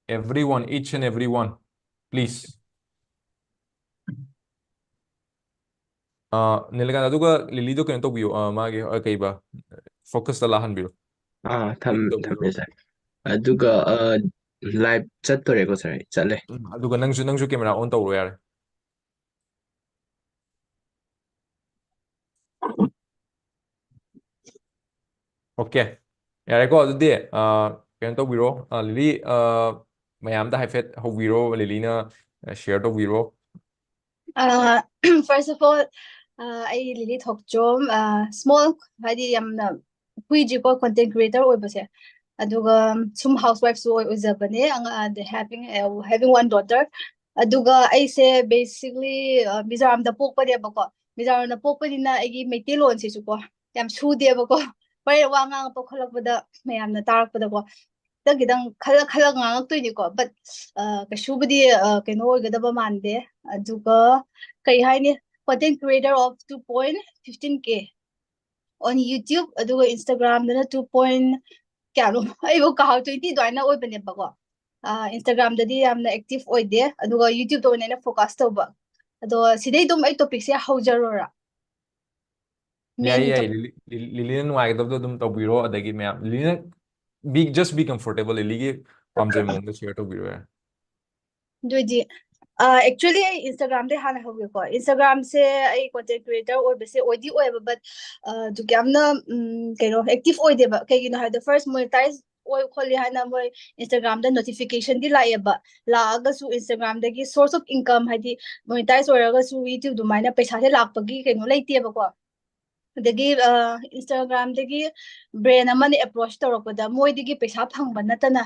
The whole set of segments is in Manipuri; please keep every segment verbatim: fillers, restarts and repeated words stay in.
Everyone, each and everyone, please. ꯑ, ꯅꯤꯂꯀꯥꯟꯇ, ꯑꯗꯨꯒ ꯂꯤꯂꯤꯗꯣ ꯀꯩꯅꯣ ꯇꯧꯕꯤꯌꯣ, ꯑ, ꯃꯥꯒꯤ, ꯑ, ꯀꯩꯕ, focus ꯇ ꯂꯥꯛꯍꯟꯕꯤꯔꯣ꯫ ꯑꯥ, ꯊꯝ-, ꯇꯧꯕꯤꯔꯣ꯫ ꯊꯝꯃꯦ, ꯁꯥꯔ꯫ ꯑꯗꯨꯒ, ꯑ, live ꯆꯠꯇꯣꯔꯦꯀꯣ, ꯁꯥꯔ? ꯑꯩ ꯆꯠꯂꯦ꯫ ꯎꯝ, ꯑꯗꯨꯒ ꯅꯪꯁꯨ, ꯅꯪꯁꯨ camera on ꯇꯧꯔꯣ ꯌꯥꯔꯦ꯫ Okay, ꯌꯥꯔꯦꯀꯣ? ꯑꯗꯨꯗꯤ, ꯑ, ꯀꯩꯅꯣ ꯇꯧꯕꯤꯔꯣ, ꯑ, ꯂꯤꯂꯤ, ꯑ, ꯃꯌꯥꯝꯗ ꯍꯥꯏꯐꯦꯠ ꯍꯧꯕꯤꯔꯣ, ꯂꯤꯂꯤꯅ, ꯑ, share ꯇꯧꯕꯤꯔꯣ꯫ ꯑ, first of all, ꯑ, ꯑꯩ ꯂꯤꯂꯤ ꯊꯣꯛꯆꯣꯝ, ꯑ, small, ꯍꯥꯏꯗꯤ ꯌꯥꯝꯅ ꯀꯨꯏꯗ꯭ꯔꯤꯀꯣ content creator ꯑꯣꯏꯕꯁꯦ꯫ ꯑꯗꯨꯒ ꯁꯨꯝ housewife ꯁꯨ ꯑꯣꯏ-, ꯑꯣꯏꯖꯕꯅꯦ, ꯑꯉꯥꯡ, having, having one daughter꯫ ꯑꯗꯨꯒ ꯑꯩꯁꯦ basically, ꯑ, ꯃꯤꯖꯣꯔꯥꯝꯗ ꯄꯣꯛꯄꯅꯦꯕꯀꯣ꯫ ꯃꯤꯖꯣꯔꯥꯝꯗ ꯄꯣꯛꯄꯅꯤꯅ ꯑꯩꯒꯤ ꯃꯩꯇꯩꯂꯣꯟꯁꯤꯁꯨꯀꯣ ꯌꯥꯝ ꯁꯨꯗꯦꯕꯀꯣ꯫ ꯍꯣꯔꯦꯟ ꯋꯥ ꯉꯥꯡꯉꯛꯄ ꯈꯣꯠꯂꯛꯄꯗ ꯃꯌꯥꯝꯅ ꯇꯥꯔꯛꯄꯗꯀꯣ ꯈꯤꯇꯪ ꯈꯤꯇꯪ ꯈꯜꯂ ꯈꯜꯂ ꯉꯥꯡꯉꯛꯇꯣꯏꯅꯤꯀꯣ꯫ But, ꯑ, ꯀꯩꯁꯨꯕꯨꯗꯤ, ꯑ, ꯀꯩꯅꯣ ꯑꯣꯏꯒꯗꯕ ꯃꯥꯟꯗꯦ꯫ ꯑꯗꯨꯒ ꯀꯩ ꯍꯥꯏꯅꯤ, content creator of two point fifteen K on YouTube, ꯑꯗꯨꯒ Instagram ꯗꯅ two point ꯀꯌꯥꯅꯣ, ꯑꯩꯕꯨ ꯀꯥꯎ, twenty ꯑꯗꯨꯃꯥꯏꯅ ꯑꯣꯏꯕꯅꯦꯕꯀꯣ꯫ ꯑ, Instagram ꯗꯗꯤ ꯌꯥꯝꯅ active ꯑꯣꯏꯗꯦ, ꯑꯗꯨꯒ YouTube ꯇ ꯑꯣꯏꯅ ꯑꯩꯅ focus ꯇꯧꯕ꯫ ꯑꯗꯣ ꯁꯤꯗꯩ ꯑꯗꯨꯝ ꯑꯩ topic ꯁꯦ ꯍꯧꯖꯔꯣꯔꯥ? ꯌꯥꯏꯌꯦ, main ꯌꯥꯏꯌꯦ꯫ Topic꯫ ꯂꯤꯂꯤ-, ꯂꯤꯂꯤ-, ꯂꯤꯂꯤꯅ ꯅꯨꯡꯉꯥꯏꯒꯗꯕꯗꯣ ꯑꯗꯨꯝ ꯇꯧꯕꯤꯔꯣ, ꯑꯗꯒꯤ ꯃꯌꯥꯝ, ꯂꯤꯂꯤꯅ be, just be comfortable, ꯂꯤꯂꯤꯒꯤ ꯄꯥꯝꯖꯕ ꯃꯑꯣꯡꯗ share ꯇꯧꯕꯤꯔꯣ ꯌꯥꯔꯦ꯫ ꯑꯗꯨꯏꯗꯤ, ꯑ, actually ꯑꯩ Instagram ꯗꯩ ꯍꯥꯟꯅ ꯍꯧꯒꯦꯀꯣ꯫ Instagram ꯁꯦ ꯑꯩ content creator ꯑꯣꯏꯕꯁꯦ ꯑꯣꯏꯗꯤ ꯑꯣꯏꯌꯦꯕ, but, ꯑ, ꯑꯗꯨꯛ ꯌꯥꯝꯅ, ꯎꯝ, ꯀꯩꯅꯣ, active ꯑꯣꯏꯗꯦꯕ꯫ ꯀꯩꯒꯤꯅꯣ ꯍꯥꯏꯕꯗ first monetize ꯑꯣꯏ ꯈꯣꯠꯂꯤ ꯍꯥꯏꯅ ꯃꯣꯏ Instagram ꯗ notification ꯗꯤ ꯂꯥꯛꯑꯦꯕ꯫ ꯂꯥꯛꯑꯒꯁꯨ Instagram ꯗꯒꯤ source of income, ꯍꯥꯏꯗꯤ monetize ꯑꯣꯏꯔꯒꯁꯨ YouTube ꯑꯗꯨꯃꯥꯏꯅ ꯄꯩꯁꯥꯁꯦ ꯂꯥꯛꯄꯒꯤ ꯀꯩꯅꯣ ꯂꯩꯇꯦꯕꯀꯣ꯫ ꯑꯗꯒꯤ, ꯑ, Instagram ꯗꯒꯤ brand ꯑꯃꯅ approach ꯇꯧꯔꯛꯄꯗ ꯃꯣꯏꯗꯒꯤ ꯄꯩꯁꯥ ꯐꯪꯕ ꯅꯠꯇꯅ,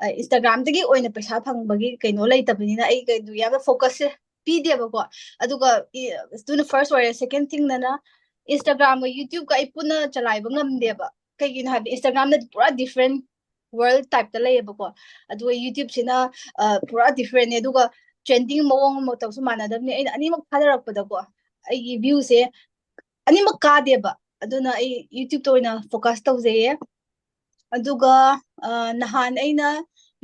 ꯑ, Instagram ꯗꯒꯤ ꯑꯣꯏꯅ ꯄꯩꯁꯥ ꯐꯪꯕꯒꯤ ꯀꯩꯅꯣ ꯂꯩꯇꯕꯅꯤꯅ ꯑꯩ ꯀꯩꯅꯣ ꯌꯥꯝꯅ focus ꯁꯦ ꯄꯤꯗꯦꯕꯀꯣ꯫ ꯑꯗꯨꯒ ꯏ-, ꯑꯗꯨꯅ first ꯑꯣꯏꯔꯦ꯫ Second thing ꯅꯅ Instagram ꯒ YouTube ꯒ ꯑꯩ ꯄꯨꯟꯅ ꯆꯂꯥꯏꯕ ꯉꯝꯗꯦꯕ꯫ ꯀꯩꯒꯤꯅꯣ ꯍꯥꯏꯕꯗ Instagram ꯗꯗꯤ ꯄꯨꯔꯥ different world type ꯇ ꯂꯩꯌꯦꯕꯀꯣ꯫ ꯑꯗꯨꯒ YouTube ꯁꯤꯅ, ꯑ, ꯄꯨꯔꯥ different ꯅꯦ꯫ ꯑꯗꯨꯒ trending ꯃꯑꯣꯡ ꯃꯇꯧꯁꯨ ꯃꯥꯟꯅꯗꯕꯅꯤ꯫ ꯑꯩꯅ ꯑꯅꯤꯃꯛ ꯊꯥꯗꯔꯛꯄꯗꯀꯣ ꯑꯩꯒꯤ view ꯁꯦ ꯑꯅꯤꯃꯛ ꯀꯥꯗꯦꯕ꯫ ꯑꯗꯨꯅ ꯑꯩ YouTube ꯇ ꯑꯣꯏꯅ focus ꯇꯧꯖꯩꯌꯦ꯫ ꯑꯗꯨꯒ, ꯑ, ꯅꯍꯥꯟ ꯑꯩꯅ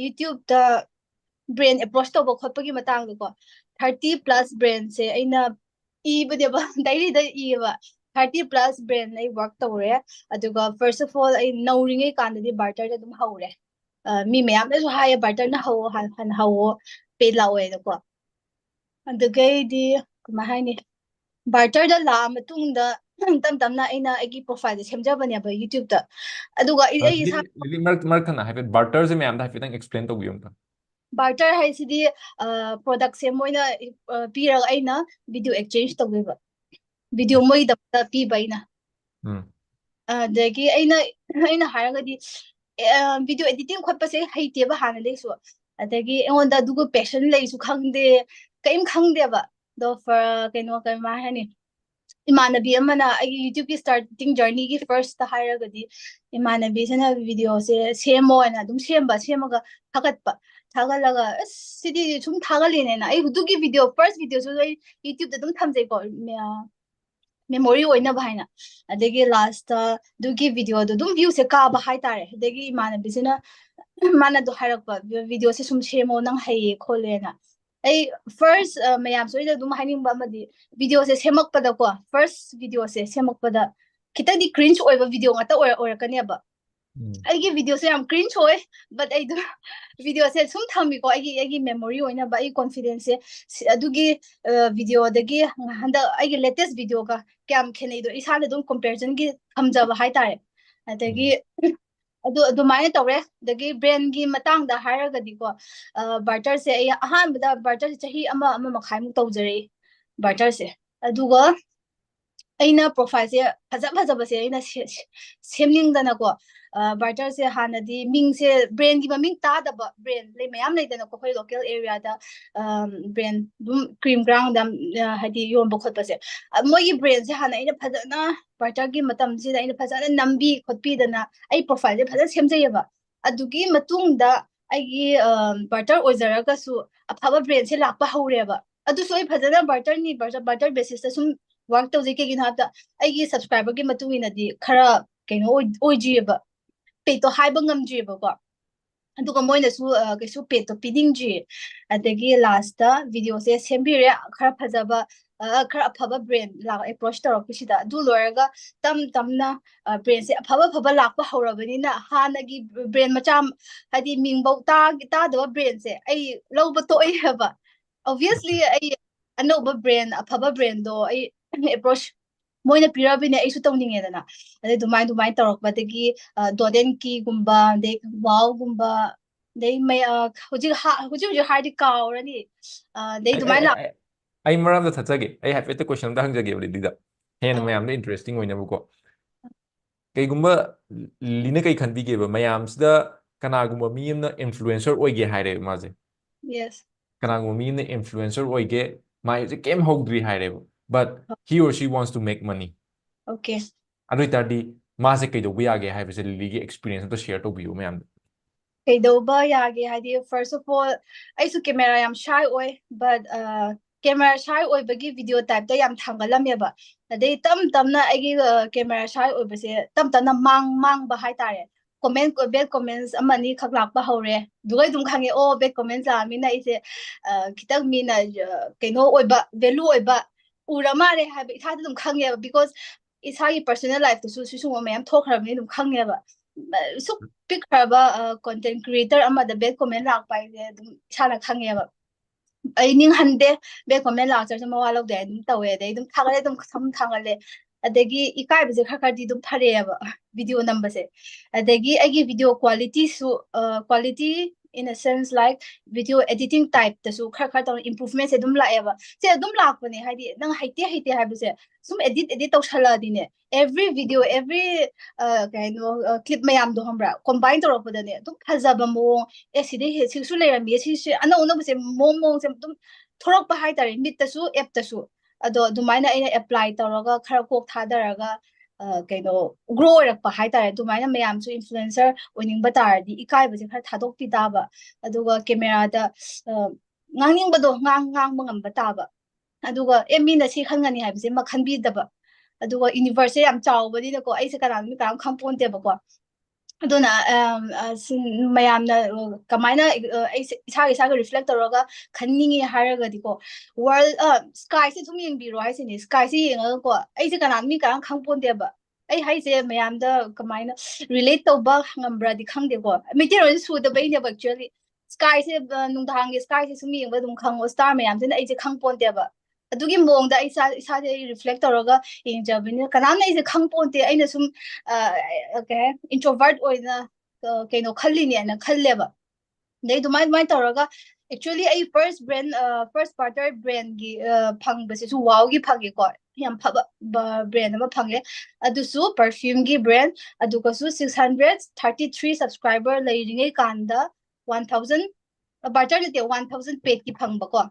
YouTube ꯇ brand approach ꯇꯧꯕ ꯈꯣꯠꯄꯒꯤ ꯃꯇꯥꯡꯗꯀꯣ, thirty plus brand ꯁꯦ ꯑꯩꯅ ꯏꯕꯅꯦꯕ, diary ꯗ ꯏꯌꯦꯕ꯫ Thirty plus brand ꯑꯩ work ꯇꯧꯔꯦ꯫ ꯑꯗꯨꯒ first of all ꯑꯩ ꯅꯧꯔꯤꯉꯩ ꯀꯥꯟꯗꯗꯤ barter ꯗ ꯑꯗꯨꯝ ꯍꯧꯔꯦ꯫ ꯑ, ꯃꯤ ꯃꯌꯥꯝꯅꯁꯨ ꯍꯥꯏꯌꯦ, barter ꯅ ꯍꯧꯋꯣ, ꯍꯥꯟ-, ꯍꯥꯟꯅ ꯍꯧꯋꯣ, pay ꯂꯥꯛꯑꯣꯏꯅꯀꯣ꯫ ꯑꯗꯨꯗꯒꯤꯗꯤ ꯀꯃꯥꯏ ꯍꯥꯏꯅꯤ, barter ꯗ ꯂꯥꯛꯑ ꯃꯇꯨꯡꯗ ꯇꯞ ꯇꯞꯅ ꯑꯩꯅ ꯑꯩꯒꯤ profile ꯁꯦ ꯁꯦꯝꯖꯕꯅꯦꯕ YouTube ꯇ꯫ ꯑꯗꯨꯒ ꯑꯩ, ꯑꯩ ꯑꯗꯨꯗꯤ, ꯏꯁꯥ ꯑꯗꯨꯗꯤ ꯃꯔꯛ, ꯃꯔꯛ ꯊꯠꯅ ꯍꯥꯏꯐꯦꯠ barter ꯁꯦ ꯃꯌꯥꯝꯗ ꯍꯥꯏꯐꯦꯠꯇꯪ explain ꯇꯧꯕꯤꯌꯨ ꯑꯝꯇ꯫ Barter ꯍꯥꯏꯁꯤꯗꯤ, ꯑ, product ꯁꯦ ꯃꯣꯏꯅ, ꯑ, ꯄꯤꯔꯒ ꯑꯩꯅ video exchange ꯇꯧꯗꯣꯏꯕ꯫ Video ꯎꯝ꯫ ꯃꯣꯏꯒꯤꯗꯃꯛꯇ ꯄꯤꯕ ꯑꯩꯅ꯫ ꯎꯝ꯫ ꯑꯗꯒꯤ ꯑꯩꯅ, ꯑꯩꯅ ꯍꯥꯏꯔꯒꯗꯤ, ꯑꯦ, video editing ꯈꯣꯠꯄꯁꯦ ꯍꯩꯇꯦꯕ ꯍꯥꯟꯅꯗꯩꯁꯨ꯫ ꯑꯗꯒꯤ ꯑꯩꯉꯣꯟꯗ ꯑꯗꯨꯒ passion ꯂꯩꯁꯨ ꯈꯪꯗꯦ, ꯀꯔꯤꯝ ꯈꯪꯗꯦꯕ꯫ ꯑꯗꯣ ꯐ-, ꯀꯩꯅꯣ, ꯀꯃꯥꯏ ꯍꯥꯏꯅꯤ? ꯏꯃꯥꯟꯅꯕꯤ ꯑꯃꯅ ꯑꯩꯒꯤ YouTube ꯀꯤ starting journey ꯒꯤ first ꯇ ꯍꯥꯏꯔꯒꯗꯤ, ꯏꯃꯥꯟꯅꯕꯤꯁꯤꯅ video ꯁꯦ ꯁꯦꯝꯃꯣꯅ ꯑꯗꯨꯝ ꯁꯦꯝꯕ, ꯁꯦꯝꯃꯒ ꯊꯥꯒꯠꯄ, ꯊꯥꯒꯠꯂꯒ, "ꯑꯁ, ꯁꯤꯗꯤ ꯁꯨꯝ ꯊꯥꯒꯠꯂꯤꯅꯦꯅ", ꯑꯩ ꯑꯗꯨꯒꯤ video, first video ꯁꯨ ꯑꯩ YouTube ꯇ ꯑꯗꯨꯝ ꯊꯝꯖꯩꯀꯣ, ꯃꯦ-, memory ꯑꯣꯏꯅꯕ ꯍꯥꯏꯅ꯫ ꯑꯗꯒꯤ last ꯇ ꯑꯗꯨꯒꯤ video ꯗꯣ ꯑꯗꯨꯝ view ꯁꯦ ꯀꯥꯕ ꯍꯥꯏꯇꯥꯔꯦ꯫ ꯑꯗꯒꯤ ꯏꯃꯥꯟꯅꯕꯤꯁꯤꯅ, ꯃꯥꯅ ꯑꯗꯨ ꯍꯥꯏꯔꯛꯄ, "video ꯁꯦ ꯁꯨꯝ ꯁꯦꯝꯃꯣ, ꯅꯪ ꯍꯩꯌꯦ ꯈꯣꯠꯂꯦꯅ"꯫ ꯑꯩ first, ꯑ, ꯃꯌꯥꯝꯁꯨ ꯑꯩꯅ ꯑꯗꯨꯝ ꯍꯥꯏꯅꯤꯡꯕ ꯑꯃꯗꯤ, video ꯁꯦ ꯁꯦꯝꯃꯛꯄꯗꯀꯣ, first video ꯁꯦ ꯁꯦꯝꯃꯛꯄꯗ ꯈꯤꯇꯪꯗꯤ cringe ꯑꯣꯏꯕ video ꯉꯥꯛꯇ ꯑꯣꯏꯔ-, ꯑꯣꯏꯔꯛꯀꯅꯦꯕ꯫ ꯎꯝ꯫ ꯑꯩꯒꯤ video ꯁꯦ ꯌꯥꯝ cringe ꯑꯣꯏ, but ꯑꯩꯗꯣ video ꯁꯦ ꯁꯨꯝ ꯊꯝꯃꯤꯀꯣ, ꯑꯩꯒꯤ, ꯑꯩꯒꯤ memory ꯑꯣꯏꯅꯕ, ꯑꯩ confidence ꯁꯦ ꯁꯤ-, ꯑꯗꯨꯒꯤ, ꯑ, video ꯗꯒꯤ ꯍꯟꯗꯛ ꯑꯩꯒꯤ latest video ꯒ ꯀꯌꯥꯝ ꯈꯦꯠꯅꯩꯗꯣ ꯏꯁꯥꯅ ꯑꯗꯨꯝ comparison ꯒꯤ ꯊꯝꯖꯕ ꯍꯥꯏꯇꯥꯔꯦ꯫ ꯑꯗꯒꯤ ꯎꯝ꯫ ꯑꯗꯨ ꯑꯗꯨꯃꯥꯏꯅ ꯇꯧꯔꯦ꯫ ꯑꯗꯒꯤ brand ꯒꯤ ꯃꯇꯥꯡꯗ ꯍꯥꯏꯔꯒꯗꯤꯀꯣ, ꯑ, barter ꯁꯦ ꯑꯩ ꯑꯍꯥꯟꯕꯗ barter ꯁꯦ ꯆꯍꯤ ꯑꯃ, ꯑꯃ ꯃꯈꯥꯏꯃꯨꯛ ꯇꯧꯖꯔꯛꯏ barter ꯁꯦ꯫ ꯑꯗꯨꯒ ꯑꯩꯅ profile ꯁꯦ ꯐꯖ ꯐꯖꯕꯁꯦ ꯑꯩꯅ ꯁꯦ-, ꯁꯦ-, ꯁꯦꯝꯅꯤꯡꯗꯅꯀꯣ, ꯑ, barter ꯁꯦ ꯍꯥꯟꯅꯗꯤ ꯃꯤꯡꯁꯦ, brand ꯒꯤ ꯃꯃꯤꯡ ꯇꯥꯗꯕ brand ꯂꯩ, ꯃꯌꯥꯝ ꯂꯩꯗꯅꯀꯣ, ꯑꯩꯈꯣꯏ local area ꯗ, ꯑ, brand ꯑꯗꯨꯝ cream ꯈ꯭ꯔꯥꯡꯗ, ꯑ, ꯍꯥꯏꯗꯤ ꯌꯣꯟꯕ ꯈꯣꯠꯄꯁꯦ꯫ ꯑ, ꯃꯣꯏꯒꯤ brand ꯁꯦ ꯍꯥꯟꯅ ꯑꯩꯅ ꯐꯖꯅ barter ꯒꯤ ꯃꯇꯝꯁꯤꯗ ꯑꯩꯅ ꯐꯖꯅ ꯅꯝꯕꯤ ꯈꯣꯠꯄꯤꯗꯅ ꯑꯩ profile ꯁꯦ ꯐꯖꯅ ꯁꯦꯝꯖꯩꯌꯦꯕ꯫ ꯑꯗꯨꯒꯤ ꯃꯇꯨꯡꯗ ꯑꯩꯒꯤ, ꯑ, barter ꯑꯣꯏꯖꯔꯒꯁꯨ ꯑꯐꯕ brand ꯁꯦ ꯂꯥꯛꯄ ꯍꯧꯔꯦꯕ꯫ ꯑꯗꯨꯁꯨ ꯑꯩ ꯐꯖꯅ barter ꯅꯤ, barter, barter basis ꯇ ꯁꯨꯝ work ꯇꯧꯖꯩ꯫ ꯀꯩꯒꯤꯅꯣ ꯍꯥꯏꯕꯗ ꯑꯩꯒꯤ subscriber ꯒꯤ ꯃꯇꯨꯡ ꯏꯟꯅꯗꯤ ꯈꯔ ꯀꯩꯅꯣ ꯑꯣꯏ-, ꯑꯣꯏꯗ꯭ꯔꯤꯑꯕ, ꯄꯦꯠꯇꯣ ꯍꯥꯏꯕ ꯉꯝꯗ꯭ꯔꯤꯑꯕꯀꯣ꯫ ꯑꯗꯨꯒ ꯃꯣꯏꯅꯁꯨ ꯀꯩꯁꯨ paid ꯇꯣ ꯄꯤꯅꯤꯡꯗ꯭ꯔꯤ꯫ ꯑꯗꯒꯤ last ꯇ video ꯁꯦ ꯁꯦꯝꯕꯤꯔꯦ, ꯈꯔ ꯐꯖꯕ, ꯈꯔ ꯑꯐꯕ brand ꯂꯥꯛ approach ꯇꯧꯔꯛꯄꯁꯤꯗ꯫ ꯑꯗꯨ ꯂꯣꯏꯔꯒ ꯇꯝ ꯇꯝꯅ brand ꯁꯦ ꯑꯐꯕ ꯑꯐꯕ ꯂꯥꯛꯄ ꯍꯧꯔꯕꯅꯤꯅ, ꯍꯥꯟꯅꯒꯤ brand ꯃꯆꯥ, ꯍꯥꯏꯗꯤ ꯃꯤꯡꯐꯧ ꯇꯥꯗꯕ brand ꯁꯦ ꯑꯩ ꯂꯧꯕ ꯇꯣꯛꯑꯦ ꯍꯥꯏꯕ꯫ Obviously ꯑꯩ ꯑꯅꯧꯕ brand, ꯑꯐꯕ brand ꯗꯣ ꯑꯩ approach ꯃꯣꯏꯅ ꯄꯤꯔꯛꯑꯕꯅꯤꯅ ꯑꯩꯁꯨ ꯇꯧꯅꯤꯡꯉꯦꯗꯅ꯫ ꯑꯗꯩ ꯑꯗꯨꯃꯥꯏꯅ ꯑꯗꯨꯃꯥꯏꯅ ꯇꯧꯔꯛꯄꯗꯒꯤ Dot and Key ꯒꯨꯝꯕ, ꯑꯗꯩ Wow ꯒꯨꯝꯕ, ꯑꯗꯩ ꯍꯧꯖꯤꯛ ꯍꯧꯖꯤꯛ ꯍꯧꯖꯤꯛ ꯍꯥꯏꯔꯗꯤ ꯀꯥꯎꯔꯅꯤ꯫ ꯑꯗꯩ ꯑꯗꯨꯃꯥꯏꯅ ꯑꯩ ꯃꯔꯝꯗ ꯊꯠꯆꯒꯦ꯫ ꯑꯩ ꯍꯥꯏꯐꯦꯠꯇ question ꯑꯝꯇ ꯍꯪꯖꯒꯦꯕ ꯂꯤꯂꯤꯗ, ꯍꯦꯟꯅ ꯃꯌꯥꯝꯗ interesting ꯑꯣꯏꯅꯕꯀꯣ꯫ ꯀꯩꯒꯨꯝꯕ ꯂꯤꯂꯤꯅ ꯀꯩ ꯈꯟꯕꯤꯒꯦꯕ, ꯃꯌꯥꯝꯁꯤꯗ ꯀꯅꯥꯒꯨꯝꯕ ꯃꯤ ꯑꯃꯅ influencer ꯑꯣꯏꯒꯦ ꯍꯥꯏꯔꯦꯕ ꯃꯥꯁꯦ꯫ Yes. ꯀꯅꯥꯒꯨꯝꯕ ꯃꯤ ꯑꯃꯅ influencer ꯑꯣꯏꯒꯦ, ꯃꯥꯏꯁꯦ ꯀꯩꯝ ꯍꯧꯗ꯭ꯔꯤ ꯍꯥꯏꯔꯦꯕ, but he or she wants to make money. Okay. ꯑꯗꯨ ꯑꯣꯏꯇꯥꯔꯗꯤ ꯃꯥꯁꯦ ꯀꯩꯗꯧꯕ ꯌꯥꯒꯦ ꯍꯥꯏꯕꯁꯦ ꯂꯤꯂꯤꯒꯤ experience ꯑꯝꯇ share ꯇꯧꯕꯤꯌꯨ ꯃꯌꯥꯝꯗ꯫ ꯀꯩꯗꯧꯕ ꯌꯥꯒꯦ ꯍꯥꯏꯗꯤ, first of all, ꯑꯩꯁꯨ camera ꯌꯥꯝ shy ꯑꯣꯏ, but camera shy ꯑꯣꯏꯕꯒꯤ video type ꯇ ꯌꯥꯝ ꯊꯥꯡꯒꯠꯂꯝꯃꯦꯕ꯫ ꯑꯗꯩ ꯇꯞ ꯇꯞꯅ ꯑꯩꯒꯤ camera shy ꯑꯣꯏꯕꯁꯦ ꯇꯞ ꯇꯞꯅ ꯃꯥꯡ ꯃꯥꯡꯕ ꯍꯥꯏꯇꯥꯔꯦ꯫ Comment, bad comments ꯑꯃ ꯑꯅꯤ ꯈꯛ ꯂꯥꯛꯄ ꯍꯧꯔꯦ꯫ ꯑꯗꯨꯒ ꯑꯗꯨꯝ ꯈꯪꯉꯦ, ꯑꯣ, bad comments ꯂꯥꯛꯑꯃꯤꯅ ꯑꯩꯁꯦ ꯈꯤꯇꯪ ꯃꯤꯅ ꯀꯩꯅꯣ ꯑꯣꯏꯕ, value ꯑꯣꯏꯕ ꯎꯔ ꯃꯥꯜꯂꯦ ꯍꯥꯏꯕ ꯏꯁꯥꯗ ꯑꯗꯨꯝ ꯈꯪꯉꯦꯕ, because ꯏꯁꯥꯒꯤ personal life ꯇꯁꯨ ꯁꯤꯒꯨꯝꯕ ꯃꯌꯥꯝ ꯊꯣꯛꯈ꯭ꯔꯕꯅꯤ ꯑꯗꯨꯝ ꯈꯪꯉꯦꯕ꯫ ꯁꯨꯛ ꯄꯤꯛꯈ꯭ꯔꯕ content creator ꯑꯃꯗ bad comment ꯂꯥꯛꯄ ꯍꯥꯏꯁꯦ ꯑꯗꯨꯝ ꯏꯁꯥꯅ ꯈꯪꯉꯦꯕ꯫ ꯑꯩ ꯅꯤꯡꯍꯟꯗꯦ, bad comment ꯂꯥꯛꯆꯔꯁꯨ ꯃꯋꯥ ꯂꯧꯗꯦ, ꯑꯗꯨꯝ ꯇꯧꯋꯦ꯫ ꯑꯗꯩ ꯑꯗꯨꯝ ꯊꯥꯒꯠꯂꯦ, ꯑꯗꯨꯝ ꯁꯨꯝ ꯊꯥꯒꯠꯂꯦ꯫ ꯑꯗꯒꯤ ꯏꯀꯥꯏꯕꯁꯦ ꯈꯔ ꯈꯔꯗꯤ ꯑꯗꯨꯝ ꯐꯔꯛꯑꯦꯕ video ꯅꯝꯕꯁꯦ꯫ ꯑꯗꯒꯤ ꯑꯩꯒꯤ video quality ꯁꯨ, quality in a sense like video editing type ꯇꯁꯨ ꯈꯔ ꯈꯔ ꯇꯧꯔ improvement ꯁꯦ ꯑꯗꯨꯝ ꯂꯥꯛꯑꯦꯕ꯫ ꯁꯦ ꯑꯗꯨꯝ ꯂꯥꯛꯄꯅꯦ, ꯍꯥꯏꯗꯤ ꯅꯪ ꯍꯩꯇꯦ ꯍꯩꯇꯦ ꯍꯥꯏꯕꯁꯦ ꯁꯨꯝ edit edit ꯇꯧꯁꯜꯂꯛꯑꯗꯤꯅꯦ, every video, every ꯀꯩꯅꯣ clip ꯃꯌꯥꯝꯗꯣ ꯈꯪꯕ꯭ꯔꯥ, combine ꯇꯧꯔꯛꯄꯗꯅꯦ ꯑꯗꯨꯝ ꯐꯖꯕ ꯃꯑꯣꯡ, ꯑꯦ, ꯁꯤꯗꯩ ꯁꯤꯁꯨ ꯂꯩꯔꯝꯃꯤ, ꯁꯤꯁꯨ ꯑꯅꯧ ꯑꯅꯧꯕꯁꯦ, ꯃꯑꯣꯡ ꯃꯑꯣꯡꯁꯦ ꯑꯗꯨꯝ ꯊꯣꯔꯛꯄ ꯍꯥꯏꯇꯥꯔꯦ, ꯃꯤꯠꯇꯁꯨ, app ꯇꯁꯨ꯫ ꯑꯗꯣ ꯑꯗꯨꯃꯥꯏꯅ ꯑꯩꯅ apply ꯇꯧꯔꯒ ꯈꯔ ꯀꯣꯛ ꯊꯥꯗꯔꯒ ꯀꯩꯅꯣ, grow ꯑꯣꯏꯔꯛꯄ ꯍꯥꯏꯇꯥꯔꯦ꯫ ꯑꯗꯨꯃꯥꯏꯅ ꯃꯌꯥꯝꯁꯨ influencer ꯑꯣꯏꯅꯤꯡꯕ ꯇꯥꯔꯗꯤ ꯏꯀꯥꯏꯕꯁꯦ ꯈꯔ ꯊꯥꯗꯣꯛꯄꯤ ꯇꯥꯕ, ꯑꯗꯨꯒ camera ꯗ ꯉꯥꯡꯅꯤꯡꯕꯗꯣ ꯉꯥꯡ ꯉꯥꯡꯕ ꯉꯝꯕ ꯇꯥꯕ꯫ ꯑꯗꯨꯒ ꯑꯦ, ꯃꯤꯅ ꯁꯤ ꯈꯟꯒꯅꯤ ꯍꯥꯏꯕꯁꯦ ꯑꯃ ꯈꯟꯕꯤꯗꯕ꯫ ꯑꯗꯨꯒ universe ꯁꯦ ꯌꯥꯝ ꯆꯥꯎꯕꯅꯤꯅꯀꯣ, ꯑꯩꯁꯦ ꯀꯅꯥꯅꯣ ꯃꯤ ꯀꯅꯥꯝ ꯈꯪ ꯄꯣꯟꯇꯦꯕꯀꯣ꯫ ꯑꯗꯨꯅ ꯃꯌꯥꯝꯅ ꯀꯃꯥꯏꯅ ꯑꯩꯁꯦ ꯏꯁꯥꯒ ꯏꯁꯥꯒ ꯔꯤꯐ꯭ꯂꯦꯛ ꯇꯧꯔꯒ ꯈꯟꯅꯤꯡꯉꯤ ꯍꯥꯏꯔꯒꯗꯤꯀꯣ, ꯋꯥꯔꯜ ꯁ꯭ꯀꯥꯏꯁꯦ ꯁꯨꯝ ꯌꯦꯡꯕꯤꯔꯣ ꯍꯥꯏꯁꯤꯅꯦ꯫ ꯁ꯭ꯀꯥꯏꯁꯦ ꯌꯦꯡꯉꯒꯀꯣ, ꯑꯩꯁꯦ ꯀꯅꯥ ꯃꯤ ꯀꯅꯥꯝ ꯈꯪ ꯄꯣꯟꯗꯦꯕ꯫ ꯑꯩ ꯍꯥꯏꯁꯦ ꯃꯌꯥꯝꯗ ꯀꯃꯥꯏꯅ ꯔꯤꯂꯦꯠ ꯇꯧꯕ ꯉꯝꯕ꯭ꯔꯥꯗꯤ ꯈꯪꯗꯦꯀꯣ, ꯃꯩꯇꯩꯔꯣꯟꯁꯦ ꯁꯨꯗꯕꯩꯅꯦꯕ꯫ ꯑꯦꯛꯆꯨꯋꯦꯂꯤ ꯁ꯭ꯀꯥꯏꯁꯦ, ꯅꯨꯡꯗꯥꯡꯒꯤ ꯁ꯭ꯀꯥꯏꯁꯦ ꯁꯨꯝ ꯌꯦꯡꯕ ꯑꯗꯨꯝ ꯈꯪꯉꯣ, ꯁ꯭ꯇꯥꯔ ꯃꯌꯥꯝꯁꯤꯅ ꯑꯩꯁꯦ ꯈꯪ ꯄꯣꯟꯗꯦꯕ꯫ ꯑꯗꯨꯒꯤ ꯃꯑꯣꯡꯗ ꯑꯩ ꯏꯁꯥ ꯏꯁꯥꯁꯦ ꯑꯩ ꯔꯤꯐ꯭ꯂꯦꯛ ꯇꯧꯔꯒ ꯌꯦꯡꯖꯕꯅꯤꯅ ꯀꯅꯥꯝꯅ ꯑꯩꯁꯦ ꯈꯪ ꯄꯣꯟꯇꯦ꯫ ꯑꯩꯅ ꯁꯨꯝ ꯀꯩ ꯍꯥꯏ, ꯏꯟꯇ꯭ꯔꯣꯚꯔꯠ ꯑꯣꯏꯅ ꯀꯩꯅꯣ ꯈꯜꯂꯤꯅꯦꯅ ꯈꯜꯂꯦꯕ꯫ ꯑꯗꯩ ꯑꯗꯨꯃꯥꯏꯅ ꯑꯗꯨꯃꯥꯏꯅ ꯇꯧꯔꯒ ꯑꯦꯛꯆꯨꯋꯦꯂꯤ ꯑꯩ ꯐꯥꯔꯁ ꯕ꯭ꯔꯦꯟ ꯐꯥꯔꯁ ꯕꯥꯔꯇꯔ ꯕ꯭ꯔꯦꯟꯒꯤ ꯐꯪꯕꯁꯤꯁꯨ ꯋꯥꯎꯒꯤ ꯐꯪꯉꯦꯀꯣ꯫ ꯌꯥꯝ ꯐꯕ ꯕ꯭ꯔꯦꯟ ꯑꯃ ꯐꯪꯉꯦ꯫ ꯑꯗꯨꯁꯨ ꯄꯔꯐ꯭ꯌꯨꯝꯒꯤ ꯕ꯭ꯔꯦꯟ꯫ ꯑꯗꯨꯒꯁꯨ six hundred thirty three subscriber ꯂꯩꯔꯤꯉꯩ ꯀꯥꯟꯗ ꯋꯥꯟ ꯊꯥꯎꯖꯟ, ꯕꯥꯔꯇꯔ ꯅꯠꯇꯦ, ꯋꯥꯟ ꯊꯥꯎꯖꯟ ꯄꯦꯠꯀꯤ ꯐꯪꯕꯀꯣ꯫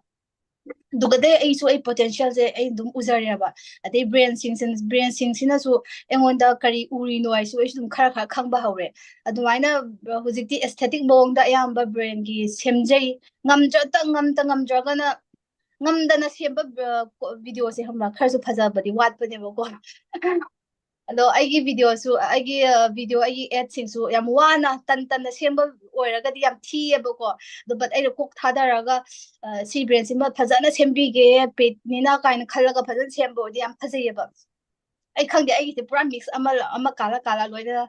ꯑꯗꯨꯒꯗꯩ ꯑꯩꯁꯨ ꯑꯩ ꯄꯣꯇꯦꯟꯁꯤꯌꯦꯜꯁꯦ ꯑꯩ ꯑꯗꯨꯝ ꯎꯖꯔꯦꯕ꯫ ꯑꯗꯩ ꯕ꯭ꯔꯦꯟꯁꯤꯡꯁꯤ ꯕ꯭ꯔꯦꯟꯁꯤꯡꯁꯤꯅꯁꯨ ꯑꯩꯉꯣꯟꯗ ꯀꯔꯤ ꯎꯔꯤꯅꯣ ꯍꯥꯏꯁꯨ ꯑꯩꯁꯨ ꯑꯗꯨꯝ ꯈꯔ ꯈꯔ ꯈꯪꯕ ꯍꯧꯔꯦ꯫ ꯑꯗꯨꯃꯥꯏꯅ ꯍꯧꯖꯤꯛꯇꯤ ꯑꯦꯁꯊꯦꯇꯤꯛ ꯃꯑꯣꯡꯗ ꯑꯌꯥꯝꯕ ꯕ꯭ꯔꯦꯟꯒꯤ ꯁꯦꯝꯖꯩ꯫ ꯉꯝꯗ꯭ꯔ ꯉꯝꯗ ꯉꯝꯗ꯭ꯔꯒꯅ ꯉꯝꯗꯅ ꯁꯦꯝꯕ ꯚꯤꯗꯤꯑꯣꯁꯦ ꯈꯪꯕ꯭ꯔꯥ, ꯈꯔꯁꯨ ꯐꯖꯕꯗꯤ ꯋꯥꯠꯄꯅꯦꯕꯀꯣ꯫ ꯑꯗꯣ ꯑꯩꯒꯤ ꯚꯤꯗꯤꯑꯣꯁꯨ, ꯑꯩꯒꯤ ꯚꯤꯗꯤꯑꯣ, ꯑꯩꯒꯤ ꯑꯦꯗꯁꯤꯡꯁꯨ ꯌꯥꯝ ꯋꯥꯅ ꯇꯟ ꯇꯟꯅ ꯁꯦꯝꯕ ꯑꯣꯏꯔꯒꯗꯤ ꯌꯥꯝ ꯊꯤꯌꯦꯕꯀꯣ꯫ ꯑꯗꯣ ꯕꯠ ꯑꯩꯅ ꯀꯣꯛ ꯊꯥꯗꯔꯒ ꯁꯤ ꯕ꯭ꯔꯦꯟꯁꯤꯃ ꯐꯖꯅ ꯁꯦꯝꯕꯤꯒꯦ, ꯄꯦꯠꯅꯤꯅ ꯀꯥꯏꯅ ꯈꯜꯂꯒ ꯐꯖꯅ ꯁꯦꯝꯕ ꯑꯣꯏꯔꯗꯤ ꯌꯥꯝ ꯐꯖꯩꯌꯦꯕ꯫ ꯑꯩ ꯈꯪꯗꯦ, ꯑꯩꯒꯤꯁꯦ ꯄꯨꯔꯥ ꯃꯤꯛꯁ ꯑꯃ ꯑꯃ ꯀꯥꯜꯂ ꯀꯥꯜꯂ ꯂꯣꯏꯅ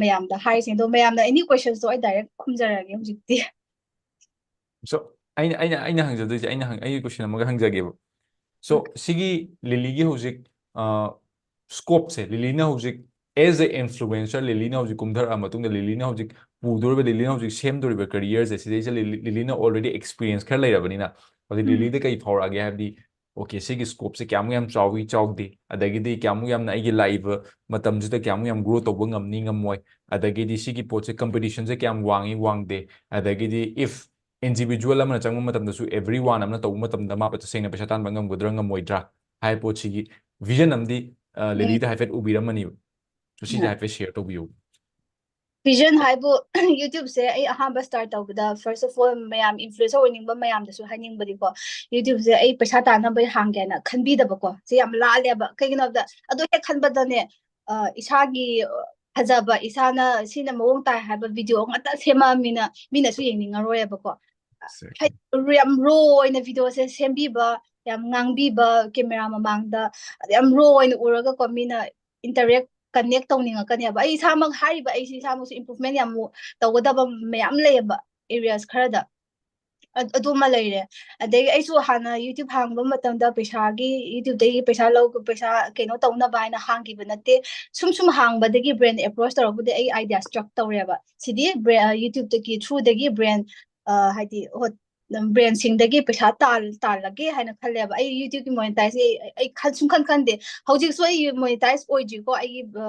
ꯃꯌꯥꯝꯗ ꯍꯥꯏꯔꯤꯁꯦ꯫ ꯑꯗꯣ ꯃꯌꯥꯝꯅ ꯑꯦꯅꯤ ꯀꯣꯏꯁꯟꯁꯇꯣ ꯑꯩ ꯗꯥꯏꯔꯦꯛ ꯈꯨꯝꯖꯔꯒꯦ ꯍꯧꯖꯤꯛꯇꯤ꯫ So ꯑꯩꯅ ꯑꯩꯅ ꯑꯩꯅ ꯍꯪꯖꯗꯣꯏꯁꯦ, ꯑꯩꯅ ꯑꯩꯒꯤ ꯀꯣꯏꯁꯟ ꯑꯃꯒ ꯍꯪꯖꯒꯦꯕ꯫ So ꯁꯤꯒꯤ ꯂꯤꯂꯤꯒꯤ ꯍꯧꯖꯤꯛ ꯁ꯭ꯀꯣꯞꯁꯦ, ꯂꯤꯂꯤꯅ ꯍꯧꯖꯤꯛ as a influencer, ꯂꯤꯂꯤꯅ ꯍꯧꯖꯤꯛ ꯀꯨꯝꯊꯔꯛꯑ ꯃꯇꯨꯡꯗ, ꯂꯤꯂꯤꯅ ꯍꯧꯖꯤꯛ ꯄꯨꯗꯣꯔꯤꯕ, ꯂꯤꯂꯤꯅ ꯍꯧꯖꯤꯛ ꯁꯦꯝꯗꯣꯔꯤꯕ ꯀꯦꯔꯤꯌꯔꯁꯦ, ꯁꯤꯗꯩꯁꯤꯗ ꯂꯤꯂꯤꯅ already experience ꯈꯔ ꯂꯩꯔꯕꯅꯤꯅ, ꯍꯧꯖꯤꯛ ꯂꯤꯂꯤꯗ ꯀꯩ ꯐꯥꯎꯔꯛꯑꯒꯦ ꯍꯥꯏꯕꯗꯤ, okay, ꯁꯤꯒꯤ ꯁ꯭ꯀꯣꯞꯁꯦ ꯀꯌꯥꯃꯨꯛ ꯌꯥꯝ ꯆꯥꯎꯏ ꯆꯥꯎꯗꯦ, ꯑꯗꯒꯤꯗꯤ ꯀꯌꯥꯃꯨꯛ ꯌꯥꯝꯅ ꯑꯩꯒꯤ ꯂꯥꯛꯏꯕ ꯃꯇꯝꯁꯤꯗ ꯀꯌꯥꯃꯨꯛ ꯌꯥꯝ ꯒ꯭ꯔꯣ ꯇꯧꯕ ꯉꯝꯅꯤ ꯉꯝꯃꯣꯏ, ꯑꯗꯒꯤꯗꯤ ꯁꯤꯒꯤ ꯄꯣꯠꯁꯦ ꯀꯝꯄꯤꯇꯤꯁꯟꯁꯦ ꯀꯌꯥꯝ ꯋꯥꯡꯉꯤ ꯋꯥꯡꯗꯦ, ꯑꯗꯒꯤꯗꯤ if individual ꯑꯃꯅ ꯆꯪꯕ ꯃꯇꯝꯗꯁꯨ everyone ꯑꯃꯅ ꯇꯧꯕ ꯃꯇꯝꯗ ꯃꯥ ꯇꯁꯦꯡꯅ ꯄꯩꯁꯥ ꯇꯥꯟꯕ ꯉꯝꯒꯗ꯭ꯔꯥ ꯉꯝꯃꯣꯏꯗ꯭ꯔꯥ ꯍꯥꯏꯕ ꯄꯣꯠꯁꯤꯒꯤ vision ꯑꯃꯗꯤ ꯂꯤꯂꯤꯗ ꯍꯥꯏꯐꯦꯠ ꯎꯕꯤꯔꯝꯃꯅꯤꯕ꯫ So ꯁꯤꯁꯦ ꯍꯥꯏꯐꯦꯠ share ꯇꯧꯕꯤꯌꯨ꯫ Vision ꯍꯥꯏꯕꯨ YouTubeꯁꯦ ꯑꯩ ꯑꯍꯥꯟꯕ start ꯇꯧꯕꯗ, first of all, ꯃꯌꯥꯝ influencer ꯑꯣꯏꯅꯤꯡꯕ ꯃꯌꯥꯝꯗꯁꯨ ꯍꯥꯏꯅꯤꯡꯕꯗꯤꯀꯣ, YouTubeꯁꯦ ꯑꯩ ꯄꯩꯁꯥ ꯇꯥꯟꯅꯕ ꯍꯥꯡꯒꯦ ꯍꯥꯏꯅ ꯈꯟꯕꯤꯗꯕꯀꯣ꯫ ꯁꯤ ꯌꯥꯝ ꯂꯥꯜꯂꯦꯕ꯫ ꯀꯩꯒꯤꯅꯣ ꯍꯥꯏꯕꯗ ꯑꯗꯨ ꯍꯦꯛ ꯈꯟꯕꯗꯅꯦ, ꯏꯁꯥꯒꯤ ꯐꯖꯕ, ꯏꯁꯥꯅ ꯁꯤꯅ ꯃꯑꯣꯡ ꯇꯥꯏ ꯍꯥꯏꯕ ꯚꯤꯗꯤꯑꯣ ꯉꯥꯛꯇ ꯁꯦꯝꯃꯛꯑꯃꯤꯅ ꯃꯤꯅꯁꯨ ꯌꯦꯡꯅꯤꯡꯉꯔꯣꯏꯕꯀꯣ꯫ ꯍꯥꯏꯗꯤ ꯌꯥꯝ ꯔꯣ ꯑꯣꯏꯅ ꯚꯤꯗꯤꯑꯣꯁꯦ ꯁꯦꯝꯕꯤꯕ, ꯌꯥꯝ ꯉꯥꯡꯕꯤꯕ, ꯀꯦꯃꯦꯔꯥ ꯃꯃꯥꯡꯗ ꯌꯥꯝ ꯔꯣ ꯑꯣꯏꯅ ꯎꯔꯒꯀꯣ, ꯃꯤꯅ ꯏꯟꯇꯔꯦꯛ, ꯀꯅꯦꯛ ꯇꯧꯅꯤꯡꯉꯛꯀꯅꯦꯕ꯫ ꯑꯩ ꯏꯁꯥꯃꯛ ꯍꯥꯏꯔꯤꯕ, ꯑꯩꯁꯦ ꯏꯁꯥꯃꯛꯁꯨ ꯏꯝꯄ꯭ꯔꯨꯚꯃꯦꯟ ꯌꯥꯝ ꯇꯧꯒꯗꯕ ꯃꯌꯥꯝ ꯂꯩꯌꯦꯕ, ꯑꯦꯔꯤꯌꯥꯁ ꯈꯔꯗ꯫ ꯑ-, ꯑꯗꯨꯃ ꯂꯩꯔꯦ꯫ ꯑꯗꯒꯤ ꯑꯩꯁꯨ ꯍꯥꯟꯅ YouTube ꯍꯥꯡꯕ ꯃꯇꯝꯗ ꯄꯩꯁꯥꯒꯤ, YouTubeꯇꯒꯤ ꯄꯩꯁꯥ ꯂꯧ-, ꯄꯩꯁꯥ ꯀꯩꯅꯣ ꯇꯧꯅꯕ ꯍꯥꯏꯅ ꯍꯥꯡꯈꯤꯕ ꯅꯠꯇꯦ꯫ ꯁꯨꯝ ꯁꯨꯝ ꯍꯥꯡꯕꯗꯒꯤ ꯕ꯭ꯔꯦꯟ ꯑꯦꯄ꯭ꯔꯣꯆ ꯇꯧꯔꯛꯄꯗꯒꯤ ꯑꯩ ꯑꯥꯏꯗꯤꯌꯥ ꯁ꯭ꯇ꯭ꯔꯛ ꯇꯧꯔꯦꯕ꯫ ꯁꯤꯗꯤ ꯕ꯭ꯔꯦ-, ꯑ, YouTubeꯇꯒꯤ, throughꯗꯒꯤ ꯕ꯭ꯔꯦꯟ, ꯑ, ꯍꯥꯏꯗꯤ, ꯍꯣꯠ-, ꯕ꯭ꯔꯦꯟꯁꯤꯡꯗꯒꯤ ꯄꯩꯁꯥ ꯇꯥꯜ-, ꯇꯥꯜꯂꯒꯦ ꯍꯥꯏꯅ ꯈꯜꯂꯦꯕ꯫ ꯑꯩ YouTubeꯀꯤ ꯃꯣꯅꯤꯇꯥꯏꯖ ꯑꯩ, ꯑꯩ ꯈꯟ-, ꯁꯨꯡꯈꯟ ꯈꯟꯗꯦ꯫ ꯍꯧꯖꯤꯛꯁꯨ ꯑꯩ ꯃꯣꯅꯤꯇꯥꯏꯖ ꯑꯣꯏꯗ꯭ꯔꯤꯀꯣ, ꯑꯩꯒꯤ, ꯑ,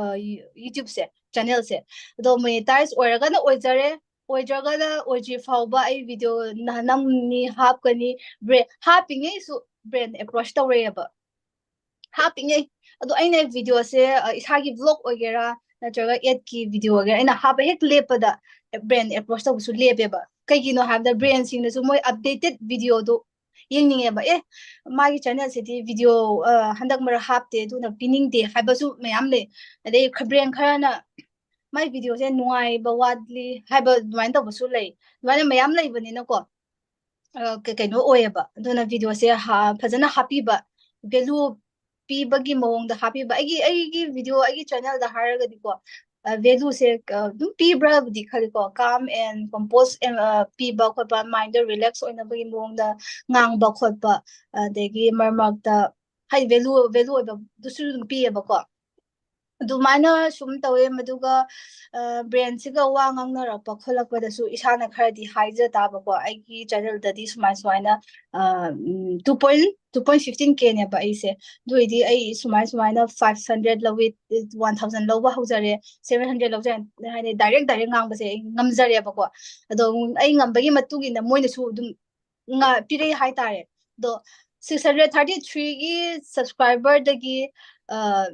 YouTubeꯁꯦ, ꯆꯦꯅꯦꯜꯁꯦ꯫ ꯑꯗꯣ ꯃꯣꯅꯤꯇꯥꯏꯖ ꯑꯣꯏꯔꯒꯅ ꯑꯣꯏꯖꯔꯦ, ꯑꯣꯏꯗ꯭ꯔꯒꯅ ꯑꯣꯏꯗ꯭ꯔꯤ ꯐꯥꯎꯕ ꯑꯩ ꯚꯤꯗꯤꯑꯣ ꯅ-, ꯅꯝꯅꯤ, ꯍꯥꯞꯀꯅꯤ, ꯕ꯭ꯔꯦ-, ꯍꯥꯞꯄꯤꯉꯩꯁꯨ ꯕ꯭ꯔꯦꯟ ꯑꯦꯄ꯭ꯔꯣꯆ ꯇꯧꯔꯛꯑꯦꯕ꯫ ꯍꯥꯞꯄꯤꯉꯩ꯫ ꯑꯗꯣ ꯑꯩꯅ ꯚꯤꯗꯤꯑꯣꯁꯦ, ꯑ, ꯏꯁꯥꯒꯤ ꯚ꯭ꯂꯣꯒ ꯑꯣꯏꯒꯦꯔꯥ, ꯅꯠꯇ꯭ꯔꯒ ꯑꯦꯗꯀꯤ ꯚꯤꯗꯤꯑꯣ ꯑꯣꯏꯒꯦꯔꯥ, ꯑꯩꯅ ꯍꯥꯞꯄ ꯍꯦꯛ ꯂꯦꯞꯄꯗ ꯕ꯭ꯔꯦꯟ ꯑꯦꯄ꯭ꯔꯣꯆ ꯇꯧꯕꯁꯨ ꯂꯦꯞꯄꯦꯕ꯫ ꯀꯩꯒꯤꯅꯣ ꯍꯥꯏꯕꯗ ꯕ꯭ꯔꯦꯟꯁꯤꯡꯅꯁꯨ ꯃꯣꯏ ꯑꯞꯗꯦꯇꯦꯗ ꯚꯤꯗꯤꯑꯣꯗꯣ ꯌꯦꯡꯅꯤꯡꯉꯦꯕ꯫ ꯑꯦ, ꯃꯥꯒꯤ ꯆꯦꯅꯦꯜꯁꯤꯗꯤ ꯚꯤꯗꯤꯑꯣ, ꯑ, ꯍꯟꯗꯛ ꯃꯔꯛ ꯍꯥꯞꯇꯦ, ꯑꯗꯨꯅ ꯄꯤꯅꯤꯡꯗꯦ ꯍꯥꯏꯕꯁꯨ ꯃꯌꯥꯝ ꯂꯩ꯫ ꯑꯗꯩ ꯈ-, ꯕ꯭ꯔꯦꯟ ꯈꯔꯅ ꯃꯥꯏ ꯚꯤꯗꯤꯑꯣꯁꯦ ꯅꯨꯡꯉꯥꯏꯕ ꯋꯥꯠꯂꯤ ꯍꯥꯏꯕ ꯑꯗꯨꯃꯥꯏꯅ ꯇꯧꯕꯁꯨ ꯂꯩ꯫ ꯑꯗꯨꯃꯥꯏꯅ ꯃꯌꯥꯝ ꯂꯩꯕꯅꯤꯅꯀꯣ, ꯑ, ꯀ-, ꯀꯩꯅꯣ ꯑꯣꯏꯌꯦꯕ꯫ ꯑꯗꯨꯅ ꯚꯤꯗꯤꯑꯣꯁꯦ ꯍꯥ-, ꯐꯖꯅ ꯍꯥꯞꯄꯤꯕ, ꯚꯦꯂꯨ ꯄꯤꯕꯒꯤ ꯃꯑꯣꯡꯗ ꯍꯥꯞꯄꯤꯕ꯫ ꯑꯩꯒꯤ, ꯑꯩꯒꯤ ꯚꯤꯗꯤꯑꯣ, ꯑꯩꯒꯤ ꯆꯦꯅꯦꯜꯗ ꯍꯥꯏꯔꯒꯗꯤꯀꯣ, ꯑ, ꯚꯦꯂꯨꯁꯦ, ꯑ, ꯑꯗꯨꯝ ꯄꯤꯕ꯭ꯔꯥꯕꯨꯗꯤ ꯈꯜꯂꯤꯀꯣ꯫ Calm and compose, ꯑ, ꯄꯤꯕ ꯈꯣꯠꯄ, ꯃꯥꯏꯟꯗꯣ ꯔꯤꯂꯦꯛꯁ ꯑꯣꯏꯅꯕꯒꯤ ꯃꯑꯣꯡꯗ ꯉꯥꯡꯕ ꯈꯣꯠꯄ, ꯑꯗꯒꯤ ꯃꯔꯛ ꯃꯔꯛꯇ, ꯍꯥꯏꯗꯤ, ꯚꯦꯂꯨ, ꯚꯦꯂꯨ ꯑꯣꯏꯕꯗꯨꯁꯨ ꯑꯗꯨꯝ ꯄꯤꯌꯦꯕꯀꯣ꯫ ꯑꯗꯨꯃꯥꯏꯅ ꯁꯨꯝ ꯇꯧꯋꯦ꯫ ꯃꯗꯨꯒ, ꯑ, ꯕ꯭ꯔꯦꯟꯁꯤꯒ ꯋꯥ ꯉꯥꯡꯅꯔꯛꯄ ꯈꯣꯠꯂꯛꯄꯗꯁꯨ ꯏꯁꯥꯅ ꯈꯔꯗꯤ ꯍꯥꯏꯖ ꯇꯥꯕꯀꯣ, ꯑꯩꯒꯤ ꯆꯦꯅꯦꯜꯗꯗꯤ ꯁꯨꯃꯥꯏ ꯁꯨꯃꯥꯏꯅ, ꯑ, ꯎꯝ, two point, two point fifteen Kꯅꯦꯕ ꯑꯩꯁꯦ꯫ ꯑꯗꯨ ꯑꯣꯏꯗꯤ ꯑꯩ ꯁꯨꯃꯥꯏ ꯁꯨꯃꯥꯏꯅ five hundred ꯂꯧꯏ, one thousand ꯂꯧꯕ ꯍꯧꯖꯔꯦ, seven hundred ꯂꯧꯖꯔꯦ ꯍꯥꯏꯅ ꯗꯥꯏꯔꯦꯛ ꯗꯥꯏꯔꯦꯛ ꯉꯥꯡꯕꯁꯦ ꯑꯩ ꯉꯝꯖꯔꯦꯕꯀꯣ꯫ ꯑꯗꯣ ꯑꯩ ꯉꯝꯕꯒꯤ ꯃꯇꯨꯡ ꯏꯟꯅ ꯃꯣꯏꯅꯁꯨ ꯑꯗꯨꯝ ꯉ-, ꯄꯤꯔꯛꯏ ꯍꯥꯏꯇꯥꯔꯦ꯫ ꯑꯗꯣ six hundred thirty threeꯒꯤ subscriberꯗꯒꯤ, ꯑ,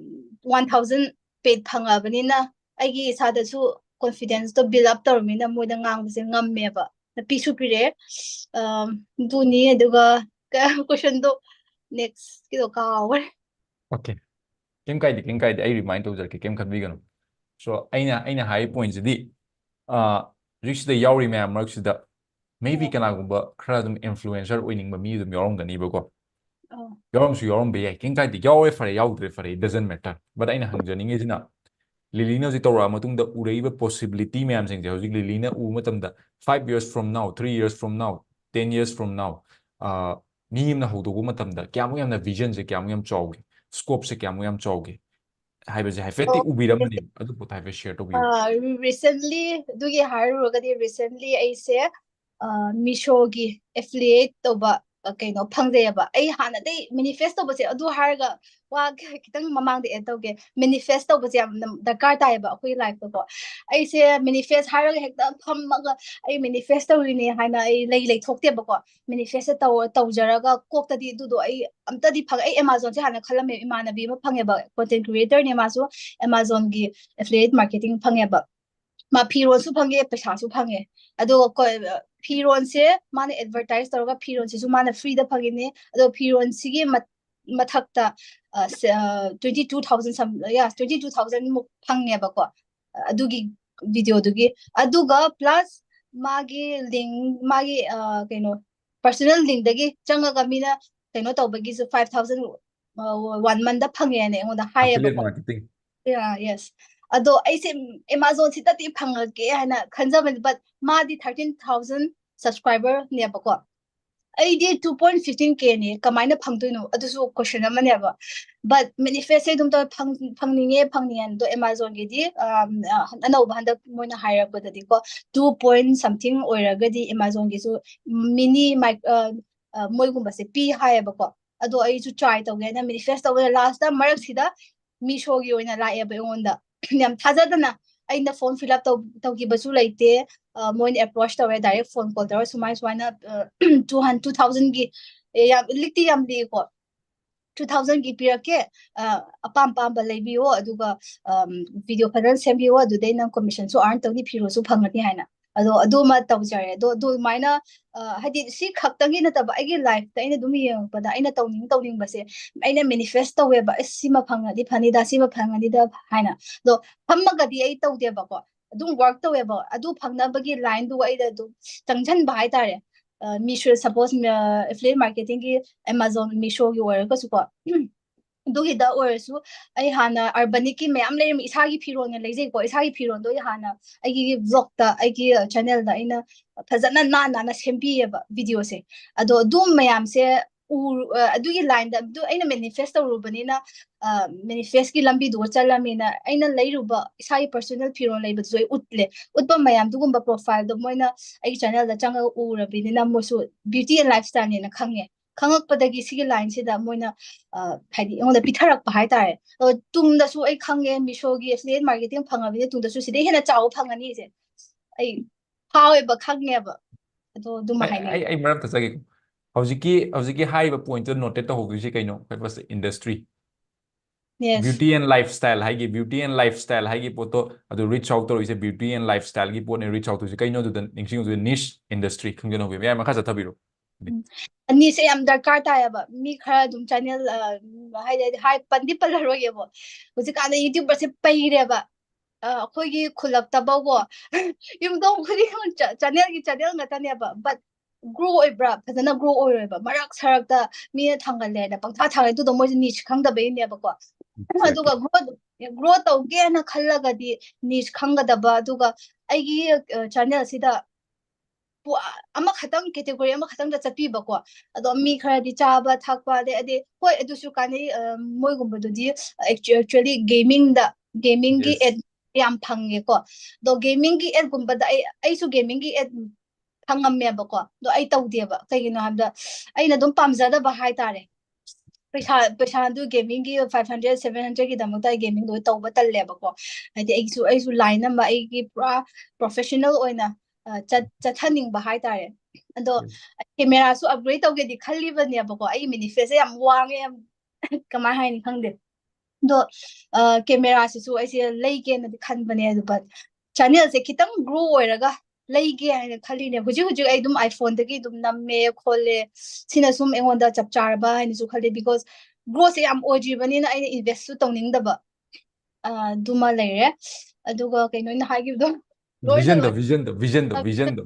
one thousand paid ꯐꯪꯉꯕꯅꯤꯅ ꯑꯩꯒꯤ ꯏꯁꯥꯗꯁꯨ confidenceꯇꯣ build up ꯇꯧꯔꯕꯅꯤꯅ ꯃꯣꯏꯗ ꯉꯥꯡꯕꯁꯦ ꯉꯝꯃꯦꯕ꯫ ꯄꯤꯁꯨ ꯄꯤꯔꯛꯑꯦ꯫ ꯑ, ꯑꯗꯨꯅꯤ, ꯑꯗꯨꯒ ꯀ-, questionꯗꯣ nextꯀꯤꯗꯣ ꯀꯥꯎꯈ꯭ꯔꯦ꯫ ꯑꯣꯀꯦ꯫ ꯀꯩꯝ ꯀꯥꯏꯗꯦ, ꯀꯩꯝ ꯀꯥꯏꯗꯦ꯫ ꯑꯩ remind ꯇꯧꯖꯔꯛꯀꯦ, ꯀꯩꯝ ꯈꯟꯕꯤꯒꯅꯨ꯫ So ꯑꯩꯅ ꯑꯩꯅ ꯍꯥꯏ ꯄꯣꯏꯟꯁꯤꯗꯤ, ꯍꯧꯖꯤꯛꯁꯤꯗ ꯌꯥꯎꯔꯤ ꯃꯌꯥꯝ ꯃꯔꯛꯁꯤꯗ maybe ꯑꯣ꯫ ꯀꯅꯥꯒꯨꯝꯕ ꯈꯔ ꯑꯗꯨꯝ ꯏꯟꯐ꯭ꯂꯨꯑꯦꯟꯁꯔ ꯑꯣꯏꯅꯤꯡꯕ ꯃꯤ ꯑꯗꯨꯝ ꯌꯥꯎꯔꯝꯒꯅꯤꯕꯀꯣ꯫ ꯑꯣ꯫ ꯌꯥꯎꯔꯝꯁꯨ ꯌꯥꯎꯔꯝꯕ ꯌꯥꯏ, ꯀꯩꯝ ꯀꯥꯏꯗꯦ꯫ ꯌꯥꯎꯔꯦ ꯐꯔꯦ, ꯌꯥꯎꯗ꯭ꯔꯦ ꯐꯔꯦ, it doesn't matter. But ꯑꯩꯅ ꯍꯪꯖꯅꯤꯡꯉꯤꯁꯤꯅ, ꯂꯤꯂꯤꯅ ꯍꯧꯖꯤꯛ ꯇꯧꯔꯛꯑ ꯃꯇꯨꯡꯗ ꯎꯔꯛꯏꯕ possibility ꯃꯌꯥꯝꯁꯤꯡꯁꯦ, ꯍꯧꯖꯤꯛ ꯂꯤꯂꯤꯅ ꯎꯕ ꯃꯇꯝꯗ, five years from now, three years from now, ten years from now, ꯑ, ꯃꯤ ꯑꯃꯅ ꯍꯧꯗꯣꯛꯄ ꯃꯇꯝꯗ ꯀꯌꯥꯃꯨꯛ ꯌꯥꯝꯅ vision ꯁꯦ ꯀꯌꯥꯃꯨꯛ ꯌꯥꯝ ꯆꯥꯎꯒꯦ, scope ꯁꯦ ꯀꯌꯥꯃꯨꯛ ꯌꯥꯝ ꯆꯥꯎꯒꯦ ꯍꯥꯏꯕꯁꯦ ꯍꯥꯏꯐꯦꯠꯇꯤ ꯑꯣ꯫ ꯎꯕꯤꯔꯝꯃꯅꯤ꯫ ꯑꯗꯨ ꯄꯣꯠꯇꯣ ꯍꯥꯏꯐꯦꯠ ꯁꯤꯌꯔ ꯇꯧꯕꯤꯌꯨ꯫ ꯑ, recently ꯑꯗꯨꯒꯤ ꯍꯥꯏꯔꯨꯔꯒꯗꯤ recently ꯑꯩꯁꯦ, ꯑ, ꯃꯤꯁꯣꯒꯤ affiliate ꯇꯧꯕ, ꯑ, ꯀꯩꯅꯣ ꯐꯪꯖꯩꯑꯕ꯫ ꯑꯩ ꯍꯥꯟꯅꯗꯩ manifest ꯇꯧꯕꯁꯦ, ꯑꯗꯨ ꯍꯥꯏꯔꯒ ꯋꯥ ꯈꯤꯇꯪ ꯃꯃꯥꯡꯗ add ꯇꯧꯒꯦ꯫ Manifest ꯇꯧꯕꯁꯦ ꯌꯥꯝꯅ ꯗꯔꯀꯥꯔ ꯇꯥꯏꯌꯦꯕ ꯑꯩꯈꯣꯏꯒꯤ life ꯇꯀꯣ꯫ ꯑꯩꯁꯦ manifest ꯍꯥꯏꯔꯒ ꯍꯦꯛꯇ ꯐꯝꯃꯒ ꯑꯩ manifest ꯇꯧꯔꯤꯅꯦ ꯍꯥꯏꯅ ꯑꯩ ꯂꯩ ꯂꯩꯊꯣꯛꯇꯦꯕꯀꯣ꯫ Manifest ꯇꯧ-, ꯇꯧꯖꯔꯒ ꯀꯣꯛꯇꯗꯤ ꯑꯗꯨꯗꯣ ꯑꯩ ꯑꯝꯇꯗꯤ ꯐꯪ-, ꯑꯩ Amazon ꯁꯦ ꯍꯥꯟꯅ ꯈꯜꯂꯝꯃꯦ꯫ ꯏꯃꯥꯟꯅꯕꯤ ꯑꯃ ꯐꯪꯉꯦꯕ, content creator ꯅꯦ ꯃꯥꯁꯨ, Amazon ꯒꯤ affiliate marketing ꯐꯪꯉꯦꯕ꯫ ꯃꯥ ꯐꯤꯔꯣꯜꯁꯨ ꯐꯪꯉꯦ, ꯄꯩꯁꯥꯁꯨ ꯐꯪꯉꯦ꯫ ꯑꯗꯨꯒ ꯀꯣ-, ꯐꯤꯔꯣꯜꯁꯦ ꯃꯥꯅ advertise ꯇꯧꯔꯒ ꯐꯤꯔꯣꯜꯁꯤꯁꯨ ꯃꯥꯅ free ꯗ ꯐꯪꯉꯤꯅꯦ꯫ ꯑꯗꯣ ꯐꯤꯔꯣꯜꯁꯤꯒꯤ ꯃꯠ-, ꯃꯊꯛꯇ, ꯑ, ꯁ-, ꯑ, twenty two thousand some, yeah, twenty two thousand ꯃꯨꯛ ꯐꯪꯉꯦꯕꯀꯣ꯫ ꯑꯗꯨꯒꯤ video ꯗꯨꯒꯤ꯫ ꯑꯗꯨꯒ plus ꯃꯥꯒꯤ link, ꯃꯥꯒꯤ, ꯑ, ꯀꯩꯅꯣ, personal link ꯇꯒꯤ ꯆꯪꯉꯒ ꯃꯤꯅ ꯀꯩꯅꯣ ꯇꯧꯕꯒꯤꯁꯨ five thousand, ꯑ, one month ꯇ ꯐꯪꯉꯦꯅ ꯑꯩꯉꯣꯟꯗ Affiliate ꯍꯥꯏꯌꯦꯕꯀꯣ꯫ marketing. Yeah, yes. ꯑꯗꯣ ꯑꯩꯁꯦ Amazon ꯁꯤꯗꯗꯤ ꯐꯪꯉꯒꯦ ꯍꯥꯏꯅ ꯈꯟꯖꯕꯅꯤ, but ꯃꯥꯗꯤ thirteen thousand subscriber ꯅꯦꯕꯀꯣ꯫ ꯑꯩꯗꯤ two point fifteen K ꯅꯦ, ꯀꯃꯥꯏꯅ ꯐꯪꯗꯣꯏꯅꯣ? ꯑꯗꯨꯁꯨ question ꯑꯃꯅꯦꯕ꯫ But manifest ꯁꯦ ꯑꯗꯨꯝ ꯇꯧ-, ꯐꯪ-, ꯐꯪꯅꯤꯡꯉꯦ, ꯐꯪꯅꯤꯡꯉꯦ꯫ ꯑꯗꯣ Amazon ꯒꯤꯗꯤ, ꯑꯝ, ꯑ, ꯑꯅꯧꯕ ꯍꯟꯗꯛ ꯃꯣꯏꯅ ꯍꯥꯏꯔꯛꯄꯗꯗꯤꯀꯣ, two point something ꯑꯣꯏꯔꯒꯗꯤ Amazon ꯒꯤꯁꯨ mini mic-, ꯑ, ꯑ, ꯃꯣꯏꯒꯨꯝꯕꯁꯦ ꯄꯤ ꯍꯥꯏꯌꯦꯕꯀꯣ꯫ ꯑꯗꯣ ꯑꯩꯁꯨ try ꯇꯧꯒꯦ ꯍꯥꯏꯅ manifest ꯇꯧꯕꯗ last ꯇ ꯃꯔꯛꯁꯤꯗ ꯃꯤꯁꯣꯒꯤ ꯑꯣꯏꯅ ꯂꯥꯛꯑꯦꯕ ꯑꯩꯉꯣꯟꯗ꯫ ꯌꯥꯝ ꯊꯥꯖꯗꯅ ꯑꯩꯅ form fill up ꯇꯧ-, ꯇꯧꯈꯤꯕꯁꯨ ꯂꯩꯇꯦ꯫ ꯑ, ꯃꯣꯏꯅ approach ꯇꯧꯔꯦ, direct phone call ꯇꯧꯔ ꯁꯨꯃꯥꯏ ꯁꯨꯃꯥꯏꯅ, ꯑ, two hundred, two thousand ꯒꯤ, ꯑꯦ, ꯌꯥꯝ ꯂꯤꯛꯇꯤ ꯌꯥꯝ ꯂꯤꯛꯏꯀꯣ꯫ Two thousand ꯒꯤ ꯄꯤꯔꯛꯀꯦ, ꯑ, ꯑꯄꯥꯝ ꯑꯄꯥꯝꯕ ꯂꯩꯕꯤꯌꯣ, ꯑꯗꯨꯒ, ꯑꯝ, video ꯐꯖꯅ ꯁꯦꯝꯕꯤꯌꯣ, ꯑꯗꯨꯗꯩ ꯅꯪ commission ꯁꯨ earn ꯇꯧꯅꯤ, ꯐꯤꯔꯣꯜꯁꯨ ꯐꯪꯒꯅꯤ ꯍꯥꯏꯅ꯫ ꯑꯗꯣ ꯑꯗꯨꯃ ꯇꯧꯖꯔꯦ꯫ ꯑꯗꯣ ꯑꯗꯨꯃꯥꯏꯅ, ꯑ, ꯍꯥꯏꯗꯤ ꯁꯤ ꯈꯛꯇꯪꯒꯤ ꯅꯠꯇꯕ, ꯑꯩꯒꯤ ꯂꯥꯏꯐꯇ ꯑꯩꯅ ꯑꯗꯨꯝ ꯌꯦꯡꯉꯛꯄꯗ ꯑꯩꯅ ꯇꯧꯅꯤꯡ ꯇꯧꯅꯤꯡꯕꯁꯦ ꯑꯩꯅ ꯃꯦꯅꯤꯐꯦꯁ ꯇꯧꯋꯦꯕ, "ꯑꯁ, ꯁꯤꯃ ꯐꯪꯉꯗꯤ ꯐꯅꯤꯗ, ꯁꯤꯃ ꯐꯪꯉꯗꯤꯗ" ꯍꯥꯏꯅ꯫ ꯑꯗꯣ ꯐꯝꯃꯒꯗꯤ ꯑꯩ ꯇꯧꯗꯦꯕꯀꯣ, ꯑꯗꯨꯝ ꯋꯥꯔꯛ ꯇꯧꯋꯦꯕ꯫ ꯑꯗꯨ ꯐꯪꯅꯕꯒꯤ ꯂꯥꯏꯟꯗꯨ ꯑꯩꯗ ꯑꯗꯨꯝ ꯆꯪꯁꯟꯕ ꯍꯥꯏꯇꯥꯔꯦ꯫ ꯑ, ꯃꯤꯁꯣ, ꯁꯄꯣꯁ, ꯑ, ꯑꯦꯐꯤꯂꯤꯌꯦꯠ ꯃꯥꯔꯀꯦꯇꯤꯡꯒꯤ Amazon, ꯃꯤꯁꯣꯒꯤ ꯑꯣꯏꯔꯒꯁꯨꯀꯣ, ꯑꯗꯨꯒꯤꯗ ꯑꯣꯏꯔꯁꯨ ꯑꯩ ꯍꯥꯟꯅ ꯑꯔꯕꯥꯅꯤꯛꯀꯤ ꯃꯌꯥꯝ ꯂꯩꯔꯝꯃꯤ, ꯏꯁꯥꯒꯤ ꯐꯤꯔꯣꯜꯅ ꯂꯩꯖꯩꯀꯣ, ꯏꯁꯥꯒꯤ ꯐꯤꯔꯣꯜꯗꯣ ꯑꯩ ꯍꯥꯟꯅ ꯑꯩꯒꯤ ꯕ꯭ꯂꯣꯛꯇ, ꯑꯩꯒꯤ ꯆꯦꯅꯦꯜꯗ ꯑꯩꯅ ꯐꯖꯅ ꯅꯥꯟ ꯅꯥꯟꯅ ꯁꯦꯝꯕꯤꯌꯦꯕ ꯚꯤꯗꯤꯑꯣꯁꯦ꯫ ꯑꯗꯣ ꯑꯗꯨ ꯃꯌꯥꯝꯁꯦ ꯎꯔꯨ-, ꯑ, ꯑꯗꯨꯒꯤ ꯂꯥꯏꯟꯗ ꯑꯗꯨ ꯑꯩꯅ ꯃꯦꯅꯤꯐꯦꯁ ꯇꯧꯔꯨꯕꯅꯤꯅ, ꯑ, ꯃꯦꯅꯤꯐꯦꯁꯀꯤ ꯂꯝꯕꯤꯗꯨꯒ ꯆꯠꯂꯝꯅꯤꯅ ꯑꯩꯅ ꯂꯩꯔꯨꯕ ꯏꯁꯥꯒꯤ ꯄꯔꯁꯣꯅꯦꯜ ꯐꯤꯔꯣꯜ ꯂꯩꯕꯗꯨꯁꯨ ꯑꯩ ꯎꯠꯂꯦ꯫ ꯎꯠꯄ ꯃꯌꯥꯝꯗꯨꯒꯨꯝꯕ ꯄ꯭ꯔꯣꯐꯥꯏꯜꯗꯣ ꯃꯣꯏꯅ ꯑꯩꯒꯤ ꯆꯦꯅꯦꯜꯗ ꯆꯪꯉꯒ ꯎꯔꯕꯅꯤꯅ ꯃꯣꯏꯁꯨ ꯕ꯭ꯌꯨꯇꯤ ꯑꯦꯟ ꯂꯥꯏꯐ ꯁ꯭ꯇꯥꯏꯜꯅꯦꯅ ꯈꯪꯉꯦ꯫ ꯈꯪꯉꯛꯄꯗꯒꯤ ꯁꯤꯒꯤ ꯂꯥꯏꯟꯁꯤꯗ ꯃꯣꯏꯅ, ꯑ, ꯍꯥꯏꯗꯤ ꯑꯩꯉꯣꯟꯗ ꯄꯤꯊꯔꯛꯄ ꯍꯥꯏꯇꯥꯔꯦ꯫ ꯑꯗꯣ ꯇꯨꯡꯗꯁꯨ ꯑꯩ ꯈꯪꯉꯦ ꯃꯤꯁꯣꯒꯤ ꯑꯦꯐꯤꯂꯤꯌꯦꯠ ꯃꯥꯔꯀꯦꯇꯤꯡ ꯐꯪꯉꯕꯅꯤꯅ ꯇꯨꯡꯗꯁꯨ ꯁꯤꯗꯩ ꯍꯦꯟꯅ ꯆꯥꯎꯕ ꯐꯪꯉꯅꯤ ꯏꯆꯦ꯫ ꯑꯩ ꯐꯥꯎꯋꯦꯕ, ꯈꯪꯉꯦꯕ꯫ ꯑꯗꯣ ꯑꯗꯨꯃ ꯑꯩ, ꯍꯥꯏꯅꯤꯡꯉꯦ꯫ ꯑꯩ, ꯑꯩ ꯃꯔꯛ ꯊꯠꯆꯒꯦꯀꯣ꯫ ꯍꯧꯖꯤꯛꯀꯤ, ꯍꯧꯖꯤꯛꯀꯤ ꯍꯥꯏꯔꯤꯕ ꯄꯣꯏꯟꯠꯇꯨ ꯅꯣꯇꯦꯠ ꯇꯧꯍꯧꯗꯣꯏꯁꯦ ꯀꯩꯅꯣ? What was the industry? Yes. Beauty and lifestyle ꯍꯥꯏꯒꯤ, beauty and lifestyle ꯍꯥꯏꯒꯤ ꯄꯣꯠꯇꯣ ꯑꯗꯨ ꯔꯤꯆ ꯑꯥꯎꯠ ꯇꯧꯔꯛꯏꯁꯦ, beauty and lifestyleꯒꯤ ꯄꯣꯠꯅꯦ ꯔꯤꯆ ꯑꯥꯎꯠ ꯇꯧꯔꯤꯁꯦ꯫ ꯀꯩꯅꯣ ꯑꯗꯨꯗ ꯅꯤꯡꯁꯤꯡꯉꯨꯗꯣꯏ, ꯅꯤꯁ ꯏꯟꯗꯁꯇ꯭ꯔꯤ ꯈꯪꯖꯅꯍꯧꯕꯤꯌꯨ꯫ ꯃꯌꯥꯝ ꯃꯈꯥ ꯆꯠꯊꯕꯤꯔꯣ꯫ ꯎꯝ꯫ ꯑꯅꯤꯁꯦ ꯌꯥꯝ ꯗꯔꯀꯥꯔ ꯇꯥꯏꯌꯦꯕ꯫ ꯃꯤ ꯈꯔ ꯑꯗꯨꯝ ꯆꯦꯅꯦꯜ, ꯑ, ꯍꯥꯏꯗꯤ, ꯍꯥꯏꯗꯤ ꯍꯥꯏ, ꯄꯟꯗꯤ ꯄꯜꯂꯔꯣꯏꯒꯦꯕ꯫ ꯍꯧꯖꯤꯛꯀꯥꯟꯗ ꯌꯨꯇ꯭ꯌꯨꯕꯔꯁꯦ ꯄꯩꯔꯦꯕ꯫ ꯑ, ꯑꯩꯈꯣꯏꯒꯤ ꯈꯨꯜꯂꯛꯇꯐꯥꯎꯀꯣ, ꯌꯨꯝꯊꯣꯡ ꯈꯨꯗꯤꯡꯃꯛ ꯆ-, ꯆꯦꯅꯦꯜꯒꯤ ꯆꯦꯅꯦꯜ ꯉꯥꯛꯇꯅꯦꯕ꯫ But ꯒ꯭ꯔꯣ ꯑꯣꯏꯕ꯭ꯔꯥ? ꯐꯖꯅ ꯒ꯭ꯔꯣ ꯑꯣꯏꯔꯣꯏꯕ꯫ ꯃꯔꯛ ꯁꯔꯛꯇ ꯃꯤꯅ ꯊꯥꯡꯒꯠꯂꯦꯅ ꯄꯪꯊꯥ ꯊꯥꯡꯒꯠꯂꯦ꯫ ꯑꯗꯨꯗꯣ ꯃꯣꯏꯁꯦ ꯅꯤꯁ ꯈꯪꯗꯕꯩꯅꯦꯕꯀꯣ꯫ ꯑꯗꯨꯒ ꯒ꯭ꯔꯣ, ꯒ꯭ꯔꯣ ꯇꯧꯒꯦꯅ ꯈꯜꯂꯒꯗꯤ ꯅꯤꯁ ꯈꯪꯒꯗꯕ꯫ ꯑꯗꯨꯒ ꯑꯩꯒꯤ, ꯑ, ꯆꯦꯅꯦꯜꯁꯤꯗ ꯄꯨ-, ꯑꯃꯈꯛꯇꯪ, ꯀꯦꯇꯦꯒꯣꯔꯤ ꯑꯃꯈꯛꯇꯪꯗ ꯆꯠꯄꯤꯕꯀꯣ꯫ ꯑꯗꯣ ꯃꯤ ꯈꯔꯗꯤ ꯆꯥꯕ ꯊꯛꯄ, ꯑꯗꯩ, ꯑꯗꯩ, ꯍꯣꯏ, ꯑꯗꯨꯁꯨ ꯀꯥꯟꯅꯩ, ꯑ, ꯃꯣꯏꯒꯨꯝꯕꯗꯨꯗꯤ actu-, actually ꯒꯦꯃꯤꯡꯗ, ꯒꯦꯃꯤꯡꯒꯤ Yes. ꯑꯦꯗ ꯌꯥꯝ ꯐꯪꯉꯦꯀꯣ꯫ ꯑꯗꯣ ꯒꯦꯃꯤꯡꯒꯤ ꯑꯦꯗꯒꯨꯝꯕꯗ ꯑꯩ, ꯑꯩꯁꯨ ꯒꯦꯃꯤꯡꯒꯤ ꯑꯦꯗ ꯐꯪꯉꯝꯃꯦꯕꯀꯣ꯫ ꯑꯗꯣ ꯑꯩ ꯇꯧꯗꯦꯕ꯫ ꯀꯩꯒꯤꯅꯣ ꯍꯥꯏꯕꯗ ꯑꯩꯅ ꯑꯗꯨꯝ ꯄꯥꯝꯖꯗꯕ ꯍꯥꯏꯇꯥꯔꯦ꯫ ꯄꯩꯁꯥ, ꯄꯩꯁꯥꯗꯨ ꯒꯦꯃꯤꯡꯒꯤ five hundred, seven hundred ꯒꯤꯗꯃꯛꯇ ꯑꯩ ꯒꯦꯃꯤꯡꯗꯣ ꯇꯧꯕ ꯇꯜꯂꯦꯕꯀꯣ꯫ ꯍꯥꯏꯗꯤ ꯑꯩꯁꯨ, ꯑꯩꯁꯨ ꯂꯥꯏꯟ ꯑꯃ ꯑꯩꯒꯤ ꯄꯨꯔꯥ ꯄ꯭ꯔꯣꯐꯦꯁꯅꯦꯜ ꯑꯣꯏꯅ, ꯑ, ꯆꯠ-, ꯆꯠꯍꯟꯅꯤꯡꯕ ꯍꯥꯏꯇꯥꯔꯦ꯫ ꯑꯗꯣ ꯎꯝ꯫ ꯀꯦꯃꯦꯔꯥꯁꯨ ꯑꯞꯒ꯭ꯔꯦꯗ ꯇꯧꯒꯦꯗꯤ ꯈꯜꯂꯤꯕꯅꯦꯕꯀꯣ꯫ ꯑꯩꯒꯤ ꯃꯦꯅꯤꯐꯦꯁꯁꯦ ꯌꯥꯝ ꯋꯥꯡꯉꯦ, ꯌꯥꯝ ꯀꯃꯥꯏ ꯍꯥꯏꯅꯤ ꯈꯪꯗꯦ꯫ ꯑꯗꯣ, ꯑ, ꯀꯦꯃꯦꯔꯥꯁꯤꯁꯨ ꯑꯩꯁꯦ ꯂꯩꯒꯦꯅꯗꯤ ꯈꯟꯕꯅꯦ꯫ ꯑꯗꯨ, but ꯆꯦꯅꯦꯜꯁꯦ ꯈꯤꯇꯪ ꯒ꯭ꯔꯣ ꯑꯣꯏꯔꯒ ꯂꯩꯒꯦ ꯍꯥꯏꯅ ꯈꯜꯂꯤꯅꯦ꯫ ꯍꯧꯖꯤꯛ ꯍꯧꯖꯤꯛ ꯑꯩ ꯑꯗꯨꯝ iPhone ꯗꯒꯤ ꯑꯗꯨꯝ ꯅꯝꯃꯦ ꯈꯣꯠꯂꯦ, ꯁꯤꯅ ꯁꯨꯝ ꯑꯩꯉꯣꯟꯗ ꯆꯞ ꯆꯥꯔꯕ ꯍꯥꯏꯅꯁꯨ ꯈꯜꯂꯦ, because growth ꯁꯦ ꯌꯥꯝ ꯑꯣꯏꯗ꯭ꯔꯤꯕꯅꯤꯅ ꯑꯩꯅ invest ꯁꯨ ꯇꯧꯅꯤꯡꯗꯕ꯫ ꯑ, ꯑꯗꯨꯃ ꯂꯩꯔꯦ꯫ ꯑꯗꯨꯒ ꯀꯩꯅꯣ ꯑꯩꯅ ꯍꯥꯏꯈꯤꯕꯗꯣ? ꯂꯣꯏꯅ vision ꯗꯣ, ꯂꯣꯏ-, vision ꯗꯣ, vision ꯗꯣ, ꯑ, vision ꯗꯣ꯫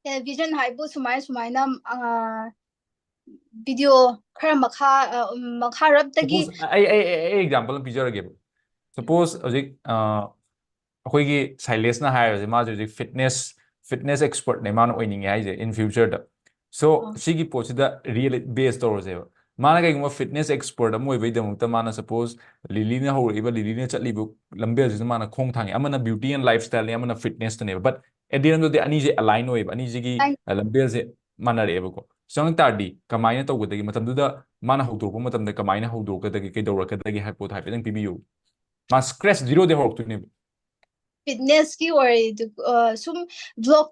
ꯑꯦ, vision ꯍꯥꯏꯕꯨ ꯁꯨꯃꯥꯏ ꯁꯨꯃꯥꯏꯅ, ꯑ, video ꯈꯔ ꯃꯈꯥ, ꯑ, ꯎꯝ, ꯃꯈꯥꯔꯞꯇꯒꯤ suppose ꯑꯩ, ꯑꯩ, ꯑꯩ, ꯑꯩ example ꯑꯃ ꯄꯤꯖꯔꯒꯦꯕ꯫ Suppose ꯍꯧꯖꯤꯛ, ꯑ, ꯑꯩꯈꯣꯏꯒꯤ ꯁꯥꯏꯂꯦꯁꯅ ꯍꯥꯏꯔꯁꯦ, ꯃꯥꯁꯦ ꯍꯧꯖꯤꯛ fitness, fitness expert ꯅꯦ ꯃꯥꯅ ꯑꯣꯏꯅꯤꯡꯉꯦ ꯍꯥꯏꯁꯦ in future ꯗ꯫ So, ꯑ꯫ ꯁꯤꯒꯤ ꯄꯣꯠꯁꯤꯗ real base ꯇꯧꯔꯁꯦꯕ꯫ ꯃꯥꯅ ꯀꯩꯒꯨꯝꯕ fitness expert ꯑꯃ ꯑꯣꯏꯕꯩꯗꯃꯛꯇ ꯃꯥꯅ, suppose, ꯂꯤꯂꯤꯅ ꯍꯧꯔꯛꯏꯕ, ꯂꯤꯂꯤꯅ ꯆꯠꯂꯤꯕ ꯂꯝꯕꯦꯜꯁꯤꯗ ꯃꯥꯅ ꯈꯣꯡ ꯊꯥꯡꯉꯤ, ꯑꯃꯅ beauty and lifestyle ꯅꯦ, ꯑꯃꯅ fitness ꯇꯅꯦꯕ, but at the end of the day ꯑꯅꯤꯁꯦ align ꯑꯣꯏꯌꯦꯕ, ꯑꯅꯤꯁꯤꯒꯤ, Align. ꯑ, ꯂꯝꯕꯦꯜꯁꯦ ꯃꯥꯟꯅꯔꯛꯑꯦꯕꯀꯣ꯫ ꯆꯪ ꯇꯥꯔꯗꯤ ꯀꯃꯥꯏꯅ ꯇꯧꯒꯗꯒꯦ? ꯃꯇꯝꯗꯨꯗ ꯃꯥꯅ ꯍꯧꯗꯣꯔꯛꯄ ꯃꯇꯝꯗ ꯀꯃꯥꯏꯅ ꯍꯧꯗꯣꯔꯛꯀꯗꯒꯦ, ꯀꯩꯗꯧꯔꯛꯀꯗꯒꯦ ꯍꯥꯏꯕ ꯄꯣꯠꯇꯣ ꯍꯥꯏꯐꯦꯠꯇꯪ ꯄꯤꯕꯤꯌꯨ꯫ ꯃꯥ scratch zero ꯗꯩ ꯍꯧꯔꯛꯇꯣꯏꯅꯦꯕ꯫ Fitness ꯀꯤ ꯑꯣꯏꯔꯗꯤ, ꯑ, ꯁꯨꯝ vlog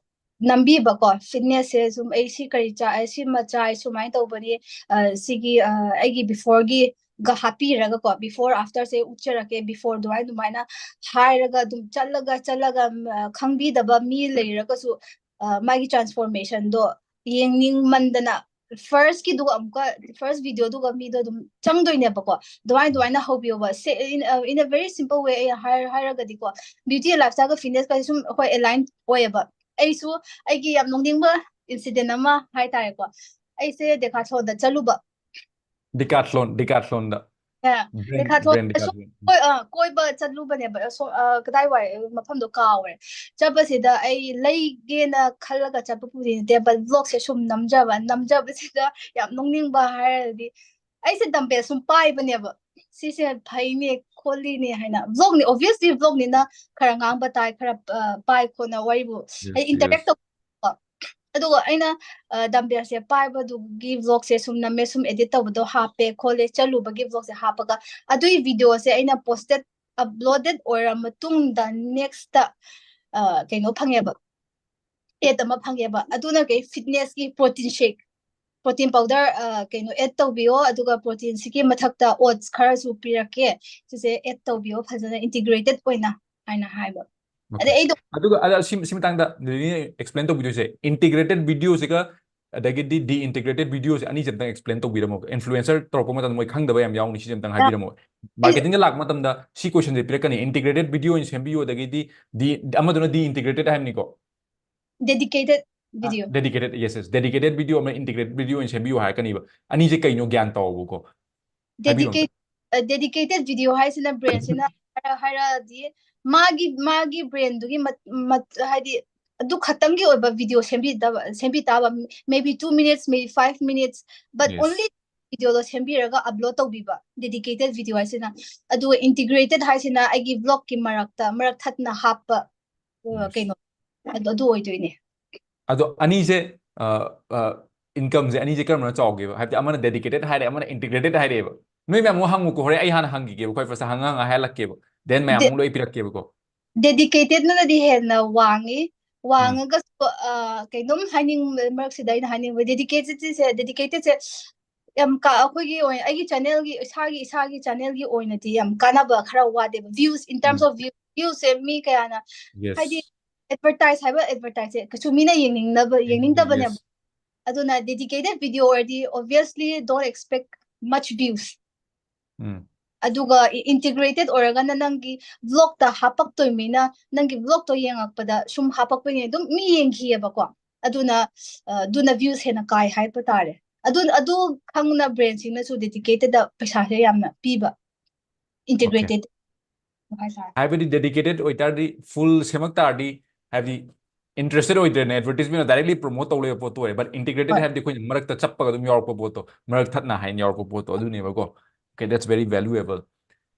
ꯅꯝꯕꯤꯕꯀꯣ, fitness ꯁꯦ ꯁꯨꯝ ꯑꯩ ꯁꯤ ꯀꯔꯤ ꯆꯥꯏ, ꯁꯤꯃ ꯆꯥꯏ, ꯁꯨꯃꯥꯏꯅ ꯇꯧꯕꯅꯤ, ꯑ, ꯁꯤꯒꯤ, ꯑ, ꯑꯩꯒꯤ before ꯒꯤ ꯒ ꯍꯥꯞꯄꯤꯔꯒꯀꯣ, before after ꯁꯦ ꯎꯠꯆꯔꯛꯀꯦ, before ꯑꯗꯨꯃꯥꯏꯅ, ꯑꯗꯨꯃꯥꯏꯅ ꯍꯥꯏꯔꯒ ꯑꯗꯨꯝ ꯆꯠꯂꯒ, ꯆꯠꯂꯒ, ꯎꯝ, ꯑ, ꯈꯪꯕꯤꯗꯕ ꯃꯤ ꯂꯩꯔꯒꯁꯨ, ꯑ, ꯃꯥꯒꯤ transformation ꯗꯣ ꯌꯦꯡꯅꯤꯡꯃꯟꯗꯅ first ꯀꯤꯗꯨꯒ ꯑꯃꯨꯛꯀ, first video ꯗꯨꯒ ꯃꯤꯗꯣ ꯑꯗꯨꯝ ꯆꯪꯗꯣꯏꯅꯦꯕꯀꯣ꯫ ꯑꯗꯨꯃꯥꯏꯅ, ꯎꯝ꯫ ꯑꯗꯨꯃꯥꯏꯅ ꯍꯧꯕꯤꯌꯣꯕ꯫ ꯁꯦ, in, ꯑ, in a very simple way ꯑꯩ ꯍꯥꯏ-, ꯍꯥꯏꯔꯒꯗꯤꯀꯣ, beauty and lifestyle ꯒ fitness ꯀꯁꯦ ꯁꯨꯝ ꯑꯩꯈꯣꯏ align ꯑꯣꯏꯌꯦꯕ꯫ ꯑꯩꯁꯨ ꯑꯩꯒꯤ ꯌꯥꯝ ꯅꯣꯛꯅꯤꯡꯕ incident ꯑꯃ ꯍꯥꯏꯇꯥꯔꯦꯀꯣ꯫ ꯑꯩꯁꯦ Decathlon ꯗ ꯆꯠꯂꯨꯕ꯫ Decathlon, Decathlon ꯗ꯫ ꯑ, brand, Decathlon brand ꯗ ꯁꯨꯝ Decathlon꯫ ꯎꯝ꯫ ꯀꯣꯏ-, ꯑ, ꯀꯣꯏꯕ ꯆꯠꯂꯨꯕꯅꯦꯕ꯫ ꯑꯁꯣ-, ꯑ, ꯀꯗꯥꯏꯋꯥꯏ ꯃꯐꯝꯗꯣ ꯀꯥꯎꯔꯦ꯫ ꯆꯠꯄꯁꯤꯗ ꯑꯩ ꯂꯩꯒꯦꯅ ꯈꯜꯂꯒ ꯆꯠꯄꯕꯨꯗꯤ ꯅꯠꯇꯦ, but vlog ꯁꯦ ꯁꯨꯝ ꯅꯝꯖꯕ, ꯅꯝꯖꯕꯁꯤꯗ ꯌꯥꯝ ꯅꯣꯛꯅꯤꯡꯕ ꯍꯥꯏꯔꯗꯤ, ꯑꯩꯁꯦ dumbbell ꯁꯨꯝ ꯄꯥꯏꯕꯅꯦꯕ꯫ ꯁꯤꯁꯦ ꯐꯩꯅꯦ, ꯈꯣꯠꯂꯤꯅꯦ ꯍꯥꯏꯅ꯫ Vlog ꯅꯤ, obviously vlog ꯅꯤꯅ ꯈꯔ ꯉꯥꯡꯕ ꯇꯥꯏ, ꯈꯔ, ꯑ, ꯄꯥꯏ ꯈꯣꯠꯅ ꯋꯥꯔꯤꯕꯨ, yes, ꯍꯥꯏꯗꯤ interact, yes, ꯇꯧꯕ꯫ ꯑꯗꯨꯒ ꯑꯩꯅ, ꯑ, dumbbell ꯁꯦ ꯄꯥꯏꯕꯗꯨꯒꯤ vlog ꯁꯦ ꯁꯨꯝ ꯅꯝꯃꯦ, ꯁꯨꯝ edit ꯇꯧꯕꯗꯣ ꯍꯥꯞꯄꯦ ꯈꯣꯠꯂꯦ, ꯆꯠꯂꯨꯕꯒꯤ vlog ꯁꯦ ꯍꯥꯞꯄꯒ, ꯑꯗꯨꯏ video ꯁꯦ ꯑꯩꯅ posted, uploaded ꯑꯣꯏꯔ ꯃꯇꯨꯡꯗ next ꯇ, ꯑ, ꯀꯩꯅꯣ ꯐꯪꯉꯦꯕ, ad ꯑꯃ ꯐꯪꯉꯦꯕ꯫ ꯑꯗꯨꯅ ꯀꯩ, fitness ꯀꯤ protein shake, protein powder, ꯑ, ꯀꯩꯅꯣ, add ꯇꯧꯕꯤꯌꯣ, ꯑꯗꯨꯒ protein ꯁꯤꯒꯤ ꯃꯊꯛꯇ oats ꯈꯔꯁꯨ ꯄꯤꯔꯛꯀꯦ, ꯁꯤꯁꯦ add ꯇꯧꯕꯤꯌꯣ ꯐꯖꯅ integrated ꯑꯣꯏꯅ, ꯍꯥꯏꯅ ꯍꯥꯏꯕ꯫ ꯑꯗꯩ ꯑꯩꯗꯣ ꯑꯗꯨꯒ ꯑꯗ ꯁꯤ ꯁꯤ ꯃꯇꯥꯡꯗ ꯂꯤꯂꯤꯅ explain ꯇꯧꯕꯤꯗꯣꯏꯁꯦ, integrated video ꯁꯤꯒ ꯑꯗꯒꯤꯗꯤ de-integrated video ꯁꯦ ꯑꯅꯤꯁꯦ ꯑꯝꯇꯪ explain ꯇꯧꯕꯤꯔꯝꯃꯣ꯫ Influencer ꯇꯧꯔꯛꯄ ꯃꯇꯝꯗ ꯃꯣꯏ ꯈꯪꯗꯕ ꯌꯥꯝ ꯌꯥꯎꯅꯤ, ꯁꯤꯁꯦ ꯑꯝꯇꯪ ꯍꯥꯏꯕꯤꯔꯝꯃꯣ꯫ Marketing ꯗ ꯂꯥꯛꯄ ꯃꯇꯝꯗ ꯁꯤ question ꯁꯦ ꯄꯤꯔꯛꯀꯅꯤ, integrated video ꯑꯣꯏꯅ ꯁꯦꯝꯕꯤꯌꯨ, ꯑꯗꯒꯤꯗꯤ de ꯑꯃꯗꯨꯅ de-integrated ꯍꯥꯏꯕꯅꯤꯀꯣ꯫ dedicated video. Dedicated, yes, yes, dedicated video ꯑꯃ integrated video ꯑꯣꯏꯅ ꯁꯦꯝꯕꯤꯌꯨ ꯍꯥꯏꯔꯛꯀꯅꯤꯕ꯫ ꯑꯅꯤꯁꯦ ꯀꯩꯅꯣ ꯒ꯭ꯌꯥꯟ ꯇꯧꯕꯀꯣ꯫ ꯍꯥꯏꯕꯤꯔꯣ ꯑꯝꯇ꯫ Dedicate dedicated video ꯍꯥꯏꯁꯤꯅ brand ꯁꯤꯅ ꯍꯥꯏꯔ ꯍꯥꯏꯔꯛꯑꯗꯤ ꯃꯥꯒꯤ ꯃꯥꯒꯤ brand ꯗꯨꯒꯤ ꯃꯠ- ꯃꯠ- ꯍꯥꯏꯗꯤ ꯑꯗꯨ ꯈꯛꯇꯪꯒꯤ ꯑꯣꯏꯕ video ꯁꯦꯝꯕꯤꯗꯕ ꯁꯦꯝꯕꯤ ꯇꯥꯕ, maybe two minutes, maybe five minutes, but Yes. only video ꯗꯣ ꯁꯦꯝꯕꯤꯔꯒ upload ꯇꯧꯕꯤꯕ, dedicated video ꯍꯥꯏꯁꯤꯅ꯫ ꯑꯗꯨꯒ integrated ꯍꯥꯏꯁꯤꯅ ꯑꯩꯒꯤ vlog ꯀꯤ ꯃꯔꯛꯇ ꯃꯔꯛ ꯊꯠꯅ ꯍꯥꯞꯄ ꯑ, Yes. ꯀꯩꯅꯣ ꯑꯗꯨ ꯑꯗꯨ ꯑꯣꯏꯗꯣꯏꯅꯦ꯫ ꯑꯗꯣ ꯑꯅꯤꯁꯦ ꯑ, ꯑ, income ꯁꯦ ꯑꯅꯤꯁꯦ ꯀꯔꯝꯕꯅ ꯆꯥꯎꯒꯦꯕ? ꯍꯥꯏꯕꯗꯤ ꯑꯃꯅ dedicated ꯍꯥꯏꯔꯦ, ꯑꯃꯅ integrated ꯍꯥꯏꯔꯛꯑꯦꯕ꯫ ꯅꯣꯏ ꯃꯌꯥꯝ ꯑꯃꯨꯛ ꯍꯪꯉꯨꯀꯣ, ꯍꯣꯔꯦꯟ ꯑꯩ ꯍꯥꯟꯅ ꯍꯪꯈꯤꯒꯦꯕ, ꯑꯩꯈꯣꯏ first ꯍꯪꯉ ꯍꯪꯉ ꯍꯥꯏꯍꯜꯂꯛꯀꯦꯕ, then ꯃꯌꯥꯝ De- ꯑꯃꯨꯛ ꯂꯣꯏ ꯄꯤꯔꯛꯀꯦꯕꯀꯣ꯫ Dedicated ꯅꯗꯤ ꯍꯦꯟꯅ ꯋꯥꯡꯉꯤ꯫ ꯎꯝ. ꯋꯥꯡꯉꯒꯁꯨ ꯑ, ꯀꯩꯅꯣꯝ ꯍꯥꯏꯅꯤꯡꯕ ꯃꯔꯛꯁꯤꯗ ꯑꯩꯅ ꯍꯥꯏꯅꯤꯡꯕ, dedicated ꯁꯦ dedicated ꯁꯦ ꯌꯥꯝ ꯀꯥ ꯑꯩꯈꯣꯏꯒꯤ ꯑꯣꯏꯅ ꯑꯩꯒꯤ channel ꯒꯤ ꯏꯁꯥꯒꯤ ꯏꯁꯥꯒꯤ channel ꯒꯤ ꯑꯣꯏꯅꯗꯤ ꯌꯥꯝ ꯀꯥꯟꯅꯕ ꯈꯔ ꯋꯥꯠꯂꯦꯕ, views, in terms um. of view, views ꯁꯦ ꯃꯤ ꯀꯌꯥꯅ Yes. ꯍꯥꯏꯗꯤ advertise ꯍꯥꯏꯕ advertise ꯁꯦ ꯀꯩꯁꯨ ꯃꯤꯅ ꯌꯦꯡꯅꯤꯡꯅꯕ ꯌꯦꯡꯅꯤꯡꯗꯕꯅꯦꯕ꯫ Yes. ꯑꯗꯨꯅ dedicated video ꯑꯣꯏꯔꯗꯤ obviously don't expect much views. ꯎꯝ. ꯑꯗꯨꯒ integrated ꯑꯣꯏꯔꯒꯅ ꯅꯪꯒꯤ vlog ꯇ ꯍꯥꯞꯄꯛꯇꯣꯏꯅꯤꯅ ꯅꯪꯒꯤ vlog ꯇꯣ ꯌꯦꯡꯉꯛꯄꯗ ꯁꯨꯝ ꯍꯥꯞꯄꯛꯄꯅꯤꯅ ꯑꯗꯨꯝ ꯃꯤ ꯌꯦꯡꯈꯤꯑꯕꯀꯣ꯫ ꯑꯗꯨꯅ ꯑ, ꯑꯗꯨꯅ views ꯍꯦꯟꯅ ꯀꯥꯏ ꯍꯥꯏꯕ ꯇꯥꯔꯦ꯫ ꯑꯗꯨ ꯑꯗꯨ ꯈꯪꯅ brand ꯁꯤꯡꯅꯁꯨ dedicated ꯗ ꯄꯩꯁꯥꯁꯦ ꯌꯥꯝꯅ ꯄꯤꯕ, Okay. integrated ꯍꯥꯏꯇꯥꯔꯦ꯫ ꯍꯥꯏꯕꯗꯤ dedicated ꯑꯣꯏꯇꯥꯔꯗꯤ, full ꯁꯦꯝꯃꯛ ꯇꯥꯔꯗꯤ, ꯍꯥꯏꯕꯗꯤ interested ꯑꯣꯏꯗ꯭ꯔꯦꯅꯦ, advertisement directly promote ꯇꯧ ꯂꯩꯕ ꯄꯣꯠꯇꯣ ꯑꯣꯏꯔꯦ, but integrated ꯍꯣꯏ. ꯍꯥꯏꯕꯗꯤ ꯑꯩꯈꯣꯏꯅ ꯃꯔꯛꯇ ꯆꯞꯄꯒ ꯑꯗꯨꯝ ꯌꯥꯎꯔꯛꯄ ꯄꯣꯠꯇꯣ, ꯃꯔꯛ ꯊꯠꯅ ꯍꯥꯏꯅ ꯌꯥꯎꯔꯛꯄ ꯄꯣꯠꯇꯣ, ꯑꯗꯨꯅꯦꯕꯀꯣ꯫ Okay, that's very valuable.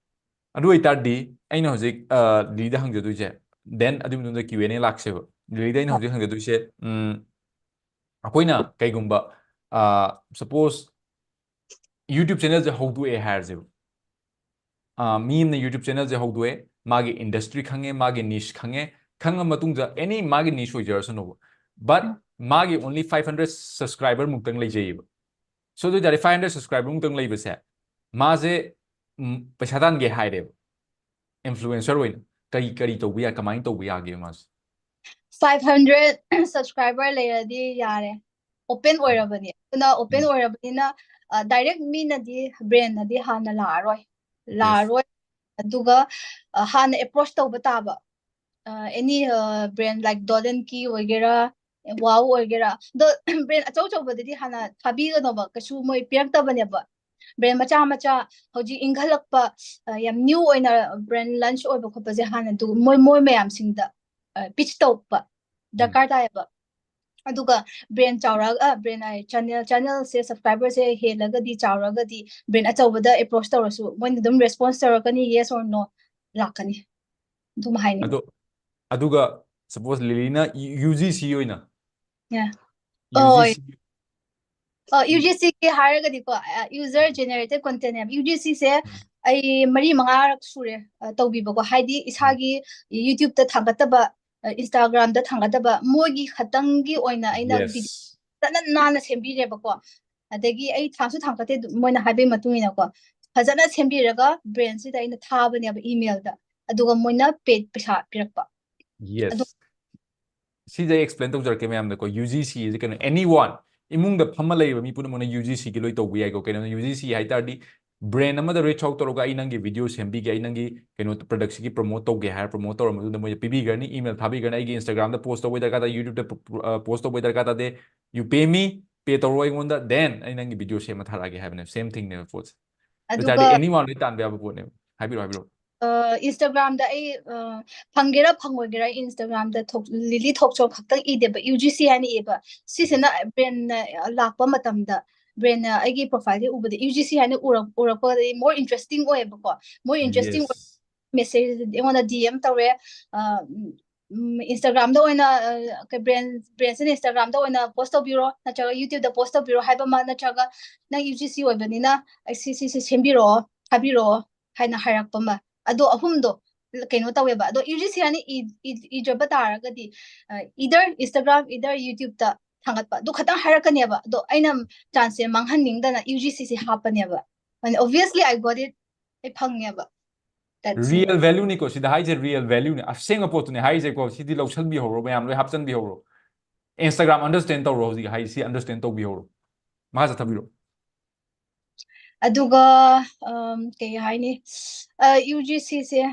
ꯑꯗꯨ ꯑꯣꯏꯇꯥꯔꯗꯤ ꯑꯩꯅ ꯍꯧꯖꯤꯛ ꯑ, ꯂꯤꯂꯤꯗ ꯍꯪꯖꯗꯣꯏꯁꯦ, then ꯑꯗꯨꯒꯤ ꯃꯇꯨꯡꯗ Q and A ꯂꯥꯛꯁꯦꯕ꯫ ꯂꯤꯂꯤꯗ ꯑꯩꯅ ꯍꯣꯏ. ꯍꯧꯖꯤꯛ ꯍꯪꯖꯗꯣꯏꯁꯦ, ꯎꯝ, ꯑꯩꯈꯣꯏꯅ ꯀꯩꯒꯨꯝꯕ ꯑ, suppose YouTube channel ꯁꯦ ꯍꯧꯗꯣꯛꯑꯦ ꯍꯥꯏꯔꯁꯦꯕ꯫ ꯑ, ꯃꯤ ꯑꯃꯅ YouTube channel ꯁꯦ ꯍꯧꯗꯣꯛꯑꯦ, ꯃꯥꯒꯤ industry ꯈꯪꯉꯦ, ꯃꯥꯒꯤ niche ꯈꯪꯉꯦ, ꯈꯪꯉ ꯃꯇꯨꯡꯗ any ꯃꯥꯒꯤ niche ꯑꯣꯏꯖꯔꯁꯅꯨꯕ, but ꯎꯝ. ꯃꯥꯒꯤ only five hundred subscriber ꯃꯨꯛꯇꯪ ꯂꯩꯖꯩꯌꯦꯕ꯫ So ꯑꯗꯨ ꯑꯣꯏꯇꯥꯔꯗꯤ five hundred subscriber ꯃꯨꯛꯇꯪ ꯂꯩꯕꯁꯦ, ꯃꯥꯁꯦ ꯎꯝ, ꯄꯩꯁꯥ ꯇꯥꯟꯒꯦ ꯍꯥꯏꯔꯦꯕ, influencer ꯑꯣꯏꯅ꯫ ꯀꯔꯤ ꯀꯔꯤ ꯇꯧꯕ ꯌꯥꯏ, ꯀꯃꯥꯏꯅ ꯇꯧꯕ ꯌꯥꯒꯦ ꯃꯥꯁꯦ? Five hundred subscriber ꯂꯩꯔꯗꯤ ꯌꯥꯔꯦ꯫ Open ꯑꯣꯏꯔꯕꯅꯤ, ꯑꯗꯨꯅ open ꯎꯝ. ꯑꯣꯏꯔꯕꯅꯤꯅ ꯗꯥꯏꯔꯦꯛ ꯃꯤꯅꯗꯤ, ꯕ꯭ꯔꯦꯟꯅꯗꯤ ꯍꯥꯟꯅ ꯂꯥꯛꯑꯔꯣꯏ ꯌꯦꯁ. ꯂꯥꯛꯑꯔꯣꯏ ꯑꯗꯨꯒ ꯑ, ꯍꯥꯟꯅ ꯑꯦꯄ꯭ꯔꯣꯁ ꯇꯧꯕ ꯇꯥꯕ꯫ ꯑꯦꯅꯤ ꯕ꯭ꯔꯦꯟ ꯂꯥꯏꯛ ꯗꯣꯂꯟꯀꯤ ꯑꯣꯏꯒꯦꯔꯥ, ꯋꯥꯎ ꯑꯣꯏꯒꯦꯔꯥ, ꯑꯗꯣ ꯕ꯭ꯔꯦꯟ ꯑꯆꯧ ꯑꯆꯧꯕꯗꯗꯤ ꯍꯥꯟꯅ ꯊꯥꯕꯤꯒꯅꯣꯕ, ꯀꯩꯁꯨ ꯃꯣꯏ ꯄꯤꯔꯛꯇꯕꯅꯦꯕ꯫ ꯕ꯭ꯔꯦꯟ ꯃꯆꯥ ꯃꯆꯥ ꯍꯧꯖꯤꯛ ꯏꯟꯈꯠꯂꯛꯄ, ꯑ, ꯌꯥꯝ ꯅ꯭ꯌꯨ ꯑꯣꯏꯅ ꯕ꯭ꯔꯦꯟ ꯂꯟꯆ ꯑꯣꯏꯕ ꯈꯣꯠꯄꯁꯦ ꯍꯥꯟꯅ ꯑꯗꯨ ꯃꯣꯏ ꯃꯣꯏ ꯃꯌꯥꯝꯁꯤꯡꯗ ꯄꯤꯆ ꯇꯧꯕ ꯎꯝ. ꯗꯔꯀꯥꯔ ꯇꯥꯏꯌꯦꯕ꯫ ꯑꯗꯨꯒ ꯕ꯭ꯔꯦꯟ ꯆꯥꯎꯔꯛꯑꯒ ꯕ꯭ꯔꯦꯟ ꯍꯥꯏ ꯆꯦꯅꯦꯜ ꯆꯦꯅꯦꯜꯁꯦ ꯁꯕꯁꯀ꯭ꯔꯥꯏꯕꯔꯁꯦ ꯍꯦꯜꯂꯒꯗꯤ, ꯆꯥꯎꯔꯒꯗꯤ ꯕ꯭ꯔꯦꯟ ꯑꯆꯧꯕꯗ ꯑꯦꯄ꯭ꯔꯣꯁ ꯇꯧꯔꯁꯨ ꯃꯣꯏꯅ ꯑꯗꯨꯝ ꯔꯦꯁꯄꯣꯟꯁ ꯇꯧꯔꯛꯀꯅꯤ, yes or no ꯂꯥꯛꯀꯅꯤ꯫ ꯑꯗꯨꯝ ꯍꯥꯏꯅꯤꯡꯕ꯫ ꯑꯗꯣ ꯑꯗꯨꯒ ꯁꯄꯣꯁ ꯂꯤꯂꯤꯅ ꯌꯨ ꯖꯤ ꯁꯤ ꯑꯣꯏꯅ Yeah. ꯌꯨ ꯍꯣꯏ. ꯖꯤ ꯁꯤ ꯑ, ꯌꯨ ꯖꯤ ꯁꯤꯒꯤ ꯍꯥꯏꯔꯒꯗꯤꯀꯣ, ꯌꯨꯖꯔ ꯖꯦꯅꯦꯔꯦꯇꯦꯠ ꯀꯣꯟꯇꯦꯟ ꯍꯥꯏꯕ, ꯌꯨ ꯖꯤ ꯁꯤꯁꯦ ꯎꯝ. ꯑꯩ ꯃꯔꯤ ꯃꯉꯥꯔꯛ ꯁꯨꯔꯦ ꯑ, ꯇꯧꯕꯤꯕꯀꯣ꯫ ꯍꯥꯏꯗꯤ ꯏꯁꯥꯒꯤ ꯌꯨꯇ꯭ꯌꯨꯕꯇ ꯊꯥꯡꯒꯠꯇꯕ, ꯏꯟꯁꯇꯥꯒ꯭ꯔꯥꯝꯗ ꯊꯥꯡꯒꯠꯇꯕ, ꯃꯣꯏꯒꯤ ꯈꯛꯇꯪꯒꯤ ꯑꯣꯏꯅ ꯑꯩꯅ ꯚꯤꯗꯤꯑꯣ ꯌꯦꯁ. ꯐꯖꯅ ꯅꯥꯟꯅ ꯁꯦꯝꯕꯤꯔꯦꯕꯀꯣ꯫ ꯑꯗꯒꯤ ꯑꯩ ꯊꯥꯡꯁꯨ ꯊꯥꯡꯒꯠꯇꯦ, ꯑꯗꯨꯝ ꯃꯣꯏꯅ ꯍꯥꯏꯕꯒꯤ ꯃꯇꯨꯡ ꯏꯟꯅꯀꯣ, ꯐꯖꯅ ꯁꯦꯝꯕꯤꯔꯒ ꯕ꯭ꯔꯦꯟꯁꯤꯗ ꯑꯩꯅ ꯊꯥꯕꯅꯦꯕ ꯏꯃꯦꯜꯗ, ꯑꯗꯨꯒ ꯃꯣꯏꯅ ꯄꯦ ꯄꯩꯁꯥ ꯄꯤꯔꯛꯄ꯫ ꯑꯗꯨ ꯌꯦꯁ. ꯁꯤꯁꯦ ꯑꯩ ꯑꯦꯛꯁꯄ꯭ꯂꯦꯟ ꯇꯧꯖꯔꯛꯀꯦ ꯃꯌꯥꯝꯗꯀꯣ. ꯌꯨ ꯖꯤ ꯁꯤ ꯁꯦ ꯀꯩꯅꯣ, ꯑꯦꯅꯤ ꯋꯥꯟ, ꯏꯃꯨꯡꯗ ꯐꯝꯃ ꯂꯩꯔꯤꯕ ꯃꯤ ꯄꯨꯝꯅꯃꯛꯅ ꯌꯨ ꯖꯤ ꯁꯤꯒꯤ ꯂꯣꯏ ꯇꯧꯕ ꯌꯥꯏꯀꯣ. ꯀꯩꯅꯣ, ꯌꯨ ꯖꯤ ꯁꯤ ꯍꯥꯏ ꯇꯥꯔꯗꯤ ꯕ꯭ꯔꯦꯟ ꯑꯃꯗ ꯔꯤꯆ ꯑꯥꯎꯠ ꯇꯧꯔꯒ ꯑꯩ ꯅꯪꯒꯤ ꯚꯤꯗꯤꯑꯣ ꯁꯦꯝꯕꯤꯒꯦ, ꯑꯩ ꯅꯪꯒꯤ ꯀꯩꯅꯣ ꯄ꯭ꯔꯗꯛꯁꯤꯒꯤ ꯄ꯭ꯔꯣꯃꯣꯠ ꯇꯧꯒꯦ ꯍꯥꯏꯔ ꯄ꯭ꯔꯣꯃꯣꯠ ꯇꯧꯔ ꯃꯇꯨꯡꯗ ꯃꯣꯏꯗ ꯄꯤꯕꯤꯈ꯭ꯔꯅꯤ, ꯏꯃꯦꯜ ꯊꯥꯕꯤꯈ꯭ꯔꯅꯤ, ꯑꯩꯒꯤ ꯏꯟꯁꯇꯥꯒ꯭ꯔꯥꯝꯗ ꯄꯣꯁ ꯇꯧꯕꯩ ꯗꯔꯀꯥꯔ ꯇꯥꯗꯦ, ꯌꯨꯇ꯭ꯌꯨꯕꯇ ꯄꯣꯁ ꯇꯧꯕꯩ ꯗꯔꯀꯥꯔ ꯇꯥꯗꯦ, you pay me, ꯄꯦ ꯇꯧꯔꯣ ꯑꯩꯉꯣꯟꯗ, ꯗꯦꯟ ꯑꯩ ꯅꯪꯒꯤ ꯚꯤꯗꯤꯑꯣ ꯁꯦꯝꯃ ꯊꯥꯔꯛꯑꯒꯦ ꯍꯥꯏꯕꯅꯦ. ꯁꯦꯝ ꯊꯤꯡꯅꯦꯕ ꯄꯣꯠꯁꯦ. ꯑꯗꯨ ꯑꯗꯨꯒ ꯇꯥꯔꯗꯤ ꯑꯦꯅꯤ ꯋꯥꯟ ꯂꯣꯏ ꯇꯥꯟꯕ ꯌꯥꯕ ꯄꯣꯠꯅꯦꯕ. ꯍꯥꯏꯕꯤꯔꯣ, ꯍꯥꯏꯕꯤꯔꯣ. ꯏꯟꯁꯇꯥꯒ꯭ꯔꯥꯝꯗ ꯑꯩ ꯑ, ꯐꯪꯒꯦꯔꯥ ꯐꯪꯉꯣꯏꯒꯦꯔꯥ, ꯏꯟꯁꯇꯥꯒ꯭ꯔꯥꯝꯗ ꯊꯣꯛ ꯂꯤꯂꯤ ꯊꯣꯛ ꯁꯣ ꯈꯛꯇꯪ ꯏꯗꯦꯕ, ꯌꯨ ꯖꯤ ꯁꯤ ꯍꯥꯏꯅ ꯏꯌꯦꯕ꯫ ꯁꯤꯁꯤꯅ ꯕ꯭ꯔꯦꯟꯅ ꯂꯥꯛꯄ ꯃꯇꯝꯗ, ꯕ꯭ꯔꯦꯟꯅ ꯑꯩꯒꯤ ꯄ꯭ꯔꯣꯐꯥꯏꯜꯁꯦ ꯎꯕꯗ ꯌꯨ ꯖꯤ ꯁꯤ ꯍꯥꯏꯅ ꯎꯔꯛ ꯎꯔꯛꯄꯗꯗꯤ ꯃꯣꯔ ꯏꯟꯇꯔꯦꯁꯇꯤꯡ ꯑꯣꯏꯌꯦꯕꯀꯣ. ꯃꯣꯔ ꯏꯟꯇꯔꯦꯁꯇꯤꯡ ꯑꯣꯏ ꯌꯦꯁ. ꯃꯦꯁꯦꯖ ꯑꯩꯉꯣꯟꯗ ꯗꯤ ꯑꯦꯝ ꯇꯧꯔꯦ. ꯏꯟꯁꯇꯥꯒ꯭ꯔꯥꯝꯗ ꯑꯣꯏꯅ ꯕ꯭ꯔꯦꯟ ꯕ꯭ꯔꯦꯟꯁꯤꯅ ꯏꯟꯁꯇꯥꯒ꯭ꯔꯥꯝꯗ ꯑꯣꯏꯅ ꯄꯣꯁ ꯇꯧꯕꯤꯔꯣ, ꯅꯠꯇ꯭ꯔꯒ ꯌꯨꯇ꯭ꯌꯨꯕꯇ ꯄꯣꯁ ꯇꯧꯕꯤꯔꯣ ꯍꯥꯏꯕ ꯑꯃ, ꯅꯠꯇ꯭ꯔꯒ ꯅꯪ ꯌꯨ ꯖꯤ ꯁꯤ ꯑꯣꯏꯕꯅꯤꯅ ꯑꯩ ꯁꯤ ꯁꯤ ꯁꯤ ꯁꯦꯝꯕꯤꯔꯛꯑꯣ, ꯊꯥꯕꯤꯔꯛꯑꯣ ꯍꯥꯏꯅ ꯍꯥꯏꯔꯛꯄ ꯑꯃ꯫ ꯑꯗꯣ ꯑꯍꯨꯝꯗꯣ ꯀꯩꯅꯣ ꯇꯧꯋꯦꯕ꯫ ꯑꯗꯣ ꯌꯨ ꯖꯤ ꯁꯤ ꯍꯥꯏꯅ ꯏ- ꯏ- ꯏꯗ꯭ꯔꯕ ꯇꯥꯔꯒꯗꯤ, ꯏꯗꯔ ꯏꯟꯁꯇꯥꯒ꯭ꯔꯥꯝ, ꯏꯗꯔ ꯌꯨꯇ꯭ꯌꯨꯕꯇ ꯊꯥꯡꯒꯠꯄ, ꯑꯗꯨ ꯈꯛꯇꯪ ꯍꯥꯏꯔꯛꯀꯅꯦꯕ꯫ ꯑꯗꯣ ꯑꯩꯅ ꯆꯥꯟꯁꯁꯦ ꯃꯥꯡꯍꯟꯅꯤꯡꯗꯅ ꯌꯨ ꯖꯤ ꯁꯤꯁꯦ ꯍꯥꯞꯄꯅꯦꯕ꯫ ꯑꯣꯕꯤꯌꯁꯂꯤ ꯑꯥꯏ ꯒꯣꯠ ꯏꯠ, ꯑꯩ ꯐꯪꯉꯦꯕ꯫ That's it. Real value ꯅꯤꯀꯣ ꯁꯤꯗ ꯍꯥꯏꯁꯦ, real value ꯅꯤ, ꯑꯁꯦꯡꯕ ꯄꯣꯠꯇꯨꯅꯦ ꯍꯥꯏꯁꯦꯀꯣ꯫ ꯁꯤꯗꯤ ꯂꯧꯁꯟꯕꯤꯍꯧꯔꯣ, ꯃꯌꯥꯝ ꯂꯣꯏ ꯍꯥꯞꯆꯟꯕꯤꯍꯧꯔꯣ꯫ Instagram understand ꯇꯧꯔꯣ, ꯍꯧꯖꯤꯛ ꯍꯥꯏ ꯁꯤ understand ꯇꯧꯕꯤꯍꯧꯔꯣ꯫ ꯃꯈꯥ ꯆꯠꯊꯕꯤꯔꯣ꯫ ꯑꯗꯨꯒ ꯎꯝ, ꯀꯩ ꯍꯥꯏꯅꯤ, ꯌꯨ ꯖꯤ ꯁꯤꯁꯦ,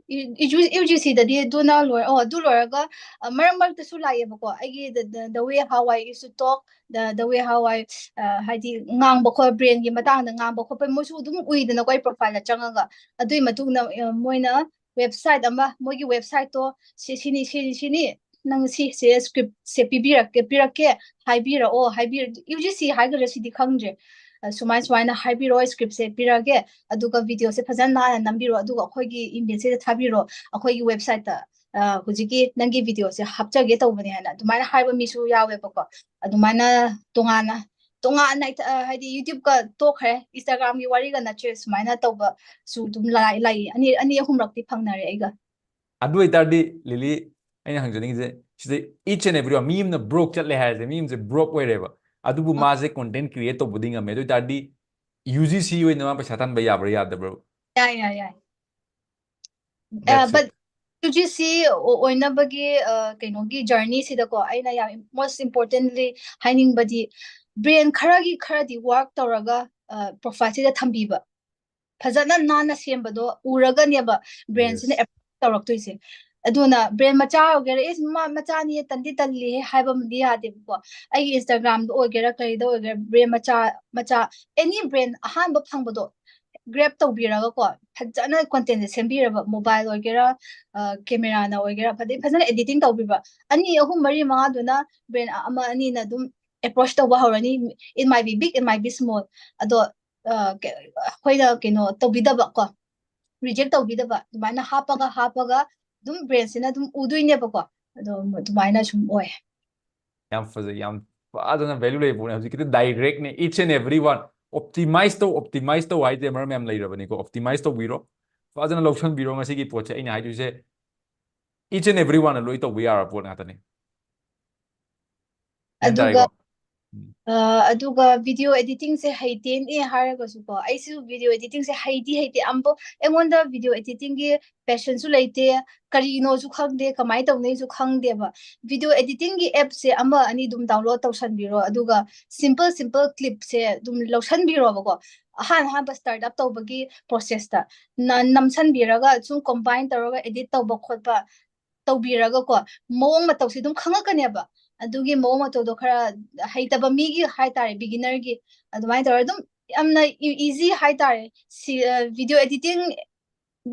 ꯌꯨ ꯖꯤ ꯁꯤꯗꯗꯤ ꯑꯗꯨꯅ ꯂꯣꯏꯔ ꯑꯣ ꯑꯗꯨ ꯂꯣꯏꯔꯒ, ꯑ, ꯃꯔꯛ ꯃꯔꯛꯇꯁꯨ ꯂꯥꯛꯑꯦꯕꯀꯣ, ꯑꯩꯒꯤ the, the, the way how I used to talk, the, the way how I, ꯑ, ꯍꯥꯏꯗꯤ ꯉꯥꯡꯕ ꯈꯣꯠꯄ, ꯕ꯭ꯔꯦꯟꯒꯤ ꯃꯇꯥꯡꯗ ꯉꯥꯡꯕ ꯈꯣꯠꯄ, ꯃꯣꯏꯁꯨ ꯑꯗꯨꯝ ꯎꯏꯗꯅꯀꯣ ꯑꯩ ꯄ꯭ꯔꯣꯐꯥꯏꯜꯗ ꯆꯪꯉꯒ꯫ ꯑꯗꯨꯒꯤ ꯃꯇꯨꯡꯗ ꯑ, ꯃꯣꯏꯅ ꯋꯦꯕꯁꯥꯏꯠ ꯑꯃ, ꯃꯣꯏꯒꯤ ꯋꯦꯕꯁꯥꯏꯠꯇꯣ ꯁꯤ ꯁꯤꯅꯤ ꯁꯤꯅꯤ ꯁꯤꯅꯤ, ꯅꯪ ꯁꯤꯁꯦ ꯁ꯭ꯀ꯭ꯔꯤꯞꯁꯦ ꯄꯤꯕꯤꯔꯛꯀꯦ ꯄꯤꯔꯛꯀꯦ ꯍꯥꯏꯕꯤꯔꯛꯑꯣ ꯍꯥꯏꯕꯤꯔ ꯌꯨ ꯖꯤ ꯁꯤ ꯍꯥꯏꯒꯗ꯭ꯔꯥ ꯁꯤꯗꯤ ꯈꯪꯗ꯭ꯔꯦ꯫ ꯑ, ꯁꯨꯃꯥꯏ ꯁꯨꯃꯥꯏꯅ ꯍꯥꯏꯕꯤꯔꯛꯑꯣ, ꯁ꯭ꯀ꯭ꯔꯤꯞꯁꯦ ꯄꯤꯔꯛꯑꯒꯦ, ꯑꯗꯨꯒ ꯚꯤꯗꯤꯑꯣꯁꯦ ꯐꯖꯅ ꯅꯥꯟꯅ ꯅꯝꯕꯤꯔꯣ, ꯑꯗꯨꯒ ꯑꯩꯈꯣꯏꯒꯤ ꯏꯃꯦꯜꯁꯤꯗ ꯊꯥꯕꯤꯔꯣ, ꯑꯩꯈꯣꯏꯒꯤ ꯋꯦꯕꯁꯥꯏꯠꯇ ꯑ, ꯍꯧꯖꯤꯛꯀꯤ ꯅꯪꯒꯤ ꯚꯤꯗꯤꯑꯣꯁꯦ ꯍꯥꯞꯆꯒꯦ ꯇꯧꯕꯅꯦ ꯍꯥꯏꯅ ꯑꯗꯨꯃꯥꯏꯅ ꯍꯥꯏꯕ ꯃꯤꯁꯨ ꯌꯥꯎꯋꯦꯕꯀꯣ꯫ ꯑꯗꯨꯃꯥꯏꯅ ꯇꯣꯉꯥꯟꯅ ꯇꯣꯉꯥꯟꯅ ꯍꯥꯏꯗꯤ ꯌꯨꯇ꯭ꯌꯨꯕꯀ ꯇꯣꯛꯈ꯭ꯔꯦ, ꯏꯟꯁꯇꯥꯒ꯭ꯔꯥꯝꯒꯤ ꯋꯥꯔꯤꯒ ꯅꯠꯇ꯭ꯔꯦ, ꯁꯨꯃꯥꯏꯅ ꯇꯧꯕꯁꯨ ꯑꯗꯨꯝ ꯂꯥꯛꯑꯦ, ꯑꯅꯤ ꯑꯅꯤ ꯑꯍꯨꯝꯂꯛꯇꯤ ꯐꯪꯅꯔꯦ ꯑꯩꯒ꯫ ꯑꯗꯨ ꯑꯣꯏꯇꯥꯔꯗꯤ ꯂꯤꯂꯤ, ꯑꯩꯅ ꯍꯪꯖꯅꯤꯡꯉꯤꯁꯦ ꯁꯤꯗ, each and every one, ꯃꯤ ꯑꯃꯅ ꯕ꯭ꯔꯣꯛ ꯆꯠꯂꯦ ꯍꯥꯏꯔꯁꯦ, ꯃꯤ ꯑꯃꯁꯦ ꯕ꯭ꯔꯣꯛ ꯑꯣꯏꯔꯦꯕ, ꯑꯗꯨꯕꯨ ꯃꯥꯁꯦ ꯀꯣꯟꯇꯦꯟ ꯀ꯭ꯔꯤꯌꯦꯠ ꯇꯧꯕꯗꯤ ꯉꯝꯃꯦ, ꯑꯗꯨ ꯑꯣꯏꯇꯥꯔꯗꯤ ꯌꯨ ꯖꯤ ꯁꯤ ꯑꯣꯏꯅ ꯃꯥ ꯄꯩꯁꯥ ꯇꯥꯟꯕ ꯌꯥꯕ꯭ꯔꯥ ꯌꯥꯗꯕ꯭ꯔꯣ? ꯌꯥꯏ ꯌꯥꯏ ꯌꯥꯏ꯫ That's it. But U G ꯁꯤ ꯑꯣꯏꯅꯕꯒꯤ ꯑ, ꯀꯩꯅꯣꯒꯤ ꯖꯔꯅꯤꯁꯤꯗꯀꯣ ꯑꯩꯅ ꯌꯥꯝ most importantly ꯍꯥꯏꯅꯤꯡꯕꯗꯤ ꯕ꯭ꯔꯦꯟ ꯈꯔꯒꯤ ꯈꯔꯗꯤ ꯋꯥꯔꯛ ꯇꯧꯔꯒ ꯄ꯭ꯔꯣꯐꯥꯏꯜꯁꯤꯗ ꯊꯝꯕꯤꯕ, ꯐꯖꯅ ꯅꯥꯟꯅ ꯁꯦꯝꯕꯗꯣ ꯎꯔꯒꯅꯦꯕ ꯕ꯭ꯔꯦꯟꯁꯤꯅ Yes. ꯑꯦꯞ ꯇꯧꯔꯛꯇꯣꯏꯁꯦ꯫ ꯑꯗꯨꯅ ꯕ꯭ꯔꯦꯟ ꯃꯆꯥ ꯑꯣꯏꯒꯦꯔꯥ, ꯏꯁ ꯃꯥ ꯃꯆꯥꯅꯤ ꯇꯟꯗꯤ ꯇꯜꯂꯤꯍꯦ ꯍꯥꯏꯕ ꯑꯃꯗꯤ ꯌꯥꯗꯦꯕꯀꯣ꯫ ꯑꯩꯒꯤ ꯏꯟꯁꯇꯥꯒ꯭ꯔꯥꯝꯗ ꯑꯣꯏꯒꯦꯔꯥ ꯀꯔꯤꯗ ꯑꯣꯏꯒꯦꯔꯥ ꯕ꯭ꯔꯦꯟ ꯃꯆꯥ ꯃꯆꯥ ꯑꯦꯅꯤ ꯕ꯭ꯔꯦꯟ ꯑꯍꯥꯟꯕ ꯐꯪꯕꯗꯣ ꯒ꯭ꯔꯦꯞ ꯇꯧꯕꯤꯔꯒꯀꯣ, ꯐꯖꯅ ꯀꯣꯟꯇꯦꯟꯁꯦ ꯁꯦꯝꯕꯤꯔꯕ, ꯃꯣꯕꯥꯏꯜ ꯑꯣꯏꯒꯦꯔꯥ, ꯀꯦꯃꯦꯔꯥꯅ ꯑꯣꯏꯒꯦꯔꯥ, ꯑꯗꯩ ꯐꯖꯅ ꯑꯦꯗꯤꯇꯤꯡ ꯇꯧꯕꯤꯕ, ꯑꯅꯤ ꯑꯍꯨꯝ ꯃꯔꯤ ꯃꯉꯥꯗꯨꯅ ꯕ꯭ꯔꯦꯟ ꯑꯃ ꯑꯅꯤꯅ ꯑꯗꯨꯝ ꯑꯦꯄ꯭ꯔꯣꯆ ꯇꯧꯕ ꯍꯧꯔꯅꯤ꯫ It might be big, it might be small. ꯑꯗꯣ ꯑ, ꯀ- ꯑꯩꯈꯣꯏꯅ ꯀꯩꯅꯣ ꯇꯧꯕꯤꯗꯕ ꯀꯣ, ꯔꯤꯖꯦꯛ ꯇꯧꯕꯤꯗꯕ, ꯑꯗꯨꯃꯥꯏꯅ ꯍꯥꯞꯄꯒ ꯍꯥꯞꯄꯒ ꯑꯗꯨꯝ ꯕ꯭ꯔꯦꯟꯁꯤꯅ ꯑꯗꯨꯝ ꯎꯗꯣꯏꯅꯦꯕꯀꯣ꯫ ꯑꯗꯣ ꯑꯗꯨꯃꯥꯏꯅ ꯁꯨꯝ ꯑꯣꯏ꯫ ꯌꯥꯝ ꯐꯖꯩ, ꯌꯥꯝ ꯐꯖꯅ ꯚꯦꯂ꯭ꯌꯨ ꯂꯩꯕ ꯄꯣꯠꯅꯤ꯫ ꯍꯧꯖꯤꯛꯀꯤꯗꯤ ꯗꯥꯏꯔꯦꯛꯅꯦ, each and every one. Optimize ꯇꯧ, optimize ꯇꯧ ꯍꯥꯏꯗꯤ ꯃꯔꯝ ꯌꯥꯝ ꯂꯩꯔꯕꯅꯤꯀꯣ꯫ Optimize ꯇꯧꯕꯤꯔꯣ, ꯐꯖꯅ ꯂꯧꯁꯟꯕꯤꯔꯣ꯫ ꯉꯁꯤꯒꯤ ꯄꯣꯠꯁꯦ ꯑꯩꯅ ꯍꯥꯏꯗꯣꯏꯁꯦ each and every one ꯂꯣꯏ ꯇꯧꯕ ꯌꯥꯔꯕ ꯄꯣꯠ ꯉꯥꯛꯇꯅꯤ꯫ ꯒ꯭ꯌꯥꯟ ꯑꯗꯨꯒ ꯇꯥꯔꯦꯀꯣ? ꯑ, ꯑꯗꯨꯒ video editing ꯁꯦ ꯍꯩꯇꯦꯅꯦ ꯍꯥꯏꯔꯒꯁꯨꯀꯣ, ꯑꯩꯁꯨ video editing ꯁꯦ ꯍꯩꯗꯤ ꯍꯩꯇꯦ, ꯑꯝꯕꯣ ꯑꯩꯉꯣꯟꯗ video editing ꯒꯤ passion ꯁꯨ ꯂꯩꯇꯦ, ꯀꯔꯤꯅꯣꯁꯨ ꯈꯪꯗꯦ, ꯀꯃꯥꯏꯅ ꯇꯧꯅꯤꯁꯨ ꯈꯪꯗꯦꯕ꯫ Video editing ꯒꯤ app ꯁꯦ ꯑꯃ ꯑꯅꯤ ꯑꯗꯨꯝ download ꯇꯧꯁꯟꯕꯤꯔꯣ, ꯑꯗꯨꯒ simple simple clip ꯁꯦ ꯑꯗꯨꯝ ꯂꯧꯁꯟꯕꯤꯔꯣꯕꯀꯣ꯫ ꯑꯍꯥꯟ ꯑꯍꯥꯟꯕ start up ꯇꯧꯕꯒꯤ process ꯇ ꯅ-, ꯅꯝꯁꯟꯕꯤꯔꯒ ꯁꯨꯝ combine ꯇꯧꯔꯒ edit ꯇꯧꯕ ꯈꯣꯠꯄ ꯇꯧꯕꯤꯔꯒꯀꯣ, ꯃꯑꯣꯡ ꯃꯇꯧꯁꯦ ꯑꯗꯨꯝ ꯈꯪꯉꯛꯀꯅꯦꯕ꯫ ꯑꯗꯨꯒꯤ ꯃꯑꯣꯡ ꯃꯇꯧꯗꯣ ꯈꯔ ꯍꯩꯇꯕ ꯃꯤꯒꯤ ꯍꯥꯏꯇꯥꯔꯦ, beginner ꯒꯤ, ꯑꯗꯨꯃꯥꯏꯅ ꯇꯧꯔꯒ ꯑꯗꯨꯝ ꯌꯥꯝꯅ ꯏ-, easy ꯍꯥꯏꯇꯥꯔꯦ꯫ ꯁꯤ, ꯑ, video editing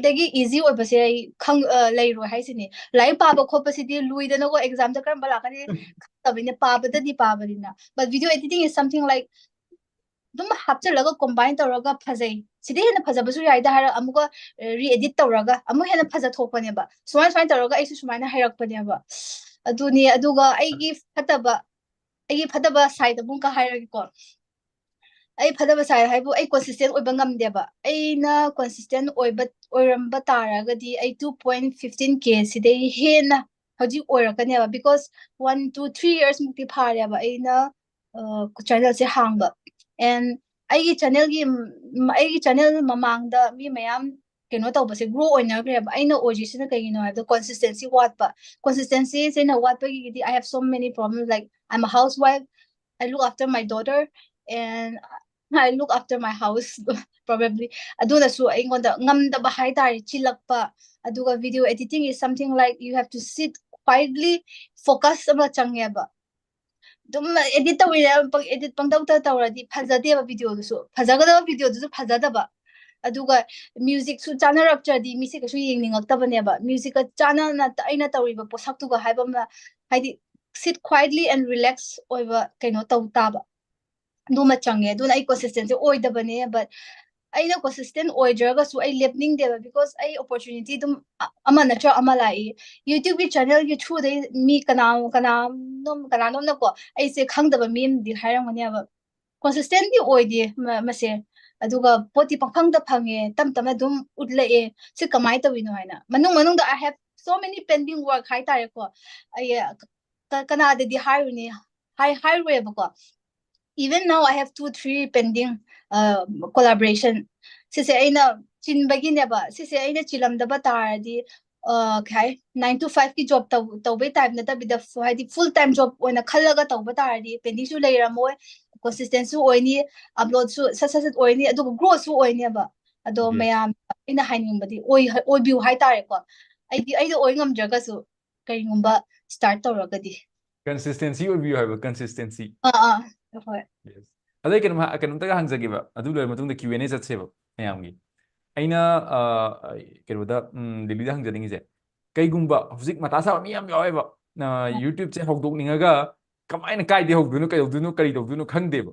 ꯗꯒꯤ easy ꯑꯣꯏꯕꯁꯦ ꯑꯩ ꯈꯪ-, ꯑ, ꯂꯩꯔꯣꯏ ꯍꯥꯏꯁꯤꯅꯤ꯫ ꯂꯥꯏꯔꯤꯛ ꯄꯥꯕ ꯈꯣꯠꯄꯁꯤꯗꯤ ꯂꯨꯏꯗꯅꯀꯣ, exam ꯗ ꯀꯔꯝꯕ ꯂꯥꯛꯀꯅꯤ ꯈꯪꯗꯕꯅꯤꯅ, ꯄꯥꯕꯗꯗꯤ ꯄꯥꯕꯅꯤꯅ꯫ But video editing is something like ꯑꯗꯨꯝ ꯍꯥꯞꯆꯤꯜꯂꯒ combine ꯇꯧꯔꯒ ꯐꯖꯩ, ꯁꯤꯗꯤ ꯍꯦꯟꯅ ꯐꯖꯕꯁꯨ ꯌꯥꯏꯗ ꯍꯥꯏꯔꯒ ꯑꯃꯨꯛꯀ re-edit ꯇꯧꯔꯒ ꯑꯃꯨꯛ ꯍꯦꯟꯅ ꯐꯖꯊꯣꯛꯄꯅꯦꯕ꯫ ꯁꯨꯃꯥꯏ ꯁꯨꯃꯥꯏꯅ ꯇꯧꯔꯒ ꯑꯩꯁꯨ ꯁꯨꯃꯥꯏꯅ ꯍꯩꯔꯛꯄꯅꯦꯕ꯫ ꯑꯗꯨꯅꯤ, ꯑꯗꯨꯒ ꯑꯩꯒꯤ ꯐꯠꯇꯕ, ꯑꯩꯒꯤ ꯐꯠꯇꯕ side ꯑꯃꯨꯛꯀ ꯍꯥꯏꯔꯒꯦꯀꯣ꯫ ꯑꯩ ꯐꯠꯇꯕ side ꯍꯥꯏꯕꯨ ꯑꯩ consistent ꯑꯣꯏꯕ ꯉꯝꯗꯦꯕ꯫ ꯑꯩꯅ consistent ꯑꯣꯏꯕ, ꯑꯣꯏꯔꯝꯕ ꯇꯥꯔꯒꯗꯤ ꯑꯩ two point fifteen K ꯁꯤꯗꯩ ꯍꯦꯟꯅ ꯍꯧꯖꯤꯛ ꯑꯣꯏꯔꯛꯀꯅꯦꯕ, because one, two, three years ꯃꯨꯛꯇꯤ ꯐꯥꯔꯦꯕ ꯑꯩꯅ, ꯑ, channel ꯁꯦ ꯍꯥꯡꯕ꯫ And ꯑꯩꯒꯤ channel ꯒꯤ, ꯎꯝ, ꯑꯩꯒꯤ channel ꯃꯃꯥꯡꯗ ꯃꯤ ꯃꯌꯥꯝ ꯀꯩꯅꯣ ꯇꯧꯕꯁꯦ grow ꯑꯣꯏꯅꯈ꯭ꯔꯦꯕ꯫ ꯑꯩꯅ ꯑꯣꯏꯗ꯭ꯔꯤꯁꯤꯅ ꯀꯩꯒꯤꯅꯣ ꯍꯥꯏꯕꯗ consistency ꯋꯥꯠꯄ꯫ Consistency ꯁꯤꯅ ꯋꯥꯠꯄꯒꯤꯗꯤ I have so many problems, like I'm a housewife, I look after my daughter, and I look after my house, probably. ꯑꯗꯨꯅꯁꯨ ꯑꯩꯉꯣꯟꯗ ꯉꯝꯗꯕ ꯍꯥꯏꯇꯥꯔꯦ, ꯆꯤꯜꯂꯛꯄ꯫ ꯑꯗꯨꯒ video editing is something like you have to sit quietly, focus ꯑꯃ ꯆꯪꯉꯦꯕ꯫ ꯑꯗꯨꯝ edit ꯇꯧꯔꯤꯔ, ꯄꯪ-, edit ꯄꯪꯇꯧꯗ ꯇꯧꯔꯗꯤ ꯐꯖꯗꯦꯕ video ꯗꯨꯁꯨ꯫ ꯐꯖꯒꯗꯕ video ꯗꯨꯁꯨ ꯐꯖꯗꯕ꯫ ꯑꯗꯨꯒ music ꯁꯨ ꯆꯥꯅꯔꯛꯇ꯭ꯔꯗꯤ ꯃꯤꯁꯦ ꯀꯩꯁꯨ ꯌꯦꯡꯅꯤꯡꯉꯛꯇꯕꯅꯦꯕ꯫ Music ꯀ ꯆꯥꯟꯅꯅ ꯑꯩꯅ ꯇꯧꯔꯤꯕ ꯄꯣꯠꯁꯛꯇꯨꯒ ꯍꯥꯏꯕ ꯑꯃ, ꯍꯥꯏꯗꯤ sit quietly and relax ꯑꯣꯏꯕ ꯀꯩꯅꯣ ꯇꯧ ꯇꯥꯕ꯫ ꯑꯗꯨꯃ ꯆꯪꯉꯦ꯫ ꯑꯗꯨꯅ ꯑꯩ consistent ꯁꯦ ꯑꯣꯏꯗꯕꯅꯦ, but ꯑꯩꯅ consistent ꯑꯣꯏꯗ꯭ꯔꯒꯁꯨ ꯑꯩ ꯂꯦꯞꯅꯤꯡꯗꯦꯕ, because ꯑꯩ opportunity ꯑꯗꯨꯝ ꯑ-, ꯑꯃ ꯅꯠꯇ꯭ꯔ ꯑꯃ ꯂꯥꯛꯏ꯫ YouTube ꯀꯤ channel ꯒꯤ through ꯗꯩ ꯃꯤ ꯀꯅꯥ-, ꯀꯅꯥꯅꯣꯝ-, ꯀꯅꯥꯅꯣꯝꯅꯀꯣ ꯑꯩꯁꯦ ꯈꯪꯗꯕ ꯃꯤ ꯑꯃꯗꯤ ꯍꯥꯏꯔꯝꯒꯅꯦꯕ, consistent ꯇꯤ ꯑꯣꯏꯗꯦ ꯃ-, ꯃꯁꯦ, ꯑꯗꯨꯒ ꯄꯣꯠꯇꯤ ꯄꯪꯐꯪꯗ ꯐꯪꯉꯦ, ꯇꯞ ꯇꯞꯅ ꯑꯗꯨꯝ ꯎꯠꯂꯛꯑꯦ, ꯁꯤ ꯀꯃꯥꯏꯅ ꯇꯧꯔꯤꯅꯣ ꯍꯥꯏꯅ꯫ ꯃꯅꯨꯡ ꯃꯅꯨꯡꯗ I have so many pending work ꯍꯥꯏꯇꯥꯔꯦꯀꯣ꯫ ꯑꯩ, ꯑ, ꯀ-, ꯀꯅꯥꯗꯗꯤ ꯍꯥꯏꯔꯨꯅꯤ, ꯍꯥꯏ ꯍꯥꯏꯔꯣꯏꯕꯀꯣ. Even now I have two three pending, uh, collaboration. ꯁꯤꯁꯦ ꯑꯩꯅ ꯆꯤꯟꯕꯒꯤꯅꯦꯕ꯫ ꯁꯤꯁꯦ ꯑꯩꯅ ꯆꯤꯜꯂꯝꯗꯕ ꯇꯥꯔꯗꯤ, ꯑ, ꯀꯩ ꯍꯥꯏ, nine to five ꯀꯤ job ꯇꯧ-, ꯇꯧꯕꯩ type ꯅꯠꯇꯕꯤꯗ, ꯐꯨ-, ꯍꯥꯏꯗꯤ full time job ꯑꯣꯏꯅ ꯈꯜꯂꯒ ꯇꯧꯕ ꯇꯥꯔꯗꯤ pending ꯁꯨ ꯂꯩꯔꯝꯃꯣꯏ, consistent ꯁꯨ ꯑꯣꯏꯅꯤ, upload ꯁꯨ ꯁꯠ ꯁꯠ ꯁꯠ ꯑꯣꯏꯅꯤ, ꯑꯗꯨꯒ grow ꯁꯨ ꯑꯣꯏꯅꯦꯕ꯫ ꯑꯗꯣ Yes. ꯃꯌꯥꯝ ꯑꯩꯅ ꯍꯥꯏꯅꯤꯡꯕꯗꯤ ꯑꯣꯏ-, ꯑꯣꯏꯕꯤꯌꯨ ꯍꯥꯏꯇꯥꯔꯦꯀꯣ꯫ ꯑꯩꯗꯤ, ꯑꯩꯗꯤ ꯑꯣꯏ ꯉꯝꯗ꯭ꯔꯒꯁꯨ ꯀꯔꯤꯒꯨꯝꯕ start ꯇꯧꯔꯒꯗꯤ꯫ Consistency ꯑꯣꯏꯕꯤꯌꯨ ꯍꯥꯏꯕ, consistency꯫ ꯑꯥ, ꯑꯥ, ꯍꯣꯏ꯫ Yes. ꯑꯗꯩ ꯀꯩꯅꯣꯝ ꯍꯥ-, ꯀꯩꯅꯣꯝꯇꯒ ꯍꯪꯖꯒꯦꯕ, ꯑꯗꯨ ꯂꯣꯏꯔ ꯃꯇꯨꯡꯗ Q and A ꯆꯠꯁꯦꯕ ꯃꯌꯥꯝꯒꯤ꯫ ꯑꯩꯅ, ꯑ, ꯀꯩꯅꯣꯗ, ꯎꯝ, ꯂꯤꯂꯤꯗ ꯍꯪꯖꯅꯤꯡꯉꯤꯁꯦ, ꯀꯩꯒꯨꯝꯕ ꯍꯧꯖꯤꯛ ꯃꯊꯥ ꯁꯥꯕ ꯃꯤ ꯌꯥꯝ ꯌꯥꯎꯋꯦꯕ, ꯑ, ꯑꯥ꯫ YouTube ꯁꯦ ꯍꯧꯗꯣꯛꯅꯤꯡꯉꯒ ꯀꯃꯥꯏꯅ, ꯀꯥꯏꯗꯩ ꯍꯧꯗꯣꯏꯅꯣ, ꯀꯩꯗꯧꯗꯣꯏꯅꯣ, ꯀꯔꯤ ꯇꯧꯗꯣꯏꯅꯣ ꯈꯪꯗꯦꯕ꯫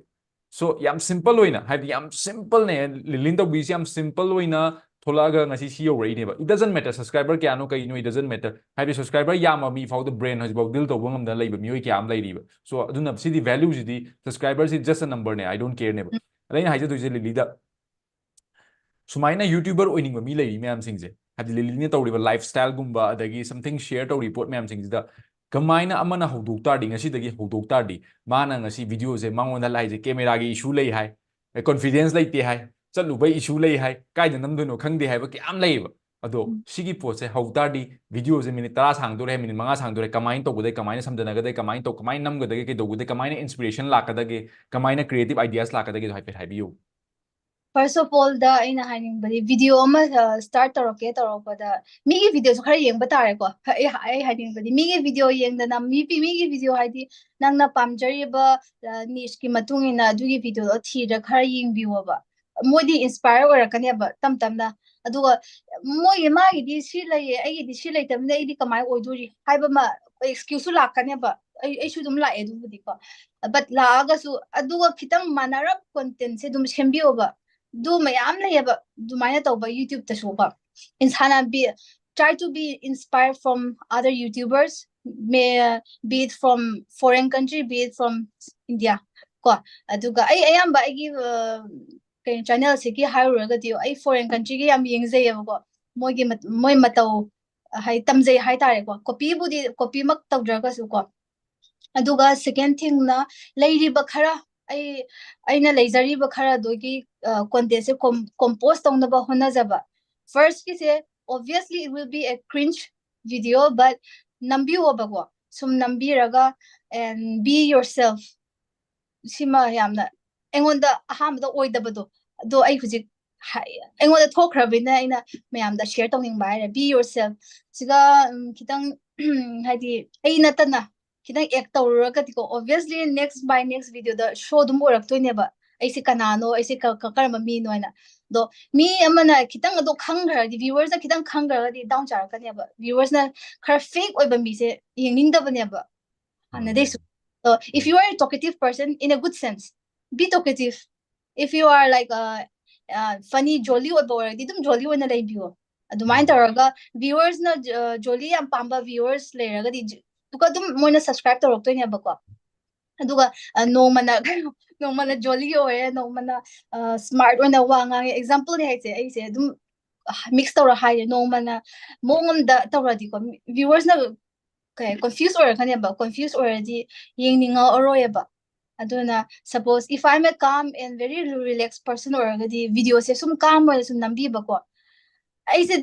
So, ꯌꯥꯝ simple ꯑꯣꯏꯅ, ꯍꯥꯏꯕꯗꯤ ꯌꯥꯝ simple ꯅꯦ, ꯂꯤꯂꯤꯅ ꯇꯧꯕꯤꯁꯦ ꯌꯥꯝ simple ꯑꯣꯏꯅ ꯊꯣꯛꯂꯛꯑꯒ ꯉꯁꯤ ꯁꯤ ꯌꯧꯔꯛꯏꯅꯦꯕ꯫ It doesn't matter, subscriber ꯀꯌꯥꯅꯣ ꯀꯩꯅꯣ, it doesn't matter꯫ ꯍꯥꯏꯕꯗꯤ subscriber ꯌꯥꯝꯕ ꯃꯤ ꯐꯥꯎꯗ brand ꯍꯧꯖꯤꯛꯐꯥꯎ deal ꯇꯧꯕ ꯉꯝꯗꯅ ꯂꯩꯕ ꯃꯤꯑꯣꯏ ꯀꯌꯥ ꯑꯃ ꯂꯩꯔꯤꯕ꯫ So, ꯑꯗꯨꯅ ꯁꯤꯗꯤ value ꯁꯤꯗꯤ, subscriber ꯁꯤ just a number ꯅꯦ, I don't care ꯅꯦꯕ꯫ ꯎꯝ꯫ ꯑꯗ ꯑꯩꯅ ꯍꯥꯏꯖꯗꯣꯏꯁꯦ ꯂꯤꯂꯤꯗ, ꯁꯨꯃꯥꯏꯅ YouTuber ꯑꯣꯏꯅꯤꯡꯕ ꯃꯤ ꯂꯩꯔꯤ ꯃꯌꯥꯝꯁꯤꯡꯁꯦ, ꯍꯥꯏꯗꯤ ꯂꯤꯂꯤꯅ ꯇꯧꯔꯤꯕ lifestyle ꯒꯨꯝꯕ, ꯑꯗꯒꯤ something share ꯇꯧꯔꯤ ꯄꯣꯠ ꯃꯌꯥꯝꯁꯤꯡꯁꯤꯗ, ꯀꯃꯥꯏꯅ ꯑꯃꯅ ꯍꯧꯗꯣꯛ ꯇꯥꯔꯗꯤ, ꯉꯁꯤꯗꯒꯤ ꯍꯧꯗꯣꯛ ꯇꯥꯔꯗꯤ, ꯃꯥꯅ ꯉꯁꯤ video ꯁꯦ, ꯃꯉꯣꯟꯗ ꯂꯥꯛꯏꯁꯦ camera ꯒꯤ issue ꯂꯩ ꯍꯥꯏ, ꯑꯦ, confidence ꯂꯩꯇꯦ ꯍꯥꯏ, ꯆꯠꯂꯨꯕꯩ issue ꯂꯩ ꯍꯥꯏ, ꯀꯥꯏꯗ ꯅꯝꯗꯣꯏꯅꯣ ꯈꯪꯗꯦ ꯍꯥꯏꯕ ꯀꯌꯥꯝ ꯂꯩꯌꯦꯕ꯫ ꯑꯗꯣ ꯎꯝ꯫ ꯁꯤꯒꯤ ꯄꯣꯠꯁꯦ ꯍꯧ ꯇꯥꯔꯗꯤ, video ꯁꯦ minute ꯇꯔꯥ ꯁꯥꯡꯗꯣꯔꯦ, minute ꯃꯉꯥ ꯁꯥꯡꯗꯣꯔꯦ, ꯀꯃꯥꯏꯅ ꯇꯧꯒꯗꯒꯦ, ꯀꯃꯥꯏꯅ ꯁꯝꯖꯅꯒꯗꯒꯦ, ꯀꯃꯥꯏꯅ ꯇꯧ-, ꯀꯃꯥꯏꯅ ꯅꯝꯒꯗꯒꯦ, ꯀꯩꯗꯧꯒꯗꯒꯦ, ꯀꯃꯥꯏꯅ inspiration ꯂꯥꯛꯀꯗꯒꯦ, ꯀꯃꯥꯏꯅ creative ideas ꯂꯥꯛꯀꯗꯒꯦꯗꯣ ꯍꯥꯏꯐꯦꯠ ꯍꯥꯏꯕꯤꯌꯨ꯫ First of all ꯗ ꯑꯩꯅ ꯍꯥꯏꯅꯤꯡꯕꯗꯤ, video ꯑꯃ, ꯑ, start ꯇꯧꯔꯛꯀꯦ ꯇꯧꯔꯛꯄꯗ ꯃꯤꯒꯤ video ꯁꯨ ꯈꯔ ꯌꯦꯡꯕ ꯇꯥꯔꯦꯀꯣ꯫ ꯑꯩ, ꯑꯩ ꯍꯥꯏꯅꯤꯡꯕꯗꯤ, ꯃꯤꯒꯤ video ꯌꯦꯡꯗꯅ, ꯃꯤ, ꯃꯤꯒꯤ video ꯍꯥꯏꯗꯤ ꯅꯪꯅ ꯄꯥꯝꯖꯔꯤꯕ, ꯑ, niche ꯀꯤ ꯃꯇꯨꯡ ꯏꯟꯅ ꯑꯗꯨꯒꯤ video ꯗꯣ ꯊꯤꯔ ꯈꯔ ꯌꯦꯡꯕꯤꯌꯣꯕ꯫ ꯃꯣꯏꯗꯤ inspire ꯑꯣꯏꯔꯛꯀꯅꯦꯕ ꯇꯞ ꯇꯞꯅ꯫ ꯑꯗꯨꯒ ꯃꯣꯏꯒꯤ, ꯃꯥꯒꯤꯗꯤ ꯁꯤ ꯂꯩꯌꯦ, ꯑꯩꯒꯤꯗꯤ ꯁꯤ ꯂꯩꯇꯕꯅꯤꯅ ꯑꯩꯗꯤ ꯀꯃꯥꯏꯅ ꯑꯣꯏꯗꯣꯔꯤ ꯍꯥꯏꯕ ꯑꯃ excuse ꯁꯨ ꯂꯥꯛꯀꯅꯦꯕ꯫ ꯑꯩ, ꯑꯩꯁꯨ ꯑꯗꯨꯝ ꯂꯥꯛꯑꯦ ꯑꯗꯨꯕꯨꯗꯤꯀꯣ꯫ But ꯂꯥꯛꯑꯒꯁꯨ ꯑꯗꯨꯒ ꯈꯤꯇꯪ ꯃꯥꯟꯅꯔꯞ content ꯁꯦ ꯑꯗꯨꯝ ꯁꯦꯝꯕꯤꯌꯣꯕ꯫ ꯑꯗꯨ ꯃꯌꯥꯝ ꯂꯩꯌꯦꯕ ꯑꯗꯨꯃꯥꯏꯅ ꯇꯧꯕ YouTube ꯇꯁꯨꯀꯣ꯫ ꯏꯟꯁꯥꯅ be, try to be inspired from other YouTubers, may, be it from foreign country, be it from India ꯀꯣ꯫ ꯑꯗꯨꯒ ꯑꯩ ꯑꯌꯥꯝꯕ ꯑꯩꯒꯤ, ꯑ, ꯀꯩꯅꯣ, channel ꯁꯤꯒꯤ ꯍꯥꯏꯔꯨꯔꯒꯗꯤ ꯑꯩ foreign country ꯒꯤ ꯌꯥꯝ ꯌꯦꯡꯖꯩꯌꯦꯕꯀꯣ꯫ ꯃꯣꯏꯒꯤ ꯃꯠ-, ꯃꯣꯏ ꯃꯇꯧ, ꯍꯥꯏ, ꯇꯝꯖꯩ ꯍꯥꯏꯇꯥꯔꯦꯀꯣ꯫ Copy ꯕꯨꯗꯤ, copy ꯃꯛ ꯇꯧꯗ꯭ꯔꯒꯁꯨ ꯀꯣ꯫ ꯑꯗꯨꯒ second thingꯅ ꯂꯩꯔꯤꯕ ꯈꯔ, ꯑꯩ ꯑꯩꯅ ꯂꯩꯖꯔꯤꯕ ꯈꯔꯗꯨꯒꯤ ꯀꯣꯟꯇꯦꯟꯁꯦ ꯀꯣꯝꯄꯣꯁ ꯇꯧꯅꯕ ꯍꯣꯠꯅꯖꯕ. Firstꯀꯤꯁꯦ, obviously it will be a cringe video, but ꯅꯝꯕꯤꯌꯣꯕꯀꯣ, ꯁꯨꯝ ꯅꯝꯕꯤꯔꯒ and be yourself. ꯁꯤꯃ ꯌꯥꯝꯅ ꯑꯩꯉꯣꯟꯗ ꯑꯍꯥꯟꯕꯗ ꯑꯣꯏꯗꯕꯗꯣ, ꯑꯗꯣ ꯑꯩ ꯍꯧꯖꯤꯛ ꯍꯥꯏ-, ꯑꯩꯉꯣꯟꯗ ꯊꯣꯛꯈ꯭ꯔꯕꯅꯤꯅ ꯑꯩꯅ ꯃꯌꯥꯝꯗ share ꯇꯧꯅꯤꯡꯕ ꯍꯥꯏꯔꯦ. Be yourself. ꯁꯤꯒ ꯎꯝ, ꯈꯤꯇꯪ ꯍꯥꯏꯗꯤ ꯑꯩ ꯅꯠꯇꯅ ꯈꯤꯇꯪ act ꯇꯧꯔꯨꯔꯒꯗꯤꯀꯣ, obviously next by next videoꯗ show ꯑꯗꯨꯝ ꯑꯣꯏꯔꯛꯇꯣꯏꯅꯦꯕ, ꯑꯩꯁꯦ ꯀꯅꯥꯅꯣ, ꯑꯩꯁꯦ ꯀ- ꯀ- ꯀꯔꯝꯕ ꯃꯤꯅꯣ ꯍꯥꯏꯅ. ꯑꯗꯣ ꯃꯤ ꯑꯃꯅ ꯈꯤꯇꯪ ꯑꯗꯣ ꯈꯪꯈ꯭ꯔꯗꯤ, viewersꯅ ꯈꯤꯇꯪ ꯈꯪꯈ꯭ꯔꯒꯗꯤ down ꯆꯥꯔꯛꯀꯅꯦꯕ. Viewersꯅ ꯈꯔ fake ꯑꯣꯏꯕ ꯃꯤꯁꯦ ꯌꯦꯡꯅꯤꯡꯗꯕꯅꯦꯕ ꯍꯥꯟꯅꯗꯩꯁꯨ. So if you are a talkative person in a good sense, be talkative. If you are like a, uh, funny, jolly ꯑꯣꯏꯕ ꯑꯣꯏꯔꯗꯤ ꯑꯗꯨꯝ jolly ꯑꯣꯏꯅ ꯂꯩꯕꯤꯌꯣ. ꯑꯗꯨꯃꯥꯏꯅ ꯇꯧꯔꯒ viewersꯅ jolly ꯌꯥꯝ ꯄꯥꯝꯕ viewers ꯂꯩꯔꯒꯗꯤ, ꯑꯗꯨꯒ ꯑꯗꯨꯝ ꯃꯣꯏꯅ subscribe ꯇꯧꯔꯛꯇꯣꯏꯅꯦꯕꯀꯣ. ꯑꯗꯨꯒ ꯅꯣꯡꯃꯅ ꯅꯣꯡꯃꯅ jolly ꯑꯣꯏꯔꯦ, ꯅꯣꯡꯃꯅ smart ꯑꯣꯏꯅ ꯋꯥ ꯉꯥꯡꯉꯦ. Exampleꯅꯦ ꯍꯥꯏꯁꯦ, ꯑꯩꯁꯦ ꯑꯗꯨꯝ mix ꯇꯧꯔ ꯍꯥꯏꯔꯦ. ꯅꯣꯡꯃꯅ ꯃꯑꯣꯡ ꯑꯃꯗ ꯇꯧꯔꯗꯤꯀꯣ, viewersꯅ ꯀꯩ confuse ꯑꯣꯏꯔꯛꯀꯅꯦꯕ. Confuse ꯑꯣꯏꯔꯗꯤ ꯌꯦꯡꯅꯤꯡꯉꯛꯑꯔꯣꯏꯕ. ꯑꯗꯨꯅ suppose if I'm a calm and very relaxed person ꯑꯣꯏꯔꯒꯗꯤ videoꯁꯦ ꯁꯨꯝ calm ꯑꯣꯏꯅ ꯁꯨꯝ ꯅꯝꯕꯤꯕꯀꯣ. ꯑꯩꯁꯦ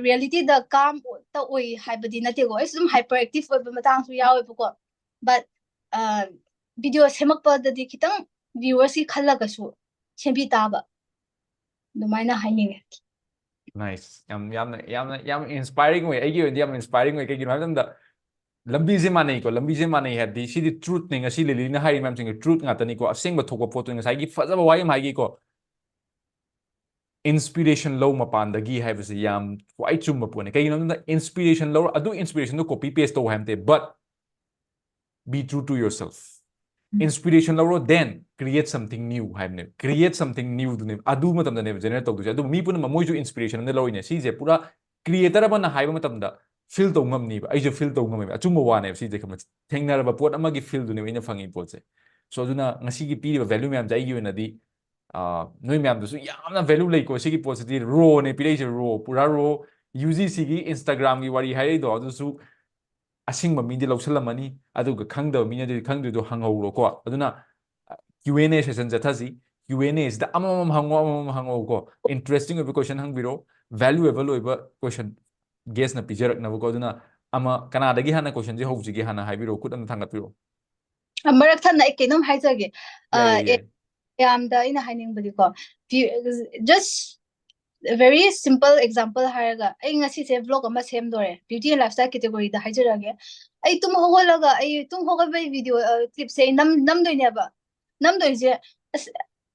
realityꯗ calm ꯇ ꯑꯣꯏ ꯍꯥꯏꯕꯗꯤ ꯅꯠꯇꯦꯀꯣ, ꯑꯩꯁꯨ ꯑꯗꯨꯝ hyperactive ꯑꯣꯏꯕ ꯃꯇꯥꯡꯁꯨ ꯌꯥꯎꯋꯦꯕꯀꯣ. But video ꯁꯦꯝꯃꯛꯄꯗꯗꯤ ꯈꯤꯇꯪ viewersꯀꯤ ꯈꯜꯂꯒꯁꯨ ꯁꯦꯝꯕꯤ ꯇꯥꯕ, ꯑꯗꯨꯃꯥꯏꯅ ꯍꯥꯏꯅꯤꯡꯉꯦ. Nice. ꯌꯥꯝ ꯌꯥꯝꯅ ꯌꯥꯝꯅ ꯌꯥꯝ inspiring ꯑꯣꯏ꯫ ꯑꯩꯒꯤ ꯑꯣꯏꯅꯗꯤ ꯌꯥꯝ inspiring ꯑꯣꯏ꯫ ꯀꯩꯒꯤꯅꯣ ꯍꯥꯏꯕ ꯃꯇꯝꯗ ꯂꯝꯕꯤꯁꯦ ꯃꯥꯟꯅꯩꯀꯣ, ꯂꯝꯕꯤꯁꯦ ꯃꯥꯟꯅꯩ ꯍꯥꯏꯕꯗꯤ ꯁꯤꯗꯤ truthꯅꯦ, ꯉꯁꯤ ꯂꯤꯂꯤꯅ ꯍꯥꯏꯔꯤ ꯃꯌꯥꯝꯁꯤꯡꯁꯦ truth ꯉꯥꯛꯇꯅꯤꯀꯣ, ꯑꯁꯦꯡꯕ ꯊꯣꯛꯄ ꯄꯣꯠꯇꯨꯅꯤ꯫ ꯉꯁꯥꯏꯒꯤ ꯐꯖꯕ ꯋꯥꯍꯩ ꯑꯃ ꯍꯥꯏꯒꯦꯀꯣ, inspiration ꯂꯧ ꯃꯄꯥꯟꯗꯒꯤ ꯍꯥꯏꯕꯁꯤ ꯌꯥꯝ ꯈ꯭ꯋꯥꯏ ꯆꯨꯝꯕ ꯄꯣꯠꯅꯤ꯫ ꯀꯩꯒꯤꯅꯣ ꯍꯥꯏꯕ ꯃꯇꯝꯗ inspiration ꯂꯧꯔ ꯑꯗꯨ inspirationꯗꯨ copy paste ꯇꯧ ꯍꯥꯏꯕ ꯅꯠꯇꯦ, but be true to yourself. Inspiration ꯂꯧꯔꯣ, then create something new ꯍꯥꯏꯕꯅꯦꯕ꯫ Create something newꯗꯨꯅꯦꯕ꯫ ꯑꯗꯨ ꯃꯇꯝꯗꯅꯦꯕ generate ꯇꯧꯗꯣꯏꯁꯦ꯫ ꯑꯗꯨ ꯃꯤ ꯄꯨꯝꯅꯃꯛ ꯃꯣꯏꯁꯨ inspiration ꯑꯃꯗ ꯂꯧꯔꯤꯅꯦ꯫ ꯁꯤꯁꯦ ꯄꯨꯔꯥ creator ꯑꯃꯅ ꯍꯥꯏꯕ ꯃꯇꯝꯗ feel ꯇꯧ ꯉꯝꯅꯤꯕ꯫ ꯑꯩꯁꯨ feel ꯇꯧ ꯉꯝꯃꯦꯕ꯫ ꯑꯆꯨꯝꯕ ꯋꯥꯅꯦꯕ ꯁꯤꯁꯦ, ꯈꯪꯕ? ꯊꯦꯡꯅꯔꯕ ꯄꯣꯠ ꯑꯃꯒꯤ feelꯗꯨꯅꯦꯕ ꯑꯩꯅ ꯐꯪꯉꯤ ꯄꯣꯠꯁꯦ꯫ So ꯑꯗꯨꯅ ꯉꯁꯤꯒꯤ ꯄꯤꯔꯤꯕ value ꯃꯌꯥꯝꯁꯦ ꯑꯩꯒꯤ ꯑꯣꯏꯅꯗꯤ, ꯑꯥ, ꯅꯣꯏ ꯃꯌꯥꯝꯗꯁꯨ ꯌꯥꯝꯅ value ꯂꯩꯀꯣ꯫ ꯁꯤꯒꯤ ꯄꯣꯠꯁꯤꯗꯤ rawꯅꯦ ꯄꯤꯔꯛꯏꯁꯦ, raw, ꯄꯨꯔꯥ raw꯫ UGCꯒꯤ Instagramꯒꯤ ꯋꯥꯔꯤ ꯍꯥꯏꯔꯛꯏꯗꯣ ꯑꯗꯨꯁꯨ ꯑꯁꯤꯡꯕ ꯃꯤꯗꯤ ꯂꯧꯁꯜꯂꯝꯃꯅꯤ, ꯑꯗꯨꯒ ꯈꯪꯗꯕ ꯃꯤꯅ ꯑꯗꯨꯗꯤ ꯈꯪꯗꯣꯏꯗꯣ ꯍꯪꯍꯧꯔꯣꯀꯣ꯫ ꯑꯗꯨꯅ Q and A session ꯆꯠꯊꯁꯤ꯫ Q and A ꯁꯤꯗ ꯑꯃꯃꯝ ꯍꯪꯉꯣ, ꯑꯃꯃꯝ ꯍꯪꯉꯛꯑꯣꯀꯣ꯫ Interesting ꯑꯣꯏꯕ question ꯍꯪꯕꯤꯔꯣ, valuable ꯑꯣꯏꯕ question guest ꯅ ꯄꯤꯖꯔꯛꯅꯕꯀꯣ꯫ ꯑꯗꯨꯅ ꯑꯃ ꯀꯅꯥꯗꯒꯤ ꯍꯥꯟꯅ question ꯁꯦ ꯍꯧꯁꯤꯒꯦ, ꯍꯥꯟꯅ ꯍꯥꯏꯕꯤꯔꯛꯑꯣ, ꯈꯨꯠ ꯑꯃ ꯊꯥꯡꯒꯠꯄꯤꯔꯛꯑꯣ꯫ ꯑ, ꯃꯔꯛ ꯊꯠꯅ ꯑꯩ ꯀꯩꯅꯣꯝ ꯍꯥꯏꯖꯒꯦ꯫ ꯑ, ꯌꯥꯏ, ꯌꯥꯏ, ꯑꯦ, ꯌꯥꯏ꯫ ꯃꯌꯥꯝꯗ ꯑꯩꯅ ꯍꯥꯏꯅꯤꯡꯕꯗꯤꯀꯣ, ꯐꯤ-, just very simple example ꯍꯥꯏꯔꯒ, ꯑꯩ ꯉꯁꯤꯁꯦ vlog ꯑꯃ ꯁꯦꯝꯗꯣꯔꯦ, beauty and lifestyle category ꯗ ꯍꯥꯏꯖꯔꯛꯑꯒꯦ꯫ ꯑꯩ ꯇꯨꯝ ꯍꯧꯒꯠꯂꯒ, ꯑꯩ ꯇꯨꯝ ꯍꯧꯒꯠꯄꯒꯤ video, ꯑ, clip ꯁꯦ ꯑꯩ ꯅꯝ-, ꯅꯝꯗꯣꯏꯅꯦꯕ꯫ ꯅꯝꯗꯣꯏꯁꯦ, ꯑꯁ,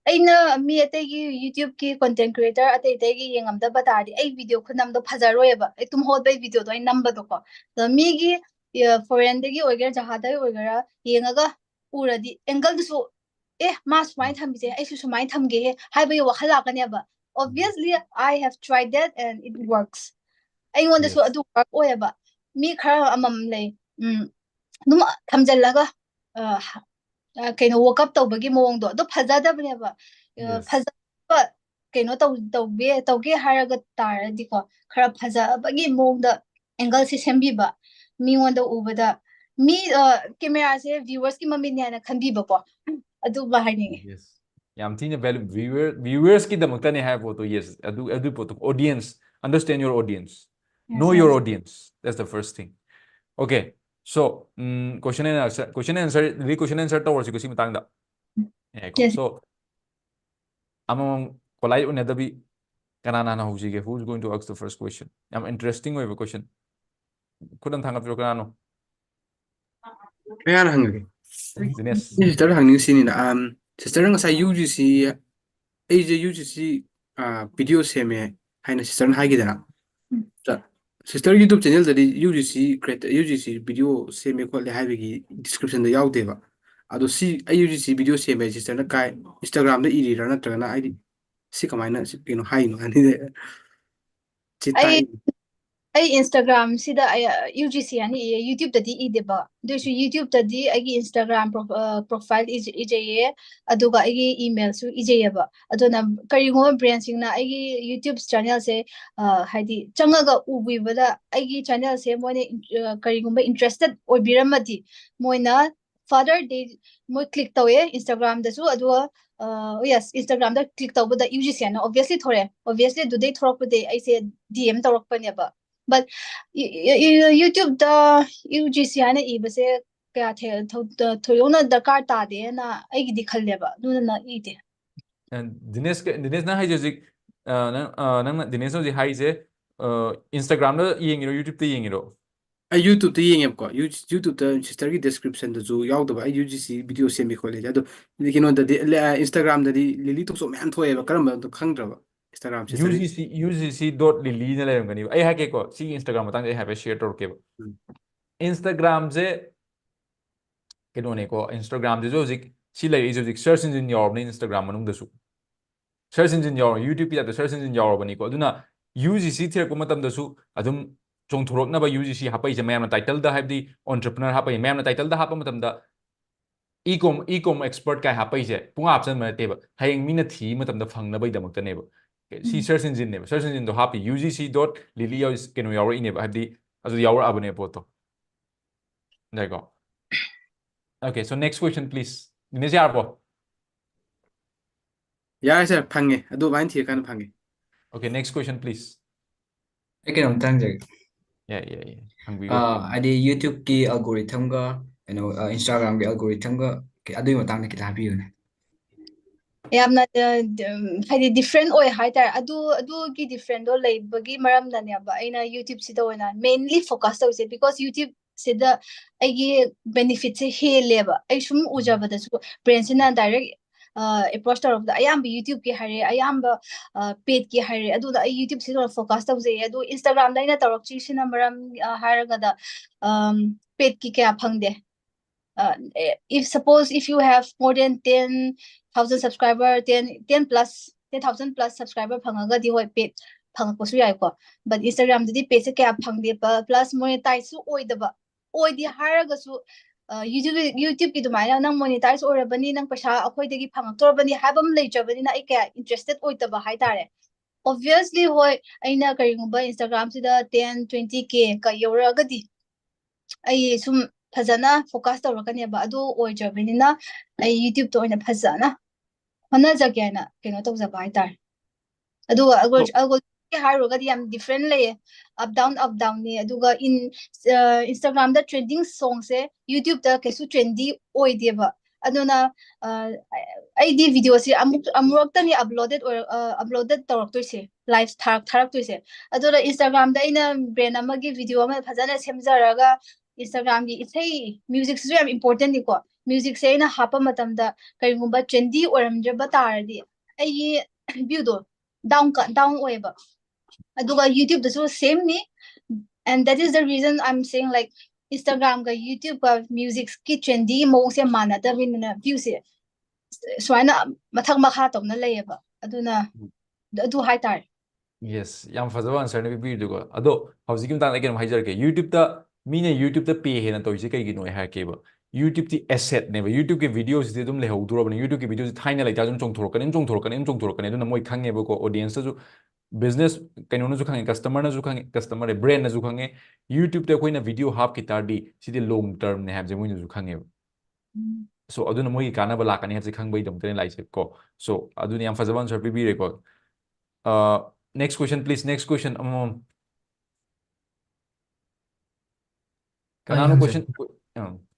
ꯑꯩꯅ ꯃꯤ ꯑꯇꯩꯒꯤ YouTube ꯀꯤ content creator ꯑꯇꯩ ꯑꯇꯩꯒꯤ ꯌꯦꯡꯉꯝꯗꯕ ꯇꯥꯔꯗꯤ, ꯑꯩ video ꯈꯨꯅꯝꯗꯣ ꯐꯖꯔꯣꯏꯕ꯫ ꯑꯩ ꯇꯨꯝ ꯍꯧꯒꯠꯄꯒꯤ video ꯗꯣ ꯑꯩ ꯅꯝꯕꯗꯣꯀꯣ꯫ ꯑꯗꯣ ꯃꯤꯒꯤ, ꯑ, foreign ꯗꯒꯤ ꯑꯣꯏꯒꯦꯔꯥ, ꯖꯍꯥꯗꯒꯤ ꯑꯣꯏꯒꯦꯔꯥ, ꯌꯦꯡꯉꯒ ꯎꯔꯗꯤ angle ꯗꯨꯁꯨ, "ꯑꯦ, ꯃꯥ ꯁꯨꯃꯥꯏꯅ ꯊꯝꯃꯤꯁꯦ, ꯑꯩꯁꯨ ꯁꯨꯃꯥꯏꯅ ꯊꯝꯒꯦꯍꯦ" ꯍꯥꯏꯕꯒꯤ ꯋꯥꯈꯜ ꯂꯥꯛꯀꯅꯦꯕ꯫ Obviously, I have tried that and it works. ꯑꯩꯉꯣꯟꯗꯁꯨ Yes. ꯑꯗꯨ work ꯑꯣꯏꯌꯦꯕ꯫ ꯃꯤ ꯈꯔ ꯑꯃꯃꯝ ꯂꯩ, ꯎꯝ, ꯑꯗꯨꯝ ꯊꯝꯖꯜꯂꯒ, ꯑ, ꯍ-, ꯑ, ꯀꯩꯅꯣ, work up ꯇꯧꯕꯒꯤ ꯃꯑꯣꯡꯗꯣ, ꯑꯗꯨ ꯐꯖꯗꯕꯅꯦꯕ꯫ ꯑ, Yes. ꯐꯖꯕ ꯀꯩꯅꯣ ꯇꯧ-, ꯇꯧꯒꯦ, ꯇꯧꯒꯦ ꯍꯥꯏꯔꯒ ꯇꯥꯔꯗꯤꯀꯣ, ꯈꯔ ꯐꯖꯕꯒꯤ ꯃꯑꯣꯡꯗ angle ꯁꯦ ꯁꯦꯝꯕꯤꯕ, ꯃꯤꯉꯣꯟꯗ ꯎꯕꯗ, ꯃꯤ, ꯑ, camera ꯁꯦ viewers ꯀꯤ ꯃꯃꯤꯠꯅꯦ ꯍꯥꯏꯅ ꯈꯟꯕꯤꯕꯀꯣ, ꯑꯗꯨꯃ ꯍꯥꯏꯅꯤꯡꯉꯦ꯫ Yes. ꯌꯥꯝ ꯊꯤꯅ value, viewer, viewers ꯀꯤꯗꯃꯛꯇꯅꯦ ꯍꯥꯏꯕ ꯄꯣꯠꯇꯣ, yes, ꯑꯗꯨ, ꯑꯗꯨ ꯄꯣꯠꯇꯣ, audience, understand your audience, know your audience, that's the first thing. Okay, so, um, question and answer, question and answer, D question and answer ꯇꯧꯔꯁꯤꯀꯣ ꯁꯤ ꯃꯇꯥꯡꯗ꯫ ꯉꯥꯏꯈꯣ, Yes. So, ꯑꯃꯃꯝ polite ꯑꯣꯏꯅꯗꯕꯤ, ꯀꯅꯥꯅ ꯍꯥꯟꯅ ꯍꯧꯁꯤꯒꯦ? Who is going to ask the first question? ꯌꯥꯝ interesting ꯑꯣꯏꯕ question꯫ ꯈꯨꯠ ꯑꯃ ꯊꯥꯡꯒꯠꯄꯤꯔꯣ, ꯀꯅꯥꯅꯣ? ꯀꯌꯥꯅ ꯍꯪꯉꯒꯦ? ꯖꯤꯅꯦꯁ꯫ ꯁꯤꯁꯇꯔ ꯍꯪꯅꯤꯡꯁꯤꯅꯤꯅ, ꯑꯝ, ꯁꯤꯁꯇꯔꯅ ꯉꯁꯥꯏ ꯌꯨ ꯖꯤ ꯁꯤ, ꯑꯩꯁꯦ ꯌꯨ ꯖꯤ ꯁꯤ, ꯑ, video ꯁꯦꯝꯃꯦ ꯍꯥꯏꯅ ꯁꯤꯁꯇꯔꯅ ꯍꯥꯏꯈꯤꯗꯅ꯫ ꯎꯝ. ꯁꯤꯁꯇꯔ YouTube channel ꯗꯗꯤ U G C create, U G C video ꯁꯦꯝꯃꯦ ꯈꯣꯠꯂꯦ ꯍꯥꯏꯕꯒꯤ description ꯗ ꯌꯥꯎꯗꯦꯕ꯫ ꯑꯗꯣ ꯁꯤ ꯑꯩ ꯌꯨ ꯖꯤ ꯁꯤ video ꯁꯦꯝꯃꯦ ꯁꯤꯁꯇꯔꯅ ꯀꯥꯏ Instagram ꯗ ꯏꯔꯤꯔꯥ, ꯅꯠꯇ꯭ꯔꯒꯅ ꯍꯥꯏꯗꯤ ꯁꯤ ꯀꯃꯥꯏꯅ ꯁꯤ ꯀꯩꯅꯣ ꯍꯥꯏꯅꯣ ꯍꯥꯏꯗꯤ ꯁꯤ ꯑꯩ ꯇꯥꯛꯏ꯫ ꯑꯩ Instagram ꯁꯤꯗ ꯌꯨ ꯖꯤ ꯁꯤ ꯍꯥꯏꯅ ꯏꯌꯦ, YouTube ꯇꯗꯤ ꯏꯗꯦꯕ꯫ ꯑꯗꯨꯏꯁꯨ YouTube ꯇꯗꯤ ꯑꯩꯒꯤ Instagram profile ꯏꯖꯩꯌꯦ, ꯑꯗꯨꯒ ꯑꯩꯒꯤ email ꯁꯨ ꯏꯖꯩꯌꯦꯕ꯫ ꯑꯗꯨꯅ ꯀꯔꯤꯒꯨꯝꯕ brand ꯁꯤꯡꯅ ꯑꯩꯒꯤ YouTube channel ꯁꯦ ꯍꯥꯏꯗꯤ ꯆꯪꯉꯒ ꯎꯕꯤꯕꯗ ꯑꯩꯒꯤ channel ꯁꯦ ꯃꯣꯏꯅ ꯀꯔꯤꯒꯨꯝꯕ interested ꯑꯣꯏꯕꯤꯔꯝꯃꯗꯤ, ꯃꯣꯏꯅ Father Day ꯃꯣꯏ click ꯇꯧꯋꯦ Instagram ꯗꯁꯨ, ꯑꯗꯨꯒ yes, Instagram ꯗ click ꯇꯧꯕꯗ ꯌꯨ ꯖꯤ ꯁꯤ ꯍꯥꯏꯅ obviously ꯊꯣꯔꯛꯑꯦ꯫ Obviously ꯑꯗꯨꯗꯩ ꯊꯣꯔꯛꯄꯗꯩ ꯑꯩꯁꯦ D M ꯇꯧꯔꯛꯄꯅꯦꯕ꯫ But YouTube ꯇ ꯌꯨ ꯖꯤ ꯁꯤ ꯍꯥꯏꯅ ꯏꯕꯁꯦ ꯀꯌꯥ ꯊꯣꯏꯗꯣꯛꯅ ꯗꯔꯀꯥꯔ ꯇꯥꯗꯦꯅ ꯑꯩꯒꯤꯗꯤ ꯈꯜꯂꯦꯕ, ꯑꯗꯨꯅ ꯏꯗꯦ꯫ ꯗꯤꯅꯦꯁ, ꯗꯤꯅꯦꯁ, ꯅꯪ ꯍꯥꯏꯁꯦ ꯍꯧꯖꯤꯛ, ꯅꯪ, ꯅꯪꯅ, ꯗꯤꯅꯦꯁꯅ ꯍꯧꯖꯤꯛ ꯍꯥꯏꯔꯤꯁꯦ Instagram ꯗ ꯌꯦꯡꯉꯤꯔꯣ, YouTube ꯇ ꯌꯦꯡꯉꯤꯔꯣ? ꯑꯩ YouTube ꯇ ꯌꯦꯡꯉꯦꯕꯀꯣ꯫ YouTube ꯇ sister ꯒꯤ description ꯗꯁꯨ ꯌꯥꯎꯗꯕ, ꯑꯩ ꯌꯨ ꯖꯤ ꯁꯤ video ꯁꯦꯝꯃꯤ ꯈꯣꯠꯂꯤ꯫ ꯑꯗꯣ ꯀꯩꯅꯣꯗꯗꯤ, Instagram ꯗꯗꯤ ꯂꯤꯂꯤ ꯇꯣꯛꯆꯣ ꯃꯌꯥꯝ ꯊꯣꯛꯑꯦꯕ, ꯀꯔꯝꯕꯅꯣ ꯈꯪꯗ꯭ꯔꯕ꯫ Instagram sister ꯒꯤ UGC, UGC dot lily ꯅ ꯂꯩꯔꯝꯒꯅꯤꯕ꯫ ꯑꯩ ꯍꯥꯏꯒꯦꯀꯣ, ꯁꯤꯒꯤ Instagram ꯃꯇꯥꯡꯗ ꯑꯩ ꯍꯥꯏꯐꯦꯠ share ꯇꯧꯔꯛꯀꯦꯕ꯫ ꯎꯝ꯫ Instagram ꯁꯦ ꯀꯩꯅꯣꯅꯦꯀꯣ, Instagram ꯁꯤꯁꯨ ꯍꯧꯖꯤꯛ ꯁꯤ ꯂꯩꯔꯛꯏꯁꯦ ꯍꯧꯖꯤꯛ search engine ꯌꯥꯎꯔꯕꯅꯤ Instagram ꯃꯅꯨꯡꯗꯁꯨ꯫ Search engine ꯌꯥꯎꯔ, YouTube ꯀꯤ type ꯇ search engine ꯌꯥꯎꯔꯕꯅꯤꯀꯣ꯫ ꯑꯗꯨꯅ UGC ꯊꯤꯔꯛꯄ ꯃꯇꯝꯗꯁꯨ ꯑꯗꯨꯝ ꯆꯣꯡꯊꯣꯔꯛꯅꯕ UGC ꯍꯥꯞꯄꯛꯏꯁꯦ ꯃꯌꯥꯝꯅ title ꯗ, ꯍꯥꯏꯕꯗꯤ entrepreneur ꯍꯥꯞꯄꯛꯏ, ꯃꯌꯥꯝꯅ title ꯗ ꯍꯥꯞꯄ ꯃꯇꯝꯗ e-com, e-com expert ꯀꯥꯏ ꯍꯥꯞꯄꯛꯏꯁꯦ ꯄꯨꯡꯍꯥꯞ ꯍꯥꯞꯆꯟꯕ ꯅꯠꯇꯦꯕ, ꯍꯌꯦꯡ ꯃꯤꯅ ꯊꯤꯕ ꯃꯇꯝꯗ ꯐꯪꯅꯕꯒꯤꯗꯃꯛꯇꯅꯦꯕ꯫ ꯁꯤ search engine ꯅꯦꯕ, search engine ꯗꯣ ꯍꯥꯞꯄꯤ, UGC dot lily ꯀꯩꯅꯣ ꯌꯥꯎꯔꯛꯏꯅꯦꯕ, ꯍꯥꯏꯕꯗꯤ ꯑꯗꯨ ꯌꯥꯎꯔꯛꯑꯕꯅꯦ ꯄꯣꯠꯇꯣ꯫ ꯌꯥꯏꯀꯣ? Okay, so next question please. ꯗꯤꯅꯦꯁ, ꯌꯥꯔꯕꯣ? ꯌꯥꯔꯦ sir, ꯐꯪꯉꯦ, ꯑꯗꯨꯃꯥꯏꯅ ꯊꯤꯔꯀꯥꯟꯗ ꯐꯪꯉꯦ꯫ Okay, next question please. ꯑꯩ ꯀꯩꯅꯣꯝꯇ ꯍꯪꯖꯒꯦ꯫ ꯌꯥꯏ, ꯌꯥꯏ, ꯌꯥꯏ, ꯍꯪꯕꯤꯔꯣ꯫ ꯑꯥ, ꯍꯥꯏꯗꯤ YouTube ꯀꯤ algorithm ꯒ ꯀꯩꯅꯣ, ꯑꯥ, Instagram ꯒꯤ algorithm ꯒ ꯀ-, ꯑꯗꯨꯒꯤ ꯃꯇꯥꯡꯗ ꯈꯤꯇꯪ ꯍꯥꯏꯕꯤꯌꯨꯅꯦ꯫ ꯌꯥꯝꯅ, ꯑ, ꯗ-, ꯎꯝ, ꯍꯥꯏꯗꯤ different ꯑꯣꯏ ꯍꯥꯏꯇꯥꯔꯦ꯫ ꯑꯗꯨ, ꯑꯗꯨꯒꯤ different ꯗꯣ ꯂꯩꯕꯒꯤ ꯃꯔꯝꯅꯅꯦꯕ ꯑꯩꯅ YouTube ꯁꯤꯗ ꯑꯣꯏꯅ mainly focus ꯇꯧꯔꯤꯁꯦ, because YouTube ꯁꯤꯗ ꯑꯩꯒꯤ benefit ꯁꯦ ꯍꯦꯜꯂꯦꯕ꯫ ꯑꯩ ꯁꯨꯝ ꯎꯖꯕꯗꯁꯨ brand ꯁꯤꯅ direct, ꯑ, approach ꯇꯧꯔꯛꯄꯗ ꯑꯌꯥꯝꯕ YouTube ꯀꯤ ꯍꯥꯏꯔꯦ, ꯑꯌꯥꯝꯕ, ꯑ, paid ꯀꯤ ꯍꯥꯏꯔꯦ꯫ ꯑꯗꯨꯗ ꯑꯩ YouTube ꯁꯤꯗ ꯑꯣꯏꯅ focus ꯇꯧꯖꯩꯌꯦ꯫ ꯑꯗꯨ Instagram ꯗ ꯑꯩꯅ ꯇꯧꯔꯛꯇ꯭ꯔꯤꯁꯤꯅ ꯃꯔꯝ, ꯑ, ꯍꯥꯏꯔꯒꯗ, ꯑꯝ, paid ꯀꯤ ꯀꯌꯥ ꯐꯪꯗꯦ꯫ Uh, if suppose if you have more than ten thousand subscriber, ten, ten plus, ten thousand plus subscriber ꯐꯪꯉꯒꯗꯤ ꯍꯣꯏ, paid ꯐꯪꯉꯛꯄꯁꯨ ꯌꯥꯏꯀꯣ꯫ But Instagram ꯗꯗꯤ page ꯁꯦ ꯀꯌꯥ ꯐꯪꯗꯦ, plus monetize ꯁꯨ ꯑꯣꯏꯗꯕ, ꯑꯣꯏꯗꯦ ꯍꯥꯏꯔꯒꯁꯨ YouTube YouTube ꯀꯤ ꯑꯗꯨꯃꯥꯏꯅ ꯅꯪ monetize ꯑꯣꯏꯔꯕꯅꯤ, ꯅꯪ ꯄꯩꯁꯥ ꯑꯩꯈꯣꯏꯗꯒꯤ ꯐꯪꯉꯛꯇꯣꯔꯕꯅꯤ ꯍꯥꯏꯕ ꯑꯃ ꯂꯩꯇ꯭ꯔꯕꯅꯤꯅ ꯑꯩ ꯀꯌꯥ interested ꯑꯣꯏꯗꯕ ꯍꯥꯏꯇꯥꯔꯦ꯫ Obviously ꯍꯣꯏ, ꯑꯩꯅ ꯀꯔꯤꯒꯨꯝꯕ Instagram ꯁꯤꯗ ten twenty K ꯀ ꯌꯧꯔꯛꯑꯒꯗꯤ ꯑꯩ ꯁꯨꯝ ꯐꯖꯅ focus ꯇꯧꯔꯛꯀꯅꯦꯕ꯫ ꯑꯗꯨ ꯑꯣꯏꯗ꯭ꯔꯕꯅꯤꯅ ꯑꯩ YouTube ꯇ ꯑꯣꯏꯅ ꯐꯖꯅ ꯍꯣꯠꯅꯖꯒꯦ ꯍꯥꯏꯅ ꯀꯩꯅꯣ ꯇꯧꯖꯕ ꯍꯥꯏꯇꯥꯔꯦ꯫ ꯑꯗꯨꯒ algorithm ꯍꯥꯏꯔꯨꯔꯒꯗꯤ ꯌꯥꯝ different ꯂꯩꯌꯦ, up down up down ꯅꯤ꯫ ꯑꯗꯨꯒ in Instagram the trending song say YouTube ꯇ ꯀꯩꯁꯨ trendy ꯑꯣꯏꯗꯦꯕ꯫ ꯑꯗꯨꯅ ꯑꯩꯗꯤ video ꯁꯤ ꯑꯃꯨꯛ ꯑꯃꯨꯔꯛꯇꯅꯤ uploaded ꯑꯣꯏꯔ uploaded ꯇꯧꯔꯛꯇꯣꯏꯁꯦ, live ꯊꯥꯔꯛ ꯊꯥꯔꯛꯇꯣꯏꯁꯦ꯫ ꯑꯗꯨꯅ Instagram ꯗ ꯑꯩꯅ brand ꯑꯃꯒꯤ video ꯑꯃ ꯐꯖꯅ ꯁꯦꯝꯖꯔꯒ Instagram ꯒꯤ ꯏꯁꯩ, music ꯁꯤꯁꯨ ꯌꯥꯝ important ꯅꯤꯀꯣ꯫ Music ꯁꯦ ꯑꯩꯅ ꯍꯥꯞꯄ ꯃꯇꯝꯗ ꯀꯔꯤꯒꯨꯝꯕ trendy ꯑꯣꯏꯔꯝꯗ꯭ꯔꯕ ꯇꯥꯔꯗꯤ ꯑꯩꯒꯤ view ꯗꯣ down down ꯑꯣꯏꯌꯦꯕ꯫ ꯑꯗꯨꯒ YouTube ꯇꯁꯨ same ꯅꯤ, and that is the reason I'm saying, like, Instagram ꯒ YouTube ꯒ music ꯀꯤ trendy ꯒꯤ ꯃꯑꯣꯡꯁꯦ ꯃꯥꯟꯅꯗꯕꯅꯤꯅ view ꯁꯦ ꯁꯨꯃꯥꯏꯅ ꯃꯊꯛ ꯃꯈꯥ ꯇꯧꯅ ꯂꯩꯌꯦꯕ꯫ ꯑꯗꯨꯅ ꯑꯗꯨ ꯍꯥꯏꯇꯥꯔꯦ꯫ Yes, ꯌꯥꯝ ꯐꯖꯕ answer ꯅꯦ ꯄꯤꯕꯤꯔꯤꯗꯨꯀꯣ꯫ ꯑꯗꯣ ꯍꯧꯖꯤꯛꯀꯤ ꯃꯇꯥꯡꯗ ꯑꯩ ꯀꯩꯅꯣꯝ ꯍꯥꯏꯖꯔꯛꯀꯦ꯫ YouTube ꯇ ꯃꯤꯅ YouTube ꯇ pay ꯍꯦꯟꯅ ꯇꯧꯔꯤꯁꯦ ꯀꯩꯒꯤꯅꯣ ꯑꯩ ꯍꯥꯏꯔꯛꯀꯦꯕ꯫ YouTube ꯇꯤ asset ꯅꯦꯕ꯫ YouTube ꯀꯤ video ꯁꯤꯗꯤ ꯑꯗꯨꯝ ꯂꯩꯍꯧꯗꯣꯔꯕꯅꯤ꯫ YouTube ꯀꯤ video ꯁꯤ ꯊꯥꯏꯅ ꯂꯩꯇꯥꯔꯁꯨ ꯑꯗꯨꯝ ꯆꯣꯡꯊꯣꯔꯛꯀꯅꯤ, ꯑꯗꯨꯝ ꯆꯣꯡꯊꯣꯔꯛꯀꯅꯤ, ꯑꯗꯨꯝ ꯆꯣꯡꯊꯣꯔꯛꯀꯅꯤ꯫ ꯑꯗꯨꯅ ꯃꯣꯏ ꯈꯪꯉꯦꯕꯀꯣ, audience ꯇꯁꯨ business ꯀꯩꯅꯣꯅꯁꯨ ꯈꯪꯉꯦ, customer ꯅꯁꯨ ꯈꯪꯉꯦ, customer brand ꯅꯁꯨ ꯈꯪꯉꯦ꯫ YouTube ꯇ ꯑꯩꯈꯣꯏꯅ video ꯍꯥꯞꯈꯤ ꯇꯥꯔꯗꯤ ꯁꯤꯗꯤ long term ꯅꯦ ꯍꯥꯏꯕꯁꯦ ꯃꯣꯏꯅꯁꯨ ꯈꯪꯉꯦꯕ꯫ So ꯑꯗꯨꯅ ꯃꯣꯏꯒꯤ ꯀꯥꯟꯅꯕ ꯂꯥꯛꯀꯅꯤ ꯍꯥꯏꯕꯁꯦ ꯈꯪꯕꯒꯤꯗꯃꯛꯇꯅꯦ ꯂꯥꯛꯏꯁꯦ ꯀꯣ꯫ So ꯑꯗꯨꯅ ꯌꯥꯝ ꯐꯖꯕ answer ꯄꯤꯕꯤꯔꯦꯀꯣ꯫ Next question please, next question ꯑꯃꯃꯝ꯫ ꯀꯅꯥꯅꯣ question?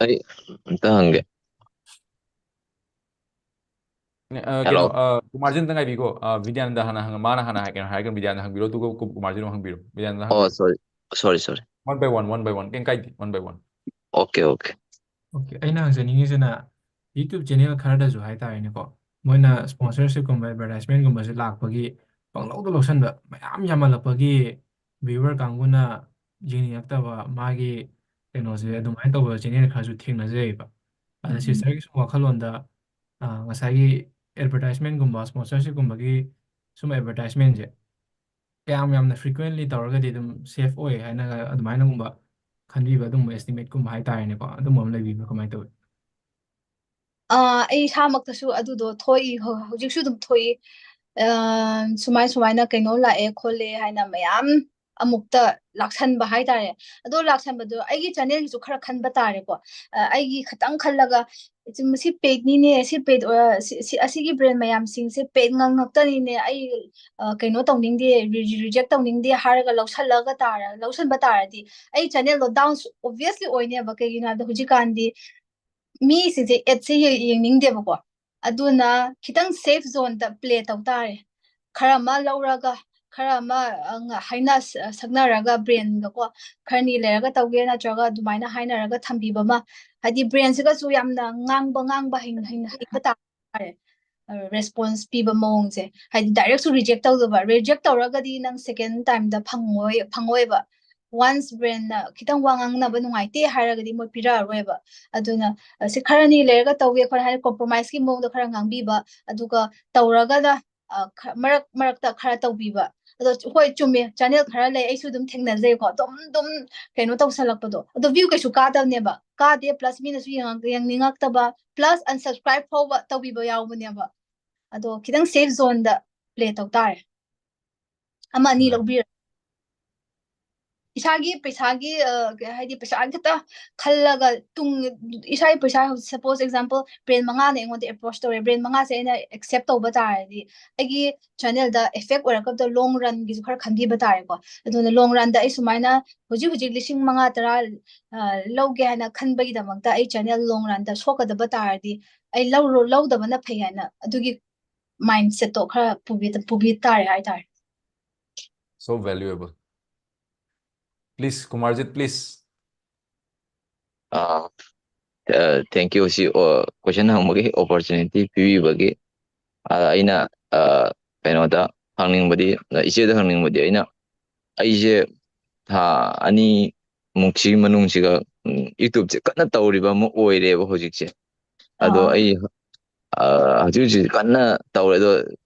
ꯑꯩ ꯑꯝꯇ ꯍꯪꯒꯦ꯫ ꯀꯩꯅꯣ, ꯀꯨꯃꯥꯔꯖꯤꯠ ꯑꯝꯇ ꯉꯥꯏꯕꯤꯀꯣ꯫ ꯕꯤꯗ꯭ꯌꯥꯅꯟꯗ ꯍꯥꯟꯅ ꯍꯪꯉ-, ꯃꯥꯅ ꯍꯥꯟꯅ ꯀꯩꯅꯣ ꯍꯥꯏꯔꯒ ꯕꯤꯗ꯭ꯌꯥꯅꯟꯗ ꯍꯪꯕꯤꯔꯣ, ꯑꯗꯨꯒ ꯀꯨ-, ꯀꯨꯃꯥꯔꯖꯤꯠ ꯑꯃꯨꯛ ꯍꯪꯕꯤꯔꯣ꯫ Bidyananda ꯍꯪꯕꯤꯔꯣ꯫ Sorry, sorry, sorry. One by one, one by one. ꯀꯩꯝ ꯀꯥꯏꯗꯦ, one by one. Okay, okay. Okay, ꯑꯩꯅ ꯍꯪꯖꯅꯤꯡꯉꯤꯁꯤꯅ YouTube channel ꯈꯔꯗꯁꯨ ꯍꯥꯏꯇꯥꯔꯦꯅꯦꯀꯣ, ꯃꯣꯏꯅ sponsorship ꯀꯨꯝꯕ, advertisement ꯀꯨꯝꯕꯁꯦ ꯂꯥꯛꯄꯒꯤ ꯄꯪꯂꯧꯗ ꯂꯧꯁꯟꯕ, ꯃꯌꯥꯝ ꯌꯥꯝꯃꯜꯂꯛꯄꯒꯤ viewer ꯀꯥꯡꯕꯨꯅ ꯌꯦꯡꯅꯤꯡꯉꯛꯇꯕ, ꯃꯥꯒꯤ ꯀꯩꯅꯣꯁꯦ ꯑꯗꯨꯃꯥꯏꯅ ꯇꯧꯕ channel ꯈꯔꯁꯨ ꯊꯦꯡꯅꯖꯩꯑꯕ꯫ ꯑꯗ sister ꯒꯤ ꯁꯨꯝ ꯋꯥꯈꯜꯂꯣꯟꯗ, ꯑ, ꯉꯁꯥꯏꯒꯤ advertisement ꯀꯨꯝꯕ, sponsorship ꯀꯨꯝꯕꯒꯤ ꯁꯨꯝ advertisement ꯁꯦ, ꯀꯌꯥꯝ ꯌꯥꯝꯅ frequently ꯇꯧꯔꯒꯗꯤ ꯑꯗꯨꯝ safe ꯑꯣꯏ ꯍꯥꯏꯅ ꯑꯗꯨꯃꯥꯏꯅꯒꯨꯝꯕ ꯈꯟꯕꯤꯕ, ꯑꯗꯨꯝꯕ estimateꯀꯨꯝꯕ ꯍꯥꯏꯇꯥꯔꯦꯅꯦꯀꯣ, ꯑꯗꯨꯝꯕ ꯑꯃ ꯂꯩꯕꯤꯕ꯭ꯔꯥ? ꯀꯃꯥꯏꯅ ꯇꯧꯏ? ꯑꯥ, ꯑꯩ ꯏꯁꯥꯃꯛꯇꯁꯨ ꯑꯗꯨꯗꯣ ꯊꯣꯛꯏ, ꯍꯧ-, ꯍꯧꯖꯤꯛꯁꯨ ꯑꯗꯨꯝ ꯊꯣꯛꯏ꯫ ꯑꯥ, ꯁꯨꯃꯥꯏ ꯁꯨꯃꯥꯏꯅ ꯀꯩꯅꯣ ꯂꯥꯛꯑꯦ ꯈꯣꯠꯂꯦ ꯍꯥꯏꯅ ꯃꯌꯥꯝ ꯑꯃꯨꯛꯇ ꯂꯥꯛꯁꯟꯕ ꯍꯥꯏꯇꯥꯔꯦ꯫ ꯑꯗꯣ ꯂꯥꯛꯁꯟꯕꯗꯣ ꯑꯩꯒꯤ channelꯒꯤꯁꯨ ꯈꯔ ꯈꯟꯕ ꯇꯥꯔꯦꯀꯣ꯫ ꯑ, ꯑꯩꯒꯤ ꯈꯇꯪ ꯈꯜꯂꯒ, "ꯁꯤ, ꯃꯁꯤ paidꯅꯤꯅꯦ, ꯁꯤ paid, ꯑ, ꯁꯤ, ꯁꯤ, ꯑꯁꯤꯒꯤ brand ꯃꯌꯥꯝꯁꯤꯡꯁꯦ paid ꯉꯥꯛ ꯉꯥꯛꯇꯅꯤꯅꯦ, ꯑꯩ, ꯑ, ꯀꯩꯅꯣ ꯇꯧꯅꯤꯡꯗꯦ, re-, reject ꯇꯧꯅꯤꯡꯗꯦ" ꯍꯥꯏꯔꯒ ꯂꯧꯁꯜꯂꯒ ꯇꯥꯔ-, ꯂꯧꯁꯟꯕ ꯇꯥꯔꯗꯤ ꯑꯩ channelꯗꯣ down obviously ꯑꯣꯏꯅꯦꯕ꯫ ꯀꯩꯒꯤꯅꯣ ꯍꯥꯏꯕꯗ ꯍꯧꯖꯤꯛꯀꯥꯟꯗꯤ ꯃꯤꯁꯤꯡꯁꯦ adꯁꯦ ꯌꯦ-, ꯌꯦꯡꯅꯤꯡꯗꯦꯕꯀꯣ꯫ ꯑꯗꯨꯅ ꯈꯤꯇꯪ safe zoneꯗ play ꯇꯧ ꯇꯥꯔꯦ꯫ ꯈꯔ ꯑꯃ ꯂꯧꯔꯒ, ꯈꯔ ꯑꯃ, ꯑ, ꯉ-, ꯍꯥꯏꯅ ꯁ-, ꯁꯛꯅꯔꯒ brandꯒꯀꯣ, ꯈꯔꯅꯤ ꯂꯩꯔꯒ ꯇꯧꯒꯦ ꯅꯠꯇ꯭ꯔꯒ ꯑꯗꯨꯃꯥꯏꯅ ꯍꯥꯏꯅꯔꯒ ꯊꯝꯕꯤꯕ ꯑꯃ, ꯍꯥꯏꯗꯤ brandꯁꯤꯒꯁꯨ ꯌꯥꯝꯅ ꯉꯥꯡꯕ, ꯉꯥꯡꯕ ꯍꯩ-, ꯍꯩ-, ꯍꯩꯕ ꯇꯥꯔꯦ꯫ ꯑ, response ꯄꯤꯕ ꯃꯑꯣꯡꯁꯦ, ꯍꯥꯏꯗꯤ directꯁꯨ reject ꯇꯧꯗꯕ, reject ꯇꯧꯔꯒꯗꯤ ꯅꯪ second timeꯗ ꯐꯪꯉꯣꯏ, ꯐꯪꯉꯣꯏꯕ꯫ Once brandꯅ ꯈꯤꯇꯪ ꯋꯥ ꯉꯥꯡꯅꯕ ꯅꯨꯡꯉꯥꯏꯇꯦ ꯍꯥꯏꯔꯒꯗꯤ ꯃꯣꯏ ꯄꯤꯔꯛꯑꯔꯣꯏꯕ꯫ ꯑꯗꯨꯅ, ꯑ, ꯁꯤ ꯈꯔꯅꯤ ꯂꯩꯔꯒ ꯇꯧꯒꯦ ꯈꯣꯠꯂꯦ ꯍꯥꯏꯅ compromiseꯀꯤ ꯃꯑꯣꯡꯗ ꯈꯔ ꯉꯥꯡꯕꯤꯕ, ꯑꯗꯨꯒ ꯇꯧꯔꯒꯅ, ꯑ, ꯈ-, ꯃꯔꯛ ꯃꯔꯛꯇ ꯈꯔ ꯇꯧꯕꯤꯕ꯫ ꯑꯗꯣ ꯍꯣꯏ, ꯆꯨꯝꯃꯦ, channel ꯈꯔ ꯂꯩ, ꯑꯩꯁꯨ ꯑꯗꯨꯝ ꯊꯦꯡꯅꯖꯩꯀꯣ, ꯑꯗꯨꯝ, ꯑꯗꯨꯝ ꯀꯩꯅꯣ ꯇꯧꯁꯜꯂꯛꯄꯗꯣ꯫ ꯑꯗꯣ view ꯀꯩꯁꯨ ꯀꯥꯗꯕꯅꯦꯕ, ꯀꯥꯗꯦ, plus ꯃꯤꯅꯁꯨ ꯌꯦꯡꯉꯛ-, ꯌꯦꯡꯅꯤꯡꯉꯛꯇꯕ, plus unsubscribe ꯐꯥꯎꯕ ꯇꯧꯕꯤꯕ ꯌꯥꯎꯕꯅꯦꯕ꯫ ꯑꯗꯣ ꯈꯤꯇꯪ safe zoneꯗ play ꯇꯧ ꯇꯥꯔꯦ꯫ ꯑꯃ ꯑꯅꯤ ꯎꯝ꯫ ꯂꯧꯕꯤꯔ-, ꯏꯁꯥꯒꯤ ꯄꯩꯁꯥꯒꯤ, ꯑ, ꯀꯩ ꯍꯥꯏꯗꯤ, ꯄꯩꯁꯥ ꯈꯛꯇ ꯈꯜꯂꯒ ꯇꯨꯡ, ꯏꯁꯥꯒꯤ ꯄꯩꯁꯥ, suppose example, brand ꯃꯉꯥꯅ ꯑꯩꯉꯣꯟꯗ approach ꯇꯧꯔꯦ, brand ꯃꯉꯥꯁꯦ ꯑꯩꯅ accept ꯇꯧꯕ ꯇꯥꯔꯗꯤ ꯑꯩꯒꯤ channelꯗ effect ꯑꯣꯏꯔꯛꯀꯗꯕꯗꯣ long runꯒꯤꯁꯨ ꯈꯔ ꯈꯟꯕꯤꯕ ꯇꯥꯔꯦꯀꯣ꯫ ꯑꯗꯨꯅ long runꯗ ꯑꯩ ꯁꯨꯃꯥꯏꯅ ꯍꯧꯖꯤꯛ ꯍꯧꯖꯤꯛ ꯂꯤꯁꯤꯡ ꯃꯉꯥ, ꯇꯔꯥ, ꯑ, ꯂꯧꯒꯦ ꯍꯥꯏꯅ ꯈꯟꯕꯒꯤꯗꯃꯛꯇ ꯑꯩ channel long runꯗ ꯁꯣꯛꯀꯗꯕ ꯇꯥꯔꯗꯤ ꯑꯩ ꯂꯧꯔꯣ-, ꯂꯧꯗꯕꯅ ꯐꯩ ꯍꯥꯏꯅ ꯑꯗꯨꯒꯤ mindsetꯇꯣ ꯈꯔ ꯄꯨꯕꯤ-, ꯄꯨꯕꯤ ꯇꯥꯔꯦ ꯍꯥꯏꯇꯥꯔꯦ꯫ So valuable. Please, Kumarjit, please. ꯑꯥ, ꯑ, thank you, ꯁꯤ, ꯑ, question ꯍꯪꯕꯒꯤ opportunity ꯄꯤꯕꯤꯕꯒꯤ꯫ ꯑ, ꯑꯩꯅ, ꯑ, ꯀꯩꯅꯣꯗ ꯍꯪꯅꯤꯡꯕꯗꯤ, ꯑ, ꯏꯆꯦꯗ ꯍꯪꯅꯤꯡꯕꯗꯤ, ꯑꯩꯅ, ꯑꯩꯁꯦ ꯊꯥ ꯑꯅꯤꯃꯨꯛꯁꯤ ꯃꯅꯨꯡꯁꯤꯒ, ꯎꯝ, YouTubeꯁꯦ ꯀꯟꯅ ꯇꯧꯔꯤꯕ ꯑꯃ ꯑꯣꯏꯔꯦꯕ ꯍꯧꯖꯤꯛꯁꯦ꯫ ꯑꯗꯣ ꯑꯥ꯫ ꯑꯩ, ꯑ, ꯍꯧꯖꯤꯛ ꯍꯧꯖꯤꯛ ꯀꯟꯅ ꯇꯧꯔꯦ꯫ ꯑꯗꯣ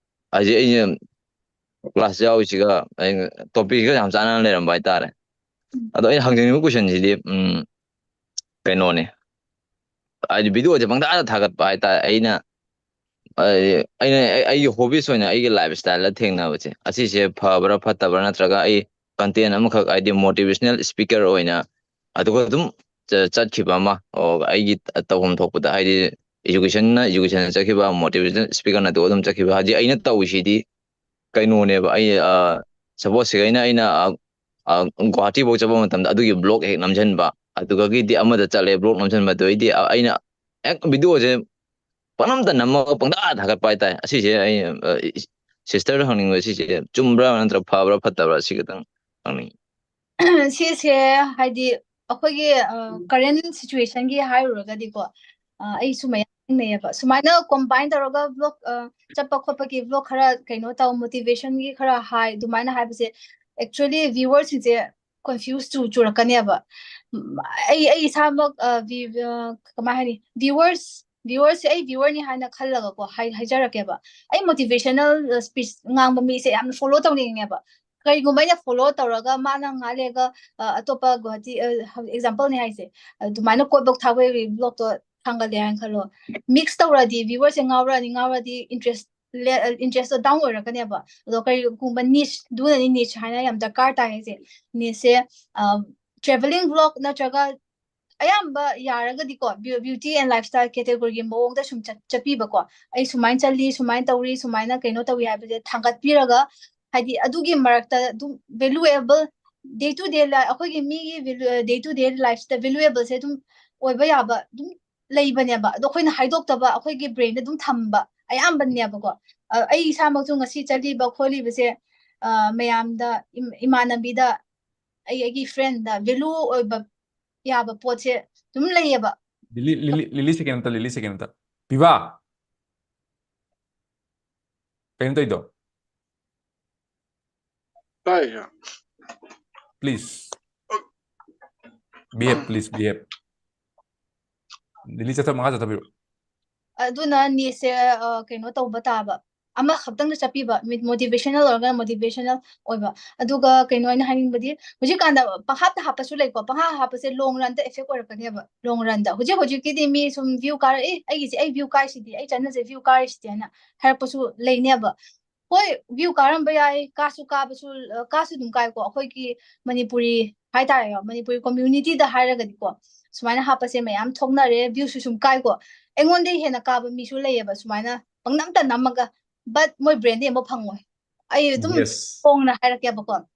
ꯍꯧꯖꯤꯛ ꯑꯩꯅ ꯀ꯭ꯂꯥꯁ ꯌꯥꯎꯔꯤꯁꯤꯒ ꯇꯣꯄꯤꯛꯁꯤꯒ ꯌꯥꯝ ꯆꯥꯟꯅꯅ ꯂꯩꯔꯝꯕ ꯍꯥꯏꯇꯥꯔꯦ꯫ ꯑꯗꯣ ꯑꯩꯅ ꯍꯪꯖꯅꯤꯡꯕ ꯀꯣꯏꯁꯟꯁꯤꯗꯤ ꯀꯩꯅꯣꯅꯦ, ꯍꯥꯏꯗꯤ ꯚꯤꯗꯤꯑꯣꯁꯦ ꯄꯪꯊꯥꯗ ꯊꯥꯒꯠꯄ ꯍꯥꯏꯇꯥꯔꯦ꯫ ꯑꯩꯅ ꯑꯩꯅ ꯑꯩꯒꯤ ꯍꯣꯕꯤꯁ ꯑꯣꯏꯅ ꯑꯩꯒꯤ ꯂꯥꯏꯐ ꯏꯁꯇꯥꯏꯜꯗ ꯊꯦꯡꯅꯕꯁꯦ, ꯑꯁꯤꯁꯦ ꯐꯕ꯭ꯔꯥ ꯐꯠꯇꯕ꯭ꯔꯥ, ꯅꯠꯇ꯭ꯔꯒ ꯑꯩ ꯀꯟꯇꯦꯟ ꯑꯃꯈꯛ, ꯍꯥꯏꯗꯤ ꯃꯣꯇꯤꯚꯦꯁꯅꯦꯜ ꯏꯁꯄꯤꯀꯔ ꯑꯣꯏꯅ ꯑꯗꯨꯒ ꯑꯗꯨꯝ ꯆꯠꯈꯤꯕ ꯑꯃ, ꯑꯩꯒꯤ ꯇꯧꯐꯝ ꯊꯣꯛꯄꯗ, ꯍꯥꯏꯗꯤ ꯏꯖꯨꯀꯦꯁꯟꯅ ꯏꯖꯨꯀꯦꯁꯟꯗ ꯆꯠꯈꯤꯕ, ꯃꯣꯇꯤꯚꯦꯁꯅꯦꯜ ꯏꯁꯄꯤꯀꯔꯅ ꯑꯗꯨꯒ ꯑꯗꯨꯝ ꯆꯠꯈꯤꯕ, ꯍꯥꯏꯗꯤ ꯑꯩꯅ ꯇꯧꯔꯤꯁꯤꯗꯤ ꯀꯩꯅꯣꯅꯦꯕ꯫ ꯑꯩ ꯁꯄꯣꯁ ꯁꯤꯒ ꯑꯩꯅ ꯑꯩꯅ ꯒꯨꯍꯥꯇꯤꯐꯧ ꯆꯠꯄ ꯃꯇꯝꯗ ꯑꯗꯨꯒꯤ ꯕ꯭ꯂꯣꯛ ꯍꯦꯛ ꯅꯝꯁꯤꯟꯕ, ꯑꯗꯨꯗꯒꯤꯗꯤ ꯑꯃꯗ ꯆꯠꯂꯦ, ꯕ꯭ꯂꯣꯛ ꯅꯝꯁꯤꯟꯕ, ꯑꯗꯨꯗꯩꯗꯤ ꯑꯩꯅ ꯍꯦꯛ ꯚꯤꯗꯤꯑꯣꯁꯦ ꯄꯪꯅꯝꯇ ꯅꯝꯃꯒ ꯄꯪꯊꯥ ꯊꯥꯒꯠꯄ ꯍꯥꯏꯇꯥꯔꯦ꯫ ꯑꯁꯤꯁꯦ ꯑꯩ ꯁꯤꯁꯇꯔꯗ ꯍꯪꯅꯤꯡꯕ, ꯁꯤꯁꯦ ꯆꯨꯝꯕ꯭ꯔꯥ ꯅꯠꯇ꯭ꯔꯒ ꯐꯕ꯭ꯔꯥ ꯐꯠꯇꯕ꯭ꯔꯥ, ꯁꯤ ꯈꯤꯇꯪ ꯍꯪꯅꯤꯡꯉꯤ꯫ ꯁꯤꯁꯦ ꯍꯥꯏꯗꯤ ꯑꯩꯈꯣꯏꯒꯤ ꯀꯔꯦꯟ ꯁꯤꯆꯨꯋꯦꯁꯟꯒꯤ ꯍꯥꯏꯔꯨꯔꯒꯗꯤꯀꯣ, ꯑꯩꯁꯨ ꯃꯌꯥꯝ ꯊꯦꯡꯅꯩꯌꯦꯕ꯫ ꯁꯨꯃꯥꯏꯅ ꯀꯣꯝꯕꯥꯏꯟ ꯇꯧꯔꯒ ꯕ꯭ꯂꯣꯛ ꯆꯠꯄ ꯈꯣꯠꯄꯒꯤ ꯕ꯭ꯂꯣꯛ ꯈꯔ ꯀꯩꯅꯣ ꯇꯧ, ꯃꯣꯇꯤꯚꯦꯁꯟꯒꯤ ꯈꯔ ꯍꯥꯏ, ꯑꯗꯨꯃꯥꯏꯅ ꯍꯥꯏꯕꯁꯦ ꯑꯦꯛꯆꯨꯋꯦꯂꯤ ꯚ꯭ꯌꯨꯋꯔꯁꯤꯡꯁꯦ ꯀꯣꯟꯐ꯭ꯌꯨꯁ ꯆꯨ ꯆꯨꯔꯛꯀꯅꯦꯕ꯫ ꯑꯩ ꯑꯩ ꯏꯁꯥꯃꯛ ꯀꯃꯥꯏ ꯍꯥꯏꯅꯤ, ꯚ꯭ꯌꯨꯋꯔꯁ ꯚ꯭ꯌꯨꯋꯔꯁꯦ ꯑꯩ ꯚ꯭ꯌꯨꯋꯔꯅꯤ ꯍꯥꯏꯅ ꯈꯜꯂꯒꯀꯣ ꯍꯥꯏꯖꯔꯛꯀꯦꯕ꯫ ꯑꯩ ꯃꯣꯇꯤꯚꯦꯁꯅꯦꯜ ꯁ꯭ꯄꯤꯆ ꯉꯥꯡꯕ ꯃꯤꯁꯦ ꯌꯥꯝꯅ ꯐꯣꯂꯣ ꯇꯧꯅꯤꯡꯉꯦꯕ꯫ ꯀꯩꯒꯨꯝꯕ ꯑꯩꯅ ꯐꯣꯂꯣ ꯇꯧꯔꯒ ꯃꯥꯅ ꯉꯥꯏꯍꯥꯛ ꯂꯩꯔꯒ ꯑꯇꯣꯞꯄ ꯒꯨꯍꯥꯇꯤ, ꯑꯦꯛꯖꯥꯝꯄꯜꯅꯤ ꯍꯥꯏꯁꯦ, ꯑꯗꯨꯃꯥꯏꯅ ꯀꯣꯠ ꯕ꯭ꯂꯣꯛ ꯊꯥꯕꯒꯤ ꯕ꯭ꯂꯣꯛꯇꯣ ꯊꯥꯡꯒꯠꯂꯦ ꯍꯥꯏꯅ ꯈꯜꯂꯣ꯫ ꯃꯤꯛꯁ ꯇꯧꯔꯗꯤ ꯚ꯭ꯌꯨꯋꯔꯁꯦ ꯉꯥꯎꯔꯛꯑꯅꯤ, ꯉꯥꯎꯔꯗꯤ ꯏꯟꯇꯔꯦꯁ ꯏꯟꯇꯔꯦꯁꯇꯣ ꯗꯥꯎꯟ ꯑꯣꯏꯔꯛꯀꯅꯦꯕ꯫ ꯑꯗꯣ ꯀꯔꯤꯒꯨꯝꯕ ꯅꯤꯁ, ꯑꯗꯨꯅꯅꯤ ꯅꯤꯁ ꯍꯥꯏꯅ ꯌꯥꯝ ꯗꯔꯀꯥꯔ ꯇꯥꯏ ꯍꯥꯏꯁꯦ꯫ ꯅꯤꯁꯁꯦ ꯇ꯭ꯔꯦꯚꯦꯂꯤꯡ ꯕ꯭ꯂꯣꯛ ꯅꯠꯇ꯭ꯔꯒ ꯑꯌꯥꯝꯕ ꯌꯥꯔꯒꯗꯤꯀꯣ ꯕ꯭ꯌꯨꯇꯤ ꯑꯦꯟ ꯂꯥꯏꯐ ꯏꯁꯇꯥꯏꯜ ꯀꯦꯇꯦꯒꯣꯔꯤꯒꯤ ꯃꯑꯣꯡꯗ ꯁꯨꯝ ꯆꯠꯄꯤꯕꯀꯣ꯫ ꯑꯩ ꯁꯨꯃꯥꯏꯅ ꯆꯠꯂꯤ, ꯁꯨꯃꯥꯏꯅ ꯇꯧꯔꯤ, ꯁꯨꯃꯥꯏꯅ ꯀꯩꯅꯣ ꯇꯧꯏ ꯍꯥꯏꯕꯁꯦ ꯊꯥꯡꯒꯠꯄꯤꯔꯒ, ꯍꯥꯏꯗꯤ ꯑꯗꯨꯒꯤ ꯃꯔꯛꯇ ꯑꯗꯨꯝ ꯚꯦꯂꯨꯑꯦꯕꯜ ꯗꯦ ꯇꯨ ꯗꯦ ꯑꯩꯈꯣꯏꯒꯤ ꯃꯤꯒꯤ ꯗꯦ ꯇꯨ ꯗꯦ ꯂꯥꯏꯐꯁꯤꯗ ꯚꯦꯂꯨꯑꯦꯕꯜꯁꯦ ꯑꯗꯨꯝ ꯑꯣꯏꯕ ꯌꯥꯕ ꯑꯗꯨꯝ ꯂꯩꯕꯅꯦꯕ꯫ ꯑꯗꯣ ꯑꯩꯈꯣꯏꯅ ꯍꯥꯏꯗꯣꯛꯇꯕ, ꯑꯩꯈꯣꯏꯒꯤ ꯕ꯭ꯔꯦꯟꯗ ꯑꯗꯨꯝ ꯊꯝꯕ ꯑꯌꯥꯝꯕꯅꯦꯕꯀꯣ꯫ ꯑꯩ ꯏꯁꯥꯃꯛꯁꯨ ꯉꯁꯤ ꯆꯠꯂꯤꯕ ꯈꯣꯠꯂꯤꯕꯁꯦ ꯃꯌꯥꯝꯗ, ꯏꯃꯥꯟꯅꯕꯤꯗ, ꯑꯩ ꯑꯩꯒꯤ ꯐ꯭ꯔꯦꯟꯗ ꯚꯦꯂꯨ ꯑꯣꯏꯕ ꯌꯥꯕ ꯄꯣꯠꯁꯦ ꯑꯗꯨꯝ ꯂꯩꯌꯦꯕ꯫ ꯂꯤꯂꯤ, ꯂꯤꯂꯤ, ꯂꯤꯂꯤ ꯁꯦꯀꯦꯟ ꯑꯝꯇ, ꯂꯤꯂꯤ ꯁꯦꯀꯦꯟ ꯑꯝꯇ꯫ ꯄꯤꯕꯥ, ꯀꯩꯅꯣ ꯇꯧꯔꯤꯗꯣ? ꯇꯥꯏ, ꯁꯥꯔ꯫ Please behave, please behave. ꯂꯤꯂꯤ ꯆꯠꯊ-, ꯃꯈꯥ ꯆꯠꯊꯕꯤꯔꯣ꯫ ꯑꯗꯨꯅ ꯅꯤꯁꯁꯦ ꯀꯩꯅꯣ ꯇꯧꯕ ꯇꯥꯕ, ꯑꯃꯈꯛꯇꯪꯗ ꯆꯠꯄꯤꯕ, motivational ꯑꯣꯏꯔꯒꯅ motivational ꯑꯣꯏꯕ꯫ ꯑꯗꯨꯒ ꯀꯩꯅꯣ ꯑꯩꯅ ꯍꯥꯏꯅꯤꯡꯕꯗꯤ, ꯍꯧꯖꯤꯛꯀꯥꯟꯗ ꯄꯪꯍꯥꯞꯇ ꯍꯥꯞꯄꯁꯨ ꯂꯩꯀꯣ, ꯄꯪꯍꯥꯞ ꯍꯥꯞꯄꯁꯦ long runꯗ effect ꯑꯣꯏꯔꯛꯀꯅꯦꯕ꯫ Long runꯗ ꯍꯧꯖꯤꯛ ꯍꯧꯖꯤꯛꯀꯤꯗꯤ ꯃꯤ ꯁꯨꯝ view ꯀꯥꯔꯛꯏ, ꯑꯩꯒꯤꯁꯦ ꯑꯩ view ꯀꯥꯏꯁꯤꯗꯤ, ꯑꯩ channelꯁꯦ view ꯀꯥꯔꯤꯁꯤꯗꯤ ꯍꯥꯏꯅ ꯍꯥꯏꯔꯛꯄꯁꯨ ꯂꯩꯅꯦꯕ꯫ ꯍꯣꯏ, view ꯀꯥꯔꯝꯕ ꯌꯥꯏ, ꯀꯥꯁꯨ ꯀꯥꯕꯁꯨ, ꯑ, ꯀꯥꯁꯨ ꯑꯗꯨꯝ ꯀꯥꯏꯀꯣ꯫ ꯑꯩꯈꯣꯏꯒꯤ ꯃꯅꯤꯄꯨꯔꯤ ꯍꯥꯏꯇꯥꯔꯦꯀꯣ, ꯃꯅꯤꯄꯨꯔꯤ communityꯗ ꯍꯥꯏꯔꯒꯗꯤꯀꯣ, ꯁꯨꯃꯥꯏꯅ ꯍꯥꯞꯄꯁꯦ ꯃꯌꯥꯝ ꯊꯣꯛꯅꯔꯦ, viewꯁꯨ ꯁꯨꯝ ꯀꯥꯏꯀꯣ꯫ ꯑꯩꯉꯣꯟꯗꯒꯤ ꯍꯦꯟꯅ ꯀꯥꯕ ꯃꯤꯁꯨ ꯂꯩꯌꯦꯕ, ꯁꯨꯃꯥꯏꯅ ꯄꯪꯅꯝꯇ ꯅꯝꯃꯒ, but ꯃꯣꯏ brandꯗꯤ ꯑꯃꯨꯛ ꯐꯪꯉꯣꯏ꯫ ꯑꯩ ꯑꯗꯨꯝ ꯍꯣꯡꯅ ꯍꯥꯏꯔꯛꯀꯦꯕꯀꯣ,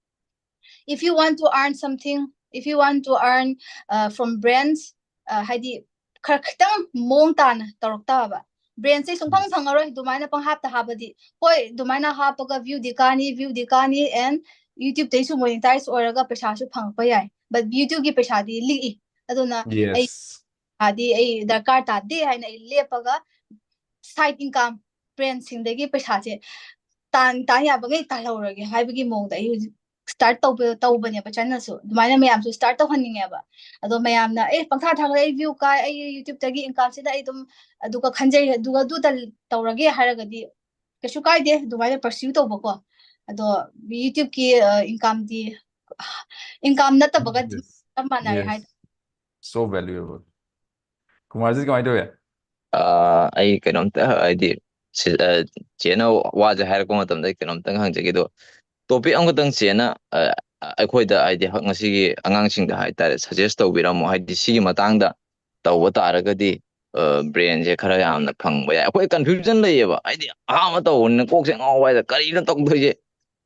if you want to earn something, if you want to earn, uh, from brands, uh, ꯍꯥꯏꯗꯤ ꯈꯔ ꯈꯤꯇꯪ ꯃꯑꯣꯡ ꯇꯥꯅ ꯇꯧꯔꯛ ꯇꯥꯕ, brandꯁꯦ ꯁꯨꯡꯐꯪ ꯐꯪꯉꯔꯣꯏ ꯑꯗꯨꯃꯥꯏꯅ ꯄꯪꯍꯥꯞꯇ ꯍꯥꯞꯄꯗꯤ꯫ ꯍꯣꯏ, ꯑꯗꯨꯃꯥꯏꯅ ꯍꯥꯞꯄꯒ viewꯗꯤ ꯀꯥꯅꯤ, viewꯗꯤ ꯀꯥꯅꯤ, and YouTubeꯇꯩꯁꯨ monetize ꯑꯣꯏꯔꯒ ꯄꯩꯁꯥꯁꯨ ꯐꯪꯉꯛꯄ ꯌꯥꯏ, but YouTubeꯀꯤ ꯄꯩꯁꯥꯗꯤ ꯂꯤꯛꯏ꯫ ꯑꯗꯨꯅ ꯑꯩ ꯄꯩꯁꯥꯗꯤ ꯑꯩ ꯗꯔꯀꯥꯔ ꯇꯥꯗꯦ ꯍꯥꯏꯅ ꯑꯩ ꯂꯦꯞꯄꯒ side income, brandꯁꯤꯡꯗꯒꯤ ꯄꯩꯁꯥꯁꯦ ꯇꯥꯟ ꯇꯥꯟ ꯌꯥꯕꯈꯩ ꯇꯥꯜꯍꯧꯔꯒꯦ ꯍꯥꯏꯕꯒꯤ ꯃꯑꯣꯡꯗ ꯑꯩ ꯍꯧꯖꯤꯛ start ꯇꯧꯕ ꯇꯧꯕꯅꯦꯕ channelꯁꯨ꯫ ꯑꯗꯨꯃꯥꯏꯅ ꯃꯌꯥꯝꯁꯨ start ꯇꯧꯍꯟꯅꯤꯡꯉꯦꯕ꯫ ꯑꯗꯣ ꯃꯌꯥꯝꯅ ꯑꯦ ꯄꯪꯊꯥ ꯊꯥꯒꯠꯂꯦ, ꯑꯩ view ꯀꯥꯏ, ꯑꯩ YouTubeꯇꯒꯤ incomeꯁꯤꯗ ꯑꯩ ꯑꯗꯨꯝ ꯑꯗꯨꯒ ꯈꯟꯖꯩ, ꯑꯗꯨꯒ ꯑꯗꯨꯗ ꯇꯧꯔꯒꯦ ꯍꯥꯏꯔꯒꯗꯤ ꯀꯩꯁꯨ ꯀꯥꯏꯗꯦ ꯑꯗꯨꯃꯥꯏꯅ pursue ꯇꯧꯕꯀꯣ꯫ ꯑꯗꯣ YouTubeꯀꯤ, ꯑ, incomeꯗꯤ, income ꯅꯠꯇꯕꯒ ꯆꯞ ꯃꯥꯟꯅꯔꯦ ꯍꯥꯏ꯫ So valuable. ꯀꯨꯃꯥꯔꯖꯤꯠ ꯀꯃꯥꯏꯅ ꯇꯧꯋꯤ? ꯑꯥ, ꯑꯩ ꯀꯩꯅꯣꯝꯇ ꯍꯥꯏꯗꯤ, ꯁꯤ-, ꯑ, ꯆꯦꯅ ꯋꯥꯁꯦ ꯍꯥꯏꯔꯛꯄ ꯃꯇꯝꯗ ꯑꯩ ꯀꯩꯅꯣꯝꯇꯪ ꯍꯪꯖꯒꯦ꯫ ꯑꯗꯣ topic ꯑꯃꯈꯛꯇꯪ ꯆꯦꯅ, ꯑ, ꯑꯩꯈꯣꯏꯗ ꯍꯥꯏꯗꯤ ꯍ-, ꯉꯁꯤꯒꯤ ꯑꯉꯥꯡꯁꯤꯡꯗ ꯍꯥꯏꯇꯥꯔꯦ suggest ꯇꯧꯕꯤꯔꯝꯃꯣ, ꯍꯥꯏꯗꯤ ꯁꯤꯒꯤ ꯃꯇꯥꯡꯗ ꯇꯧꯕ ꯇꯥꯔꯒꯗꯤ, ꯑ, brandꯁꯦ ꯈꯔ ꯌꯥꯝꯅ ꯐꯪꯕ ꯌꯥꯏ꯫ ꯑꯩꯈꯣꯏ confusion ꯂꯩꯌꯦꯕ, ꯍꯥꯏꯗꯤ ꯑꯍꯥꯟꯕ ꯇꯧꯕꯅꯤꯅ ꯀꯣꯛꯁꯦ ꯉꯥꯎꯕ ꯍꯥꯏꯗ ꯀꯔꯤꯅꯣ ꯇꯧꯗꯣꯏꯁꯦ?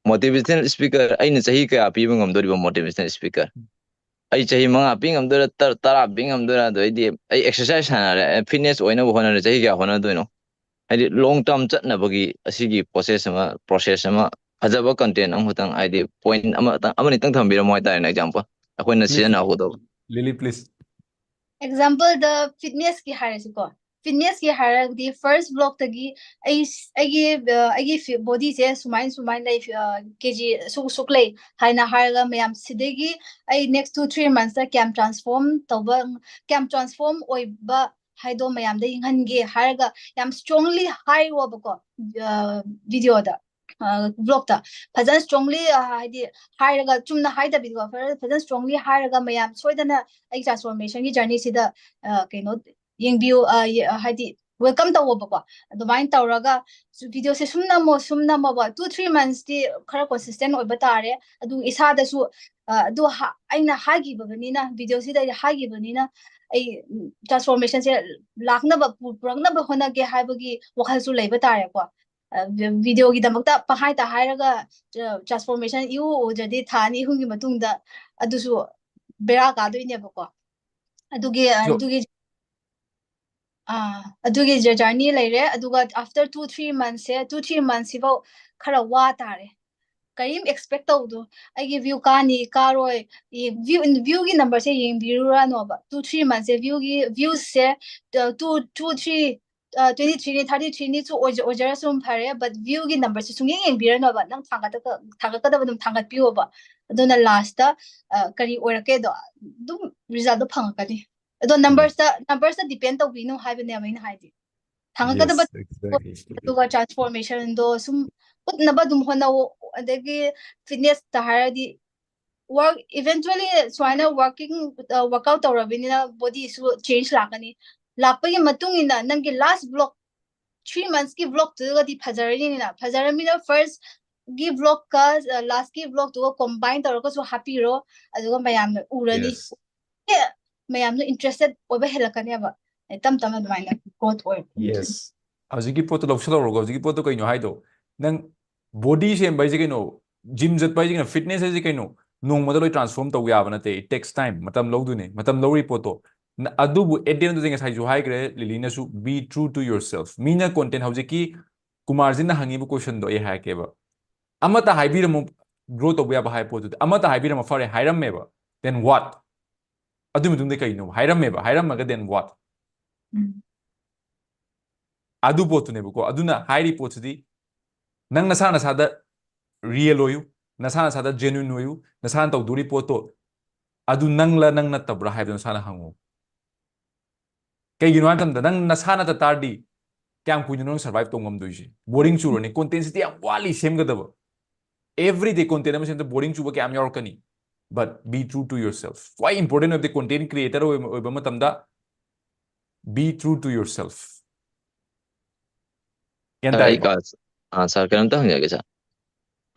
Motivational speaker ꯑꯩꯅ ꯆꯍꯤ ꯀꯌꯥ ꯄꯤꯕ ꯉꯝꯗꯣꯔꯤꯕ motivational speaker? ꯑꯩ ꯆꯍꯤ ꯃꯉꯥ ꯄꯤ ꯉꯝꯗꯣꯏꯔꯥ, ꯇꯔ-, ꯇꯔꯥ ꯄꯤ ꯉꯝꯗꯣꯏꯔꯥ? ꯑꯗꯩꯗꯤ ꯑꯩ exercise ꯁꯥꯟꯅꯔꯦ, ꯑ, fitness ꯑꯣꯏꯅꯕ ꯍꯣꯠꯅꯔꯦ, ꯆꯍꯤ ꯀꯌꯥ ꯍꯣꯠꯅꯗꯣꯏꯅꯣ? ꯍꯥꯏꯗꯤ long term ꯆꯠꯅꯕꯒꯤ ꯑꯁꯤꯒꯤ process ꯑꯃ, process ꯑꯃ ꯐꯖꯕ content ꯑꯃꯈꯛꯇꯪ, ꯍꯥꯏꯗꯤ point ꯑꯃꯇꯪ, ꯑꯃꯅꯤꯇꯪ ꯊꯝꯕꯤꯔꯝꯃꯣ ꯍꯥꯏꯇꯥꯔꯦꯅꯦ, example ꯑꯩꯈꯣꯏꯅ Please. ꯁꯤꯖꯤꯟꯅꯍꯧꯒꯗꯕ꯫ Lily, please. Exampleꯗ fitnessꯀꯤ ꯍꯥꯏꯔꯁꯤꯀꯣ, fitnessꯀꯤ ꯍꯥꯏꯔꯒꯗꯤ first vlogꯇꯒꯤ ꯑꯩ ꯑꯩꯒꯤ, ꯑ, ꯑꯩꯒꯤ fi-, bodyꯁꯦ ꯁꯨꯃꯥꯏꯅ ꯁꯨꯃꯥꯏꯅ ꯂꯩ, ꯑ, KG ꯁꯨꯛ ꯁꯨꯛ ꯂꯩ ꯍꯥꯏꯅ ꯍꯥꯏꯔꯒ ꯃꯌꯥꯝ ꯁꯤꯗꯒꯤ ꯑꯩ next two three monthsꯇ ꯀꯌꯥꯝ transform ꯇꯧꯕ, ꯀꯌꯥꯝ transform ꯑꯣꯏꯕ ꯍꯥꯏꯗꯣ ꯃꯌꯥꯝꯗ ꯌꯦꯡꯍꯟꯒꯦ ꯍꯥꯏꯔꯒ ꯌꯥꯝ strongly ꯍꯥꯏꯔꯣꯕꯀꯣ, ꯚꯤꯗꯤꯑꯣꯗ, ꯕ꯭ꯂꯣꯛꯇ ꯐꯖꯅ strongly, ꯍꯥꯏꯗꯤ ꯍꯥꯏꯔꯒ ꯆꯨꯝꯅ ꯍꯥꯏꯗꯕꯤꯗꯀꯣ, ꯐꯖꯅ strongly ꯍꯥꯏꯔꯒ ꯃꯌꯥꯝ ꯁꯣꯏꯗꯅ ꯑꯩꯒꯤ transformationꯒꯤ journeyꯁꯤꯗ ꯀꯩꯅꯣ ꯌꯦꯡꯕꯤꯌꯨ, ꯍꯥꯏꯗꯤ welcome ꯇꯧꯋꯣꯕꯀꯣ꯫ ꯑꯗꯨꯃꯥꯏꯅ ꯇꯧꯔꯒ ꯚꯤꯗꯤꯑꯣꯁꯦ ꯁꯨꯝ ꯅꯝꯃꯣ, ꯁꯨꯝ ꯅꯝꯃꯣꯕ, two three monthsꯇꯤ ꯈꯔ consistent ꯑꯣꯏꯕ ꯇꯥꯔꯦ꯫ ꯑꯗꯨ ꯏꯁꯥꯗꯁꯨ ꯑꯗꯨ ꯑꯩꯅ ꯍꯥꯏꯈꯤꯕꯅꯤꯅ, ꯚꯤꯗꯤꯑꯣꯁꯤꯗ ꯑꯩ ꯍꯥꯏꯈꯤꯕꯅꯤꯅ, ꯑꯩ transformationꯁꯦ ꯂꯥꯛꯅꯕ, ꯄꯨꯔꯛꯅꯕ ꯍꯣꯠꯅꯒꯦ ꯍꯥꯏꯕꯒꯤ ꯋꯥꯈꯜꯁꯨ ꯂꯩꯕ ꯇꯥꯔꯦꯀꯣ꯫ ꯚꯤꯗꯤꯑꯣꯒꯤꯗꯃꯛꯇ ꯄꯪꯍꯥꯏꯇ ꯍꯥꯏꯔꯒ transformation ꯏꯎ ꯎꯗ꯭ꯔꯗꯤ ꯊꯥ ꯑꯅꯤ ꯑꯍꯨꯝꯒꯤ ꯃꯇꯨꯡꯗ ꯑꯗꯨꯁꯨ ꯕꯦꯔꯥ ꯀꯥꯗꯣꯏꯅꯦꯕꯀꯣ꯫ ꯑꯗꯨꯒꯤ ꯑꯗꯨꯒꯤ ꯑꯥ ꯑꯗꯨꯒꯤ journey ꯂꯩꯔꯦ꯫ ꯑꯗꯨꯒ after two three monthsꯁꯦ, two three monthsꯁꯤꯐꯧ ꯈꯔ ꯋꯥ ꯇꯥꯔꯦ꯫ ꯀꯔꯤꯝ expect ꯇꯧꯗꯣ꯫ ꯑꯩꯒꯤ view ꯀꯥꯅꯤ ꯀꯥꯔꯣꯏ, view viewꯒꯤ numberꯁꯦ ꯌꯦꯡꯕꯤꯔꯨꯔꯅꯣꯕ꯫ Two three monthsꯁꯦ viewꯒꯤ viewsꯁꯦ two two three twenty threeꯅꯤ, thirty threeꯅꯤꯁꯨ ꯑꯣꯏꯖꯔꯁꯨ ꯑꯗꯨꯝ ꯐꯔꯦ, but viewꯒꯤ numberꯁꯦ ꯁꯨꯡꯌꯦꯡ ꯌꯦꯡꯕꯤꯔꯅꯣꯕ꯫ ꯅꯪ ꯊꯥꯡꯒꯠꯀꯗꯕ ꯑꯗꯨꯝ ꯊꯥꯡꯒꯠꯄꯤꯌꯣꯕ꯫ ꯑꯗꯨꯅ lastꯇ ꯀꯔꯤ ꯑꯣꯏꯔꯛꯀꯦꯗꯣ ꯑꯗꯨꯝ resultꯗꯣ ꯐꯪꯉꯛꯀꯅꯤ꯫ ꯑꯗꯣ numbersꯇ numbersꯇ depend ꯇꯧꯕꯤꯅꯨ ꯍꯥꯏꯕꯅꯦꯕ ꯑꯩꯅ ꯍꯥꯏꯗꯤ꯫ ꯊꯥꯡꯒꯠꯀꯗꯕ ꯑꯗꯨꯒ transformationꯗꯣ ꯁꯨꯝ ꯎꯠꯅꯕ ꯑꯗꯨꯝ ꯍꯣꯠꯅꯧ꯫ ꯑꯗꯒꯤ fitnessꯇ ꯍꯥꯏꯔꯗꯤ work eventually ꯁꯨꯃꯥꯏꯅ working workout ꯇꯧꯔꯕꯅꯤꯅ bodyꯁꯨ change ꯂꯥꯛꯀꯅꯤ꯫ ꯂꯥꯛꯄꯒꯤ ꯃꯇꯨꯡ ꯏꯟꯅ ꯅꯪꯒꯤ last vlog, three monthsꯀꯤ vlogꯇꯨꯒꯗꯤ ꯐꯖꯔꯅꯤꯅ, ꯐꯖꯔꯕꯅꯤꯅ firstꯒꯤ vlogꯀ lastꯀꯤ vlogꯇꯨꯒ combine ꯇꯧꯔꯒꯁꯨ ꯍꯥꯞꯄꯤꯔꯣ꯫ ꯑꯗꯨꯒ ꯃꯌꯥꯝꯅ ꯎꯔꯅꯤ꯫ ꯃꯌꯥꯝꯅ interested ꯑꯣꯏꯕ ꯍꯦꯜꯂꯛꯀꯅꯦꯕ꯫ ꯇꯞ ꯇꯞꯅ ꯑꯗꯨꯃꯥꯏꯅ growth ꯑꯣꯏ꯫ Yes. ꯍꯧꯖꯤꯛꯀꯤ ꯄꯣꯠꯇꯣ ꯂꯧꯁꯜꯍꯧꯔꯒ, ꯍꯧꯖꯤꯛꯀꯤ ꯄꯣꯠꯇꯣ ꯀꯩꯅꯣ ꯍꯥꯏꯗꯣ, ꯅꯪ body ꯁꯦꯝꯕ ꯍꯥꯏꯁꯦ ꯀꯩꯅꯣ, gym ꯆꯠꯄ ꯍꯥꯏꯁꯦ ꯀꯩꯅꯣ, fitness ꯍꯥꯏꯁꯦ ꯀꯩꯅꯣ, ꯅꯣꯡꯃꯗ ꯂꯣꯏ transform ꯇꯧꯕ ꯌꯥꯕ ꯅꯠꯇꯦ꯫ It takes time, ꯃꯇꯝ ꯂꯧꯗꯣꯏꯅꯦ, ꯃꯇꯝ ꯂꯧꯔꯤ ꯄꯣꯠꯇꯣ꯫ ꯑꯗꯨꯕꯨ at the end of the day, ꯉꯁꯥꯏꯁꯨ ꯍꯥꯏꯈ꯭ꯔꯦ ꯂꯤꯂꯤꯅꯁꯨ, be true to yourself꯫ ꯃꯤꯅ content, ꯍꯧꯖꯤꯛꯀꯤ ꯀꯨꯃꯥꯔꯖꯤꯠꯅ ꯍꯪꯉꯤꯕ questionꯗꯣ ꯑꯩ ꯍꯥꯏꯔꯛꯀꯦꯕ꯫ ꯑꯃꯠꯇ ꯍꯥꯏꯕꯤꯔꯝꯃꯣ, grow ꯇꯧꯕ ꯌꯥꯕ ꯍꯥꯏꯕ ꯄꯣꯠꯇꯨꯗꯤ ꯑꯃꯠꯇ ꯍꯥꯏꯕꯤꯔꯝꯃꯣ꯫ ꯐꯔꯦ, ꯍꯥꯏꯔꯝꯃꯦꯕ, then what? ꯑꯗꯨꯒꯤ ꯃꯇꯨꯡꯗ ꯀꯩꯅꯣ ꯍꯥꯏꯔꯝꯃꯦꯕ, ꯍꯥꯏꯔꯝꯃꯒ then what? ꯑꯗꯨ ꯄꯣꯠꯇꯨꯅꯦꯕꯀꯣ꯫ ꯑꯗꯨꯅ ꯍꯥꯏꯔꯤ ꯄꯣꯠꯁꯤꯗꯤ ꯅꯪ ꯅꯁꯥ ꯅꯁꯥꯗ real ꯑꯣꯏꯌꯨ, ꯅꯁꯥ ꯅꯁꯥꯗ genuine ꯑꯣꯏꯌꯨ꯫ ꯅꯁꯥꯅ ꯇꯧꯗꯣꯔꯤ ꯄꯣꯠꯇꯣ ꯑꯗꯨ ꯅꯪꯂ ꯅꯪ ꯅꯠꯇꯕ꯭ꯔꯥ ꯍꯥꯏꯕꯗꯨ ꯅꯁꯥꯅ ꯍꯪꯉꯨ꯫ ꯀꯩꯒꯤꯅꯣ ꯍꯥꯏꯕ ꯃꯇꯝꯗ ꯅꯪ ꯅꯁꯥ ꯅꯠꯇ ꯇꯥꯔꯗꯤ ꯀꯌꯥꯝ ꯀꯨꯏꯅ ꯅꯪ ꯁꯔꯚꯥꯏꯚ ꯇꯧ ꯉꯝꯗꯣꯏꯁꯦ? ꯕꯣꯔꯤꯡ ꯆꯨꯔꯅꯤ꯫ ꯀꯣꯟꯇꯦꯟꯁꯤꯇꯤ ꯌꯥꯝ ꯋꯥꯠꯂꯤ ꯁꯦꯝꯒꯗꯕ꯫ ꯑꯦꯚ꯭ꯔꯤꯗꯦ ꯀꯣꯟꯇꯦꯟ ꯑꯃ ꯁꯦꯝꯕꯗ ꯕꯣꯔꯤꯡ ꯆꯨꯕ ꯀꯌꯥꯝ ꯌꯥꯎꯔꯛꯀꯅꯤ? But be true to yourself. ꯈ꯭ꯋꯥꯏ ꯏꯝꯄꯣꯔꯇꯦꯟ ꯑꯣꯏꯕꯗꯤ ꯀꯣꯟꯇꯦꯟ ꯀ꯭ꯔꯤꯌꯦꯇꯔ ꯑꯣꯏꯕ, ꯑꯣꯏꯕ ꯃꯇꯝꯗ be true to yourself. ꯒ꯭ꯌꯥꯟ ꯑꯩ ꯇꯥꯏꯀꯣ? ꯁꯥꯔ, ꯀꯩꯅꯣꯝꯇ ꯍꯪꯖꯒꯦ ꯁꯥꯔ꯫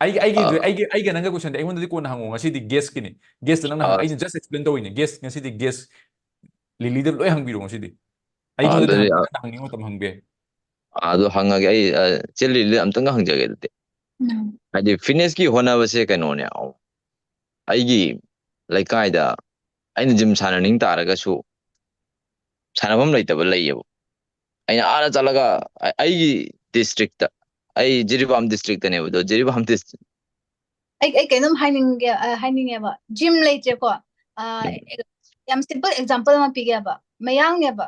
ꯑꯩꯒꯤ ꯑꯩꯒꯤ ꯑꯥ꯫ ꯑꯩꯒꯤ ꯑꯩꯒ ꯅꯪꯒ ꯀꯣꯏꯁꯟꯗꯤ ꯑꯩꯉꯣꯟꯗꯗꯤ ꯀꯣꯟꯅ ꯍꯪꯉꯣ꯫ ꯉꯁꯤꯗꯤ ꯒꯦꯁꯀꯤꯅꯤ꯫ ꯒꯦꯁꯇ ꯅꯪꯅ ꯍꯪ-, ꯑꯥ꯫ ꯑꯩꯅ ꯖꯁ ꯑꯦꯛꯁꯄ꯭ꯂꯦꯟ ꯇꯧꯔꯤꯅꯦ꯫ ꯒꯦꯁ ꯉꯁꯤꯗꯤ ꯒꯦꯁ ꯂꯤꯂꯤꯗ ꯂꯣꯏ ꯍꯪꯕꯤꯔꯣ ꯉꯁꯤꯗꯤ꯫ ꯑꯩꯉꯣꯟꯗꯗꯤ ꯑꯗꯨꯗꯤ, ꯍꯪ-, ꯑꯥ, ꯅꯪꯅ ꯍꯪꯅꯤꯡꯕ ꯃꯇꯝ ꯍꯪꯕ ꯌꯥꯏ꯫ ꯑꯥ, ꯑꯗꯨ ꯍꯪꯉꯒꯦ꯫ ꯑꯩ, ꯑꯥ, ꯆꯦ ꯂꯤꯂꯤꯗ ꯑꯝꯇꯪꯒ ꯍꯪꯖꯒꯦ ꯑꯗꯨꯗꯤ꯫ ꯎꯝ꯫ ꯍꯥꯏꯗꯤ ꯐꯤꯠꯅꯦꯁꯀꯤ ꯍꯣꯠꯅꯕꯁꯦ ꯀꯩꯅꯣꯅꯦ, ꯑꯩꯒꯤ ꯂꯩꯀꯥꯏꯗ ꯑꯩꯅ ꯖꯤꯝ ꯁꯥꯟꯅꯅꯤꯡ ꯇꯥꯔꯒꯁꯨ ꯁꯥꯟꯅꯐꯝ ꯂꯩꯇꯕ ꯂꯩꯌꯦꯕ꯫ ꯑꯩꯅ ꯑꯥꯗ ꯆꯠꯂꯒ ꯑ-, ꯑꯩꯒꯤ ꯗꯤꯁꯇ꯭ꯔꯤꯛꯇ, ꯑꯩ ꯖꯤꯔꯤꯕꯥꯝ ꯗꯤꯁꯇ꯭ꯔꯤꯛꯇꯅꯦꯕ, ꯑꯗꯣ ꯖꯤꯔꯤꯕꯥꯝ ꯗꯤꯁ-, ꯑꯩ, ꯑꯩ ꯀꯩꯅꯣꯝ ꯍꯥꯏꯅꯤꯡꯒꯦ, ꯑ, ꯍꯥꯏꯅꯤꯡꯉꯦꯕ꯫ ꯖꯤꯝ ꯂꯩꯇ꯭ꯔꯦꯀꯣ꯫ ꯑ, ꯎꯝ꯫ ꯑꯦ-, ꯌꯥꯝ ꯁꯤꯝꯄꯜ ꯑꯦꯛꯖꯥꯝꯄꯜ ꯑꯃ ꯄꯤꯒꯦꯕ꯫ ꯃꯌꯥꯡꯅꯦꯕ꯫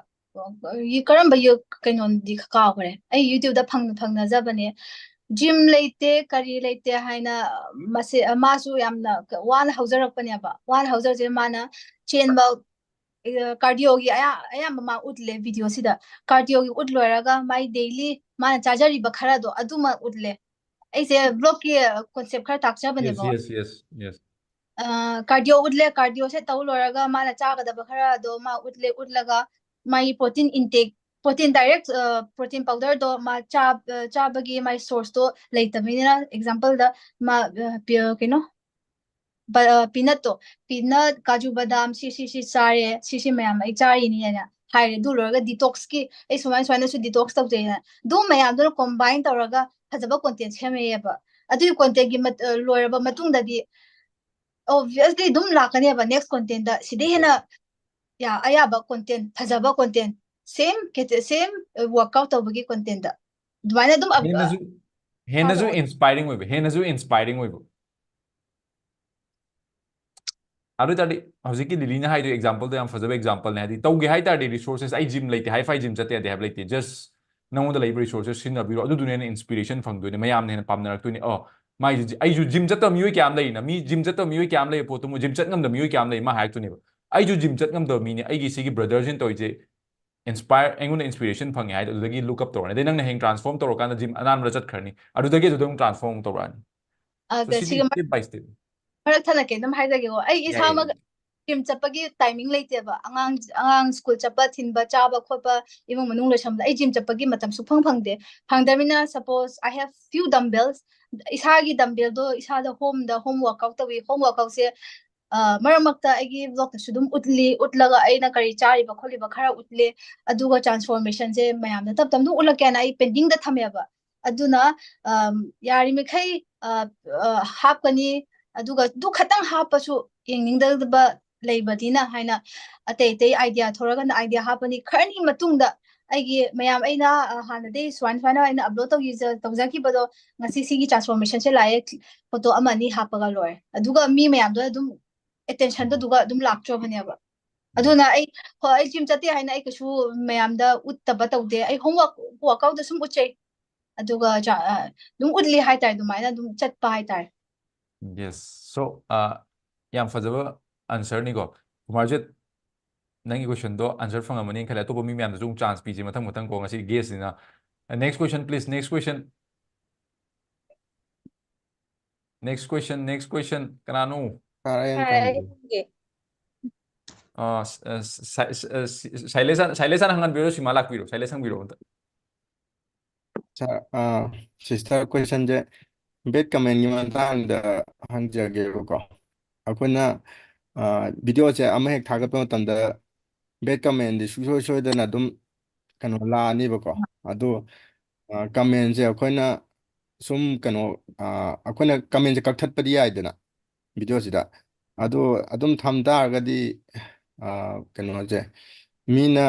ꯀꯔꯝꯕ ꯌꯨ-, ꯀꯩꯅꯣꯗꯤ ꯀꯥꯎꯈ꯭ꯔꯦ꯫ ꯑꯩ YouTubeꯗ ꯐꯪ-, ꯐꯪꯅꯖꯕꯅꯦ꯫ ꯖꯤꯝ ꯂꯩꯇꯦ, ꯀꯔꯤ ꯂꯩꯇꯦ ꯍꯥꯏꯅ ꯃꯁꯦ-, ꯃꯥꯁꯨ ꯌꯥꯝꯅ ꯋꯥꯅ ꯍꯧꯖꯔꯛꯄꯅꯦꯕ꯫ ꯋꯥꯅ ꯍꯧꯖꯔꯛꯁꯦ ꯃꯥꯅ ꯆꯦꯟꯕ, ꯑ, ꯀꯥꯔꯗꯤꯑꯣꯒꯤ ꯑꯌꯥ-, ꯑꯌꯥꯝꯕ ꯃꯥ ꯎꯠꯂꯦ ꯚꯤꯗꯤꯑꯣꯁꯤꯗ꯫ ꯀꯥꯔꯗꯤꯑꯣꯒꯤ ꯎꯠ ꯂꯣꯏꯔꯒ ꯃꯥꯏ ꯗꯦꯂꯤ ꯃꯥꯅ ꯆꯥꯖꯔꯤꯕ ꯈꯔꯗꯣ ꯑꯗꯨꯃ ꯎꯠꯂꯦ꯫ ꯑꯩꯁꯦ ꯕ꯭ꯂꯣꯛꯀꯤ ꯀꯣꯟꯁꯦꯞ ꯈꯔ ꯌꯦꯁ, ꯇꯥꯛꯆꯕꯅꯦꯕꯀꯣ꯫ Yes, yes, yes. ꯑ, ꯀꯥꯔꯗꯤꯑꯣ ꯎꯠꯂꯦ, ꯀꯥꯔꯗꯤꯑꯣꯁꯦ ꯇꯧ ꯂꯣꯏꯔꯒ ꯃꯥꯅ ꯆꯥꯒꯗꯕ ꯈꯔ ꯑꯗꯣ ꯃꯥ ꯎꯠꯂꯦ, ꯎꯠꯂꯒ ꯃꯥꯒꯤ ꯄ꯭ꯔꯣꯇꯤꯟ ꯏꯟꯇꯦꯛ, ꯄ꯭ꯔꯣꯇꯤꯟ ꯗꯥꯏꯔꯦꯛ, ꯑ, ꯄ꯭ꯔꯣꯇꯤꯟ ꯄꯥꯎꯗꯔꯗꯣ ꯃꯥ ꯆꯥ-, ꯑ, ꯆꯥꯕꯒꯤ ꯃꯥꯒꯤ ꯁꯣꯔꯁꯇꯣ ꯂꯩꯇꯕꯅꯤꯅ, ꯑꯦꯛꯖꯥꯝꯄꯜꯗ ꯃꯥ, ꯑ, ꯄꯤ-, ꯑ, ꯀꯩꯅꯣ, ꯕ-, ꯑ, ꯄꯤꯅꯠꯇꯣ, ꯄꯤꯅꯠ, ꯀꯥꯖꯨ ꯕꯗꯥꯝ, ꯁꯤ, ꯁꯤ, ꯁꯤ ꯆꯥꯔꯦ, ꯁꯤ, ꯁꯤ ꯃꯌꯥꯝ ꯑꯩ ꯆꯥꯔꯤꯅꯤ ꯍꯥꯏꯅ ꯍꯥꯏꯔꯦ꯫ ꯑꯗꯨ ꯂꯣꯏꯔꯒ ꯗꯤꯇꯣꯛꯁꯀꯤ, ꯑꯩ ꯁꯨꯃꯥꯏ, ꯁꯨꯃꯥꯏꯅꯁꯨ ꯗꯤꯇꯣꯛꯁ ꯇꯧꯖꯩꯅ꯫ ꯑꯗꯨ ꯃꯌꯥꯝꯗꯨꯅ ꯀꯣꯝꯕꯥꯏꯟ ꯇꯧꯔꯒ ꯐꯖꯕ ꯀꯣꯟꯇꯦꯟ ꯁꯦꯝꯃꯛꯑꯦꯕ꯫ ꯑꯗꯨꯒꯤ ꯀꯣꯟꯇꯦꯟꯒꯤ ꯃꯠ-, ꯑ, ꯂꯣꯏꯔꯕ ꯃꯇꯨꯡꯗꯗꯤ ꯑꯣꯕꯚꯤꯌꯁꯂꯤ ꯑꯗꯨꯝ ꯂꯥꯛꯀꯅꯦꯕ ꯅꯦꯛꯁ ꯀꯣꯟꯇꯦꯟꯗ꯫ ꯁꯤꯗꯩ ꯍꯦꯟꯅ ꯌꯥ-, ꯑꯌꯥꯕ ꯀꯣꯟꯇꯦꯟ, ꯐꯖꯕ ꯀꯣꯟꯇꯦꯟ, ꯁꯦꯝ ꯀꯦꯇ-, ꯁꯦꯝ, ꯑ, ꯋꯥꯔꯛꯑꯥꯎꯠ ꯇꯧꯕꯒꯤ ꯀꯣꯟꯇꯦꯟꯗ꯫ ꯑꯗꯨꯃꯥꯏꯅ ꯑꯗꯨꯝ ꯑꯞ-, ꯑ, ꯍꯦꯟꯅꯁꯨ, ꯍꯦꯟꯅꯁꯨ ꯊꯥꯔꯛꯑꯣ꯫ ꯏꯟꯁꯄꯥꯏꯔꯤꯡ ꯑꯣꯏꯕ, ꯍꯦꯟꯅꯁꯨ ꯏꯟꯁꯄꯥꯏꯔꯤꯡ ꯑꯣꯏꯕ꯫ ꯑꯗꯨ ꯑꯣꯏ ꯇꯥꯔꯗꯤ ꯍꯧꯖꯤꯛꯀꯤ ꯂꯤꯂꯤꯅ ꯍꯥꯏꯗꯣ ꯑꯦꯛꯖꯥꯝꯄꯜꯗꯣ ꯌꯥꯝ ꯐꯖꯕ ꯑꯦꯛꯖꯥꯝꯄꯜꯅꯦ꯫ ꯍꯥꯏꯗꯤ ꯇꯧꯒꯦ ꯍꯥꯏ ꯇꯥꯔꯗꯤ ꯔꯤꯁꯣꯔꯁꯦꯁ, ꯑꯩ ꯖꯤꯝ ꯂꯩꯇꯦ, ꯍꯥꯏ ꯐꯥꯏ ꯖꯤꯝ ꯆꯠꯇꯦ ꯌꯥꯗꯦ ꯍꯥꯏꯕ ꯂꯩꯇꯦ꯫ ꯖꯁ ꯅꯉꯣꯟꯗ ꯂꯩꯕ ꯔꯤꯁꯣꯔꯁꯦꯁ ꯁꯤꯖꯤꯟꯅꯕꯤꯔꯣ, ꯑꯗꯨꯗꯨꯅ ꯍꯦꯟꯅ ꯏꯟꯁꯄꯤꯔꯦꯁꯟ ꯐꯪꯗꯣꯏꯅꯦ, ꯃꯌꯥꯝꯅ ꯍꯦꯟꯅ ꯄꯥꯝꯅꯔꯛꯇꯣꯏꯅꯦ꯫ ꯑꯣ, ꯃꯥꯏꯁꯦ ꯖꯤ-, ꯑꯩꯁꯨ ꯖꯤꯝ ꯆꯠꯇꯕ ꯃꯤꯑꯣꯏ ꯀꯌꯥ ꯑꯃ ꯂꯩꯔꯤꯅ, ꯃꯤ ꯖꯤꯝ ꯆꯠꯇꯕ ꯃꯤꯑꯣꯏ ꯀꯌꯥ ꯑꯃ ꯂꯩꯕ ꯄꯣꯠꯇꯨ ꯃꯣꯏ ꯖꯤꯝ ꯆꯠ ꯉꯝꯗꯕ ꯃꯤꯑꯣꯏ ꯀꯌꯥ ꯑꯃ ꯂꯩ, ꯃꯥ ꯍꯥꯏꯔꯛꯇꯣꯏꯅꯦꯕ꯫ ꯑꯩꯁꯨ ꯖꯤꯝ ꯆꯠ ꯉꯝꯗꯕ ꯃꯤꯅꯦ, ꯑꯩꯒꯤ ꯁꯤꯒꯤ ꯕ꯭ꯔꯗꯔꯁꯤꯅ ꯇꯧꯔꯤꯁꯦ inspire ꯑꯩꯉꯣꯟꯗ inspiration ꯐꯪꯉꯦ ꯍꯥꯏꯗꯣ ꯑꯗꯨꯗꯒꯤ look up ꯇꯧꯔꯅꯤ, ꯑꯗꯩ ꯅꯪꯅ ꯍꯌꯦꯡ transform ꯇꯧꯔꯀꯥꯟꯗ gym ꯑꯅꯥꯟꯕꯗ ꯆꯠꯈ꯭ꯔꯅꯤ, ꯑꯗꯨꯗꯒꯤ ꯑꯗꯨꯗ ꯑꯗꯨꯝ transform ꯇꯧꯔꯛꯑꯅꯤ꯫ ꯑ, So, ꯁꯤꯗꯤ ꯁꯤꯒ step by step. ꯃꯔꯛ ꯊꯠꯂꯛꯀꯦ, ꯑꯗꯨꯝ ꯍꯥꯏꯖꯒꯦꯀꯣ꯫ ꯑꯩ ꯌꯥꯏꯌꯦ, ꯏꯁꯥꯃꯛ gym ꯆꯠꯄꯒꯤ timing ꯂꯩꯇꯦꯕ꯫ ꯑꯉꯥꯡ ꯑꯉꯥꯡ school ꯆꯠꯄ ꯊꯤꯟꯕ, ꯆꯥꯕ ꯈꯣꯠꯄ, ꯏꯃꯨꯡ ꯃꯅꯨꯡ ꯂꯣꯏꯁꯟꯕꯗ ꯑꯩ gym ꯆꯠꯄꯒꯤ ꯃꯇꯝ ꯁꯨꯛꯐꯪ ꯐꯪꯗꯦ꯫ ꯐꯪꯗꯕꯅꯤꯅ, suppose I have few dumbbells, ꯏꯁꯥꯒꯤ dumbbellꯗꯣ ꯏꯁꯥꯗ homeꯗ home workout ꯇꯧꯏ꯫ Home workoutꯁꯦ, ꯑ, ꯃꯔꯛ ꯃꯔꯛꯇ ꯑꯩꯒꯤ vlogꯇꯁꯨ ꯑꯗꯨꯝ ꯎꯠꯂꯤ, ꯎꯠꯂꯒ ꯑꯩꯅ ꯀꯔꯤ ꯆꯥꯔꯤꯕ ꯈꯣꯠꯂꯤꯕ ꯈꯔ ꯎꯠꯂꯤ꯫ ꯑꯗꯨꯒ transformationꯁꯦ ꯃꯌꯥꯝꯗ ꯇꯞ ꯇꯞꯅ ꯑꯗꯨꯝ ꯎꯠꯂꯛꯀꯦꯅ ꯑꯩ pendingꯗ ꯊꯝꯃꯦꯕ꯫ ꯑꯗꯨꯅ, ꯑꯝ, ꯌꯥꯔꯤꯃꯈꯩ, ꯑ, ꯑ, ꯍꯥꯞꯀꯅꯤ꯫ ꯑꯗꯨꯒ ꯑꯗꯨ ꯈꯇꯪ ꯍꯥꯞꯄꯁꯨ ꯌꯦꯡꯅꯤꯡꯗꯕ ꯂꯩꯕꯅꯤꯅ ꯍꯥꯏꯅ ꯑꯇꯩ ꯑꯇꯩ idea ꯊꯣꯔꯛꯑꯒꯅ idea ꯍꯥꯞꯄꯅꯤ꯫ ꯈꯔꯅꯤ ꯃꯇꯨꯡꯗ ꯑꯩꯒꯤ ꯃꯌꯥꯝ ꯑꯩꯅ, ꯑ, ꯍꯥꯟꯅꯗꯩ ꯁꯨꯃꯥꯏ ꯁꯨꯃꯥꯏꯅ ꯑꯩꯅ upload ꯇꯧꯖ-, ꯇꯧꯖꯈꯤꯕꯗꯣ ꯉꯁꯤ ꯁꯤꯒꯤ transformationꯁꯦ ꯂꯥꯛꯑꯦ, photo ꯑꯃ ꯑꯅꯤ ꯍꯥꯞꯄꯒ ꯂꯣꯏꯔꯦ꯫ ꯑꯗꯨꯒ ꯃꯤ ꯃꯌꯥꯝꯗꯣ ꯑꯗꯨꯝ attentionꯗꯣ ꯑꯗꯨꯒ ꯑꯗꯨꯝ ꯂꯥꯛꯇ꯭ꯔꯕꯅꯦꯕ꯫ ꯑꯗꯨꯅ ꯑꯩ, ꯍꯣꯏ, ꯑꯩ gym ꯆꯠꯇꯦ ꯍꯥꯏꯅ ꯑꯩ ꯀꯩꯁꯨ ꯃꯌꯥꯝꯗ ꯎꯠꯇꯕ ꯇꯧꯗꯦ꯫ ꯑꯩ home work, workoutꯗ ꯁꯨꯝ ꯎꯠꯆꯩ꯫ ꯑꯗꯨꯒ ꯆꯥ-, ꯑ, ꯑꯗꯨꯝ ꯎꯠꯂꯤ ꯍꯥꯏꯇꯥꯔꯦ, ꯑꯗꯨꯃꯥꯏꯅ ꯑꯗꯨꯝ ꯆꯠꯄ ꯍꯥꯏꯇꯥꯔꯦ꯫ Yes. So, uh, ꯌꯥꯝ ꯐꯖꯕ answerꯅꯤꯀꯣ꯫ ꯀꯨꯃꯥꯔꯖꯤꯠ, ꯅꯪꯒꯤ questionꯗꯣ answer ꯐꯪꯉꯝꯃꯅꯤ ꯈꯜꯂꯦ꯫ ꯑꯇꯣꯞꯄ ꯃꯤ ꯃꯌꯥꯝꯗꯁꯨ ꯑꯃꯨꯛ chance ꯄꯤꯁꯦ ꯃꯊꯪ ꯃꯊꯪ ꯀꯣ, ꯉꯁꯤ guestꯅꯤꯅ꯫ Uh, next question, please. Next question. Next question, next question. ꯀꯅꯥꯅꯣ? ꯁꯥꯔ, ꯑꯩ ꯑꯃ ꯁꯥꯔ, ꯑꯩ ꯍꯪꯒꯦ꯫ ꯍꯪꯒꯦ꯫ ꯑ, ꯁ-, ꯑ, ꯁ-, ꯁ-, ꯑ, ꯁ-, ꯁꯥꯏꯂꯦꯁ ꯍꯥꯟꯅ, ꯁꯥꯏꯂꯦꯁ ꯍꯥꯟꯅ ꯍꯪꯍꯟꯕꯤꯔꯣ, ꯁꯤꯃꯥ ꯂꯥꯛꯄꯤꯔꯣ, ꯁꯥꯏꯂꯦꯁ ꯍꯪꯕꯤꯔꯣ ꯑꯝꯇ꯫ ꯁꯥꯔ, ꯑ, sister questionꯁꯦ bad commentꯀꯤ ꯃꯇꯥꯡꯗ ꯍꯪꯖꯒꯦꯕꯀꯣ꯫ ꯑꯩꯈꯣꯏꯅ, ꯑ, videoꯁꯦ ꯑꯃ ꯍꯦꯛ ꯊꯥꯒꯠꯄ ꯃꯇꯝꯗ bad commentꯗꯤ ꯁꯨꯡꯁꯣꯏ ꯁꯣꯏꯗꯅ ꯑꯗꯨꯝ ꯀꯩꯅꯣ ꯂꯥꯛꯑꯅꯤꯕꯀꯣ꯫ ꯑꯗꯣ, ꯑ, commentꯁꯦ ꯑꯩꯈꯣꯏꯅ ꯁꯨꯝ ꯀꯩꯅꯣ, ꯑ, ꯑꯩꯈꯣꯏꯅ commentꯁꯦ ꯀꯛꯊꯠꯄꯗꯤ ꯌꯥꯏꯗꯅ videoꯁꯤꯗ꯫ ꯑꯗꯣ ꯑꯗꯨꯝ ꯊꯝ ꯇꯥꯔꯒꯗꯤ, ꯑ, ꯀꯩꯅꯣꯁꯦ, ꯃꯤꯅ,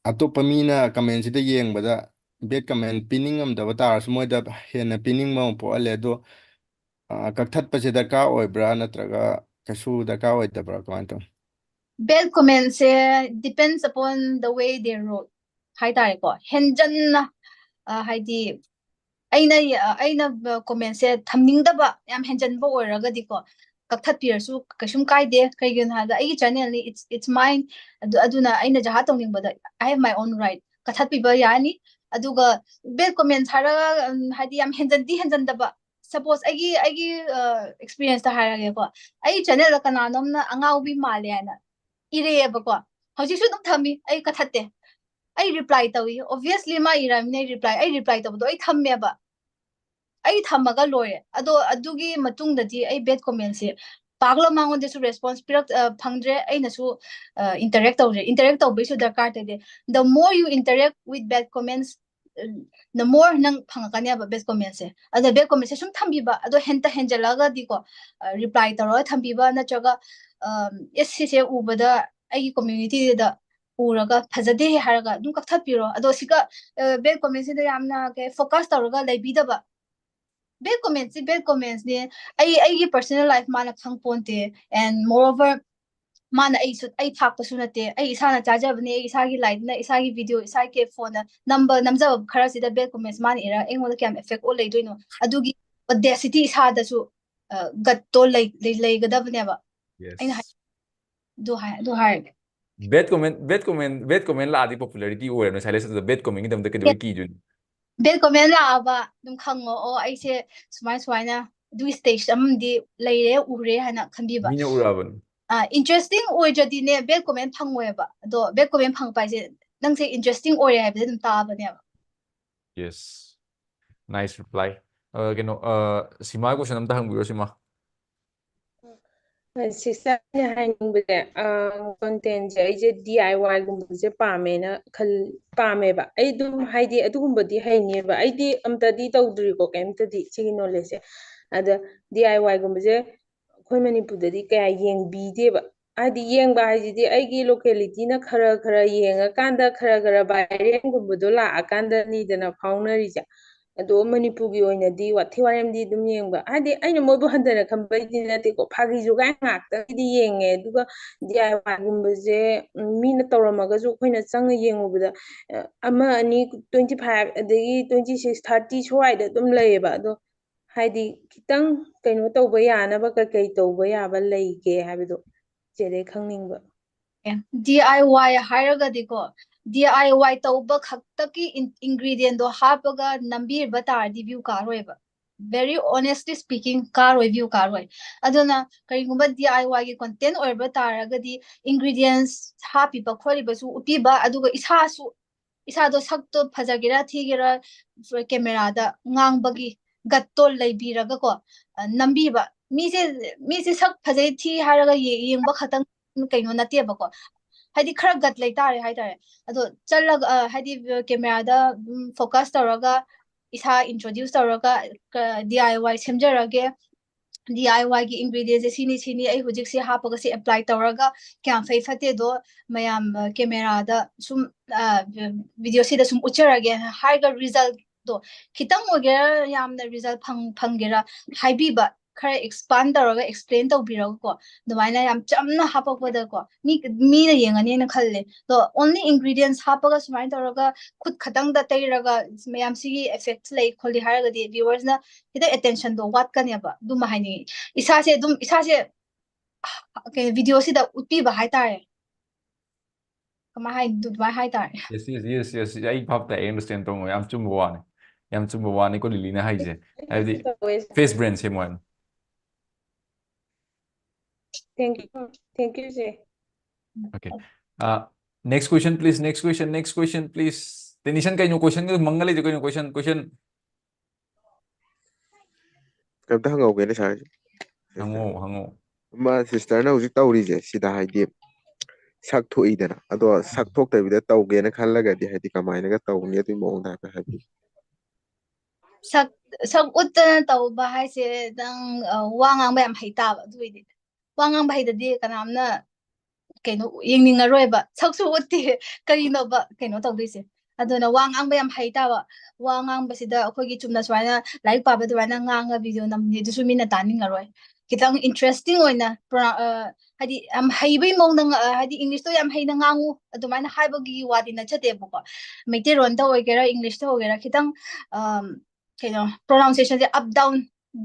ꯑꯇꯣꯞꯄ ꯃꯤꯅ commentꯁꯤꯗ ꯌꯦꯡꯕꯗ bad comment ꯄꯤꯅꯤꯡꯉꯝꯗꯕ ꯇꯥꯔꯁꯨ ꯃꯣꯏꯗ ꯍꯦꯟꯅ ꯄꯤꯅꯤꯡꯕ ꯑꯃ ꯄꯣꯛꯍꯜꯂꯦ꯫ ꯑꯗꯣ, ꯑ, ꯀꯛꯊꯠꯄꯁꯦ ꯗꯔꯀꯥꯔ ꯑꯣꯏꯕ꯭ꯔꯥ ꯅꯠꯇ꯭ꯔꯒ ꯀꯩꯁꯨ ꯗꯔꯀꯥꯔ ꯑꯣꯏꯗꯕ꯭ꯔꯥ, ꯀꯃꯥꯏꯅ ꯇꯧ? Bad commentꯁꯦ depends upon the way they wrote ꯍꯥꯏꯇꯥꯔꯦꯀꯣ꯫ ꯍꯦꯟꯖꯟꯅ, ꯑ, ꯍꯥꯏꯗꯤ ꯑꯩꯅ, ꯑ, ꯑꯩꯅ, ꯑ, commentꯁꯦ ꯊꯝꯅꯤꯡꯗꯕ ꯌꯥꯝ ꯍꯦꯟꯖꯟꯕ ꯑꯣꯏꯔꯒꯗꯤꯀꯣ, ꯀꯛꯊꯠꯄꯤꯔꯁꯨ ꯀꯩꯁꯨꯝ ꯀꯥꯏꯗꯦ꯫ ꯀꯩꯒꯤꯅꯣ ꯍꯥꯏꯕꯗ ꯑꯩꯒꯤ channelꯅꯤ, it's it's mine꯫ ꯑꯗꯨ ꯑꯗꯨꯅ ꯑꯩꯅ Jah ꯇꯧꯅꯤꯡꯕꯗ I have my own right, ꯀꯛꯊꯠꯄꯤꯕ ꯌꯥꯅꯤ꯫ ꯑꯗꯨꯒ bad comments ꯍꯥꯏꯔꯒ ꯎꯝ, ꯍꯥꯏꯗꯤ ꯌꯥꯝ ꯍꯦꯟꯖꯟꯗꯤ ꯍꯦꯟꯖꯟꯗꯕ꯫ Suppose ꯑꯩꯒꯤ ꯑꯩꯒꯤ ꯑꯦꯛꯁꯄꯤꯔꯤꯌꯦꯟꯁꯇ ꯍꯥꯏꯔꯒꯦꯀꯣ, ꯑꯩ channelꯗ ꯀꯅꯥꯅꯣꯝꯅ ꯑꯉꯥꯎꯕꯤ ꯃꯥꯜꯂꯦ ꯍꯥꯏꯅ ꯏꯔꯛꯑꯦꯕꯀꯣ꯫ ꯍꯧꯖꯤꯛꯁꯨ ꯑꯗꯨꯝ ꯊꯝꯃꯤ, ꯑꯩ ꯀꯛꯊꯠꯇꯦ꯫ ꯑꯩ ꯔꯤꯄ꯭ꯂꯥꯏ ꯇꯧꯏ, obviously ꯃꯥ ꯏꯔꯝꯅꯤꯅ ꯑꯩ ꯔꯤꯄ꯭ꯂꯥꯏ ꯑꯩ ꯔꯤꯄ꯭ꯂꯥꯏ ꯇꯧꯕꯗꯣ ꯑꯩ ꯊꯝꯃꯦꯕ꯫ ꯑꯩ ꯊꯝꯃꯒ ꯂꯣꯏꯔꯦ꯫ ꯑꯗꯣ ꯑꯗꯨꯒꯤ ꯃꯇꯨꯡꯗꯗꯤ ꯑꯩ bad commentsꯁꯦ ꯄꯥꯛꯂ ꯃꯉꯣꯟꯗꯁꯨ ꯔꯦꯁꯄꯣꯟꯁ ꯄꯤꯔꯛ ꯑ, ꯐꯪꯗ꯭ꯔꯦ꯫ ꯑꯩꯅꯁꯨ ꯏꯟꯇꯔꯦꯛ ꯇꯧꯗ꯭ꯔꯦ꯫ ꯏꯟꯇꯔꯦꯛ ꯇꯧꯕꯩꯁꯨ ꯗꯔꯀꯥꯔ ꯇꯥꯗꯦ꯫ The more you interact with bad comments, the more ꯅꯪ ꯐꯪꯉꯛꯀꯅꯦꯕ bad commentsꯁꯦ꯫ ꯑꯗ bad commentsꯁꯦ ꯁꯨꯝ ꯊꯝꯕꯤꯕ, ꯑꯗꯣ ꯍꯦꯟꯇ ꯍꯦꯟꯖꯜꯂꯛꯑꯒꯗꯤꯀꯣ, ꯔꯤꯄ꯭ꯂꯥꯏ ꯇꯧꯔꯒ ꯊꯝꯕꯤꯕ, ꯅꯠꯇ꯭ꯔꯒ ꯑꯦꯁ ꯁꯤꯁꯦ ꯎꯕꯗ ꯑꯩꯒꯤ communityꯗ ꯎꯔꯒ ꯐꯖꯗꯦ ꯍꯥꯏꯔꯒ ꯑꯗꯨꯝ ꯀꯛꯊꯠꯄꯤꯔꯣ꯫ ꯑꯗꯣ ꯁꯤꯒ bad commentsꯁꯤꯗ ꯌꯥꯝꯅ ꯀꯩ ꯐꯣꯀꯁ ꯇꯧꯔꯒ ꯂꯩꯕꯤꯗꯕ꯫ Bad commentsꯁꯤ bad commentsꯅꯦ꯫ ꯑꯩ ꯑꯩꯒꯤ personal life ꯃꯥꯅ ꯈꯪ ꯄꯣꯟꯇꯦ꯫ And moreover, ꯃꯥꯅ ꯑꯩꯁꯨ ꯑꯩ ꯊꯥꯛꯄꯁꯨ ꯅꯠꯇꯦ꯫ ꯑꯩ ꯏꯁꯥꯅ ꯆꯥꯖꯕꯅꯦ꯫ ꯑꯩ ꯏꯁꯥꯒꯤ ꯂꯥꯏꯠꯅ, ꯏꯁꯥꯒꯤ ꯚꯤꯗꯤꯑꯣ, ꯏꯁꯥꯒꯤ ꯐꯣꯟꯅ ꯅꯝꯕ ꯅꯝꯖꯕ ꯈꯔꯁꯤꯗ bad comments ꯃꯥꯅ ꯏꯔꯒ ꯑꯩꯉꯣꯟꯗ ꯀꯌꯥꯝ effect ꯑꯣꯏ ꯂꯩꯗꯣꯏꯅꯣ? ꯑꯗꯨꯒꯤ audacity ꯏꯁꯥꯗꯁꯨ ꯒꯠꯇꯣ ꯂꯩꯒꯗꯕꯅꯦꯕ꯫ ꯑꯩꯅ ꯍꯥꯏ- ꯑꯗꯨ ꯍꯥꯏ ꯑꯗꯨ ꯍꯥꯏꯔꯒꯦ꯫ Bad comment, bad comment, bad comment ꯂꯥꯛꯑꯗꯤ popularity ꯑꯣꯏꯔꯕꯅꯦ꯫ Silence ꯑꯗꯨꯗ bad commentꯒꯤꯗꯃꯛꯇ ꯀꯩꯗꯧꯕꯩ ꯀꯤꯗꯣꯏꯅꯣ? Bad comment ꯂꯥꯛꯑꯕ ꯑꯗꯨꯝ ꯈꯪꯉꯣ, ꯑꯣ, ꯑꯩꯁꯦ ꯁꯨꯃꯥꯏ ꯁꯨꯃꯥꯏꯅ ꯑꯗꯨꯒꯤ stage ꯑꯃꯗꯤ ꯂꯩꯔꯦ, ꯎꯔꯦ ꯍꯥꯏꯅ ꯈꯟꯕꯤꯕ꯫ ꯃꯤꯅ ꯎꯔꯛꯑꯕꯅꯤ꯫ Interesting ꯑꯣꯏꯗ꯭ꯔꯗꯤꯅꯦ bad comment ꯐꯪꯉꯣꯏꯕ꯫ ꯑꯗꯣ bad comment ꯐꯪꯉꯛꯄ ꯍꯥꯏꯁꯦ ꯅꯪꯁꯦ interesting ꯑꯣꯏꯔꯦ ꯍꯥꯏꯕꯁꯦ ꯑꯗꯨꯝ ꯇꯥꯕꯅꯦꯕ꯫ Yes, nice reply. ꯀꯩꯅꯣ, ꯁꯤꯃꯥ question ꯑꯝꯇ ꯍꯪꯕꯤꯔꯣ, ꯁꯤꯃꯥ꯫ Sister, ꯑꯩꯅ ꯍꯥꯏꯅꯤꯡꯕꯁꯦ, contentꯁꯦ ꯑꯩꯁꯦ DIYꯒꯨꯝꯕꯁꯦ ꯄꯥꯝꯃꯦꯅ ꯈꯜ ꯄꯥꯝꯃꯦꯕ꯫ ꯑꯩ ꯑꯗꯨꯝ ꯍꯥꯏꯗꯤ ꯑꯗꯨꯒꯨꯝꯕꯗꯤ ꯍꯩꯅꯦꯕ꯫ ꯑꯩꯗꯤ ꯑꯝꯇꯗꯤ ꯇꯧꯗ꯭ꯔꯤꯀꯣ, ꯀꯩꯝꯇꯗꯤ ꯁꯤꯒꯤ knowledgeꯁꯦ꯫ ꯑꯗ DIYꯒꯨꯝꯕꯁꯦ ꯑꯩꯈꯣꯏ ꯃꯅꯤꯄꯨꯔꯗꯗꯤ ꯀꯌꯥ ꯌꯦꯡꯕꯤꯗꯦꯕ꯫ ꯍꯥꯏꯗꯤ ꯌꯦꯡꯕ ꯍꯥꯏꯁꯤꯗꯤ ꯑꯩꯒꯤ localityꯅ ꯈꯔ ꯈꯔ ꯌꯦꯡꯉꯀꯥꯟꯗ, ꯈꯔ ꯈꯔ viralꯒꯨꯝꯕꯗꯣ ꯂꯥꯛꯑꯀꯥꯟꯗꯅꯤꯗꯅ ꯐꯥꯎꯅꯔꯤꯁꯦ꯫ ꯑꯗꯣ ꯃꯅꯤꯄꯨꯔꯒꯤ ꯑꯣꯏꯅꯗꯤ ꯋꯥꯊꯤ ꯋꯥꯔꯦꯝꯗꯤ ꯑꯗꯨꯝ ꯌꯦꯡꯕ, ꯍꯥꯏꯗꯤ ꯑꯩꯅ ꯃꯣꯏꯕꯨ ꯍꯟꯊꯅ ꯈꯟꯕꯩꯗꯤ ꯅꯠꯇꯦꯀꯣ, ꯐꯥꯒꯤ ꯖꯨꯒꯥꯏ ꯉꯥꯛꯇꯪꯒꯤꯗꯤ ꯌꯦꯡꯉꯦ꯫ ꯑꯗꯨꯒ DIYꯒꯨꯝꯕꯁꯦ, ꯎꯝ, ꯃꯤꯅ ꯇꯧꯔꯝꯃꯒꯁꯨ ꯑꯩꯈꯣꯏꯅ ꯆꯪꯉ ꯌꯦꯡꯉꯨꯕꯗ, ꯑ, ꯑꯃ, ꯑꯅꯤ, twenty five, ꯑꯗꯒꯤ twenty six, thirty ꯁ꯭ꯋꯥꯏꯗ ꯑꯗꯨꯝ ꯂꯩꯌꯦꯕ꯫ ꯑꯗꯣ ꯍꯥꯏꯗꯤ ꯈꯤꯇꯪ ꯀꯩꯅꯣ ꯇꯧꯕ ꯌꯥꯅꯕ ꯀꯩꯀꯩ ꯇꯧꯕ ꯌꯥꯕ ꯂꯩꯒꯦ ꯍꯥꯏꯕꯗꯣ ꯆꯦꯗꯩ ꯈꯪꯅꯤꯡꯕ꯫ D I Y ꯍꯥꯏꯔꯒꯗꯤꯀꯣ, D I ꯋꯥꯏ ꯇꯧꯕ ꯈꯛꯇꯒꯤ ꯏꯟꯒ꯭ꯔꯤꯗꯤꯌꯦꯟꯗꯣ ꯍꯥꯞꯄꯒ ꯅꯝꯕꯤꯕ ꯇꯥꯔꯗꯤ ꯚ꯭ꯌꯨ ꯀꯥꯔꯣꯏꯕ꯫ Very honestly speaking, ꯀꯥꯔꯣꯏ, ꯚ꯭ꯌꯨ ꯀꯥꯔꯣꯏ꯫ ꯑꯗꯨꯅ ꯀꯔꯤꯒꯨꯝꯕ ꯗꯤ ꯑꯥꯏ ꯋꯥꯏꯒꯤ ꯀꯣꯟꯇꯦꯟ ꯑꯣꯏꯕ ꯇꯥꯔꯒꯗꯤ ꯏꯟꯒ꯭ꯔꯤꯗꯤꯌꯦꯟꯁ ꯍꯥꯞꯄꯤꯕ ꯈꯣꯠꯂꯤꯕꯁꯨ ꯎꯠꯄꯤꯕ, ꯑꯗꯨꯒ ꯏꯁꯥꯁꯨ, ꯏꯁꯥꯗꯣ ꯁꯛꯇꯣ ꯐꯖꯒꯦꯔꯥ ꯊꯤꯒꯦꯔꯥ ꯀꯦꯃꯦꯔꯥꯗ ꯉꯥꯡꯕꯒꯤ ꯒꯠꯇꯣ ꯂꯩꯕꯤꯔꯒꯀꯣ, ꯑ, ꯅꯝꯕꯤꯕ꯫ ꯃꯤꯁꯦ, ꯃꯤꯁꯦ ꯁꯛ ꯐꯖꯩ ꯊꯤ ꯍꯥꯏꯔꯒ ꯌꯦ-, ꯌꯦꯡꯕ ꯈꯛꯇꯪ ꯀꯩꯅꯣ ꯅꯠꯇꯦꯕꯀꯣ꯫ ꯍꯥꯏꯗꯤ ꯈꯔ ꯒꯠ ꯂꯩꯇꯥꯔꯦ ꯍꯥꯏꯇꯥꯔꯦ꯫ ꯑꯗꯣ ꯆꯠꯂꯒ, ꯑ, ꯍꯥꯏꯗꯤ ꯀꯦꯃꯦꯔꯥꯗ ꯑꯗꯨꯝ ꯐꯣꯀꯁ ꯇꯧꯔꯒ ꯏꯁꯥ ꯏꯟꯇ꯭ꯔꯣꯗ꯭ꯌꯨꯁ ꯇꯧꯔꯒ D I Y ꯁꯦꯝꯖꯔꯒꯦ꯫ D I ꯋꯥꯏꯒꯤ ꯏꯟꯒ꯭ꯔꯤꯗꯤꯌꯦꯟꯁꯦ ꯁꯤꯅꯤ, ꯁꯤꯅꯤ, ꯑꯩ ꯍꯧꯖꯤꯛꯁꯦ ꯍꯥꯞꯄꯒ ꯁꯤ ꯑꯦꯄ꯭ꯂꯥꯏ ꯇꯧꯔꯒ ꯀꯌꯥꯝ ꯐꯩ ꯐꯠꯇꯦꯗꯣ ꯃꯌꯥꯝ, ꯑ, ꯀꯦꯃꯦꯔꯥꯗ ꯁꯨꯝ, ꯑ, ꯚꯤꯗꯤꯑꯣꯁꯤꯗ ꯁꯨꯝ ꯎꯠꯆꯔꯒꯦ ꯍꯥꯏꯔꯒ ꯔꯤꯖꯜꯠꯇꯣ ꯈꯤꯇꯪ ꯑꯣꯏꯒꯦꯔꯥ ꯌꯥꯝꯅ ꯔꯤꯖꯜꯠ ꯐꯪ-, ꯐꯪꯒꯦꯔꯥ ꯍꯥꯏꯕꯤꯕ, ꯈꯔ ꯑꯦꯛꯁꯄꯥꯟ ꯇꯧꯔꯒ ꯑꯦꯛꯁꯄ꯭ꯂꯦꯟ ꯇꯧꯕꯤꯔꯒꯀꯣ, ꯑꯗꯨꯃꯥꯏꯅ ꯌꯥꯝ ꯆꯝꯅ ꯍꯥꯞꯄꯛꯄꯗꯀꯣ ꯃꯤ, ꯃꯤꯅ ꯌꯦꯡꯉꯅꯤꯅ ꯈꯜꯂꯦ꯫ ꯑꯗꯣ only ingredients ꯍꯥꯞꯄꯒ ꯁꯨꯃꯥꯏꯅ ꯇꯧꯔꯒ ꯈꯨꯠ ꯈꯛꯇꯪꯗ ꯇꯩꯔꯒ ꯃꯌꯥꯝꯁꯤꯒꯤ ꯑꯦꯐꯦꯛꯠ ꯂꯩ ꯈꯣꯠꯂꯤ ꯍꯥꯏꯔꯒꯗꯤ ꯚ꯭ꯌꯨꯋꯔꯁꯅ ꯈꯤꯇꯪ ꯑꯦꯇꯦꯟꯁꯟꯗꯣ ꯋꯥꯠꯀꯅꯦꯕ꯫ ꯑꯗꯨꯃ ꯍꯥꯏꯅꯤꯡꯉꯤ꯫ ꯏꯁꯥꯁꯦ ꯑꯗꯨꯝ, ꯏꯁꯥꯁꯦ ꯀꯩ, ꯚꯤꯗꯤꯑꯣꯁꯤꯗ ꯎꯠꯄꯤꯕ ꯍꯥꯏꯇꯥꯔꯦ꯫ ꯀꯃꯥꯏ ꯍꯥꯏ-, ꯑꯗꯨꯃꯥꯏ ꯍꯥꯏꯇꯥꯔꯦ꯫ Yes, yes, yes, yes, ꯑꯩ ꯚꯥꯞ ꯇꯥꯏ, I understand ꯇꯧꯔꯣ꯫ ꯌꯥꯝ ꯆꯨꯝꯕ ꯋꯥꯅꯤ, ꯌꯥꯝ ꯆꯨꯝꯕ ꯋꯥꯅꯤꯀꯣ ꯂꯤꯂꯤꯅ ꯍꯥꯏꯁꯦ꯫ ꯍꯥꯏꯕꯗꯤ ꯇꯧꯋꯦ꯫ ꯐꯦꯁ ꯕ꯭ꯔꯦꯟ ꯁꯦꯝꯃꯣ ꯍꯥꯏꯅ꯫ Thank you, thank you, say. Okay. Uh, next question, please. Next question. Next question, please. Tension ꯀꯩꯅꯣ? Question ꯃꯪꯉ ꯂꯩꯁꯦ ꯀꯩꯅꯣ? Question, question. ꯀꯩꯝꯇ ꯍꯪꯍꯧꯒꯦꯅꯦ ꯁꯥꯔꯁꯦ꯫ ꯍꯪꯉꯣ, ꯍꯪꯉꯣ꯫ ꯑꯃ ꯁꯤꯁꯇꯔꯅ ꯍꯧꯖꯤꯛ ꯇꯧꯔꯤꯁꯦ ꯁꯤꯗ ꯍꯥꯏꯗꯤ ꯁꯛ ꯊꯣꯛꯏꯗꯅ, ꯑꯗꯣ ꯁꯛ ꯊꯣꯛꯇꯕꯤꯗ ꯇꯧꯒꯦꯅ ꯈꯜꯂꯒꯗꯤ ꯍꯥꯏꯗꯤ ꯀꯃꯥꯏꯅꯒ ꯇꯧꯅꯤ? ꯑꯗꯨꯒꯤ ꯃꯑꯣꯡꯗ ꯍꯥꯏꯐꯦꯠ ꯍꯥꯏꯕꯤꯌꯨ꯫ ꯁꯛ, ꯁꯛ ꯎꯠꯇꯅ ꯇꯧꯕ ꯍꯥꯏꯁꯦ ꯅꯪ, ꯑ, ꯋꯥ ꯉꯥꯡꯕ ꯌꯥꯝ ꯍꯩ ꯇꯥꯕ꯫ ꯑꯗꯨ ꯑꯣꯏꯗꯤ ꯋꯥ ꯉꯥꯡꯕ ꯍꯩꯇꯗꯤ ꯀꯅꯥꯝꯅ ꯀꯩꯅꯣ ꯌꯦꯡꯅꯤꯡꯉꯔꯣꯏꯕ꯫ ꯁꯛꯁꯨ ꯎꯠꯇꯦ, ꯀꯔꯤꯅꯣꯕ ꯀꯩꯅꯣ ꯇꯧꯗꯣꯏꯁꯦ? ꯑꯗꯨꯅ ꯋꯥ ꯉꯥꯡꯕ ꯌꯥꯝ ꯍꯩ ꯇꯥꯕ꯫ ꯋꯥ ꯉꯥꯡꯕꯁꯤꯗ ꯑꯩꯈꯣꯏꯒꯤ ꯆꯨꯝꯅ ꯁꯨꯃꯥꯏꯅ ꯂꯥꯏꯔꯤꯛ ꯄꯥꯕ ꯑꯗꯨꯃꯥꯏꯅ ꯉꯥꯡꯉ ꯚꯤꯗꯤꯑꯣ ꯅꯝꯕꯗꯤ ꯑꯗꯨꯁꯨ ꯃꯤꯅ ꯇꯥꯅꯤꯡꯉꯔꯣꯏ꯫ ꯈꯤꯇꯪ ꯏꯟꯇꯔꯦꯁꯇꯤꯡ ꯑꯣꯏꯅ ꯄ꯭ꯔꯣ-, ꯑ, ꯍꯥꯏꯗꯤ ꯌꯥꯝ ꯍꯩꯕꯩ ꯃꯑꯣꯡꯗ ꯉ-, ꯑ, ꯍꯥꯏꯗꯤ ꯏꯪꯂꯤꯁꯇꯣ ꯌꯥꯝ ꯍꯩꯅ ꯉꯥꯡꯉꯨ ꯑꯗꯨꯃꯥꯏꯅ ꯍꯥꯏꯕꯒꯤ ꯋꯥꯗꯤ ꯅꯠꯆꯗꯦꯕꯀꯣ꯫ ꯃꯩꯇꯩꯂꯣꯟꯗ ꯑꯣꯏꯒꯦꯔꯥ ꯏꯪꯂꯤꯁꯇ ꯑꯣꯏꯒꯦꯔꯥ ꯈꯤꯇꯪ, ꯑꯝ, ꯀꯩꯅꯣ pronunciationꯁꯦ up down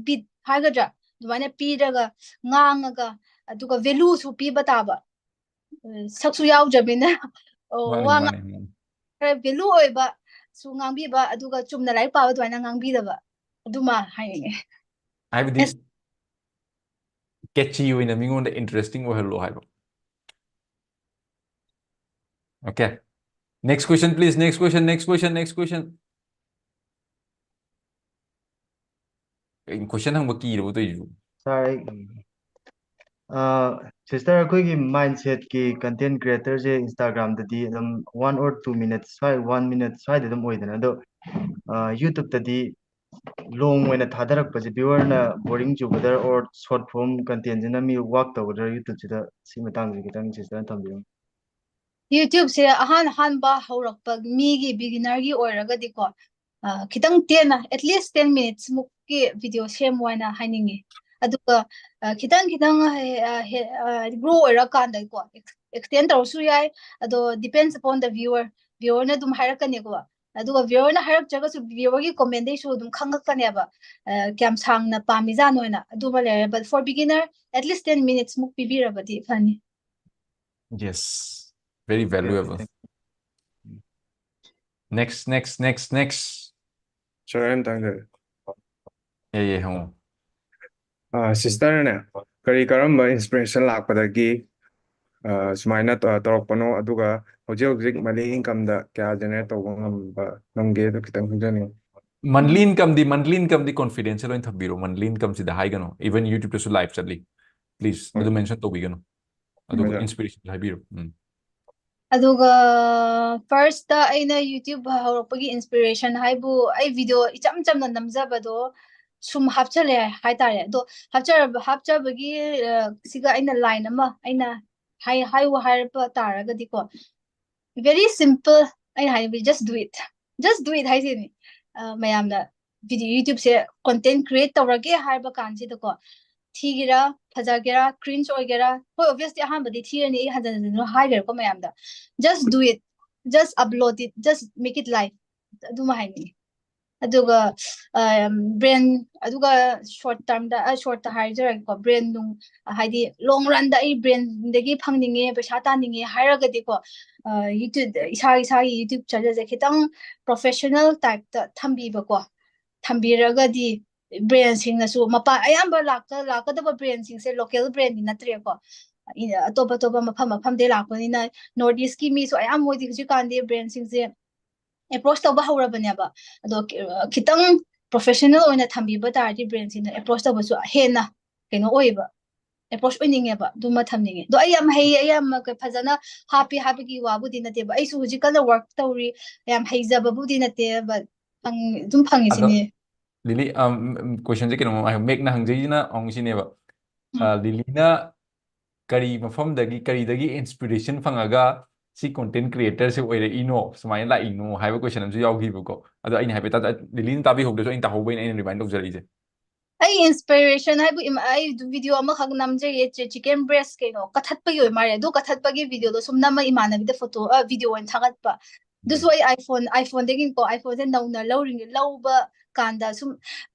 beat ꯍꯥꯏꯒꯗ꯭ꯔꯥ, ꯑꯗꯨꯃꯥꯏꯅ ꯄꯤꯔꯒ ꯉꯥꯡꯉꯒ, ꯑꯗꯨꯒ valueꯁꯨ ꯄꯤꯕ ꯇꯥꯕ꯫ ꯁꯛꯁꯨ ꯌꯥꯎꯗ꯭ꯔꯕꯅꯤꯅ ꯑꯣ, ꯃꯥꯅꯤ, ꯋꯥ ꯃꯥꯅꯤ, ꯃꯥꯅꯤ꯫ ꯈꯔ value ꯑꯣꯏꯕꯁꯨ ꯉꯥꯡꯕꯤꯕ, ꯑꯗꯨꯒ ꯆꯨꯝꯅ ꯂꯥꯏꯔꯤꯛ ꯄꯥꯕ ꯑꯗꯨꯃꯥꯏꯅ ꯉꯥꯡꯕꯤꯗꯕ, ꯑꯗꯨꯃ ꯍꯥꯏꯅꯤꯡꯉꯦ꯫ ꯍꯥꯏꯕꯗꯤ ꯑꯁ꯫ Catchy ꯑꯣꯏꯅ ꯃꯤꯉꯣꯟꯗ interesting ꯑꯣꯏꯍꯜꯂꯣ ꯍꯥꯏꯕ꯫ Okay. Next question, please. Next question, next question, next question. ꯀꯩꯅꯣ question ꯍꯪꯕ ꯀꯤꯔꯕꯣ ꯇꯧꯔꯤꯁꯤꯕꯨ? Sir, ꯑꯩ, ꯑ, sister, ꯑꯩꯈꯣꯏꯒꯤ mindsetꯀꯤ content creatorꯁꯦ Instagramꯗꯗꯤ ꯑꯗꯨꯝ one or two minutes ꯁ꯭ꯋꯥꯏ, one minute ꯁ꯭ꯋꯥꯏꯗ ꯑꯗꯨꯝ ꯑꯣꯏꯗꯅ, ꯑꯗꯣ, ꯑ, YouTubeꯇꯗꯤ long ꯑꯣꯏꯅ ꯊꯥꯗꯔꯛꯄꯁꯦ viewerꯅ boring ꯆꯨꯒꯗ꯭ꯔꯥ, or short form contentꯁꯤꯅ me work ꯇꯧꯒꯗ꯭ꯔꯥ YouTubeꯁꯤꯗ? ꯁꯤ ꯃꯇꯥꯡꯗꯁꯨ ꯈꯤꯇꯪ sisterꯅ ꯊꯝꯕꯤꯌꯨ꯫ YouTubeꯁꯦ ꯑꯍꯥꯟ ꯑꯍꯥꯟꯕ ꯍꯧꯔꯛꯄ ꯃꯤꯒꯤ beginnerꯒꯤ ꯑꯣꯏꯔꯒꯗꯤꯀꯣ, ꯑ, ꯈꯤꯇꯪ ꯇꯦꯟꯅ, at least ten minutes ꯃꯨꯛꯀꯤ video ꯁꯦꯝꯃꯣ ꯍꯥꯏꯅ ꯍꯥꯏꯅꯤꯡꯉꯤ꯫ ꯑꯗꯨꯒ, ꯑ, ꯈꯤꯇꯪ ꯈꯤꯇꯪ ꯍꯦ-, ꯑ, ꯍꯦ-, ꯑ, grow ꯑꯣꯏꯔꯀꯥꯟꯗꯀꯣ, ex-, extend ꯇꯧꯔꯁꯨ ꯌꯥꯏ꯫ ꯑꯗꯣ depends upon the viewer, viewerꯅ ꯑꯗꯨꯝ ꯍꯥꯏꯔꯛꯀꯅꯤꯀꯣ꯫ ꯑꯗꯨꯒ viewerꯅ ꯍꯥꯏꯔꯛꯇ꯭ꯔꯒꯁꯨ viewerꯒꯤ commentꯇꯩꯁꯨ ꯑꯗꯨꯝ ꯈꯪꯉꯛꯀꯅꯦꯕ, ꯑ, ꯀꯌꯥꯝ ꯁꯥꯡꯅ ꯄꯥꯝꯃꯤꯖꯥꯠꯅꯣ ꯍꯥꯏꯅ꯫ ꯑꯗꯨꯃ ꯂꯩꯔꯦ, but for beginner, at least ten minutes ꯃꯨꯛ ꯄꯤꯕꯤꯔꯕꯗꯤ ꯐꯅꯤ꯫ Yes, very valuable. Next, next, next, next. Sir, ꯑꯩ ꯑꯝꯇ ꯍꯪꯖꯒꯦ꯫ ꯑꯦ, ꯑꯦ, ꯍꯪꯉꯣ꯫ ꯑ, sisterꯅꯅꯦ, ꯀꯔꯤ ꯀꯔꯝꯕ inspiration ꯂꯥꯛꯄꯗꯒꯤ, ꯑ, ꯁꯨꯃꯥꯏꯅ ꯇ-, ꯇꯧꯔꯛꯄꯅꯣ, ꯑꯗꯨꯒ ꯍꯧꯖꯤꯛ ꯍꯧꯖꯤꯛ monthly incomeꯗ ꯀꯌꯥ generate ꯇꯧꯕ ꯉꯝꯕ, ꯉꯝꯒꯦ, ꯑꯗꯨ ꯈꯤꯇꯪ ꯈꯪꯖꯅꯤꯡꯉꯤ꯫ Monthly incomeꯗꯤ, monthly incomeꯗꯤ confidential ꯑꯣꯏꯅ ꯊꯝꯕꯤꯔꯣ, monthly incomeꯁꯤꯗ ꯍꯥꯏꯒꯅꯨ, even YouTubeꯇꯁꯨ live ꯆꯠꯂꯤ, please, ꯍꯣꯏ꯫ ꯑꯗꯨ mention ꯇꯧꯕꯤꯒꯅꯨ, ꯑꯗꯨꯒ ꯍꯣꯏ, sir꯫ Inspiration ꯍꯥꯏꯕꯤꯔꯣ꯫ ꯎꯝ꯫ ꯑꯗꯨꯒ firstꯇ ꯑꯩꯅ YouTube ꯍꯧꯔꯛꯄꯒꯤ inspiration ꯍꯥꯏꯕꯨ, ꯑꯩ video ꯏꯆꯝ ꯆꯝꯅ ꯅꯝꯖꯕꯗꯣ ꯁꯨꯝ ꯍꯥꯞꯆꯜꯂꯦ ꯍꯥꯏꯇꯥꯔꯦ꯫ ꯑꯗꯣ ꯍꯥꯞꯆꯔꯕ-, ꯍꯥꯞꯆꯕꯒꯤ, ꯑ, ꯁꯤꯒ ꯑꯩꯅ line ꯑꯃ ꯑꯩꯅ ꯍꯥꯏ-, ꯍꯥꯏꯌꯨ ꯍꯥꯏꯔꯛꯄ ꯇꯥꯔꯒꯗꯤꯀꯣ, very simple, ꯑꯩꯅ ꯍꯥꯏꯅꯤꯡꯕꯗꯤ just do it, just do it ꯍꯥꯏꯁꯤꯅꯤ꯫ ꯑ, ꯃꯌꯥꯝꯅ video, YouTubeꯁꯦ content create ꯇꯧꯔꯒꯦ ꯍꯥꯏꯕ ꯀꯥꯟꯁꯤꯗꯀꯣ, ꯊꯤꯒꯦꯔꯥ, ꯐꯖꯒꯦꯔꯥ, cringe ꯑꯣꯏꯒꯦꯔꯥ, ꯍꯣꯏ, obviously ꯑꯍꯥꯟꯕꯗꯤ ꯊꯤꯔꯅꯤ, ꯑꯩ ꯍꯟꯖꯟ ꯍꯟꯖꯟ ꯍꯥꯏꯈ꯭ꯔꯦꯀꯣ ꯃꯌꯥꯝꯗ, just do it, just upload it, just make it live, ꯑꯗꯨꯃ ꯍꯥꯏꯅꯤꯡꯉꯤ꯫ ꯑꯗꯨꯒ ꯕ꯭ꯔꯦꯟ, ꯑꯗꯨꯒ ꯁꯣꯔꯠ ꯇꯥꯔꯝꯗ, ꯁꯣꯔꯠꯇ ꯍꯥꯏꯖꯔꯒꯦꯀꯣ, ꯕ꯭ꯔꯦꯟ ꯅꯨꯡ, ꯍꯥꯏꯗꯤ ꯂꯣꯡ ꯔꯟꯗ ꯑꯩ ꯕ꯭ꯔꯦꯟꯗꯒꯤ ꯐꯪꯅꯤꯡꯉꯦ, ꯄꯩꯁꯥ ꯇꯥꯅꯤꯡꯉꯦ ꯍꯥꯏꯔꯒꯗꯤꯀꯣ, ꯌꯨꯇ꯭ꯌꯨꯕ, ꯏꯁꯥ ꯏꯁꯥꯒꯤ ꯌꯨꯇ꯭ꯌꯨꯕ ꯆꯦꯅꯦꯜꯁꯦ ꯈꯤꯇꯪ ꯄ꯭ꯔꯣꯐꯦꯁꯅꯦꯜ ꯇꯥꯏꯞꯇ ꯊꯝꯕꯤꯕꯀꯣ, ꯊꯝꯕꯤꯔꯒꯗꯤ ꯕ꯭ꯔꯦꯟꯁꯤꯡꯅꯁꯨ, ꯃꯄꯥꯟ, ꯑꯌꯥꯝꯕ ꯂꯥꯛꯀ ꯂꯥꯛꯀꯗꯕ ꯕ꯭ꯔꯦꯟꯁꯤꯡꯁꯦ ꯂꯣꯀꯦꯜ ꯕ꯭ꯔꯦꯟꯗꯤ ꯅꯠꯇ꯭ꯔꯦꯀꯣ, ꯑꯇꯣꯞ ꯑꯇꯣꯞꯄ ꯃꯐꯝ ꯃꯐꯝꯗꯩ ꯂꯥꯛꯄꯅꯤꯅ, ꯅꯣꯔꯠ ꯏꯁꯀꯤ ꯃꯤꯁꯨ ꯑꯌꯥꯝꯕ ꯃꯣꯏꯗꯤ ꯍꯧꯖꯤꯛꯀꯥꯟꯗꯤ ꯕ꯭ꯔꯦꯟꯁꯤꯡꯁꯦ ꯑꯦꯄ꯭ꯔꯣꯆ ꯇꯧꯕ ꯍꯧꯔꯕꯅꯦꯕ꯫ ꯑꯗꯣ ꯈꯤꯇꯪ ꯄ꯭ꯔꯣꯐꯦꯁꯅꯦꯜ ꯑꯣꯏꯅ ꯊꯝꯕꯤꯕ ꯇꯥꯔꯗꯤ ꯕ꯭ꯔꯦꯟꯁꯤꯅ ꯑꯦꯄ꯭ꯔꯣꯆ ꯇꯧꯕꯁꯨ ꯍꯦꯟꯅ ꯀꯩꯅꯣ ꯑꯣꯏꯌꯦꯕ, ꯑꯦꯄ꯭ꯔꯣꯆ ꯑꯣꯏꯅꯤꯡꯉꯦꯕ, ꯑꯗꯨꯃ ꯊꯝꯅꯤꯡꯉꯦ꯫ ꯑꯗꯣ ꯑꯩ ꯌꯥꯝ ꯍꯩ, ꯑꯩ ꯌꯥꯝ ꯐꯖꯅ ꯍꯥꯞꯄꯤ ꯍꯥꯏꯕꯒꯤ ꯋꯥꯕꯨꯗꯤ ꯅꯠꯇꯦꯕ, ꯑꯩꯁꯨ ꯍꯧꯖꯤꯛ ꯀꯟꯅ ꯋꯥꯔꯛ ꯇꯧꯔꯤ, ꯌꯥꯝ ꯍꯩꯖꯕꯕꯨꯗꯤ ꯅꯠꯇꯦ, but ꯑꯗꯨꯝ ꯐꯪꯉꯤꯁꯤꯅꯦ꯫ ꯂꯤꯂꯤ, ꯀꯣꯏꯁꯟꯁꯦ ꯀꯩꯅꯣꯝ, ꯃꯦꯛꯅ ꯍꯪꯖꯩꯁꯤꯅ ꯑꯃꯨꯛ ꯁꯤꯅꯦꯕ, ꯂꯤꯂꯤꯅ ꯀꯔꯤ ꯃꯐꯝꯗꯒꯤ, ꯀꯔꯤꯗꯒꯤ ꯏꯟꯁꯄꯤꯔꯦꯁꯟ ꯐꯪꯉꯒ ꯁꯤ ꯀꯣꯟꯇꯦꯟ ꯀ꯭ꯔꯤꯌꯦꯇꯔꯁꯦ ꯑꯣꯏꯔꯛꯏꯅꯣ, ꯁꯨꯃꯥꯏꯅ ꯂꯥꯛꯏꯅꯣ ꯍꯥꯏꯕ ꯀꯣꯏꯁꯟ ꯑꯃꯁꯨ ꯌꯥꯎꯈꯤꯕꯀꯣ꯫ ꯑꯗꯣ ꯑꯩꯅ ꯍꯥꯏꯐꯦꯠ ꯂꯤꯂꯤꯅ ꯇꯥꯕꯤꯍꯧꯗ꯭ꯔꯁꯨ ꯑꯩꯅ ꯇꯥꯍꯧꯕꯩꯅ ꯑꯩꯅ ꯔꯤꯃꯥꯏꯟ ꯇꯧꯖꯔꯛꯏꯁꯦ꯫ ꯑꯩ ꯏꯟꯁꯄꯤꯔꯦꯁꯟ ꯍꯥꯏꯕꯨ, ꯑꯩ ꯚꯤꯗꯤꯑꯣ ꯑꯃꯈꯛ ꯅꯝꯖꯩꯌꯦ, ꯆꯤꯀꯦꯟ ꯕ꯭ꯔꯦꯁ ꯀꯩꯅꯣ ꯀꯠꯊꯠꯄꯒꯤ ꯑꯣꯏ ꯃꯥꯜꯂꯦ꯫ ꯑꯗꯨ ꯀꯠꯊꯠꯄꯒꯤ ꯚꯤꯗꯤꯑꯣꯗꯣ ꯁꯨꯝ ꯅꯝꯃ ꯏꯃꯥꯟꯅꯕꯤꯗ ꯐꯣꯇꯣ, ꯚꯤꯗꯤꯑꯣ ꯑꯣꯏꯅ ꯊꯥꯒꯠꯄ꯫ ꯑꯗꯨꯁꯨ ꯑꯩ ꯑꯥꯏꯐꯣꯟ, ꯑꯥꯏꯐꯣꯟꯗꯒꯤꯀꯣ, ꯑꯥꯏꯐꯣꯟꯁꯦ ꯅꯧꯅ ꯂꯧꯔꯤꯉꯩ, ꯂꯧꯕ ꯀꯥꯟꯗ ꯁꯨꯝ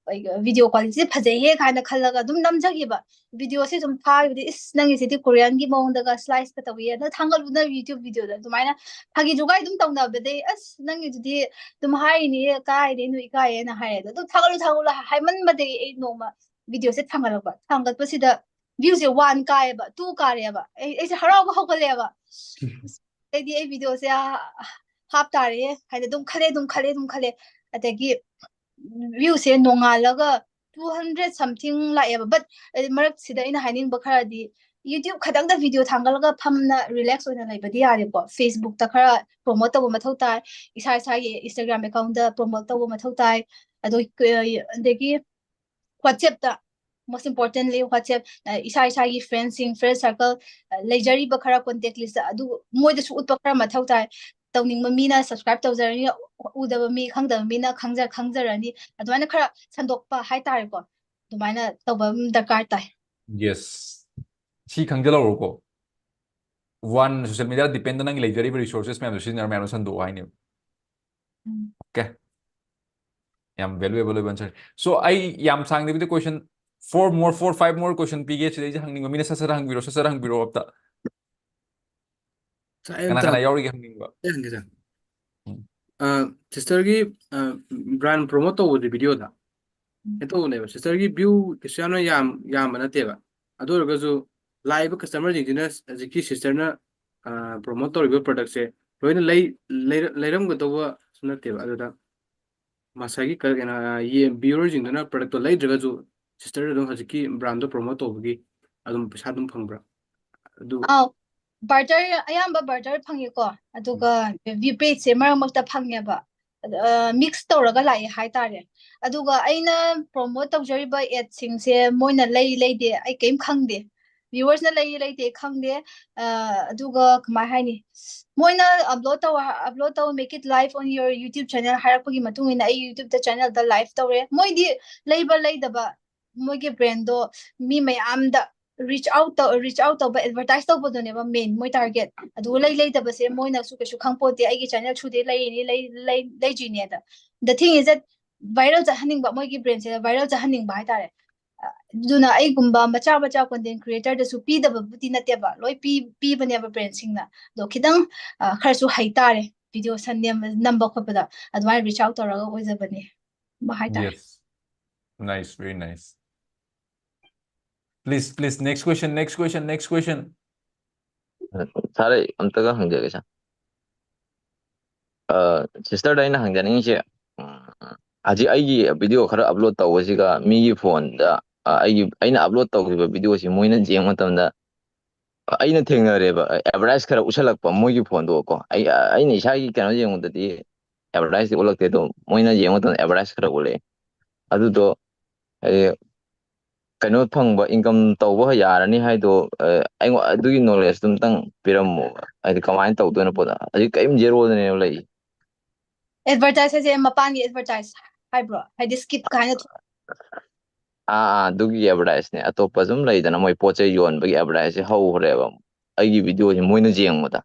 ꯚꯤꯗꯤꯑꯣ ꯀ꯭ꯋꯥꯂꯤꯇꯤꯁꯦ ꯐꯖꯩꯍꯦ ꯀꯥꯏꯅ ꯈꯜꯂꯒ ꯑꯗꯨꯝ ꯅꯝꯖꯈꯤꯕ꯫ ꯚꯤꯗꯤꯑꯣꯁꯦ ꯁꯨꯝ ꯊꯥꯈꯤꯕꯗꯤ, "ꯏꯁ, ꯅꯪꯒꯤꯁꯤꯗꯤ ꯀꯣꯔꯤꯌꯟꯒꯤ ꯃꯑꯣꯡꯗꯒ ꯁ꯭ꯂꯥꯏꯁꯀ ꯇꯧꯏ, ꯅꯪ ꯊꯥꯡꯒꯠꯂꯨ ꯅꯪ ꯌꯨꯇ꯭ꯌꯨꯕ ꯚꯤꯗꯤꯑꯣꯗ", ꯑꯗꯨꯃꯥꯏꯅ ꯐꯥꯒꯤ ꯖꯨꯒꯥꯏ ꯑꯗꯨꯝ ꯇꯧꯅꯕꯗꯩ, "ꯑꯁ, ꯅꯪꯒꯤꯗꯨꯗꯤ ꯑꯗꯨꯝ ꯍꯥꯏꯔꯤꯅꯦ, ꯀꯥꯏꯗꯩꯅꯣ, ꯏꯀꯥꯏꯌꯦꯅ" ꯍꯥꯏꯔꯦ꯫ ꯑꯗꯣ ꯑꯗꯨꯝ ꯊꯥꯒꯠꯂꯨ ꯊꯥꯒꯠꯂꯨ ꯍꯥꯏꯃꯟꯕꯗꯒꯤ ꯑꯩ ꯅꯣꯡꯃ ꯚꯤꯗꯤꯑꯣꯁꯦ ꯊꯥꯡꯒꯠꯂꯛꯄ꯫ ꯊꯥꯡꯒꯠꯄꯁꯤꯗ ꯚ꯭ꯌꯨꯁꯦ ꯋꯥꯟ ꯀꯥꯏꯌꯦꯕ, ꯇꯨ ꯀꯥꯔꯦꯕ꯫ ꯑꯩ, ꯑꯩꯁꯦ ꯍꯔꯥꯎꯕ ꯍꯧꯒꯠꯂꯛꯑꯦꯕ꯫ ꯑꯗꯩꯗꯤ ꯑꯩ ꯚꯤꯗꯤꯑꯣꯁꯦ ꯍꯥꯞ ꯇꯥꯔꯦ ꯍꯥꯏꯅ ꯑꯗꯨꯝ ꯈꯜꯂꯦ, ꯑꯗꯨꯝ ꯈꯜꯂꯦ, ꯑꯗꯨꯝ ꯈꯜꯂꯦ꯫ ꯑꯗꯒꯤ ꯚ꯭ꯌꯨꯁꯦ ꯅꯣꯡꯉꯥꯜꯂꯒ ꯇꯨ ꯍꯟꯗ꯭ꯔꯦꯗ ꯁꯝꯊꯤꯡ ꯂꯥꯛꯑꯦꯕ꯫ ꯕꯠ ꯃꯔꯛꯁꯤꯗ ꯑꯩꯅ ꯍꯥꯏꯅꯤꯡꯕ ꯈꯔꯗꯤ, ꯌꯨꯇ꯭ꯌꯨꯕ ꯈꯛꯇꯪꯗ ꯚꯤꯗꯤꯑꯣ ꯊꯥꯡꯒꯠꯂꯒ ꯐꯝꯅ ꯔꯤꯂꯦꯛꯁ ꯑꯣꯏꯅ ꯂꯩꯕꯗꯤ ꯌꯥꯗꯦꯀꯣ꯫ ꯐꯦꯁꯕꯨꯛꯇ ꯈꯔ ꯄ꯭ꯔꯣꯃꯣꯠ ꯇꯧꯕ ꯃꯊꯧ ꯇꯥꯏ, ꯏꯁꯥ ꯏꯁꯥꯒꯤ ꯏꯟꯁꯇꯥꯒ꯭ꯔꯥꯝ ꯑꯦꯀꯥꯎꯟꯗ ꯄ꯭ꯔꯣꯃꯣꯠ ꯇꯧꯕ ꯃꯊꯧ ꯇꯥꯏ꯫ ꯑꯗꯣ, ꯑꯗꯒꯤ ꯋꯥꯆꯦꯞꯇ, most importantly WhatsApp, ꯏꯁꯥ ꯏꯁꯥꯒꯤ ꯐ꯭ꯔꯦꯟꯁꯤꯡ, ꯐ꯭ꯔꯦꯟ ꯁꯥꯔꯀꯜ, ꯂꯩꯖꯔꯤꯕ ꯈꯔ ꯀꯣꯟꯇꯦꯛ ꯂꯤꯁꯇ, ꯑꯗꯨ ꯃꯣꯏꯗꯁꯨ ꯎꯠꯄ ꯈꯔ ꯃꯊꯧ ꯇꯥꯏ꯫ ꯇꯧꯅꯤꯡꯕ ꯃꯤꯅ ꯁꯕꯁꯀ꯭ꯔꯥꯏꯕ ꯇꯧꯖꯔꯅꯤ, ꯎꯗꯕ ꯃꯤ, ꯈꯪꯗꯕ ꯃꯤꯅ ꯈꯪꯖ-, ꯈꯪꯖꯔꯅꯤ꯫ ꯑꯗꯨꯃꯥꯏꯅ ꯈꯔ ꯁꯟꯗꯣꯛꯄ ꯍꯥꯏꯇꯥꯔꯦꯀꯣ, ꯑꯗꯨꯃꯥꯏꯅ ꯇꯧꯕ ꯑꯃ ꯗꯔꯀꯥꯔ ꯇꯥꯏ꯫ ꯌꯦꯁ, ꯁꯤ ꯈꯪꯖꯜꯍꯧꯔꯣꯀꯣ꯫ ꯋꯥꯟ, ꯁꯣꯁꯤꯌꯦꯜ ꯃꯤꯗꯤꯌꯥ ꯗꯤꯄꯦꯟꯗ ꯅꯪꯒꯤ ꯂꯩꯖꯔꯤꯕ ꯔꯤꯁꯣꯔꯁꯦꯁ ꯃꯌꯥꯝꯗꯣ ꯁꯤꯖꯤꯟꯅꯔ ꯃꯌꯥꯝꯗꯣ ꯁꯟꯗꯣꯛꯑꯣ ꯍꯥꯏꯅꯦꯕ꯫ ꯎꯝ꯫ ꯑꯣꯀꯦ꯫ ꯌꯥꯝ valuable ꯑꯣꯏꯕ answer꯫ So ꯑꯩ ꯌꯥꯝ ꯁꯥꯡꯗꯕꯤꯗ question four more, four five more question ꯄꯤꯒꯦ꯫ ꯁꯤꯗꯩꯁꯦ ꯍꯪꯅꯤꯡꯕ ꯃꯤꯅ ꯁꯠ ꯁꯠ ꯍꯪꯕꯤꯔꯣ, ꯁꯠ ꯁꯠ ꯍꯪꯕꯤꯔꯣ ꯑꯝꯇ꯫ ꯁꯥꯏ, ꯑꯩ ꯀꯅꯥ ꯑꯝꯇ ꯀꯅꯥ ꯍꯪ- ꯌꯥꯎꯔꯤꯒꯦ ꯍꯪꯅꯤꯡꯕ? ꯑꯩ ꯍꯪꯒꯦ, ꯁꯥꯏ꯫ ꯎꯝ꯫ ꯑ, sisterꯒꯤ, ꯑ, brand promote ꯇꯧꯕꯗꯤ videoꯗ ꯀꯩꯅꯣ ꯇꯧꯕꯅꯦꯕ, sisterꯒꯤ view ꯀꯩꯁꯨ ꯌꯥꯝꯅ ꯌꯥꯝ ꯌꯥꯝꯕ ꯅꯠꯇꯦꯕ꯫ ꯑꯗꯨ ꯑꯣꯏꯔꯒꯁꯨ ꯂꯥꯛꯏꯕ customerꯁꯤꯡꯁꯤꯅ ꯍꯧꯖꯤꯛꯀꯤ sisterꯅ, ꯑ, promote ꯇꯧꯔꯤꯕ productꯁꯦ ꯂꯣꯏꯅ ꯂꯩ ꯂꯩꯔ- ꯂꯩꯔꯝꯒꯗꯧꯕꯁꯨ ꯅꯠꯇꯦꯕ꯫ ꯑꯗꯨꯗ ꯉꯁꯥꯏꯒꯤ ꯀ- ꯀꯩꯅꯣ, ꯑ, ꯌꯦ- viewerꯁꯤꯡꯗꯨꯅ productꯇꯣ ꯂꯩꯗ꯭ꯔꯒꯁꯨ sisterꯗ ꯑꯗꯨꯝ ꯍꯧꯖꯤꯛꯀꯤ brandꯗꯣ promote ꯇꯧꯕꯒꯤ ꯑꯗꯨꯝ ꯄꯩꯁꯥ ꯑꯗꯨꯝ ꯐꯪꯕ꯭ꯔꯥ? ꯑꯗꯨ ꯑꯥꯎ, barter, ꯑꯌꯥꯝꯕ barter ꯐꯪꯉꯦꯀꯣ, ꯑꯗꯨꯒ view pageꯁꯦ ꯃꯔꯛ ꯃꯔꯛꯇ ꯐꯪꯉꯦꯕ꯫ ꯑ, mix ꯇꯧꯔꯒ ꯂꯥꯛꯑꯦ ꯍꯥꯏꯇꯥꯔꯦ꯫ ꯑꯗꯨꯒ ꯑꯩꯅ promote ꯇꯧꯖꯔꯤꯕ adꯁꯤꯡꯁꯦ ꯃꯣꯏꯅ ꯂꯩ ꯂꯩꯗꯦ ꯑꯩ ꯀꯔꯤꯝ ꯈꯪꯗꯦ꯫ Viewersꯅ ꯂꯩ ꯂꯩꯗꯦ ꯈꯪꯗꯦ꯫ ꯑ, ꯑꯗꯨꯒ ꯀꯃꯥꯏ ꯍꯥꯏꯅꯤ, ꯃꯣꯏꯅ upload ꯇꯧ, upload ꯇꯧ, make it live on your YouTube channel ꯍꯥꯏꯔꯛꯄꯒꯤ ꯃꯇꯨꯡ ꯏꯟꯅ ꯑꯩ YouTubeꯇ channelꯗ live ꯇꯧꯔꯦ꯫ ꯃꯣꯏꯗꯤ ꯂꯩꯕ ꯂꯩꯗꯕ ꯃꯣꯏꯒꯤ brandꯗꯣ ꯃꯤ ꯃꯌꯥꯝꯗ reach out ꯇꯧ reach out ꯇꯧꯕ, advertise ꯇꯧꯕꯗꯨꯅꯦꯕ main ꯃꯣꯏ target꯫ ꯑꯗꯨꯒ ꯂꯩ ꯂꯩꯗꯕꯁꯦ ꯃꯣꯏꯅꯁꯨ ꯀꯩꯁꯨ ꯈꯪꯄꯣꯠꯇꯦ, ꯑꯩꯒꯤ channel through ꯗꯩ ꯂꯩꯔꯤꯅꯤ, ꯂꯩ ꯂꯩ ꯂꯩꯗ꯭ꯔꯤꯅꯦꯗ꯫ The thing is that viral ꯆꯠꯍꯟꯅꯤꯡꯕ, ꯃꯣꯏꯒꯤ brandꯁꯦ viral ꯆꯠꯍꯟꯅꯤꯡꯕ ꯍꯥꯏꯇꯥꯔꯦ꯫ ꯑ, ꯑꯗꯨꯅ ꯑꯩꯒꯨꯝꯕ ꯃꯆꯥ ꯃꯆꯥ content creatorꯗꯁꯨ ꯄꯤꯗꯕꯕꯨꯗꯤ ꯅꯠꯇꯦꯕ, ꯂꯣꯏ ꯄꯤ ꯄꯤꯕꯅꯦꯕ brandꯁꯤꯡꯅ꯫ ꯑꯗꯣ ꯈꯤꯇꯪ, ꯑ, ꯈꯔꯁꯨ ꯍꯩꯇꯥꯔꯦ video ꯁꯟ ꯅꯝꯕ ꯈꯣꯠꯄꯗ, ꯑꯗꯨꯃꯥꯏꯅ reach out ꯇꯧꯔꯒ ꯑꯣꯏꯖꯕꯅꯦ꯫ ꯍꯥꯏꯇꯥꯔꯦ꯫ Yes. Nice, very nice. Please, please, next question, next question, next question. ꯁꯥꯔ, ꯑꯩ ꯑꯝꯇꯒ ꯍꯪꯖꯒꯦ, ꯁꯥꯔ꯫ ꯑ, sisterꯗ ꯑꯩꯅ ꯍꯪꯖꯅꯤꯡꯉꯤꯁꯦ, ꯎꯝ, ꯍꯧꯖꯤꯛ ꯑꯩꯒꯤ video ꯈꯔ upload ꯇꯧꯕꯁꯤꯒ ꯃꯤꯒꯤ phoneꯗ, ꯑ, ꯑꯩꯒꯤ, ꯑꯩꯅ upload ꯇꯧꯈꯤꯕ videoꯁꯤ ꯃꯣꯏꯅ ꯌꯦꯡꯕ ꯃꯇꯝꯗ, ꯑ, ꯑꯩꯅ ꯊꯦꯡꯅꯔꯦꯕ, ꯑ, advertise ꯈꯔ ꯎꯠꯁꯜꯂꯛꯄ ꯃꯣꯏꯒꯤ phoneꯗꯀꯣ꯫ ꯑꯩ, ꯑ, ꯑꯩꯅ ꯏꯁꯥꯒꯤ ꯀꯩꯅꯣ ꯌꯦꯡꯕꯗꯗꯤ advertiseꯇꯤ ꯎꯠꯂꯛꯇꯦ, ꯑꯗꯣ ꯃꯣꯏꯅ ꯌꯦꯡꯕ ꯃꯇꯝꯗ advertise ꯈꯔ ꯎꯠꯂꯛꯑꯦ꯫ ꯑꯗꯨꯗꯣ ꯍꯥꯏꯗꯤ ꯀꯩꯅꯣ ꯐꯪꯕ, income ꯇꯧꯕ ꯌꯥꯔꯅꯤ ꯍꯥꯏꯗꯣ, ꯑ, ꯑꯩꯉꯣꯟ ꯑꯗꯨꯒꯤ knowledgeꯇꯣ ꯑꯝꯇꯪ ꯄꯤꯔꯝꯃꯣꯕ, ꯍꯥꯏꯗꯤ ꯀꯃꯥꯏꯅ ꯇꯧꯗꯣꯏꯅꯣ ꯄꯣꯠꯇꯣ? ꯍꯧꯖꯤꯛ ꯀꯔꯤꯝ zeroꯗꯅꯦꯕ ꯂꯩꯔꯤꯁꯦ꯫ Advertise ꯍꯥꯏꯁꯦ ꯃꯄꯥꯟꯒꯤ advertise ꯍꯥꯏꯕ꯭ꯔꯣ? ꯍꯥꯏꯗꯤ skip ꯀꯥꯏꯅ ꯊꯣꯛ- ꯑꯥ, ꯑꯥ, ꯑꯗꯨꯒꯤ advertiseꯅꯦ꯫ ꯑꯇꯣꯞꯄ ꯁꯨꯝ ꯂꯩꯗꯅ, ꯃꯣꯏ ꯄꯣꯠ ꯆꯩ ꯌꯣꯟꯕꯒꯤ advertiseꯁꯦ ꯍꯧꯈ꯭ꯔꯦꯕ ꯑꯩꯒꯤ videoꯁꯦ ꯃꯣꯏꯅ ꯌꯦꯡꯕꯗ꯫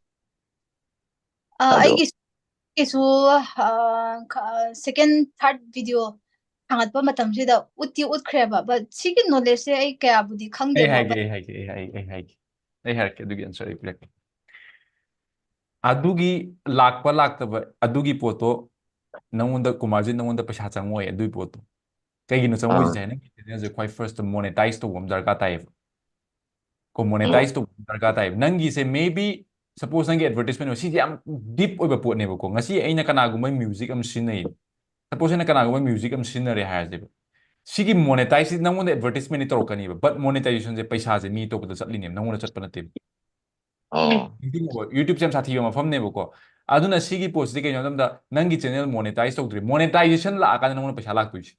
ꯑ, ꯑꯗꯣ ꯑꯩꯒꯤ ꯀꯩꯁꯨ, ꯑ, ꯈ-, second, third video ꯊꯥꯡꯒꯠꯄ ꯃꯇꯝꯁꯤꯗ ꯎꯠꯇꯤ ꯎꯠꯈ꯭ꯔꯦꯕ, but ꯁꯤꯒꯤ knowledgeꯁꯦ ꯑꯩ ꯀꯌꯥꯕꯨꯗꯤ ꯑꯩ ꯈꯪꯗꯦꯕ, ꯍꯥꯏꯒꯦ but ꯑꯩ ꯍꯥꯏꯒꯦ ꯑꯩ ꯍꯥꯏ- ꯑꯩ ꯍꯥꯏꯒꯦ ꯑꯩ ꯍꯥꯏꯔꯛꯀꯦ, ꯑꯗꯨꯒꯤ answer ꯑꯩ ꯄꯤꯔꯛꯀꯦ꯫ ꯑꯗꯨꯒꯤ ꯂꯥꯛꯄ ꯂꯥꯛꯇꯕ ꯑꯗꯨꯒꯤ ꯄꯣꯠꯇꯣ ꯅꯪꯉꯣꯟꯗ, ꯀꯨꯃꯥꯔꯖꯤꯠ, ꯅꯪꯉꯣꯟꯗ ꯄꯩꯁꯥ ꯆꯪꯉꯣꯏ ꯑꯗꯨꯒꯤ ꯄꯣꯠꯇꯣ꯫ ꯀꯩꯒꯤꯅꯣ ꯆꯪꯉꯣꯏꯁꯦ ꯑꯥ ꯍꯥꯏ, ꯅꯪꯒꯤ channelꯁꯦ ꯈ꯭ꯋꯥꯏ first monetize ꯇꯧꯕ ꯑꯃ ꯗꯔꯀꯥꯔ ꯇꯥꯏꯌꯦꯕ꯫ ꯀꯣ, ꯎꯝ monetize ꯇꯧꯕ ꯑꯃ ꯗꯔꯀꯥꯔ ꯇꯥꯏꯌꯦꯕ꯫ ꯅꯪꯒꯤꯁꯦ maybe suppose ꯅꯪꯒꯤ advertisement ꯑꯣꯏ, ꯁꯤꯁꯦ ꯌꯥꯝ deep ꯑꯣꯏꯕ ꯄꯣꯠꯅꯦꯕꯀꯣ꯫ ꯉꯁꯤ ꯑꯩꯅ ꯀꯅꯥꯒꯨꯝꯕ music ꯑꯃ ꯁꯤꯖꯤꯟꯅꯩ, suppose ꯑꯩꯅ ꯀꯅꯥꯒꯨꯝꯕ music ꯑꯃ ꯁꯤꯖꯤꯟꯅꯔꯦ ꯍꯥꯏꯔꯁꯦꯕ, ꯁꯤꯒꯤ monetize ꯁꯤ ꯅꯪꯉꯣꯟꯗ advertisementꯗꯤ ꯇꯧꯔꯛꯀꯅꯤꯕ, but monetizationꯁꯦ ꯄꯩꯁꯥꯁꯦ ꯃꯤ ꯑꯇꯣꯞꯄꯗ ꯆꯠꯂꯤꯅꯦꯕ, ꯅꯪꯉꯣꯟꯗ ꯆꯠꯄ ꯅꯠꯇꯦꯕ꯫ ꯑꯣ ꯅꯤꯡꯁꯤꯡꯉꯨꯀꯣ, YouTubeꯁꯦ ꯌꯥꯝ ꯁꯥꯊꯤꯕ ꯃꯐꯝꯅꯦꯕꯀꯣ꯫ ꯑꯗꯨꯅ ꯁꯤꯒꯤ ꯄꯣꯠꯁꯤꯗꯤ ꯀꯩꯅꯣ ꯍꯥꯏꯕ ꯃꯇꯝꯗ, ꯅꯪꯒꯤ channel monetize ꯇꯧꯗ꯭ꯔꯤ, monetization ꯂꯥꯛꯑꯀꯥꯟꯗ ꯅꯪꯉꯣꯟꯗ ꯄꯩꯁꯥ ꯂꯥꯛꯇꯣꯏꯁꯦ꯫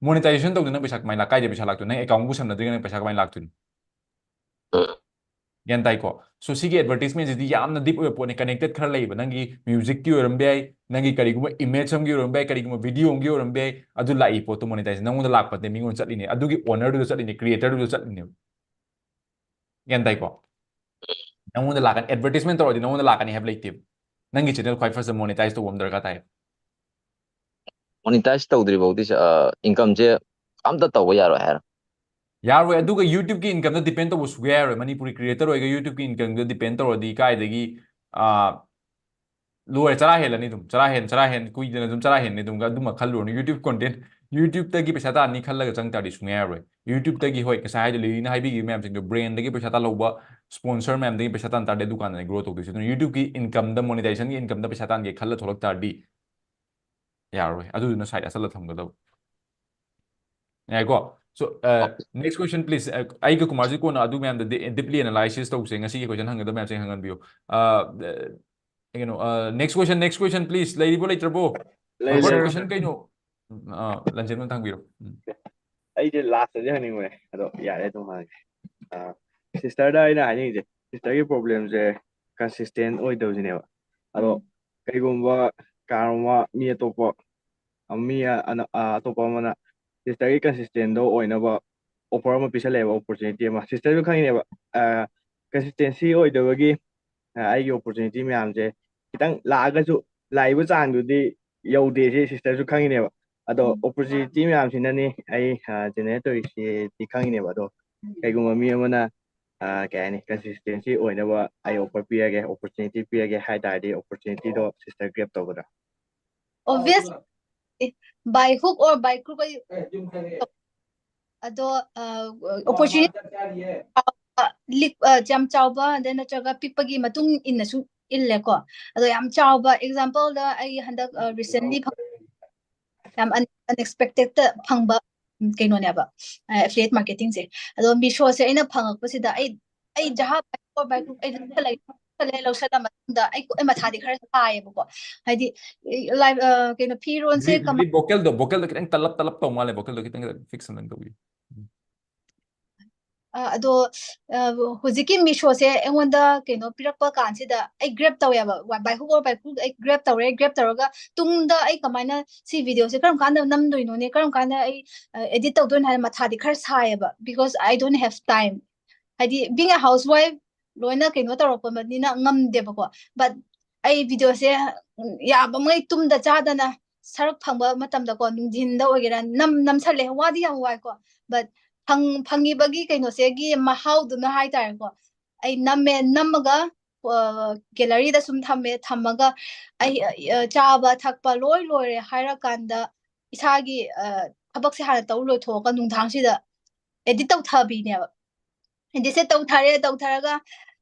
Monetization ꯇꯧꯗ꯭ꯔꯤ ꯅꯪ ꯄꯩꯁꯥ ꯀꯃꯥꯏꯅ ꯂꯥꯛ-, ꯀꯥꯏꯗꯩ ꯄꯩꯁꯥ ꯂꯥꯛꯇꯣꯏꯅꯣ? ꯅꯪ accountꯕꯨ ꯁꯝꯅꯗ꯭ꯔꯤꯉꯩ ꯅꯪ ꯄꯩꯁꯥ ꯀꯃꯥꯏꯅ ꯂꯥꯛꯇꯣꯏꯅꯣ? ꯎꯝ ꯒ꯭ꯌꯥꯟ ꯇꯥꯏꯀꯣ? So ꯁꯤꯒꯤ advertisementꯁꯤꯗꯤ ꯌꯥꯝꯅ deep ꯑꯣꯏꯕ ꯄꯣꯠꯅꯤ, connected ꯈꯔ ꯂꯩꯕ꯫ ꯅꯪꯒꯤ musicꯀꯤ ꯑꯣꯏꯔꯝꯕ ꯌꯥꯏ, ꯅꯪꯒꯤ ꯀꯔꯤꯒꯨꯝꯕ image ꯑꯃꯒꯤ ꯑꯣꯏꯔꯝꯕ ꯌꯥꯏ, ꯀꯔꯤꯒꯨꯝꯕ video ꯑꯃꯒꯤ ꯑꯣꯏꯔꯝꯕ ꯌꯥꯏ, ꯑꯗꯨ ꯂꯥꯛꯏ ꯄꯣꯠꯇꯣ monetize ꯅꯪꯉꯣꯟꯗ ꯂꯥꯛꯄ ꯅꯠꯇꯦ, ꯃꯤꯉꯣꯟꯗ ꯆꯠꯂꯤꯅꯦ, ꯑꯗꯨꯒꯤ ownerꯗꯨꯗ ꯆꯠꯂꯤꯅꯦ, creatorꯗꯨꯗ ꯆꯠꯂꯤꯅꯦꯕ꯫ ꯒ꯭ꯌꯥꯟ ꯇꯥꯏꯀꯣ? ꯅꯪꯉꯣꯟꯗ ꯂꯥꯛꯀꯅꯤ, advertisement ꯇꯧꯔꯗꯤ ꯅꯪꯉꯣꯟꯗ ꯂꯥꯛꯀꯅꯤ ꯍꯥꯏꯕ ꯂꯩꯇꯦꯕ꯫ ꯅꯪꯒꯤ channel ꯈ꯭ꯋꯥꯏ first monetize ꯇꯧꯕ ꯑꯃ ꯗꯔꯀꯥꯔ ꯇꯥꯏ꯫ Monetize ꯇꯧꯗ꯭ꯔꯤ ꯐꯥꯎꯗꯤ incomeꯁꯦ ꯑꯝꯇ ꯇꯧꯕ ꯌꯥꯔꯣꯏ ꯍꯥꯏꯔꯣ? ꯌꯥꯔꯣꯏ꯫ ꯑꯗꯨꯒ YouTubeꯀꯤ incomeꯗ depend ꯇꯧꯕ ꯁꯨꯡꯌꯥ ꯌꯥꯔꯣꯏ꯫ ꯃꯅꯤꯄꯨꯔꯤ creator ꯑꯣꯏꯒ YouTubeꯀꯤ incomeꯗ depend ꯇꯧꯔꯗꯤ ꯀꯥꯏꯗꯒꯤ, ꯑꯥ, ꯂꯣꯏꯔꯦ, ꯆꯔꯥ ꯍꯦꯜꯂꯅꯤ ꯑꯗꯨꯝ꯫ ꯆꯔꯥ ꯍꯦꯟ, ꯆꯔꯥ ꯍꯦꯟ, ꯀꯨꯏꯗꯅ ꯑꯗꯨꯝ ꯆꯔꯥ ꯍꯦꯟꯅꯤ ꯑꯗꯨꯝ꯫ ꯑꯗꯨꯃ ꯈꯜꯂꯨꯔꯅꯨ꯫ YouTube content, YouTubeꯇꯒꯤ ꯄꯩꯁꯥ ꯇꯥꯟꯅꯤ ꯈꯜꯂꯒ ꯆꯪ ꯇꯥꯔꯗꯤ ꯁꯨꯡꯌꯥ ꯌꯥꯔꯣꯏ꯫ YouTubeꯇꯒꯤ, ꯍꯣꯏ, ꯉꯁꯥꯏ ꯍꯥꯏꯗꯣ, ꯂꯤꯂꯤꯅ ꯍꯥꯏꯕꯤꯈꯤꯕ ꯃꯌꯥꯝꯁꯤꯡꯗꯣ, brandꯗꯒꯤ ꯄꯩꯁꯥ ꯇꯥꯜꯍꯧꯕ, sponsor ꯃꯌꯥꯝꯗꯒꯤ ꯄꯩꯁꯥ ꯇꯥꯟ ꯇꯥꯔꯗꯤ, ꯑꯗꯨꯀꯥꯟꯗꯅꯦ grow ꯇꯧꯗꯣꯏꯁꯦ꯫ ꯑꯗꯨꯅ YouTubeꯀꯤ incomeꯗ, monetizationꯒꯤ incomeꯗ ꯄꯩꯁꯥ ꯇꯥꯟꯒꯦ ꯈꯜꯂ ꯊꯣꯛꯂꯛ ꯇꯥꯔꯗꯤ ꯌꯥꯔꯔꯣꯏ꯫ ꯑꯗꯨꯗꯨꯅ side ꯑꯆꯜꯂ ꯊꯝꯒꯗꯕ꯫ ꯌꯥꯏꯀꯣ? So, uh, next question, please. Uh, ꯑꯩꯒ ꯀꯨꯃꯥꯔꯁꯤ ꯀꯣꯟꯅ ꯑꯗꯨ ꯃꯌꯥꯝꯗ di-, deeply analysis ꯇꯧꯁꯦ꯫ ꯉꯁꯤꯒꯤ question ꯍꯪꯒꯗꯕ ꯃꯌꯥꯝꯁꯦ ꯍꯪꯍꯟꯕꯤꯌꯨ꯫ Uh, uh, ꯀꯩꯅꯣ, uh, next question, next question, please. ꯂꯩꯔꯤꯕꯣ, ꯂꯩꯇ꯭ꯔꯕꯣ? ꯂꯩ, First ꯂꯩ꯫ question ꯀꯩꯅꯣ? ꯎꯝ, ꯑ, ꯂꯟꯖꯦꯟꯕꯅ ꯊꯝꯕꯤꯔꯣ꯫ ꯎꯝ꯫ ꯑꯩꯁꯦ lastꯇꯗꯤ ꯍꯪꯅꯤꯡꯕꯅꯦ, ꯑꯗꯣ ꯌꯥꯔꯦ, ꯑꯗꯨꯝ ꯍꯪꯉꯒꯦ꯫ ꯑ, sisterꯗ ꯑꯩꯅ ꯍꯥꯏꯅꯤꯡꯉꯤꯁꯦ, sisterꯒꯤ problemꯁꯦ consistent ꯑꯣꯏꯗꯕꯁꯤꯅꯦꯕ꯫ ꯑꯗꯣ ꯀꯩꯒꯨꯝꯕ ꯀꯅꯥꯒꯨꯝꯕ ꯃꯤ ꯑꯇꯣꯞꯄ, ꯑ, ꯃꯤ ꯑ-, ꯑꯅ-, ꯑ, ꯑꯇꯣꯞꯄ ꯑꯃꯅ sisterꯒꯤ consistentꯗꯣ ꯑꯣꯏꯅꯕ offer ꯑꯃ ꯄꯤꯁꯜꯂꯛꯑꯦꯕ, opportunity ꯑꯃ꯫ Sisterꯁꯨ ꯈꯪꯉꯤꯅꯦꯕ, ꯑ, consistency ꯑꯣꯏꯗꯕꯒꯤ, ꯑ, ꯑꯩꯒꯤ opportunity ꯃꯌꯥꯝꯁꯦ ꯈꯤꯇꯪ ꯂꯥꯛꯑꯒꯁꯨ ꯂꯥꯛꯏꯕ ꯆꯥꯡꯗꯨꯗꯤ ꯌꯧꯗꯦ ꯁꯤ sisterꯁꯨ ꯈꯪꯉꯤꯅꯦꯕ꯫ ꯑꯗꯣ opportunity ꯃꯌꯥꯝꯁꯤꯅꯅꯤ ꯑꯩ generate ꯇꯧꯔꯤꯁꯤꯗꯤ ꯈꯪꯉꯤꯅꯦꯕ꯫ ꯑꯗꯣ ꯀꯩꯒꯨꯝꯕ ꯃꯤ ꯑꯃꯅ ꯀꯩ ꯍꯥꯏꯅꯤ, consistency ꯑꯣꯏꯅꯕ ꯑꯩ offer ꯄꯤꯔꯒꯦ, opportunity ꯄꯤꯔꯒꯦ ꯍꯥꯏ ꯇꯥꯔꯗꯤ opportunityꯗꯣ sister grab ꯇꯧꯒꯗ꯭ꯔꯥ? Obviously, by hook or by crook, ꯑꯗꯣ opportunity ꯌꯥꯝ ꯆꯥꯎꯕ ꯑꯗꯩ ꯅꯠꯇ꯭ꯔꯒ ꯄꯤꯛꯄꯒꯤ ꯃꯇꯨꯡ ꯏꯟꯅꯁꯨ ꯏꯜꯂꯦꯀꯣ꯫ ꯑꯗꯣ ꯌꯥꯝ ꯆꯥꯎꯕ exampleꯗ ꯑꯩ ꯍꯟꯗꯛ recently ꯌꯥꯝ unexpectedꯇ ꯐꯪꯕ ꯀꯩꯅꯣꯅꯦꯕ, affiliate marketingꯁꯦ꯫ ꯑꯗꯣ Meeshoꯁꯦ ꯑꯩꯅ ꯐꯪꯉꯛꯄꯁꯤꯗ ꯑꯩ ꯑꯩ Jah by hook or by crook ꯑꯩ ꯂꯧꯁꯜꯂꯦ, ꯂꯧꯁꯜꯂ ꯃꯇꯨꯡꯗ ꯑꯩ ꯑꯩ ꯃꯊꯥꯗꯤ ꯈꯔ ꯁꯥꯏꯌꯦꯕꯀꯣ꯫ ꯍꯥꯏꯗꯤ ꯀꯩꯅꯣ ꯐꯤꯔꯣꯟꯁꯦ vocalꯗꯣ vocalꯗꯣ ꯈꯤꯇꯪ ꯇꯂꯞ ꯇꯂꯞ ꯇꯧ ꯃꯥꯜꯂꯦ꯫ Vocalꯗꯣ ꯈꯤꯇꯪ fix ꯑꯝꯇꯪ ꯇꯧꯕꯤꯌꯨ꯫ ꯑꯗꯣ ꯍꯧꯖꯤꯛꯀꯤ Meeshoꯁꯦ ꯑꯩꯉꯣꯟꯗ ꯀꯩꯅꯣ ꯄꯤꯔꯛꯄ ꯀꯥꯟꯁꯤꯗ ꯑꯩ grab ꯇꯧꯋꯦꯕ꯫ By hook or by crook ꯑꯩ grab ꯇꯧꯔꯦ꯫ Grab ꯇꯧꯔꯒ ꯇꯨꯡꯗ ꯑꯩ ꯀꯃꯥꯏꯅ ꯁꯤ videoꯁꯦ ꯀꯔꯝ ꯀꯥꯟꯗ ꯅꯝꯗꯣꯏꯅꯣꯅꯦ, ꯀꯔꯝ ꯀꯥꯟꯗ ꯑꯩ edit ꯇꯧꯗꯣꯏꯅꯣ ꯍꯥꯏꯅ ꯃꯊꯥꯗꯤ ꯈꯔ ꯁꯥꯏꯌꯦꯕ, because I don't have time. ꯍꯥꯏꯗꯤ being a housewife ꯂꯣꯏꯅ ꯀꯩꯅꯣ ꯇꯧꯔꯛꯄꯅꯤꯅ ꯉꯝꯗꯦꯕꯀꯣ꯫ But ꯑꯩ videoꯁꯦ ꯌꯥꯕꯉꯩ ꯇꯨꯝꯗ ꯆꯥꯗꯅ ꯁꯔꯨꯛ ꯐꯪꯕ ꯃꯇꯝꯗꯀꯣ, ꯅꯨꯡꯊꯤꯟꯗ ꯑꯣꯏꯒꯦꯔꯥ ꯅꯝ ꯅꯝꯁꯜꯂꯦ꯫ ꯋꯥꯗꯤ ꯌꯥꯝ ꯋꯥꯏꯀꯣ, but ꯐꯪ ꯐꯪꯉꯤꯕꯒꯤ ꯀꯩꯅꯣꯁꯤꯒꯤ ꯃꯍꯥꯎꯗꯨꯅ ꯍꯥꯏꯇꯥꯔꯦꯀꯣ꯫ ꯑꯩ ꯅꯝꯃꯦ, ꯅꯝꯃꯒ galleryꯗ ꯁꯨꯝ ꯊꯝꯃꯦ, ꯊꯝꯃꯒ ꯑꯩ ꯆꯥꯕ ꯊꯛꯄ ꯂꯣꯏ ꯂꯣꯏꯔꯦ ꯍꯥꯏꯔꯀꯥꯟꯗ ꯏꯁꯥꯒꯤ ꯊꯕꯛꯁꯦ ꯍꯥꯟꯅ ꯇꯧ ꯂꯣꯏꯊꯣꯛꯑꯒ ꯅꯨꯡꯗꯥꯡꯁꯤꯗ edit ꯇꯧꯊꯕꯤꯅꯦꯕ꯫ Editꯁꯦ ꯇꯧꯊꯔꯦ, ꯇꯧꯊꯔꯒ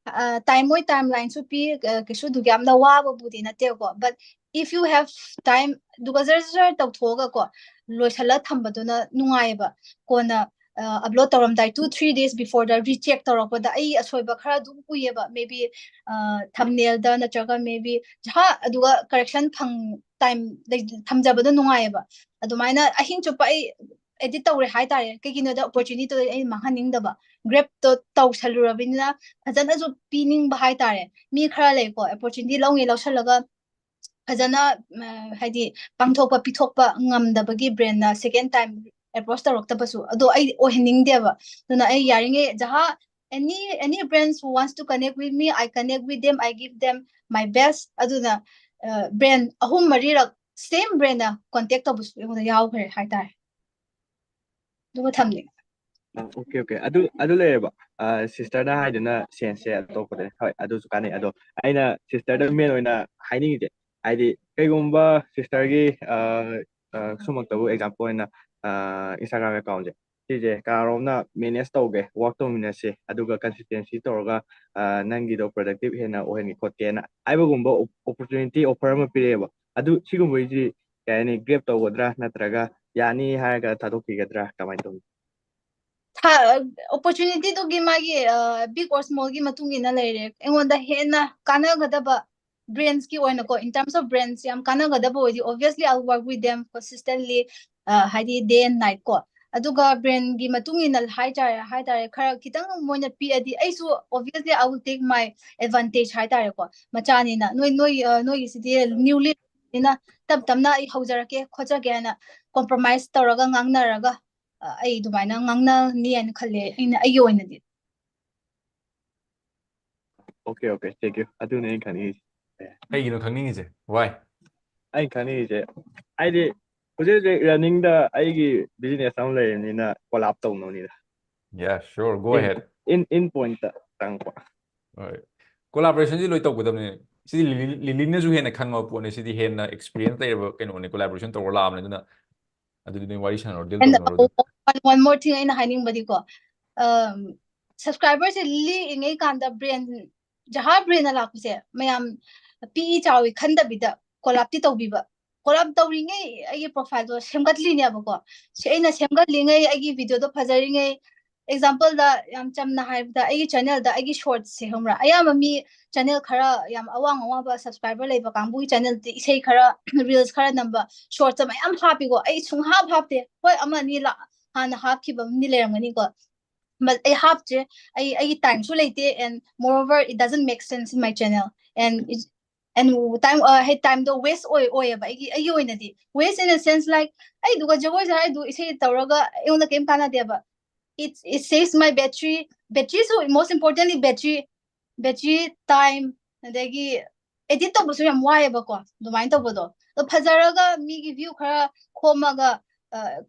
time ꯃꯣꯏ timelineꯁꯨ ꯄꯤ, ꯀꯩꯁꯨ ꯑꯗꯨꯛ ꯌꯥꯝꯅ ꯋꯥꯕꯕꯨꯗꯤ ꯅꯠꯇꯦꯕꯀꯣ꯫ But if you have time, ꯑꯗꯨꯒ ꯖꯔ ꯖꯔ ꯇꯧꯊꯣꯛꯑꯒꯀꯣ ꯂꯣꯏꯁꯤꯜꯂ ꯊꯝꯕꯗꯨꯅ ꯅꯨꯡꯉꯥꯏꯌꯦꯕ꯫ ꯀꯣꯟꯅ upload ꯇꯧꯔꯝꯗꯥꯏ two three days beforeꯗ recheck ꯇꯧꯔꯛꯄꯗ ꯑꯩ ꯑꯁꯣꯏꯕ ꯈꯔ ꯑꯗꯨꯝ ꯎꯏꯌꯦꯕ, maybe thumbnailꯗ ꯅꯠꯇ꯭ꯔꯒ maybe ꯖꯍꯥ ꯑꯗꯨꯒ correction ꯐꯪ time ꯊꯝꯖꯕꯗꯣ ꯅꯨꯡꯉꯥꯏꯌꯦꯕ꯫ ꯑꯗꯨꯃꯥꯏꯅ ꯑꯍꯤꯡ ꯆꯨꯞꯄ ꯑꯩ edit ꯇꯧꯔꯦ ꯍꯥꯏꯇꯥꯔꯦ꯫ ꯀꯩꯒꯤꯅꯣꯗ opportunityꯗꯣ ꯑꯩ ꯃꯥꯡꯍꯟꯅꯤꯡꯗꯕ꯫ Grabꯇꯣ ꯇꯧꯁꯜꯂꯨꯔꯕꯅꯤꯅ ꯐꯖꯅꯁꯨ ꯄꯤꯅꯤꯡꯕ ꯍꯥꯏꯇꯥꯔꯦ꯫ ꯃꯤ ꯈꯔ ꯂꯩꯀꯣ, opportunity ꯂꯧꯉꯩ ꯂꯧꯁꯜꯂꯒ ꯐꯖꯅ ꯍꯥꯏꯗꯤ ꯄꯥꯡꯊꯣꯛꯄ ꯄꯤꯊꯣꯛꯄ ꯉꯝꯗꯕꯒꯤ brandꯅ second time approach ꯇꯧꯔꯛꯇꯕꯁꯨ꯫ ꯑꯗꯣ ꯑꯩ ꯑꯣꯏꯍꯟꯅꯤꯡꯗꯦꯕ꯫ ꯑꯗꯨꯅ ꯑꯩ ꯌꯥꯔꯤꯉꯩ Jah any any brands who wants to connect with me, I connect with them, I give them my best. ꯑꯗꯨꯅ ꯕ꯭ꯔꯦꯟ ꯑꯍꯨꯝ ꯃꯔꯤꯔꯛ ꯁꯦꯝ ꯕ꯭ꯔꯦꯟꯅ ꯀꯣꯟꯇꯦꯛ ꯇꯧꯕꯁꯨ ꯑꯩꯉꯣꯟꯗ ꯌꯥꯎꯈ꯭ꯔꯦ ꯍꯥꯏꯇꯥꯔꯦ꯫ ꯑꯗꯨꯒ ꯊꯝꯅꯤꯡꯉꯦ꯫ ꯑꯣꯀꯦ ꯑꯣꯀꯦ ꯑꯗꯨ ꯑꯗꯨ ꯂꯩꯔꯦꯕ ꯁꯤꯁꯇꯔꯅ ꯍꯥꯏꯗꯨꯅ ꯁꯦꯟꯁꯁꯦ ꯑꯇꯣꯞꯄꯗꯅꯤ꯫ ꯍꯣꯏ, ꯑꯗꯨꯁꯨ ꯀꯥꯟꯅꯩ꯫ ꯑꯗꯣ ꯑꯩꯅ ꯁꯤꯁꯇꯔꯗ ꯃꯦꯟ ꯑꯣꯏꯅ ꯍꯥꯏꯅꯤꯡꯉꯤꯁꯦ, ꯍꯥꯏꯗꯤ ꯀꯩꯒꯨꯝꯕ ꯁꯤꯁꯇꯔꯒꯤ ꯁꯨꯃꯛꯇꯕꯨ ꯑꯦꯛꯖꯥꯝꯄꯜ ꯑꯣꯏꯅ ꯏꯟꯁꯇꯥꯒ꯭ꯔꯥꯝ ꯑꯦꯀꯥꯎꯟꯁꯦ ꯁꯤꯁꯦ ꯀꯅꯥꯔꯣꯝꯅ ꯃꯦꯅꯦꯖ ꯇꯧꯒꯦ, ꯋꯥꯛ ꯇꯧꯃꯤꯟꯅꯁꯦ, ꯑꯗꯨꯒ ꯀꯟꯁꯤꯁꯇꯦꯟꯁꯤ ꯇꯧꯔꯒ ꯅꯪꯒꯤꯗꯣ ꯄ꯭ꯔꯗꯛꯇꯤꯞ ꯍꯦꯟꯅ ꯑꯣꯏꯍꯟꯒꯦ ꯈꯣꯠꯀꯦꯅ ꯍꯥꯏꯕꯒꯨꯝꯕ ꯑꯣꯄꯣꯔꯆꯨꯅꯤꯇꯤ ꯑꯣꯐꯔ ꯑꯃ ꯄꯤꯔꯛꯑꯦꯕ꯫ ꯑꯗꯨ ꯁꯤꯒꯨꯝꯕꯁꯤ ꯀꯩ ꯍꯥꯏꯅꯤ, ꯒ꯭ꯔꯦꯞ ꯇꯧꯒꯗ꯭ꯔꯥ ꯅꯠꯇ꯭ꯔꯒ ꯌꯥꯅꯤ ꯍꯥꯏꯔꯒ ꯊꯥꯗꯣꯛꯄꯤꯒꯗ꯭ꯔꯥ, ꯀꯃꯥꯏꯅ ꯇꯧꯅꯤ? ꯑꯣꯄꯣꯔꯆꯨꯅꯤꯇꯤꯗꯨꯒꯤ ꯃꯥꯒꯤ ꯕꯤꯛ ꯑꯣꯔ ꯁ꯭ꯃꯣꯜꯒꯤ ꯃꯇꯨꯡ ꯏꯟꯅ ꯂꯩꯔꯦ꯫ ꯑꯩꯉꯣꯟꯗ ꯍꯦꯟꯅ ꯀꯥꯟꯅꯒꯗꯕ ꯕ꯭ꯔꯦꯟꯁꯀꯤ ꯑꯣꯏꯅꯀꯣ, in terms of brands ꯌꯥꯝ ꯀꯥꯟꯅꯒꯗꯕ ꯑꯣꯏꯗꯤ obviously I will work with them consistently, ꯍꯥꯏꯗꯤ day and night ꯀꯣ꯫ ꯑꯗꯨꯒ ꯕ꯭ꯔꯦꯟꯒꯤ ꯃꯇꯨꯡ ꯏꯟꯅ ꯍꯥꯏꯇꯥꯔꯦ ꯍꯥꯏꯇꯥꯔꯦ ꯈꯔ ꯈꯤꯇꯪ ꯃꯣꯏꯅ ꯄꯤꯛꯑꯗꯤ ꯑꯩꯁꯨ obviously I will take my advantage ꯍꯥꯏꯇꯥꯔꯦꯀꯣ꯫ ꯃꯆꯥꯅꯤꯅ ꯅꯣꯏ ꯅꯣꯏ ꯅꯣꯏꯒꯤꯁꯤꯗꯤ ꯅ꯭ꯌꯨꯂꯤ ꯅꯤꯅ ꯇꯞ ꯇꯞꯅ ꯑꯩ ꯍꯧꯖꯔꯛꯀꯦ ꯈꯣꯠꯆꯒꯦ ꯍꯥꯏꯅ ꯀꯣꯝꯄ꯭ꯔꯣꯃꯥꯏꯁ ꯇꯧꯔꯒ ꯉꯥꯡꯅꯔꯒ ꯑꯩ ꯑꯗꯨꯃꯥꯏꯅ ꯉꯥꯡꯅꯅꯤ ꯍꯥꯏꯅ ꯈꯜꯂꯦ ꯑꯩꯅ ꯑꯩꯒꯤ ꯑꯣꯏꯅꯗꯤ꯫ Okay okay, thank you. ꯑꯗꯨꯅꯦ ꯑꯩꯅ ꯈꯪꯅꯤꯡꯉꯤꯁꯦ꯫ ꯀꯩꯒꯤꯅꯣ ꯈꯪꯅꯤꯡꯉꯤꯁꯦ? Why? ꯑꯩꯅ ꯈꯪꯅꯤꯡꯉꯤꯁꯦ ꯍꯥꯏꯗꯤ ꯍꯧꯖꯤꯛ ꯍꯧꯖꯤꯛ ꯔꯟꯅꯤꯡꯗ ꯑꯩꯒꯤ ꯕꯤꯖꯤꯅꯦꯁ ꯑꯃ ꯂꯩꯔꯕꯅꯤꯅ ꯀꯣꯂꯥꯞ ꯇꯧꯅꯕꯅꯤꯗ꯫ Yeah, sure, go ahead. In in point ꯇ ꯆꯪꯉꯛꯄ꯫ ꯍꯣꯏ, ꯀꯣꯂꯥꯕꯣꯔꯦꯁꯟꯁꯤ ꯂꯣꯏ ꯇꯧꯒꯗꯕꯅꯤ꯫ ꯁꯤꯗꯤ ꯂꯤꯂꯤ- ꯂꯤꯂꯤꯅꯁꯨ ꯍꯦꯟꯅ ꯈꯪꯉꯕ ꯄꯣꯠꯅꯤ꯫ ꯁꯤꯗꯤ ꯍꯦꯟꯅ ꯑꯦꯛꯁꯄꯤꯔꯤꯌꯟꯁ ꯂꯩꯔꯕ ꯀꯩꯅꯣꯅꯤ, ꯀꯣꯂꯥꯕꯣꯔꯦꯁꯟ ꯇꯧꯔ ꯂꯥꯛꯑꯕꯅꯤ꯫ ꯑꯗꯨꯅ ꯑꯗꯨꯗꯤ ꯅꯣꯏ ꯋꯥꯔꯤ ꯁꯥꯟꯅꯔꯣ, ꯗꯤꯜ And ꯇꯧꯅꯔꯣ ꯑꯗꯨꯝ꯫ One, one more thing ꯑꯩꯅ ꯍꯥꯏꯅꯤꯡꯕꯗꯤꯀꯣ, ꯁꯕꯁꯀ꯭ꯔꯥꯏꯕꯔꯁꯦ ꯂꯤꯛꯏꯉꯩ ꯀꯥꯟꯗ ꯕ꯭ꯔꯦꯟ ꯖꯍꯥ ꯕ꯭ꯔꯦꯟꯅ ꯂꯥꯛꯄꯁꯦ ꯃꯌꯥꯝ ꯄꯤꯛꯏ ꯆꯥꯎꯏ ꯈꯟꯗꯕꯤꯗ ꯀꯣꯂꯥꯞꯇꯤ ꯇꯧꯕꯤꯕ꯫ ꯀꯣꯂꯥꯞ ꯇꯧꯔꯤꯉꯩ ꯑꯩꯒꯤ ꯄ꯭ꯔꯣꯐꯥꯏꯜꯗꯣ ꯁꯦꯝꯒꯠꯂꯤꯅꯦꯕꯀꯣ꯫ ꯁꯤ ꯑꯩꯅ ꯁꯦꯝꯒꯠꯂꯤꯉꯩ, ꯑꯩꯒꯤ ꯚꯤꯗꯤꯑꯣꯗꯣ ꯐꯖꯔꯤꯉꯩ, ꯑꯦꯛꯖꯥꯝꯄꯜꯗ ꯌꯥꯝ ꯆꯝꯅ ꯍꯥꯏꯔꯕꯗ ꯑꯩꯒꯤ ꯆꯦꯅꯦꯜꯗ ꯑꯩꯒꯤ ꯁꯣꯔꯠꯁꯦ ꯈꯪꯕ꯭ꯔꯥ? ꯑꯌꯥꯝꯕ ꯃꯤ ꯆꯦꯅꯦꯜ ꯈꯔ ꯌꯥꯝ ꯑꯋꯥꯡ ꯑꯋꯥꯡꯕ ꯁꯕꯁꯀ꯭ꯔꯥꯏꯕꯔ ꯂꯩꯕ ꯀꯥꯡꯕꯨꯒꯤ ꯆꯦꯅꯦꯜꯗꯤ ꯏꯁꯩ ꯈꯔ ꯔꯤꯜꯁ ꯈꯔ ꯅꯝꯕ ꯁꯣꯔꯠꯁ ꯃꯌꯥꯝ ꯍꯥꯞꯄꯤꯀꯣ꯫ ꯑꯩ ꯁꯨꯡꯍꯥꯞ ꯍꯥꯞꯇꯦ꯫ ꯍꯣꯏ, ꯑꯃ ꯑꯅꯤ ꯂꯥꯛ ꯍꯥꯟꯅ ꯍꯥꯞꯈꯤꯕ ꯑꯃꯗꯤ ꯂꯩꯔꯝꯒꯅꯤꯀꯣ꯫ But ꯑꯩ ꯍꯥꯞꯇ꯭ꯔꯦ꯫ ꯑꯩ ꯑꯩꯒꯤ ꯇꯥꯏꯝꯁꯨ ꯂꯩꯇꯦ, and moreover it doesn't make sense in my channel, and it, and time, ꯍꯥꯏ ꯇꯥꯏꯝꯗꯣ ꯋꯦꯁ ꯑꯣꯏ ꯑꯣꯏꯌꯦꯕ ꯑꯩꯒꯤ ꯑꯩꯒꯤ ꯑꯣꯏꯅꯗꯤ꯫ Waste in a sense like ꯑꯩꯗꯨꯒ ꯖꯒꯣꯏ ꯁꯥꯔꯤꯗꯨ ꯏꯁꯩ ꯇꯧꯔꯒ ꯑꯩꯉꯣꯟꯗ ꯀꯩꯝ ꯀꯥꯟꯅꯗꯦꯕ꯫ It it saves my battery, batteryꯁꯨ most importantly battery, battery time, ꯑꯗꯒꯤ edit ꯇꯧꯕꯁꯨ ꯌꯥꯝ ꯋꯥꯏꯑꯦꯕꯀꯣ ꯑꯗꯨꯃꯥꯏꯅ ꯇꯧꯕꯗꯣ꯫ ꯑꯗꯣ ꯐꯖꯔꯒ ꯃꯤꯒꯤ view ꯈꯔ ꯈꯣꯝꯃꯒ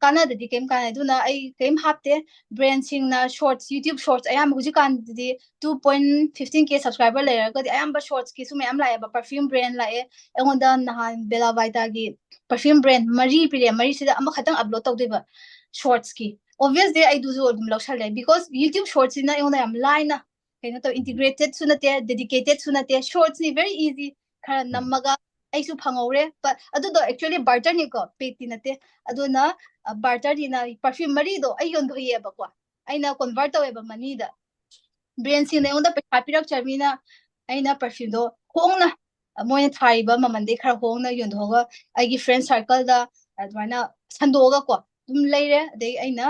ꯀꯥꯟꯅꯗꯗꯤ ꯀꯩꯝ ꯀꯥꯟꯅꯩ꯫ ꯑꯗꯨꯅ ꯑꯩ ꯀꯩꯝ ꯍꯥꯞꯇꯦ꯫ Brandꯁꯤꯡꯅ shorts, YouTube shorts ꯑꯌꯥꯝꯕ ꯍꯧꯖꯤꯛꯀꯥꯟꯗꯗꯤ two point fifteen K subscriber ꯂꯩꯔꯒꯗꯤ ꯑꯌꯥꯝꯕ shortsꯀꯤꯁꯨ ꯃꯌꯥꯝ ꯂꯥꯛꯑꯦꯕ꯫ Perfume brand ꯂꯥꯛꯑꯦ꯫ ꯑꯩꯉꯣꯟꯗ ꯅꯍꯥꯟ Bella Vitagꯤ perfume brand ꯃꯔꯤ ꯄꯤꯔꯛꯑꯦ꯫ ꯃꯔꯤꯁꯤꯗ ꯑꯃꯈꯛꯇꯪ upload ꯇꯧꯗꯣꯏꯕ shortsꯀꯤ꯫ Obviously ꯑꯩꯗꯨꯁꯨ ꯑꯗꯨꯝ ꯂꯧꯁꯜꯂꯦ, because YouTube shortsꯁꯤꯅ ꯑꯩꯉꯣꯟꯗ ꯌꯥꯝ ꯂꯥꯏꯅ ꯀꯩꯅꯣ ꯇꯧ, integratedꯁꯨ ꯅꯠꯇꯦ, dedicatedꯁꯨ ꯅꯠꯇꯦ, shortsꯅꯤ, very easy꯫ ꯈꯔ ꯅꯝꯃꯒ ꯑꯩꯁꯨ ꯐꯪꯍꯧꯔꯦ꯫ But ꯑꯗꯨꯗꯣ actually barterꯅꯤꯀꯣ, paidꯇꯤ ꯅꯠꯇꯦ꯫ ꯑꯗꯨꯅ barterꯅꯤꯅ perfume ꯃꯔꯤꯗꯣ ꯑꯩ ꯌꯣꯟꯊꯣꯛꯑꯦꯕꯀꯣ꯫ ꯑꯩꯅ convert ꯇꯧꯋꯦꯕ moneyꯗ꯫ Brandꯁꯤꯡꯅ ꯑꯩꯉꯣꯟꯗ ꯄꯩꯁꯥ ꯄꯤꯔꯛꯇ꯭ꯔꯕꯅꯤꯅ ꯑꯩꯅ perfumeꯗꯣ ꯍꯣꯡꯅ, ꯃꯣꯏꯅ ꯊꯥꯔꯤꯕ ꯃꯃꯜꯗꯩ ꯈꯔ ꯍꯣꯡꯅ ꯌꯣꯟꯊꯣꯛꯑꯒ ꯑꯩꯒꯤ friend circleꯗ ꯑꯗꯨꯃꯥꯏꯅ ꯁꯟꯗꯣꯛꯑꯒꯀꯣ ꯑꯗꯨꯝ ꯂꯩꯔꯦ꯫ ꯑꯗꯩ ꯑꯩꯅ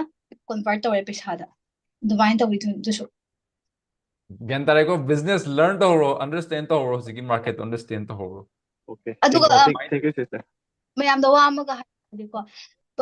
convert ꯇꯧꯔꯦ ꯄꯩꯁꯥꯗ꯫ ꯑꯗꯨꯃꯥꯏꯅ ꯇꯧꯋꯤ ꯑꯗꯨ-, ꯑꯗꯨꯁꯨ꯫ ꯒ꯭ꯌꯥꯟ ꯇꯥꯔꯦꯀꯣ? Business learn ꯇꯧꯔꯣ, understand ꯇꯧꯔꯣ, ꯍꯧꯖꯤꯛꯀꯤ market understand ꯇꯧꯍꯧꯔꯣ꯫ Okay. ꯑꯗꯨꯒ, Thank you. ꯑ, Thank, thank you, sister. ꯃꯌꯥꯝꯗ ꯋꯥ ꯑꯃꯒ ꯍꯥꯏꯔꯗꯤꯀꯣ,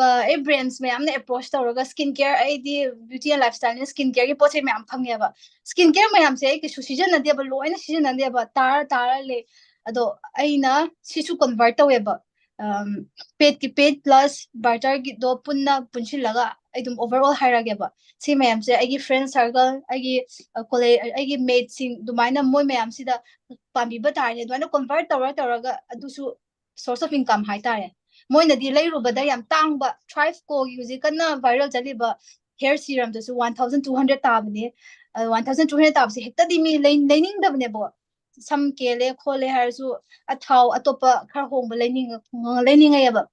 ꯑ, ꯑꯩ brands ꯃꯌꯥꯝꯅ approach ꯇꯧꯔꯒ, skin care, ꯑꯩꯗꯤ beauty and lifestyleꯅ, skin careꯒꯤ ꯄꯣꯠ ꯆꯩ ꯃꯌꯥꯝ ꯐꯪꯉꯦꯕ꯫ Skin care ꯃꯌꯥꯝꯁꯦ ꯑꯩ ꯀꯩꯁꯨ ꯁꯤꯖꯤꯟꯅꯗꯦꯕ, ꯂꯣꯏꯅ ꯁꯤꯖꯤꯟꯅꯗꯦꯕ, ꯇꯥꯔ ꯇꯥꯔ ꯂꯩ꯫ ꯑꯗꯣ ꯑꯩꯅ ꯁꯤꯁꯨ convert ꯇꯧꯋꯦꯕ꯫ Um, paidꯀꯤ paid plus barterꯒꯤꯗꯣ ꯄꯨꯟꯅ ꯄꯨꯟꯁꯤꯜꯂꯒ ꯑꯩ ꯑꯗꯨꯝ overall ꯍꯥꯏꯔꯒꯦꯕ꯫ ꯁꯤ ꯃꯌꯥꯝꯁꯦ ꯑꯩꯒꯤ friend circle, ꯑꯩꯒꯤ, ꯑ, college, ꯑꯩꯒꯤ mateꯁꯤꯡ, ꯑꯗꯨꯃꯥꯏꯅ ꯃꯣꯏ ꯃꯌꯥꯝꯁꯤꯗ ꯄꯥꯝꯕꯤꯕ ꯇꯥꯔꯗꯤ ꯑꯗꯨꯃꯥꯏꯅ convert ꯇꯧꯔ ꯇꯧꯔꯒ ꯑꯗꯨꯁꯨ source of income ꯍꯥꯏꯇꯥꯔꯦ꯫ ꯃꯣꯏꯅꯗꯤ ꯂꯩꯔꯨꯕꯗ ꯌꯥꯝ ꯇꯥꯡꯕ Thrive Co.ꯒꯤ ꯍꯧꯖꯤꯛ ꯀꯟꯅ viral ꯆꯠꯂꯤꯕ hair serumꯗꯨꯁꯨ one thousand two hundred ꯇꯥꯕꯅꯦ꯫ ꯑ, one thousand two hundred ꯇꯥꯕꯁꯦ ꯍꯦꯛꯇꯗꯤ ꯃꯤ ꯂꯩ-, ꯂꯩꯅꯤꯡꯗꯕꯅꯦꯕ꯫ ꯁꯝ ꯀꯦꯜꯂꯦ ꯈꯣꯠꯂꯦ ꯍꯥꯏꯔꯁꯨ ꯑꯊꯥꯎ ꯑꯇꯣꯞꯄ ꯈꯔ ꯍꯣꯡꯕ ꯂꯩꯅꯤꯡ-, ꯂꯩꯅꯤꯡꯉꯛꯑꯦꯕ꯫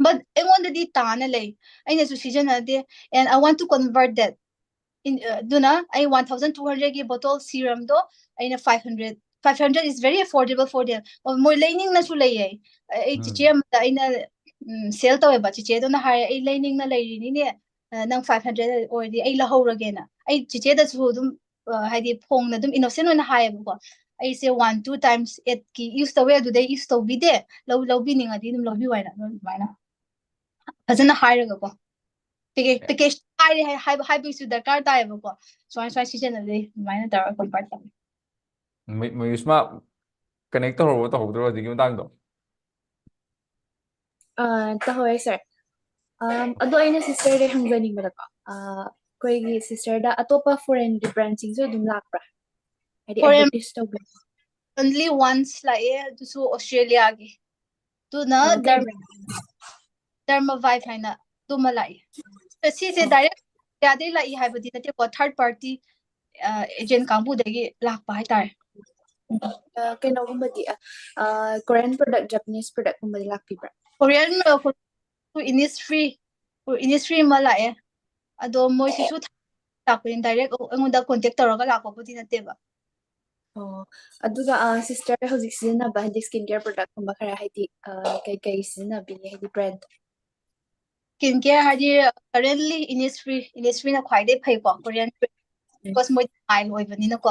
But ꯑꯩꯉꯣꯟꯗꯗꯤ ꯇꯥꯅ ꯂꯩ, ꯑꯩꯅꯁꯨ ꯁꯤꯖꯤꯟꯅꯗꯦ, and I want to convert that꯫ In-, ꯑ, ꯑꯗꯨꯅ ꯑꯩ one thousand two hundredꯀꯤ bottle serumꯗꯣ ꯑꯩꯅ five hundred, five hundred is very affordable for them. ꯑꯣ, ꯃꯣꯏ ꯂꯩꯅꯤꯡꯅꯁꯨ ꯂꯩꯌꯦ꯫ ꯑꯩ ꯎꯝ꯫ ꯆꯤꯆꯦ ꯑꯃꯗ ꯑꯩꯅ, ꯎꯝ, sell ꯇꯧꯋꯦꯕ꯫ ꯆꯤꯆꯦꯗꯨꯅ ꯍꯥꯏꯔꯦ, "ꯑꯩ ꯂꯩꯅꯤꯡꯅ ꯂꯩꯔꯤꯅꯤꯅꯦ, ꯑ, ꯅꯪ five hundred ꯑꯣꯏꯔꯗꯤ ꯑꯩ ꯂꯧꯍꯧꯔꯒꯦꯅ"꯫ ꯑꯩ ꯆꯤꯆꯦꯗꯁꯨ ꯑꯗꯨꯝ, ꯑ, ꯍꯥꯏꯗꯤ ꯐꯣꯡꯅ ꯑꯗꯨꯝ innocent ꯑꯣꯏꯅ ꯍꯥꯏꯌꯦꯕꯀꯣ꯫ "ꯑꯩꯁꯦ one two times adꯀꯤ use ꯇꯧꯋꯦ, ꯑꯗꯨꯗꯩ use ꯇꯧꯕꯤꯗꯦ, ꯂꯧ-, ꯂꯧꯕꯤꯅꯤꯡꯉꯗꯤ ꯑꯗꯨꯝ ꯂꯧꯕꯤꯌꯨ" ꯍꯥꯏꯅ ꯑꯗꯨꯝ ꯑꯗꯨꯃꯥꯏꯅ ꯐꯖꯅ ꯍꯥꯏꯔꯒꯀꯣ꯫ Package, package ꯍꯥꯏꯔꯦ ꯍꯥꯏ-, ꯍꯥꯏꯕ, ꯍꯥꯏꯕꯒꯤꯁꯨ ꯗꯔꯀꯥꯔ ꯇꯥꯏꯌꯦꯕꯀꯣ꯫ ꯁꯨꯃꯥꯏ ꯁꯨꯃꯥꯏ ꯁꯤꯖꯤꯟꯅꯖꯩ, ꯑꯗꯨꯃꯥꯏꯅ ꯇꯧꯔꯒ convert ꯇꯧꯋꯦ꯫ ꯃ-, ꯃꯌꯨꯁꯃꯥ, connect ꯇꯧꯍꯧꯕ ꯇꯧꯍꯧꯗ꯭ꯔꯣ ꯍꯧꯖꯤꯛꯀꯤ ꯃꯇꯥꯡꯗꯣ? ꯑꯥ, ꯇꯧꯍꯧꯋꯦ, sir. ꯑꯝ, ꯑꯗꯣ ꯑꯩꯅ sisterꯗ ꯍꯪꯖꯅꯤꯡꯕꯗꯀꯣ, ꯑꯥ, ꯑꯩꯈꯣꯏꯒꯤ sisterꯗ ꯑꯇꯣꯞꯄ foreignꯒꯤ brandꯁꯤꯡꯁꯨ ꯑꯗꯨꯝ ꯂꯥꯛꯄ꯭ꯔꯥ? ꯍꯥꯏꯗꯤ Foreign advertise ꯇꯧꯕ. Only once ꯂꯥꯛꯑꯦ, ꯑꯗꯨꯁꯨ Australiaꯒꯤ꯫ ꯑꯗꯨꯅ ꯑꯥ, ꯀꯩ Derm- brand? Dermavive ꯍꯥꯏꯅ ꯑꯗꯨꯃ ꯂꯥꯛꯏ꯫ ꯁꯤꯁꯦ ꯑꯣ. Direct Indiaꯗꯩ ꯂꯥꯛꯏ ꯍꯥꯏꯕꯗꯤ ꯅꯠꯇꯦꯀꯣ, third party ꯑ, agent ꯀꯥꯡꯕꯨꯗꯒꯤ ꯂꯥꯛꯄ ꯍꯥꯏꯇꯥꯔꯦ꯫ ꯑ, ꯀꯩꯅꯣꯒꯨꯝꯕꯗꯤ, ꯑ, ꯑ, Korean product, Japanese productꯀꯨꯝꯕꯗꯤ ꯂꯥꯛꯄꯤꯕ꯭ꯔꯥ? Korean ꯑ, Innisfree, Innisfree ꯑꯃ ꯂꯥꯛꯑꯦ꯫ ꯑꯗꯣ ꯃꯣꯏꯁꯤꯁꯨ ꯂꯥꯛꯄꯅꯤ, direct ꯑꯩꯉꯣꯟꯗ contact ꯇꯧꯔꯒ ꯂꯥꯛꯄꯕꯨꯗꯤ ꯅꯠꯇꯦꯕ꯫ ꯑꯣ, ꯑꯗꯨꯒ, ꯑ, sister ꯍꯧꯖꯤꯛ ꯁꯤꯖꯤꯟꯅꯕ ꯍꯥꯏꯗꯤ skin care productꯀꯨꯝꯕ ꯈꯔ ꯍꯥꯏꯗꯤ, ꯑ, ꯀꯩꯀꯩ ꯁꯤꯖꯤꯟꯅꯕꯤꯒꯦ ꯍꯥꯏꯗꯤ brand? Skin care ꯍꯥꯏꯗꯤ currently Innisfree, Innisfreeꯅ ꯈ꯭ꯋꯥꯏꯗꯩ ꯐꯩꯀꯣ, Korean brand. ꯎꯝ. Because ꯃꯣꯏ mild ꯑꯣꯏꯕꯅꯤꯅꯀꯣ,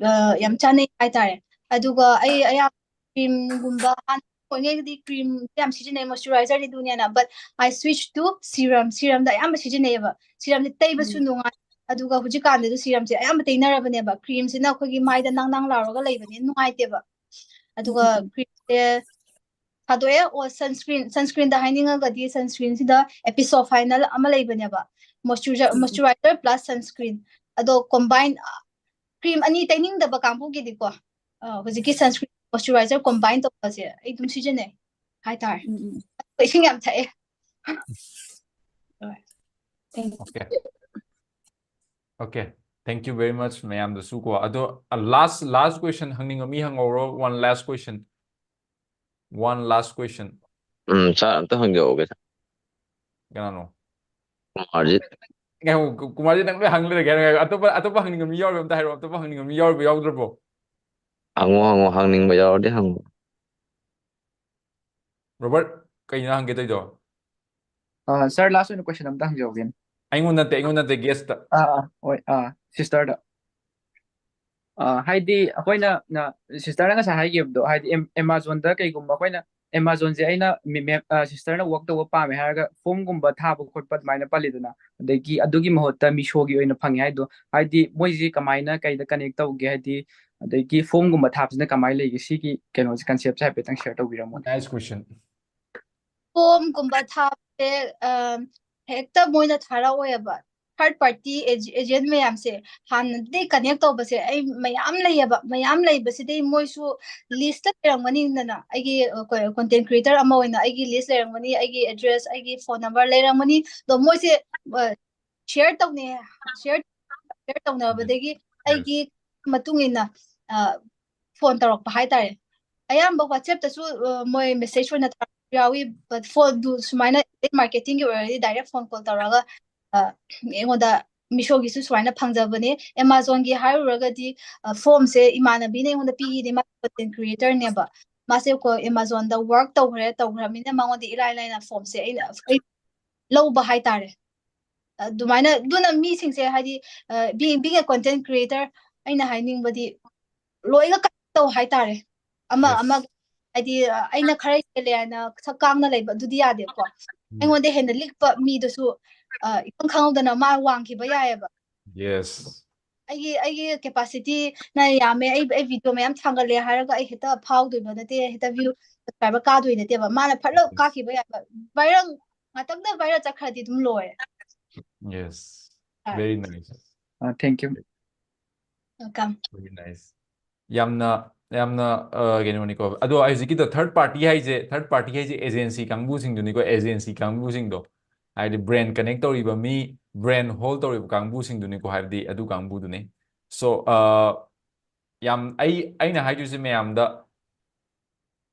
ꯑ, ꯌꯥꯝ ꯆꯥꯅꯩ ꯍꯥꯏꯇꯥꯔꯦ꯫ ꯑꯗꯨꯒ ꯑꯩ ꯑꯌꯥꯝꯕ creamꯒꯨꯝꯕ, ꯍꯥꯟꯅ ꯑꯣꯏꯔꯤꯉꯩꯗꯗꯤ cream ꯌꯥꯝ ꯁꯤꯖꯤꯟꯅꯩ, moisturizerꯗꯤ ꯑꯗꯨꯅꯦꯅ, but I switch to serum, serumꯗ ꯑꯌꯥꯝꯕ ꯁꯤꯖꯤꯟꯅꯩꯌꯦꯕ꯫ Serumꯁꯦ ꯇꯩꯕꯁꯨ ꯎꯝ. ꯅꯨꯡꯉꯥꯏ, ꯑꯗꯨꯒ ꯍꯧꯖꯤꯛꯀꯥꯟꯗꯁꯨ serumꯁꯦ ꯑꯌꯥꯝꯕ ꯇꯩꯅꯔꯕꯅꯦꯕ꯫ Creamꯁꯤꯅ ꯑꯩꯈꯣꯏꯒꯤ ꯃꯥꯏꯗ ꯅꯥꯡ ꯅꯥꯡ ꯂꯥꯎꯔꯒ ꯂꯩꯕꯅꯤꯅ ꯅꯨꯡꯉꯥꯏꯇꯦꯕ꯫ ꯑꯗꯨꯒ ꯎꯝ. Creamꯁꯦ ꯊꯥꯗꯣꯛꯑꯦ꯫ ꯑꯣ, sunscreen, sunscreenꯗ ꯍꯥꯏꯅꯤꯡꯉꯒꯗꯤ sunscreenꯁꯤꯗ Episof ꯍꯥꯏꯅ ꯑꯃ ꯂꯩꯕꯅꯦꯕ, moisturizer, ꯎꯝ. moisturizer plus sunscreen꯫ ꯑꯗꯣ combine, ꯑ, cream ꯑꯅꯤ ꯇꯩꯅꯤꯡꯗꯕ ꯀꯥꯡꯕꯨꯒꯤꯗꯤꯀꯣ, ꯑ, ꯍꯧꯖꯤꯛꯀꯤ sunscreen moisturizer combine ꯇꯧꯕꯁꯦ ꯑꯩ ꯑꯗꯨꯝ ꯁꯤꯖꯤꯟꯅꯩ ꯍꯥꯏꯇꯥꯔꯦ꯫ ꯎꯝ, ꯎꯝ. ꯑꯗꯨꯒ ꯏꯁꯤꯡ ꯌꯥꯝ ꯊꯛꯑꯦ꯫ Thank you. Okay. Okay. Thank you very much ꯃꯌꯥꯝꯗꯁꯨ ꯀꯣ꯫ ꯑꯗꯣ, ꯑ, last, last question ꯍꯪꯅꯤꯡꯕ ꯃꯤ ꯍꯪꯍꯧꯔꯣ. One last question. One last question. ꯎꯝ, sir, ꯑꯝꯇ ꯍꯪꯖꯍꯧꯒꯦ, sir. ꯀꯅꯥꯅꯣ? ꯀꯨꯃꯥꯔꯖꯤꯠ꯫ ꯉꯥꯏꯈꯣ, ꯀꯨ-, ꯀꯨꯃꯥꯔꯖꯤꯠ, ꯅꯪ ꯂꯣꯏ ꯍꯪ ꯂꯩꯔꯒꯦ꯫ ꯉꯥꯏꯈꯣ, ꯑꯇꯣꯞꯄ, ꯑꯇꯣꯞꯄ ꯍꯪꯅꯤꯡꯕ ꯃꯤ ꯌꯥꯎꯔꯤꯕ ꯑꯝꯇ ꯍꯥꯏꯔꯛꯑꯣ꯫ ꯑꯇꯣꯞꯄ ꯍꯪꯅꯤꯡꯕ ꯃꯤ ꯌꯥꯎꯔꯤꯕ ꯌꯥꯎꯗ꯭ꯔꯕꯣ? ꯍꯪꯉꯣ, ꯍꯪꯉꯣ, ꯍꯪꯅꯤꯡꯕ ꯌꯥꯎꯔꯗꯤ ꯍꯪꯉꯣ꯫ ꯔꯣꯕꯔꯠ, ꯀꯩꯅꯣ ꯍꯪꯒꯦ ꯇꯧꯔꯤꯗꯣ? ꯑꯥ, sir, last ꯑꯣꯏꯅ question ꯑꯝꯇ ꯍꯪꯖꯍꯧꯒꯦꯅꯦ꯫ ꯑꯩꯉꯣꯟꯗ ꯅꯠꯇꯦ, ꯑꯩꯉꯣꯟꯗ ꯅꯠꯇꯦ, guestꯇ꯫ ꯑꯥ, ꯑꯥ, ꯍꯣꯏ, ꯑꯥ, sisterꯗ꯫ ꯑꯥ, ꯍꯥꯏꯗꯤ ꯑꯩꯈꯣꯏꯅ ꯅ-, sisterꯅ ꯉꯁꯥꯏ ꯍꯥꯏꯈꯤꯕꯗꯣ, ꯍꯥꯏꯗꯤ ꯑꯦꯝ-, Amazonꯗ ꯀꯩꯒꯨꯝꯕ ꯑꯩꯈꯣꯏꯅ ꯑꯦꯃꯥꯖꯣꯟꯁꯦ ꯑꯩꯅ ꯃꯦꯝ ꯁꯤꯁꯇꯔꯅ ꯋꯥꯛ ꯇꯧꯕ ꯄꯥꯝꯃꯦ ꯍꯥꯏꯔꯒ ꯐꯣꯝꯒꯨꯝꯕ ꯊꯥꯕ ꯈꯣꯠꯄ ꯑꯗꯨꯃꯥꯏꯅ ꯄꯜꯂꯤꯗꯅ, ꯑꯗꯒꯤ ꯑꯗꯨꯒꯤ ꯃꯍꯨꯠꯇ ꯃꯤꯁꯣꯒꯤ ꯑꯣꯏꯅ ꯐꯪꯉꯦ ꯍꯥꯏꯗꯣ, ꯍꯥꯏꯗꯤ ꯃꯣꯏꯁꯤ ꯀꯃꯥꯏꯅ ꯀꯩꯗ ꯀꯅꯦꯛ ꯇꯧꯒꯦ, ꯍꯥꯏꯗꯤ ꯑꯗꯒꯤ ꯐꯣꯝꯒꯨꯝꯕ ꯊꯥꯕꯁꯤꯅ ꯀꯃꯥꯏꯅ ꯂꯩꯒꯦ, ꯁꯤꯒꯤ ꯀꯩꯅꯣꯁꯦ, ꯀꯟꯁꯦꯞꯁꯦ ꯍꯥꯏꯐꯦꯠꯇꯪ ꯁꯤꯌꯔ ꯇꯧꯕꯤꯔꯝꯃꯣ꯫ Nice question. ꯐꯣꯝꯒꯨꯝꯕ ꯊꯥꯕꯁꯦ ꯑ, ꯍꯦꯛꯇ ꯃꯣꯏꯅ ꯊꯥꯔꯛꯑꯣꯏꯕ꯫ ꯊꯥꯔꯠ ꯄꯥꯔꯇꯤ ꯑꯦꯖꯦꯟ ꯃꯌꯥꯝꯁꯦ ꯍꯥꯟꯅꯗꯤ ꯀꯅꯦꯛ ꯇꯧꯕꯁꯦ ꯑꯩ ꯃꯌꯥꯝ ꯂꯩꯌꯦꯕ꯫ ꯃꯌꯥꯝ ꯂꯩꯕꯁꯤꯗꯤ ꯃꯣꯏꯁꯨ ꯂꯤꯁꯇ ꯂꯩꯔꯝꯒꯅꯤꯗꯅ, ꯑꯩꯒꯤ ꯀꯣꯟꯇꯦꯟ ꯀ꯭ꯔꯤꯌꯦꯇꯔ ꯑꯃ ꯑꯣꯏꯅ ꯑꯩꯒꯤ ꯂꯤꯁ ꯂꯩꯔꯝꯒꯅꯤ, ꯑꯩꯒꯤ ꯑꯦꯗ꯭ꯔꯦꯁ, ꯑꯩꯒꯤ ꯐꯣꯟ ꯅꯝꯕꯔ ꯂꯩꯔꯝꯒꯅꯤ꯫ ꯑꯗꯣ ꯃꯣꯏꯁꯦ ꯁꯤꯌꯔ ꯇꯧꯅꯩ, ꯁꯤꯌꯔ ꯁꯤꯌꯔ ꯇꯧꯅꯕꯗꯒꯤ ꯑꯩꯒꯤ ꯃꯇꯨꯡ ꯏꯟꯅ ꯐꯣꯟ ꯇꯧꯔꯛꯄ ꯍꯥꯏꯇꯥꯔꯦ꯫ ꯑꯌꯥꯝꯕ ꯋꯥꯆꯦꯞꯇꯁꯨ ꯃꯣꯏ ꯃꯦꯁꯦꯖ ꯑꯣꯏꯅ ꯊꯥꯔꯛꯄ ꯌꯥꯎꯏ꯫ ꯕꯠ ꯐꯣꯟꯗꯨ ꯁꯨꯃꯥꯏꯅ ꯃꯥꯔꯀꯦꯇꯤꯡꯒꯤ ꯑꯣꯏꯔꯗꯤ ꯗꯥꯏꯔꯦꯛ ꯐꯣꯟ ꯀꯣꯜ ꯇꯧꯔꯒ ꯑ, ꯑꯩꯉꯣꯟꯗ ꯃꯤꯁꯣꯒꯤꯁꯨ ꯁꯨꯃꯥꯏꯅ ꯐꯪꯖꯕꯅꯦ꯫ ꯑꯦꯃꯥꯖꯣꯟꯒꯤ ꯍꯥꯏꯔꯨꯔꯒꯗꯤ ꯐꯣꯝꯁꯦ ꯏꯃꯥꯟꯅꯕꯤꯅ ꯑꯩꯉꯣꯟꯗ ꯄꯤꯈꯤꯅꯦ꯫ ꯃꯥ ꯀꯣꯟꯇꯦꯟ ꯀ꯭ꯔꯤꯌꯦꯇꯔꯅꯦꯕ꯫ ꯃꯥꯁꯦ ꯀꯣ ꯑꯦꯃꯥꯖꯣꯟꯗ ꯋꯥꯔꯛ ꯇꯧꯈ꯭ꯔꯦ, ꯇꯧꯈ꯭ꯔꯕꯅꯤꯅ ꯃꯉꯣꯟꯗ ꯏꯂꯥꯏ ꯂꯥꯏꯅ ꯐꯣꯝꯁꯦ ꯑꯩꯅ ꯑꯩ ꯂꯧꯕ ꯍꯥꯏꯇꯥꯔꯦ꯫ ꯑꯗꯨꯃꯥꯏꯅ ꯑꯗꯨꯅ ꯃꯤꯁꯤꯡꯁꯦ ꯍꯥꯏꯗꯤ ꯕꯤꯡ ꯑꯦ ꯀꯣꯟꯇꯦꯟ ꯀ꯭ꯔꯤꯌꯦꯇꯔ ꯑꯩꯅ ꯍꯥꯏꯅꯤꯡꯕꯗꯤ ꯂꯣꯏꯅ ꯀꯅꯦꯛ ꯇꯧ ꯍꯥꯏꯇꯥꯔꯦ꯫ ꯑꯃ ꯑꯃ ꯍꯥꯏꯗꯤ ꯑꯩꯅ ꯈꯔ ꯍꯦꯜꯂꯦ ꯍꯥꯏꯅ ꯁꯛ ꯀꯥꯡꯅ ꯂꯩꯕ ꯑꯗꯨꯗꯤ ꯌꯥꯗꯦꯕꯀꯣ꯫ ꯑꯩꯉꯣꯟꯗ ꯍꯦꯟꯅ ꯂꯤꯛꯄ ꯃꯤꯗꯨꯁꯨ ꯏꯈꯪ ꯈꯪꯍꯧꯗꯅ ꯃꯥ ꯋꯥꯡꯈꯤꯕ ꯌꯥꯏꯑꯕ꯫ Yes. ꯑꯩꯒꯤ ꯑꯩꯒꯤ ꯀꯦꯄꯥꯁꯤꯇꯤꯅ ꯌꯥꯝꯃꯦ, ꯑꯩ ꯑꯩ ꯚꯤꯗꯤꯑꯣ ꯃꯌꯥꯝ ꯊꯥꯡꯒꯠꯂꯦ ꯍꯥꯏꯔꯒ ꯑꯩ ꯍꯦꯛꯇ ꯐꯥꯎꯗꯣꯏꯕ ꯅꯠꯇꯦ, ꯍꯦꯛꯇ ꯚ꯭ꯌꯨ ꯁꯕꯁꯀ꯭ꯔꯥꯏꯕꯔ ꯀꯥꯗꯣꯏ ꯅꯠꯇꯦꯕ꯫ ꯃꯥꯅ ꯐꯠꯂꯞ ꯀꯥꯈꯤꯕ ꯌꯥꯏꯕ꯫ ꯚꯥꯏꯔꯦꯜ ꯉꯥꯛꯇꯪꯗ ꯚꯥꯏꯔꯦꯜ ꯆꯠꯈ꯭ꯔꯗꯤ ꯑꯗꯨꯝ ꯂꯣꯏꯔꯦ꯫ Yes. Very nice. Thank you. Welcome. Very nice. ꯌꯥꯝꯅ ꯌꯥꯝꯅ ꯀꯩꯅꯣꯅꯤꯀꯣ꯫ ꯑꯗꯣ ꯍꯧꯖꯤꯛꯀꯤꯗꯣ ꯊꯥꯔꯠ ꯄꯥꯔꯇꯤ ꯍꯥꯏꯁꯦ, ꯊꯥꯔꯠ ꯄꯥꯔꯇꯤ ꯍꯥꯏꯁꯦ ꯑꯦꯖꯦꯟꯁꯤ ꯀꯥꯡꯕꯨꯁꯤꯡꯗꯨꯅꯤꯀꯣ, ꯑꯦꯖꯦꯟꯁꯤ ꯀꯥꯡꯕꯨꯁꯤꯡꯗꯣ꯫ ꯍꯥꯏꯗꯤ ꯕ꯭ꯔꯦꯟ ꯀꯅꯦꯛ ꯇꯧꯔꯤꯕ ꯃꯤ, ꯕ꯭ꯔꯦꯟ ꯍꯣꯜ ꯇꯧꯔꯤꯕ ꯀꯥꯡꯕꯨꯁꯤꯡꯗꯨꯅꯤꯀꯣ, ꯍꯥꯏꯕꯗꯤ ꯑꯗꯨ ꯀꯥꯡꯕꯨꯗꯨꯅꯤ꯫ ꯁꯣ ꯌꯥꯝ ꯑꯩ ꯑꯩꯅ ꯍꯥꯏꯗꯣꯏꯁꯦ ꯃꯌꯥꯝꯗ,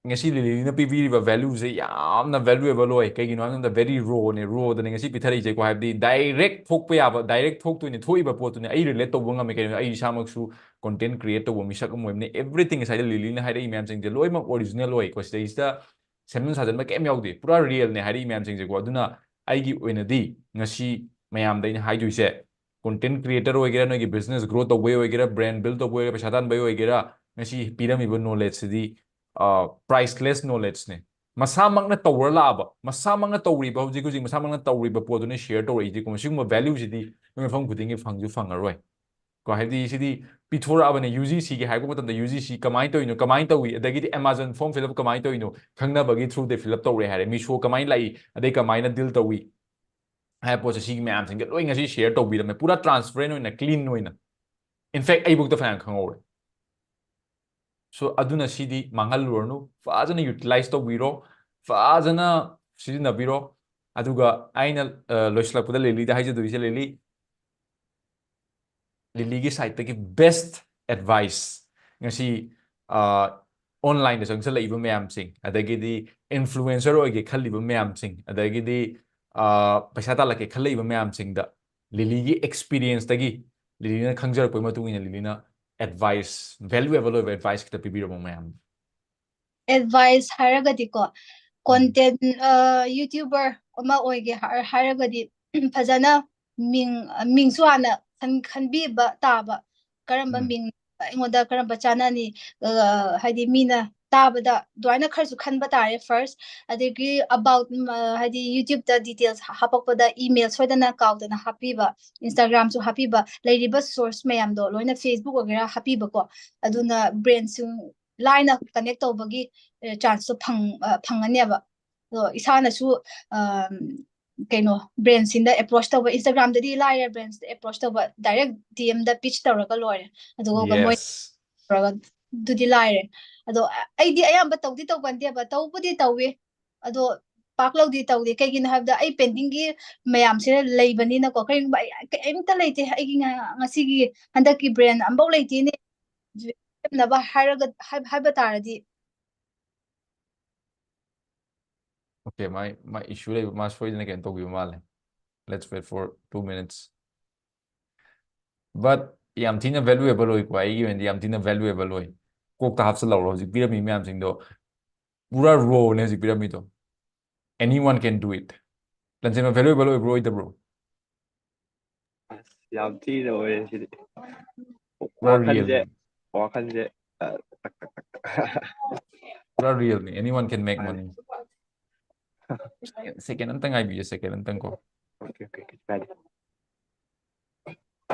ꯉꯁꯤ ꯂꯤꯂꯤꯅ ꯄꯤꯕꯤꯔꯤꯕ ꯚꯦꯂꯨꯁꯦ ꯌꯥꯝꯅ ꯚꯦꯂꯨꯑꯦꯕꯜ ꯑꯣꯏ꯫ ꯀꯩꯒꯤꯅꯣ ꯍꯥꯏꯕ ꯃꯇꯝꯗ ꯚꯦꯔꯤ ꯔꯣꯅꯦ, ꯔꯣꯗꯅꯦ ꯉꯁꯤ ꯄꯤꯊꯔꯛꯏꯁꯦꯀꯣ꯫ ꯍꯥꯏꯕꯗꯤ ꯗꯥꯏꯔꯦꯛ ꯊꯣꯛꯄ ꯌꯥꯕ, ꯗꯥꯏꯔꯦꯛ ꯊꯣꯛꯇꯣꯏꯅꯦ, ꯊꯣꯛꯏꯕ ꯄꯣꯠꯇꯨꯅꯦ꯫ ꯑꯩ ꯔꯤꯂꯦꯠ ꯇꯧꯕ ꯉꯝꯃꯦ꯫ ꯀꯩꯅꯣ, ꯑꯩ ꯏꯁꯥꯃꯛꯁꯨ ꯀꯣꯟꯇꯦꯟ ꯀ꯭ꯔꯤꯌꯦꯠ ꯇꯧꯕ ꯃꯤꯁꯛ ꯑꯃ ꯑꯣꯏꯕꯅꯦ꯫ ꯑꯦꯚ꯭ꯔꯤꯊꯤꯡ ꯉꯁꯥꯏꯗ ꯂꯤꯂꯤꯅ ꯍꯥꯏꯔꯛꯏ ꯃꯌꯥꯝꯁꯤꯡꯁꯦ ꯂꯣꯏꯅꯃꯛ ꯑꯣꯔꯤꯖꯤꯅꯦꯜ ꯑꯣꯏꯀꯣ꯫ ꯁꯤꯗꯩꯁꯤꯗ ꯁꯦꯝꯖꯤꯟ ꯁꯥꯖꯤꯟꯕ ꯀꯩꯝ ꯌꯥꯎꯗꯦ, ꯄꯨꯔꯥ ꯔꯤꯌꯦꯜꯅꯦ ꯍꯥꯏꯔꯛꯏ ꯃꯌꯥꯝꯁꯤꯡꯁꯦꯀꯣ꯫ ꯑꯗꯨꯅ ꯑꯩꯒꯤ ꯑꯣꯏꯅꯗꯤ ꯉꯁꯤ ꯃꯌꯥꯝꯗ ꯑꯩꯅ ꯍꯥꯏꯗꯣꯏꯁꯦ, ꯀꯣꯟꯇꯦꯟ ꯀ꯭ꯔꯤꯌꯦꯇꯔ ꯑꯣꯏꯒꯦꯔꯥ, ꯅꯣꯏꯒꯤ ꯕꯤꯖꯤꯅꯦꯁ ꯒ꯭ꯔꯣ ꯇꯧꯕꯩ ꯑꯣꯏꯒꯦꯔꯥ, ꯕ꯭ꯔꯦꯟ ꯕꯤꯜ ꯇꯧꯕꯩ ꯑꯣꯏꯒꯦꯔꯥ, ꯄꯩꯁꯥ ꯇꯥꯟꯕꯩ ꯑꯣꯏꯒꯦꯔꯥ, ꯉꯁꯤ ꯄꯤꯔꯝꯃꯤꯕ ꯅꯣꯂꯦꯖꯁꯤꯗꯤ priceless knowledge ꯅꯦ꯫ ꯃꯁꯥꯃꯛꯅ ꯇꯧꯔ ꯂꯥꯛꯑꯕ, ꯃꯁꯥꯃꯛꯅ ꯇꯧꯔꯤꯕ, ꯍꯧꯖꯤꯛ ꯍꯧꯖꯤꯛ ꯃꯁꯥꯃꯛꯅ ꯇꯧꯔꯤꯕ ꯄꯣꯠꯇꯨꯅ share ꯇꯧꯔꯛꯏꯁꯤꯀꯣ꯫ ꯁꯤꯒꯨꯝꯕ value ꯁꯤꯗꯤ ꯃꯤ ꯃꯐꯝ ꯈꯨꯗꯤꯡꯒꯤ ꯐꯪꯁꯨ ꯐꯪꯉꯔꯣꯏ꯫ ꯀꯣ, ꯍꯥꯏꯕꯗꯤ ꯁꯤꯗꯤ ꯄꯤꯊꯣꯔꯛꯑꯕꯅꯦ꯫ UGC ꯒꯤ ꯍꯥꯏꯔꯛꯄ ꯃꯇꯝꯗ UGC ꯀꯃꯥꯏꯅ ꯇꯧꯔꯤꯅꯣ, ꯀꯃꯥꯏꯅ ꯇꯧꯏ, ꯑꯗꯒꯤꯗꯤ Amazon form fill up ꯀꯃꯥꯏꯅ ꯇꯧꯔꯤꯅꯣ, ꯈꯪꯅꯕꯒꯤ through ꯗ fill up ꯇꯧꯔꯦ ꯍꯥꯏꯔꯦ, Meesho ꯀꯃꯥꯏꯅ ꯂꯥꯛꯏ, ꯑꯗꯩ ꯀꯃꯥꯏꯅ deal ꯇꯧꯏ ꯍꯥꯏꯕ ꯄꯣꯠꯁꯦ, ꯁꯤꯒꯤ ꯃꯌꯥꯝꯁꯤꯡꯁꯦ ꯂꯣꯏ ꯉꯁꯤ share ꯇꯧꯕꯤꯔꯝꯃꯦ, ꯄꯨꯔꯥ transparent ꯑꯣꯏꯅ, clean ꯑꯣꯏꯅ꯫ In fact, ꯑꯩꯕꯨꯛꯇ ꯐꯅꯌꯥꯝ ꯈꯪꯍꯧꯔꯦ꯫ So ꯑꯗꯨꯅ ꯁꯤꯗꯤ ꯃꯥꯡꯍꯜꯂꯨꯔꯅꯨ, ꯐꯖꯅ utilize ꯇꯧꯕꯤꯔꯣ, ꯐꯖꯅ ꯁꯤꯖꯤꯟꯅꯕꯤꯔꯣ꯫ ꯑꯗꯨꯒ ꯑꯩꯅ ꯑ, ꯂꯣꯏꯁꯤꯜꯂꯛꯄꯗ ꯂꯤꯂꯤꯗ ꯍꯥꯏꯖꯗꯣꯏꯁꯦ, ꯂꯤꯂꯤ, ꯂꯤꯂꯤꯒꯤ side ꯇꯒꯤ best advice, ꯉꯁꯤ ꯑ, online ꯗ ꯆꯪꯁꯜꯂꯛꯏꯕ ꯃꯌꯥꯝꯁꯤꯡ, ꯑꯗꯒꯤꯗꯤ influencer ꯑꯣꯏꯒꯦ ꯈꯜꯂꯤꯕ ꯃꯌꯥꯝꯁꯤꯡ, ꯑꯗꯒꯤꯗꯤ ꯑ, ꯄꯩꯁꯥ ꯇꯥꯜꯂꯛꯀꯦ ꯈꯜꯂꯛꯏꯕ ꯃꯌꯥꯝꯁꯤꯡꯗ ꯂꯤꯂꯤꯒꯤ experience ꯇꯒꯤ, ꯂꯤꯂꯤꯅ ꯈꯪꯖꯔꯛꯄꯒꯤ ꯃꯇꯨꯡ ꯏꯟꯅ ꯂꯤꯂꯤꯅ advice, valuable ꯑꯣꯏꯕ advice ꯈꯤꯇ ꯄꯤꯕꯤꯔꯝꯃꯣ ꯃꯌꯥꯝ꯫ Advice ꯍꯥꯏꯔꯒꯗꯤꯀꯣ, content YouTuber ꯑꯃ ꯑꯣꯏꯒꯦ ꯍꯥꯏ- ꯍꯥꯏꯔꯒꯗꯤ ꯐꯖꯅ ꯃꯤꯡ ꯃꯤꯡꯁꯨ ꯍꯥꯟꯅ ꯈꯟ- ꯈꯟꯕꯤꯕ ꯇꯥꯕ꯫ ꯀꯔꯝꯕ ꯎꯝ꯫ ꯃꯤꯡ ꯑꯩꯉꯣꯟꯗ ꯀꯔꯝꯕ ꯆꯥꯅꯅꯤ, ꯑ, ꯍꯥꯏꯗꯤ ꯃꯤꯅ ꯇꯥꯕꯗ ꯑꯗꯨꯃꯥꯏꯅ ꯈꯔꯁꯨ ꯈꯟꯕ ꯇꯥꯔꯦ first꯫ ꯑꯗꯒꯤ about ꯎꯝ, ꯑ, ꯍꯥꯏꯗꯤ YouTube ꯇ details ꯍꯥꯄꯛꯄꯗ email ꯁꯣꯏꯗꯅ ꯀꯥꯎꯗꯅ ꯍꯥꯞꯄꯤꯕ, Instagram ꯁꯨ ꯍꯥꯞꯄꯤꯕ, ꯂꯩꯔꯤꯕ source ꯃꯌꯥꯝꯗꯣ ꯂꯣꯏꯅ, Facebook ꯑꯣꯏꯒꯦꯔꯥ, ꯍꯥꯞꯄꯤꯕꯀꯣ꯫ ꯑꯗꯨꯅ brand ꯁꯤꯡ ꯂꯥꯏꯅ connect ꯇꯧꯕꯒꯤ chance ꯇꯣ ꯐꯪ- ꯑ, ꯐꯪꯉꯅꯦꯕ꯫ ꯑꯗꯣ ꯏꯁꯥꯅꯁꯨ ꯑ, ꯀꯩꯅꯣ, brand ꯁꯤꯡꯗ approach ꯇꯧꯕ, Instagram ꯗꯗꯤ ꯂꯥꯏꯔꯦ brand ꯁꯤꯡꯗ approach ꯇꯧꯕ, direct DM ꯗ pitch ꯇꯧꯔꯒ ꯂꯣꯏꯔꯦ꯫ ꯑꯗꯨꯒ ꯃꯣꯏ Yes. ꯇꯧꯔꯒ ꯑꯗꯨꯗꯤ ꯂꯥꯏꯔꯦ꯫ ꯑꯗꯣ ꯑꯩꯗꯤ ꯑꯌꯥꯝꯕ ꯇꯧꯗꯤ ꯇꯧꯒꯟꯗꯦꯕ, ꯇꯧꯕꯨꯗꯤ ꯇꯧꯋꯤ, ꯑꯗꯣ ꯄꯥꯛ ꯂꯧꯗꯤ ꯇꯧꯗꯦ꯫ ꯀꯩꯒꯤꯅꯣ ꯍꯥꯏꯕꯗ ꯑꯩ pending ꯒꯤ ꯃꯌꯥꯝꯁꯦ ꯂꯩꯕꯅꯤꯅꯀꯣ꯫ ꯀꯔꯤꯒꯨꯝꯕ ꯑꯩ ꯀꯩꯝꯇ ꯂꯩꯇꯦ, ꯑꯩꯒꯤ ꯉ- ꯉꯁꯤꯒꯤ ꯍꯟꯗꯛꯀꯤ brand ꯑꯃꯐꯧ ꯂꯩꯇꯦꯅꯦ ꯁꯦꯝꯅꯕ ꯍꯥꯏꯔꯒ, ꯍꯥꯏ- ꯍꯥꯏꯕ ꯇꯥꯔꯗꯤ꯫ Okay, ꯃꯥꯏ ꯃꯥꯏ issue ꯂꯩꯕ, ꯃꯥ ꯁꯣꯏꯗꯅ ꯀꯩꯅꯣ ꯇꯧꯕꯤꯕ ꯃꯥꯜꯂꯦ꯫ Let's wait for two minutes. But ꯌꯥꯝ ꯊꯤꯅ valuable ꯑꯣꯏꯀꯣ, ꯑꯩꯒꯤ ꯑꯣꯏꯅꯗꯤ ꯌꯥꯝ ꯊꯤꯅ valuable ꯑꯣꯏ꯫ ꯀꯣꯛꯇ ꯍꯥꯞꯆꯜꯍꯧꯔꯣ, ꯍꯧꯖꯤꯛ ꯄꯤꯔꯝꯃꯤ ꯃꯌꯥꯝꯁꯤꯡꯗꯣ ꯄꯨꯔꯥ raw ꯅꯦ ꯍꯧꯖꯤꯛ ꯄꯤꯔꯝꯃꯤꯗꯣ꯫ Anyone can do it. ꯂꯟꯆꯦꯟꯕ, valuable ꯑꯣꯏꯕ꯭ꯔꯣ, ꯑꯣꯏꯗꯕ꯭ꯔꯣ? ꯑꯁ, ꯌꯥꯝ ꯊꯤꯅ ꯑꯣꯏꯔꯦ ꯁꯤꯗꯤ꯫ ꯄꯨꯔꯥ ꯋꯥꯈꯜꯁꯦ real. ꯋꯥꯈꯜꯁꯦ ꯑ, ꯄꯨꯔꯥ ꯔꯤꯌꯦꯜꯅꯤ, anyone can make ꯃꯥꯅꯦ꯫ money. Second ꯑꯝꯇꯪ ꯉꯥꯏꯕꯤꯌꯨ, second ꯑꯝꯇꯪ ꯀꯣ. Okay, okay, okay, ꯀꯥꯏꯗꯦ.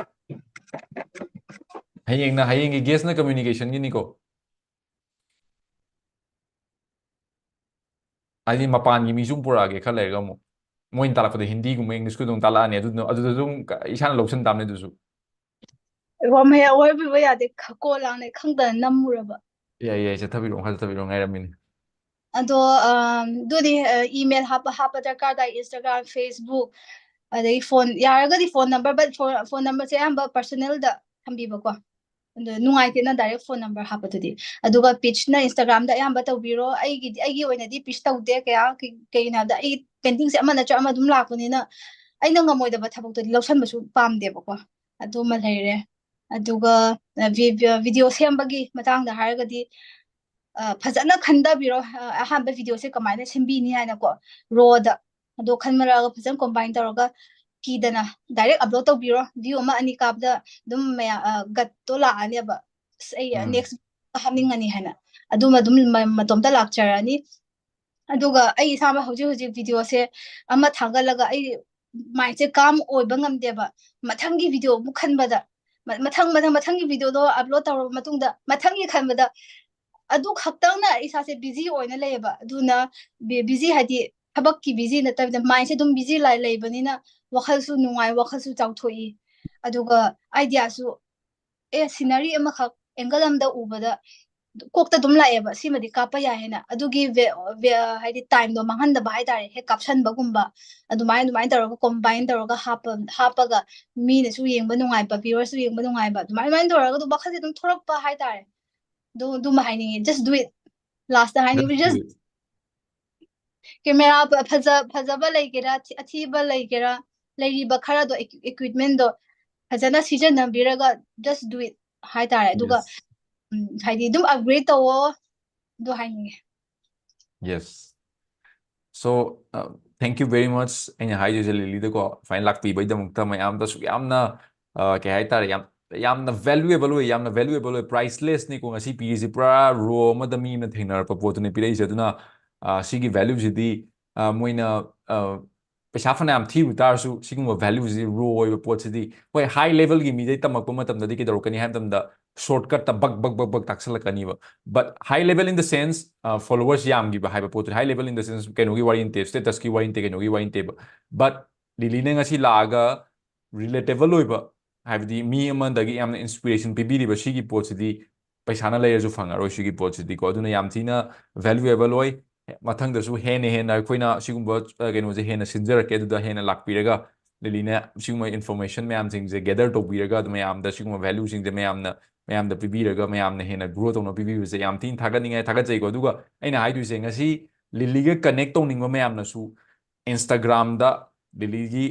ꯍꯌꯦꯡꯅ, ꯍꯌꯦꯡꯒꯤ guest ꯅ communication ꯒꯤꯅꯤꯀꯣ. ꯍꯥꯏꯗꯤ ꯃꯄꯥꯟꯒꯤ ꯃꯤꯁꯨ ꯑꯃꯨꯛ ꯄꯨꯔꯛꯑꯒꯦ ꯈꯔ ꯂꯩꯔꯒ ꯑꯃꯨꯛ. ꯃꯣꯏꯅ ꯇꯥꯜꯂꯛꯄꯗ ꯍꯤꯟꯗꯤꯒꯨꯝꯕ, English ꯀꯨꯝꯕ ꯑꯗꯨꯝ ꯇꯥꯜꯂꯛꯑꯅꯤ, ꯑꯗꯨꯅ, ꯑꯗꯨꯗꯁꯨ ꯑꯗꯨꯝ ꯏꯁꯥꯅ ꯂꯧꯁꯟ ꯇꯥꯕꯅꯦ ꯑꯗꯨꯁꯨ. ꯋꯥꯃꯩ ꯑꯣꯏꯕꯤꯕ ꯌꯥꯗꯦ, ꯈ-, ꯀꯣ ꯂꯥꯡꯅꯦ ꯈꯪꯗꯅ ꯅꯝꯃꯨꯔꯕ꯫ ꯌꯥꯏ, ꯌꯥꯏ, ꯆꯠꯊꯕꯤꯔꯛꯑꯣ, ꯃꯈꯥ ꯆꯠꯊꯕꯤꯔꯛꯑꯣ, ꯉꯥꯏꯔꯝꯃꯤꯅꯦ. ꯑꯗꯣ, ꯑꯝ, ꯑꯗꯨꯗꯤ, ꯑ, email ꯍꯥꯞꯄ, ꯍꯥꯞꯄ ꯗꯔꯀꯥꯔ ꯇꯥꯏ, Instagram, Facebook, ꯑꯗꯒꯤ phone, ꯌꯥꯔꯒꯗꯤ phone number, but phone, phone number ꯁꯦ ꯑꯌꯥꯝꯕ personal ꯗ ꯊꯝꯕꯤꯕꯀꯣ꯫ ꯑꯗꯣ ꯅꯨꯡꯉꯥꯏꯇꯦꯅ direct phone number ꯍꯥꯞꯄꯗꯨꯗꯤ꯫ ꯑꯗꯨꯒ pitch ꯅ Instagram ꯗ ꯑꯌꯥꯝꯕ ꯇꯧꯕꯤꯔꯣ꯫ ꯑꯩꯒꯤꯗꯤ, ꯑꯩꯒꯤ ꯑꯣꯏꯅꯗꯤ pitch ꯇꯧꯗꯦ ꯀꯌꯥ, ꯀꯩ-, ꯀꯩꯒꯤꯅꯣ ꯍꯥꯏꯕꯗ ꯑꯩ painting ꯁꯦ ꯑꯃ ꯅꯠꯇ꯭ꯔ ꯑꯃ ꯑꯗꯨꯝ ꯂꯥꯛꯄꯅꯤꯅ ꯑꯩꯅ ꯉꯝꯃꯣꯏꯗꯕ ꯊꯕꯛꯇꯨꯗꯤ ꯂꯧꯁꯟꯕꯁꯨ ꯄꯥꯝꯗꯦꯕꯀꯣ꯫ ꯑꯗꯨꯃ ꯂꯩꯔꯦ꯫ ꯑꯗꯨꯒ, ꯑ, vi-, vi-, video ꯁꯦꯝꯕꯒꯤ ꯃꯇꯥꯡꯗ ꯍꯥꯏꯔꯒꯗꯤ, ꯑ, ꯐꯖꯅ ꯈꯟꯊꯕꯤꯔꯣ, ꯑ, ꯑꯍꯥꯟꯕ video ꯁꯦ ꯀꯃꯥꯏꯅ ꯁꯦꯝꯕꯤꯅꯤ ꯍꯥꯏꯅꯀꯣ, raw ꯗ꯫ ꯑꯗꯣ ꯈꯟꯃꯔꯛꯑꯒ ꯐꯖꯅ combine ꯇꯧꯔꯒ ꯀꯤꯗꯅ direct upload ꯇꯧꯕꯤꯔꯣ꯫ View ꯑꯃ ꯑꯅꯤ ꯀꯥꯞꯄꯗ ꯑꯗꯨꯝ ꯃꯌꯥꯝ, ꯑ, gut ꯇꯣ ꯂꯥꯛꯑꯅꯦꯕ, "ꯑꯁ, ꯑꯩ, ꯑ, ꯎꯝ. next ꯍꯥꯞꯅꯤꯡꯉꯅꯤ" ꯍꯥꯏꯅ꯫ ꯑꯗꯨꯃ ꯑꯗꯨꯝ ꯃ-, ꯃꯇꯣꯝꯇ ꯂꯥꯛꯆꯔꯅꯤ꯫ ꯑꯗꯨꯒ ꯑꯩ ꯏꯁꯥꯃꯛ ꯍꯧꯖꯤꯛ ꯍꯧꯖꯤꯛ video ꯁꯦ ꯑꯃ ꯊꯥꯒꯠꯂꯒ ꯑꯩ mind ꯁꯦ calm ꯑꯣꯏꯕ ꯉꯝꯗꯦꯕ꯫ ꯃꯊꯪꯒꯤ video ꯑꯃꯨꯛ ꯈꯟꯕꯗ, ꯃ-, ꯃꯊꯪ, ꯃꯊꯪ, ꯃꯊꯪꯒꯤ video ꯗꯣ upload ꯇꯧꯔꯕ ꯃꯇꯨꯡꯗ ꯃꯊꯪꯒꯤ ꯈꯟꯕꯗ ꯑꯗꯨ ꯈꯛꯇꯪꯅ ꯏꯁꯥꯁꯦ busy ꯑꯣꯏꯅ ꯂꯩꯌꯦꯕ꯫ ꯑꯗꯨꯅ bi-, busy ꯍꯥꯏꯗꯤ ꯊꯕꯛꯀꯤ busy ꯅꯠꯇꯕꯤꯗ mind ꯁꯦ ꯑꯗꯨꯝ busy ꯂꯥꯏ-, ꯂꯩꯕꯅꯤꯅ ꯋꯥꯈꯜꯁꯨ ꯅꯨꯡꯉꯥꯏ, ꯋꯥꯈꯜꯁꯨ ꯆꯥꯎꯊꯣꯛꯏ꯫ ꯑꯗꯨꯒ idea ꯁꯨ, ꯑꯦ, scenery ꯑꯃꯈꯛ angle ꯑꯃꯗ ꯎꯕꯗ ꯀꯣꯛꯇ ꯑꯗꯨꯝ ꯂꯥꯛꯑꯦꯕ, "ꯁꯤꯃꯗꯤ ꯀꯥꯞꯄ ꯌꯥꯏ" ꯍꯥꯏꯅ꯫ ꯑꯗꯨꯒꯤ ꯚꯦ-, ꯚꯦ-, ꯍꯥꯏꯗꯤ time ꯗꯣ ꯃꯥꯡꯍꯟꯗꯕ ꯍꯥꯏꯇꯥꯔꯦ, ꯍꯦꯛ ꯀꯥꯞꯁꯟꯕꯒꯨꯝꯕ꯫ ꯑꯗꯨꯃꯥꯏꯅ, ꯑꯗꯨꯃꯥꯏꯅ ꯇꯧꯔꯒ combine ꯇꯧꯔꯒ ꯍꯥꯞꯄ-, ꯍꯥꯞꯄꯒ ꯃꯤꯅꯁꯨ ꯌꯦꯡꯕ ꯅꯨꯡꯉꯥꯏꯕ, viewer ꯁꯨ ꯌꯦꯡꯕ ꯅꯨꯡꯉꯥꯏꯕ, ꯑꯗꯨꯃꯥꯏꯅ, ꯑꯗꯨꯃꯥꯏꯅ ꯇꯧꯔꯒ ꯑꯗꯨꯝ ꯋꯥꯈꯜꯁꯦ ꯑꯗꯨꯝ ꯊꯣꯔꯛꯄ ꯍꯥꯏꯇꯥꯔꯦ꯫ ꯑꯗꯨ, ꯑꯗꯨꯃ ꯍꯥꯏꯅꯤꯡꯉꯦ, just do it꯫ Last ꯇ ꯍꯥꯏꯅꯤꯡꯕ, just Just do it. camera ꯐ-, ꯐꯖ-, ꯐꯖꯕ ꯂꯩꯒꯦꯔꯥ, ꯊꯤ-, ꯑꯊꯤꯕ ꯂꯩꯒꯦꯔꯥ, ꯂꯩꯔꯤꯕ ꯈꯔꯗꯣ, equi-, equipment ꯗꯣ ꯐꯖꯅ ꯁꯤꯖꯤꯟꯅꯕꯤꯔꯒ just do it ꯍꯥꯏꯇꯥꯔꯦ꯫ ꯑꯗꯨꯒ, Yes. ꯎꯝ, ꯍꯥꯏꯗꯤ ꯑꯗꯨꯝ upgrade ꯇꯧꯋꯣ, ꯑꯗꯨ ꯍꯥꯏꯅꯤꯡꯉꯦ꯫ Yes. So, uh, thank you very much. ꯑꯩꯅ ꯍꯥꯏꯗꯣꯏꯁꯦ ꯂꯤꯂꯤꯗꯀꯣ, ꯁꯨꯃꯥꯏꯅ ꯂꯥꯛꯄꯤꯕꯩꯗꯃꯛꯇ ꯃꯌꯥꯝꯗ ꯑꯁꯨꯛ ꯌꯥꯝꯅ, uh, ꯀꯩ ꯍꯥꯏꯇꯥꯔꯦ, ꯌꯥꯝ ꯌꯥꯝꯅ ꯚꯦꯂꯨꯑꯦꯕꯜ ꯑꯣꯏ, ꯌꯥꯝꯅ ꯚꯦꯂꯨꯑꯦꯕꯜ ꯑꯣꯏ, ꯄ꯭ꯔꯥꯏꯁꯂꯦꯁꯅꯤꯀꯣ꯫ ꯉꯁꯤ ꯄꯤꯔꯤꯁꯤ ꯄꯨꯔꯥ ꯔꯣ ꯑꯃꯗ ꯃꯤ ꯑꯃꯅ ꯊꯦꯡꯅꯔꯛꯄ ꯄꯣꯠꯇꯨꯅꯦ ꯄꯤꯔꯛꯏꯁꯦ꯫ ꯑꯗꯨꯅ ꯁꯤꯒꯤ ꯚꯦꯂꯨꯁꯤꯗꯤ ꯃꯣꯏꯅ ꯄꯩꯁꯥ ꯐꯅꯌꯥꯝ ꯊꯤꯔꯨ ꯇꯥꯔꯁꯨ ꯁꯤꯒꯨꯝꯕ ꯚꯦꯂꯨꯁꯤ, ꯔꯣ ꯑꯣꯏꯕ ꯄꯣꯠꯁꯤꯗꯤ, ꯍꯣꯏ, ꯍꯥꯏ ꯂꯦꯚꯦꯜꯒꯤ ꯃꯤꯗꯩ ꯇꯝꯃꯛꯄ ꯃꯇꯝꯗꯗꯤ ꯀꯩꯗꯧꯔꯛꯀꯅꯤ ꯍꯥꯏꯕ ꯃꯇꯝꯗ ꯁꯣꯔꯠꯀꯠꯇ ꯕꯛ ꯕꯛ ꯕꯛ ꯕꯛ ꯇꯥꯛꯁꯜꯂꯛꯀꯅꯤꯕ꯫ But high level in the sense, followers ꯌꯥꯝꯈꯤꯕ ꯍꯥꯏꯕ ꯄꯣꯠꯇꯨꯗꯤ, high level in the sense ꯀꯩꯅꯣꯒꯤ ꯋꯥꯔꯤ ꯅꯠꯇꯦ, ꯁ꯭ꯇꯦꯇꯁꯀꯤ ꯋꯥꯔꯤ ꯅꯠꯇꯦ, ꯀꯩꯅꯣꯒꯤ ꯋꯥꯔꯤ ꯅꯠꯇꯦꯕ꯫ But ꯂꯤꯂꯤꯅ ꯉꯁꯤ ꯂꯥꯛꯑꯒ ꯔꯤꯂꯦꯇꯦꯕꯜ ꯑꯣꯏꯕ, ꯍꯥꯏꯕꯗꯤ ꯃꯤ ꯑꯃꯗꯒꯤ ꯌꯥꯝꯅ ꯏꯟꯁꯄꯤꯔꯦꯁꯟ ꯄꯤꯕꯤꯔꯤꯕ ꯁꯤꯒꯤ ꯄꯣꯠꯁꯤꯗꯤ ꯄꯩꯁꯥꯅ ꯂꯩꯔꯁꯨ ꯐꯪꯉꯔꯣꯏ ꯁꯤꯒꯤ ꯄꯣꯠꯁꯤꯗꯤꯀꯣ꯫ ꯑꯗꯨꯅ ꯌꯥꯝ ꯊꯤꯅ ꯚꯦꯂꯨꯑꯦꯕꯜ ꯑꯣꯏ꯫ ꯃꯊꯪꯗꯁꯨ ꯍꯦꯟꯅ ꯍꯦꯟꯅ ꯑꯩꯈꯣꯏꯅ ꯁꯤꯒꯨꯝꯕ ꯀꯩꯅꯣꯁꯦ ꯍꯦꯟꯅ ꯁꯤꯟꯖꯔꯛꯀꯦ꯫ ꯑꯗꯨꯗ ꯍꯦꯟꯅ ꯂꯥꯛꯄꯤꯔꯒ ꯂꯤꯂꯤꯅ ꯁꯤꯒꯨꯝꯕ ꯏꯟꯐꯣꯔꯃꯦꯁꯟ ꯃꯌꯥꯝꯁꯤꯡꯁꯦ ꯒꯦꯗꯔ ꯇꯧꯕꯤꯔꯒ, ꯑꯗꯨ ꯃꯌꯥꯝꯗ ꯁꯤꯒꯨꯝꯕ ꯚꯦꯂꯨꯁꯤꯡꯁꯦ ꯃꯌꯥꯝꯅ ꯃꯌꯥꯝꯗ ꯄꯤꯕꯤꯔꯒ, ꯃꯌꯥꯝꯅ ꯍꯦꯟꯅ ꯒ꯭ꯔꯣ ꯇꯧꯅ ꯄꯤꯕꯤꯕꯁꯦ ꯌꯥꯝ ꯊꯤꯅ ꯊꯥꯒꯠꯅꯤꯡꯉꯥꯏ, ꯊꯥꯒꯠꯆꯩꯀꯣ꯫ ꯑꯗꯨꯒ ꯑꯩꯅ ꯍꯥꯏꯗꯣꯏꯁꯦ, ꯉꯁꯤ ꯂꯤꯂꯤꯒ ꯀꯅꯦꯛ ꯇꯧꯅꯤꯡꯕ ꯃꯌꯥꯝꯅꯁꯨ ꯏꯟꯁꯇꯥꯒ꯭ꯔꯥꯝꯗ ꯂꯤꯂꯤꯒꯤ,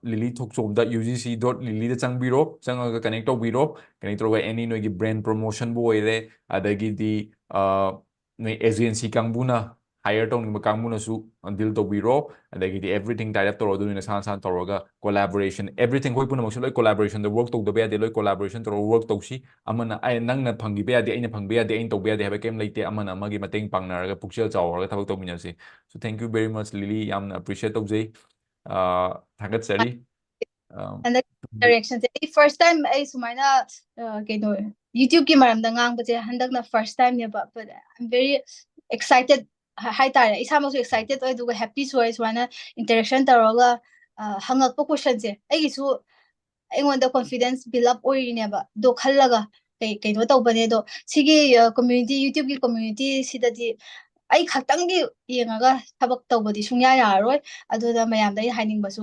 ꯂꯤꯂꯤ ꯊꯣꯛꯆꯣꯝꯗ, ꯌꯨ ꯖꯤ ꯁꯤ ꯗꯣꯠ ꯂꯤꯂꯤꯗ ꯆꯪꯕꯤꯔꯣ, ꯆꯪꯉꯒ ꯀꯅꯦꯛ ꯇꯧꯕꯤꯔꯣ꯫ ꯀꯅꯦꯛ ꯇꯧꯔꯒ ꯑꯦꯅꯤ ꯅꯣꯏꯒꯤ ꯕ꯭ꯔꯦꯟ ꯄ꯭ꯔꯣꯃꯣꯁꯟꯕꯨ ꯑꯣꯏꯔꯦ, ꯑꯗꯒꯤꯗꯤ ꯅꯣꯏ ꯑꯦꯖꯦꯟꯁꯤ ꯀꯥꯡꯕꯨꯅ ꯍꯥꯏꯌꯔ ꯇꯧꯅꯤꯡꯕ ꯀꯥꯡꯕꯨꯅꯁꯨ ꯗꯤꯜ ꯇꯧꯕꯤꯔꯣ꯫ ꯑꯗꯒꯤꯗꯤ ꯑꯦꯕ꯭ꯔꯤꯊꯤꯡ ꯇꯥꯏꯠ ꯑꯞ ꯇꯧꯔꯣ, ꯑꯗꯨ ꯅꯣꯏ ꯅꯁꯥ ꯅꯁꯥꯅ ꯇꯧꯔꯒ ꯀꯣꯂꯥꯕꯣꯔꯦꯁꯟ, ꯑꯦꯕ꯭ꯔꯤꯊꯤꯡ, ꯑꯩꯈꯣꯏ ꯄꯨꯝꯅꯃꯛꯁꯨ ꯂꯣꯏ ꯀꯣꯂꯥꯕꯣꯔꯦꯁꯟꯗ ꯋꯔꯛ ꯇꯧꯗꯕ ꯌꯥꯗꯦ, ꯂꯣꯏ ꯀꯣꯂꯥꯕꯣꯔꯦꯁꯟ ꯇꯧꯔꯒ ꯋꯔꯛ ꯇꯧꯁꯤ꯫ ꯑꯃꯅ, ꯑꯩ, ꯅꯪꯅ ꯐꯪꯈꯤꯕ ꯌꯥꯗꯦ, ꯑꯩꯅ ꯐꯪꯕ ꯌꯥꯗꯦ, ꯑꯩꯅ ꯇꯧꯕ ꯌꯥꯗꯦ ꯍꯥꯏꯕ ꯀꯩꯝ ꯂꯩꯇꯦ꯫ ꯑꯃꯅ ꯑꯃꯒꯤ ꯃꯇꯦꯡ ꯄꯥꯡꯅꯔꯒ ꯄꯨꯛꯆꯦꯜ ꯆꯥꯎꯔꯒ ꯊꯕꯛ ꯇꯧꯃꯤꯟꯅꯁꯤ꯫ So thank you very much, ꯂꯤꯂꯤ, ꯌꯥꯝꯅ ꯑꯦꯄ꯭ꯔꯤꯁꯤꯌꯦꯠ ꯇꯧꯖꯩ꯫ ꯊꯥꯒꯠꯆꯔꯤ꯫ ꯍꯟꯗꯛ ꯗꯥꯏꯔꯦꯛꯁꯟꯁꯦ ꯑꯩ ꯐꯥꯔꯁ ꯇꯥꯏꯝ ꯑꯩ ꯁꯨꯃꯥꯏꯅ ꯀꯩꯅꯣ, ꯌꯨꯇ꯭ꯌꯨꯕꯀꯤ ꯃꯔꯝꯗ ꯉꯥꯡꯕꯁꯦ ꯍꯟꯗꯛꯅ first ꯇꯥꯏꯝꯅꯦꯕ꯫ But I'm very excited ꯍꯥꯏꯇꯥꯔꯦ꯫ ꯏꯁꯥꯃꯛꯁꯨ ꯑꯦꯛꯁꯥꯏꯇꯦꯠ ꯑꯣꯏ, ꯑꯗꯨꯒ ꯍꯦꯄꯤꯁꯨ ꯑꯣꯏ꯫ ꯁꯨꯃꯥꯏꯅ ꯏꯟꯇꯔꯦꯛꯁꯟ ꯇꯧꯔꯒ ꯍꯪꯉꯛꯄ ꯀꯣꯏꯁꯟꯁꯦ ꯑꯩꯒꯤꯁꯨ ꯑꯩꯉꯣꯟꯗ ꯀꯣꯟꯐꯤꯗꯦꯟꯁ ꯕꯤꯜ ꯑꯞ ꯑꯣꯏꯔꯤꯅꯦꯕ꯫ ꯑꯗꯣ ꯈꯜꯂꯒ ꯀꯩ ꯀꯩꯅꯣ ꯇꯧꯕꯅꯦ꯫ ꯑꯗꯣ ꯁꯤꯒꯤ ꯀꯝꯃ꯭ꯌꯨꯅꯤꯇꯤ, ꯌꯨꯇ꯭ꯌꯨꯕꯀꯤ ꯀꯝꯃ꯭ꯌꯨꯅꯤꯇꯤ ꯁꯤꯗꯗꯤ ꯑꯩ ꯈꯛꯇꯪꯒꯤ ꯌꯦꯡꯉꯒ ꯊꯕꯛ ꯇꯧꯕꯗꯤ ꯁꯨꯡꯌꯥ ꯌꯥꯔꯔꯣꯏ꯫ ꯑꯗꯨꯅ ꯃꯌꯥꯝꯗ ꯑꯩꯅ ꯍꯥꯏꯅꯤꯡꯕꯁꯨ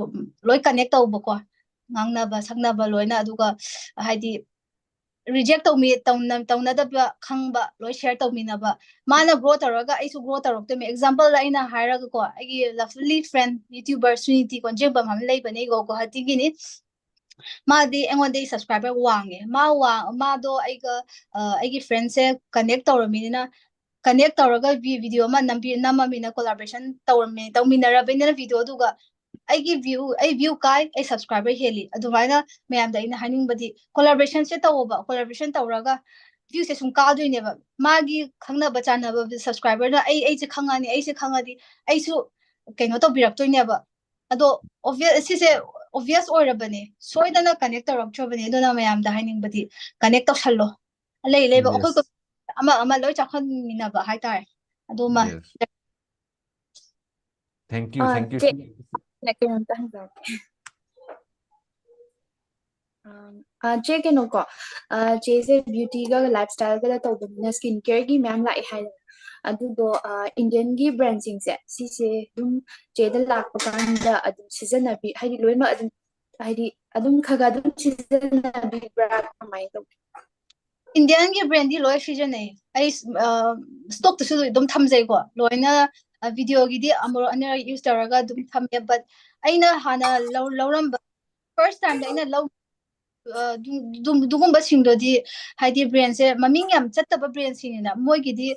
ꯂꯣꯏ ꯀꯅꯦꯛ ꯇꯧꯕꯀꯣ, ꯉꯥꯡꯅꯕ ꯁꯛꯅꯕ ꯂꯣꯏꯅ꯫ ꯑꯗꯨꯒ ꯍꯥꯏꯗꯤ ꯔꯤꯖꯦꯛ ꯇꯧꯃꯤ ꯇꯧꯅꯗꯕ ꯈꯪꯕ ꯂꯣꯏ ꯁꯤꯌꯔ ꯇꯧꯃꯤꯟꯅꯕ꯫ ꯃꯥꯅ ꯒ꯭ꯔꯣ ꯇꯧꯔꯒ ꯑꯩꯁꯨ ꯒ꯭ꯔꯣ ꯇꯧꯔꯛꯇꯣꯏꯅꯤ꯫ ꯑꯦꯛꯖꯥꯝꯄꯜꯗ ꯑꯩꯅ ꯍꯥꯏꯔꯒꯀꯣ, ꯑꯩꯒꯤ ꯂꯚꯂꯤ ꯐ꯭ꯔꯦꯟ ꯌꯨꯇ꯭ꯌꯨꯕꯔ ꯁꯨꯅꯤꯇꯤ ꯀꯣꯟꯖꯦꯡꯕꯝ ꯑꯃ ꯂꯩꯕꯅꯦꯀꯣ, ꯒꯨꯋꯥꯍꯥꯇꯤꯒꯤꯅꯤ꯫ ꯃꯥꯗꯤ ꯑꯩꯉꯣꯟꯗꯒꯤ ꯁꯕꯁꯀ꯭ꯔꯥꯏꯕꯔ ꯋꯥꯡꯉꯦ꯫ ꯃꯥ ꯋꯥꯡ ꯃꯥꯗꯣ ꯑꯩꯒ ꯑꯩꯒꯤ ꯐ꯭ꯔꯦꯟꯁꯦ ꯀꯅꯦꯛ ꯇꯧꯔꯝꯃꯤꯅꯤꯅ, ꯀꯅꯦꯛ ꯇꯧꯔꯒ ꯚꯤꯗꯤꯑꯣ ꯑꯃ ꯅꯝꯕꯤ ꯅꯝꯃꯝꯃꯤꯅ, ꯀꯣꯂꯥꯕꯣꯔꯦꯁꯟ ꯇꯧꯔꯝꯃꯤ ꯇꯧꯃꯤꯟꯅꯔꯕꯅꯤꯅ ꯚꯤꯗꯤꯑꯣ꯫ ꯑꯗꯨꯒ ꯑꯩꯒꯤ view ꯑꯩ view ꯀꯥꯏ, ꯑꯩ subscriber ꯍꯦꯜꯂꯤ꯫ ꯑꯗꯨꯃꯥꯏꯅ ꯃꯌꯥꯝꯗ ꯑꯩꯅ ꯍꯥꯏꯅꯤꯡꯕꯗꯤ collaborationꯁꯦ ꯇꯧꯑꯣꯕ, collaboration ꯇꯧꯔꯒ viewꯁꯦ ꯁꯨꯝ ꯀꯥꯗꯣꯏꯅꯦꯕ꯫ ꯃꯥꯒꯤ ꯈꯪꯅꯕ ꯆꯥꯟꯅꯕ subscriberꯅ ꯑꯩ ꯑꯩꯁꯦ ꯈꯪꯉꯅꯤ, ꯑꯩꯁꯦ ꯈꯪꯉꯗꯤ ꯑꯩꯁꯨ ꯀꯩꯅꯣ ꯇꯧꯕꯤꯔꯛꯇꯣꯏꯅꯦꯕ꯫ ꯑꯗꯣ obvious ꯁꯤꯁꯦ obvious ꯑꯣꯏꯔꯕꯅꯦ, ꯁꯣꯏꯗꯅ connect ꯇꯧꯔꯛꯇ꯭ꯔꯕꯅꯦ꯫ ꯑꯗꯨꯅ ꯃꯌꯥꯝꯗ ꯍꯥꯏꯅꯤꯡꯕꯗꯤ connect ꯇꯧꯁꯜꯂꯣ, ꯑꯂꯩ ꯑꯂꯩꯕ ꯑꯩꯈꯣꯏ Yes. ꯑꯃ ꯑꯃ ꯂꯣꯏ ꯆꯥꯎꯈꯠꯃꯤꯟꯅꯕ ꯍꯥꯏꯇꯥꯔꯦ꯫ ꯑꯗꯨꯃ Yes. Thank you, ꯑ, thank you. ꯆꯦ, ꯀꯩꯅꯣꯝꯇ ꯍꯪꯖꯔꯛꯀꯦ꯫ ꯑ, ꯆꯦ, ꯀꯩꯅꯣꯀꯣ, ꯑ, ꯆꯦꯁꯦ beautyꯒ lifestyleꯒꯗ ꯇꯧꯕꯅꯤꯅ skin careꯒꯤ ꯃꯌꯥꯝ ꯂꯥꯛꯑꯦ ꯍꯥꯏꯗꯅ꯫ ꯑꯗꯨꯗꯣ, ꯑ, Indianꯒꯤ brandꯁꯤꯡꯁꯦ ꯁꯤꯁꯦ ꯑꯗꯨꯝ ꯆꯦꯗ ꯂꯥꯛꯄ ꯀꯥꯟꯗ ꯑꯗꯨꯝ ꯁꯤꯖꯤꯟꯅꯕꯤ, ꯍꯥꯏꯗꯤ ꯂꯣꯏꯅꯃꯛ ꯑꯗꯨꯝ, ꯍꯥꯏꯗꯤ ꯑꯗꯨꯝ ꯈꯔ ꯈꯔ ꯑꯗꯨꯝ ꯁꯤꯖꯤꯟꯅꯕꯤꯕ꯭ꯔꯥ, ꯀꯃꯥꯏꯅ ꯇꯧꯒꯦ? Indianꯒꯤ brandꯗꯤ ꯂꯣꯏ ꯁꯤꯖꯤꯟꯅꯩ꯫ ꯑꯩ stockꯇꯁꯨ ꯑꯗꯨꯝ ꯊꯝꯖꯩꯀꯣ, ꯂꯣꯏꯅ videoꯒꯤꯗꯤ ꯑꯃꯨꯔꯛ ꯑꯅꯤꯔꯛ use ꯇꯧꯔꯒ ꯑꯗꯨꯝ ꯊꯝꯃꯦ꯫ But ꯑꯩꯅ ꯍꯥꯟꯅ ꯂꯧꯔꯝꯕ first timeꯗ ꯑꯩꯅ ꯂꯧ ꯑꯗꯨꯒꯨꯝꯕꯁꯤꯡꯗꯨꯗꯤ ꯍꯥꯏꯗꯤ brandꯁꯦ ꯃꯃꯤꯡ ꯌꯥꯝ ꯆꯠꯇꯕ brandꯁꯤꯡꯅꯤꯅ, ꯃꯣꯏꯒꯤꯗꯤ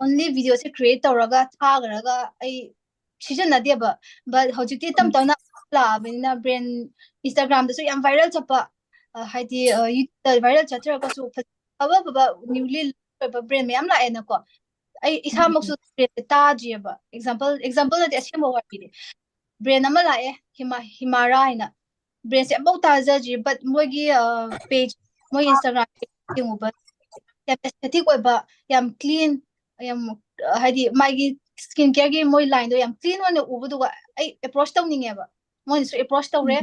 only videoꯁꯦ create ꯇꯧꯔꯒ ꯊꯥꯈ꯭ꯔꯒ ꯑꯩ ꯁꯤꯖꯤꯟꯅꯗꯦꯕ꯫ But ꯍꯧꯖꯤꯛꯇꯤ ꯇꯞ ꯇꯞꯅ ꯂꯥꯛꯑꯕꯅꯤꯅ brand Instagramꯗꯁꯨ ꯌꯥꯝ viral ꯆꯠꯄ, ꯍꯥꯏꯗꯤ YouTubeꯇ viral ꯆꯠꯇ꯭ꯔꯒꯁꯨ ꯑꯐ ꯑꯐꯕ newly ꯑꯣꯏꯕ brand ꯃꯌꯥꯝ ꯂꯥꯛꯑꯦꯅꯀꯣ꯫ ꯑꯩ ꯏꯁꯥꯃꯛꯁꯨ brandꯁꯦ ꯇꯥꯗ꯭ꯔꯤꯑꯕ꯫ Example example ꯅꯠꯇꯦ, ꯑꯁꯦꯡꯕ ꯋꯥꯔꯤꯅꯤ꯫ Brand ꯑꯃ ꯂꯥꯛꯑꯦ, ꯍꯤꯃꯥ ꯍꯤꯃꯥꯔꯥ ꯍꯥꯏꯅ꯫ Brandꯁꯦ ꯑꯃꯐꯥꯎ ꯇꯥꯖꯗ꯭ꯔꯤ, but ꯃꯣꯏꯒꯤ page, ꯃꯣꯏ Instagram page ꯌꯦꯡꯉꯨꯕ, ꯌꯥꯝ aesthetic ꯑꯣꯏꯕ, ꯌꯥꯝ clean, ꯌꯥꯝ ꯍꯥꯏꯗꯤ ꯃꯥꯒꯤ skin careꯒꯤ ꯃꯣꯏ lineꯗꯣ ꯌꯥꯝ clean ꯑꯣꯏꯅ ꯎꯕꯗꯨꯒ ꯑꯩ approach ꯇꯧꯅꯤꯡꯉꯦꯕ꯫ ꯃꯣꯏꯅꯁꯨ approach ꯇꯧꯔꯦ,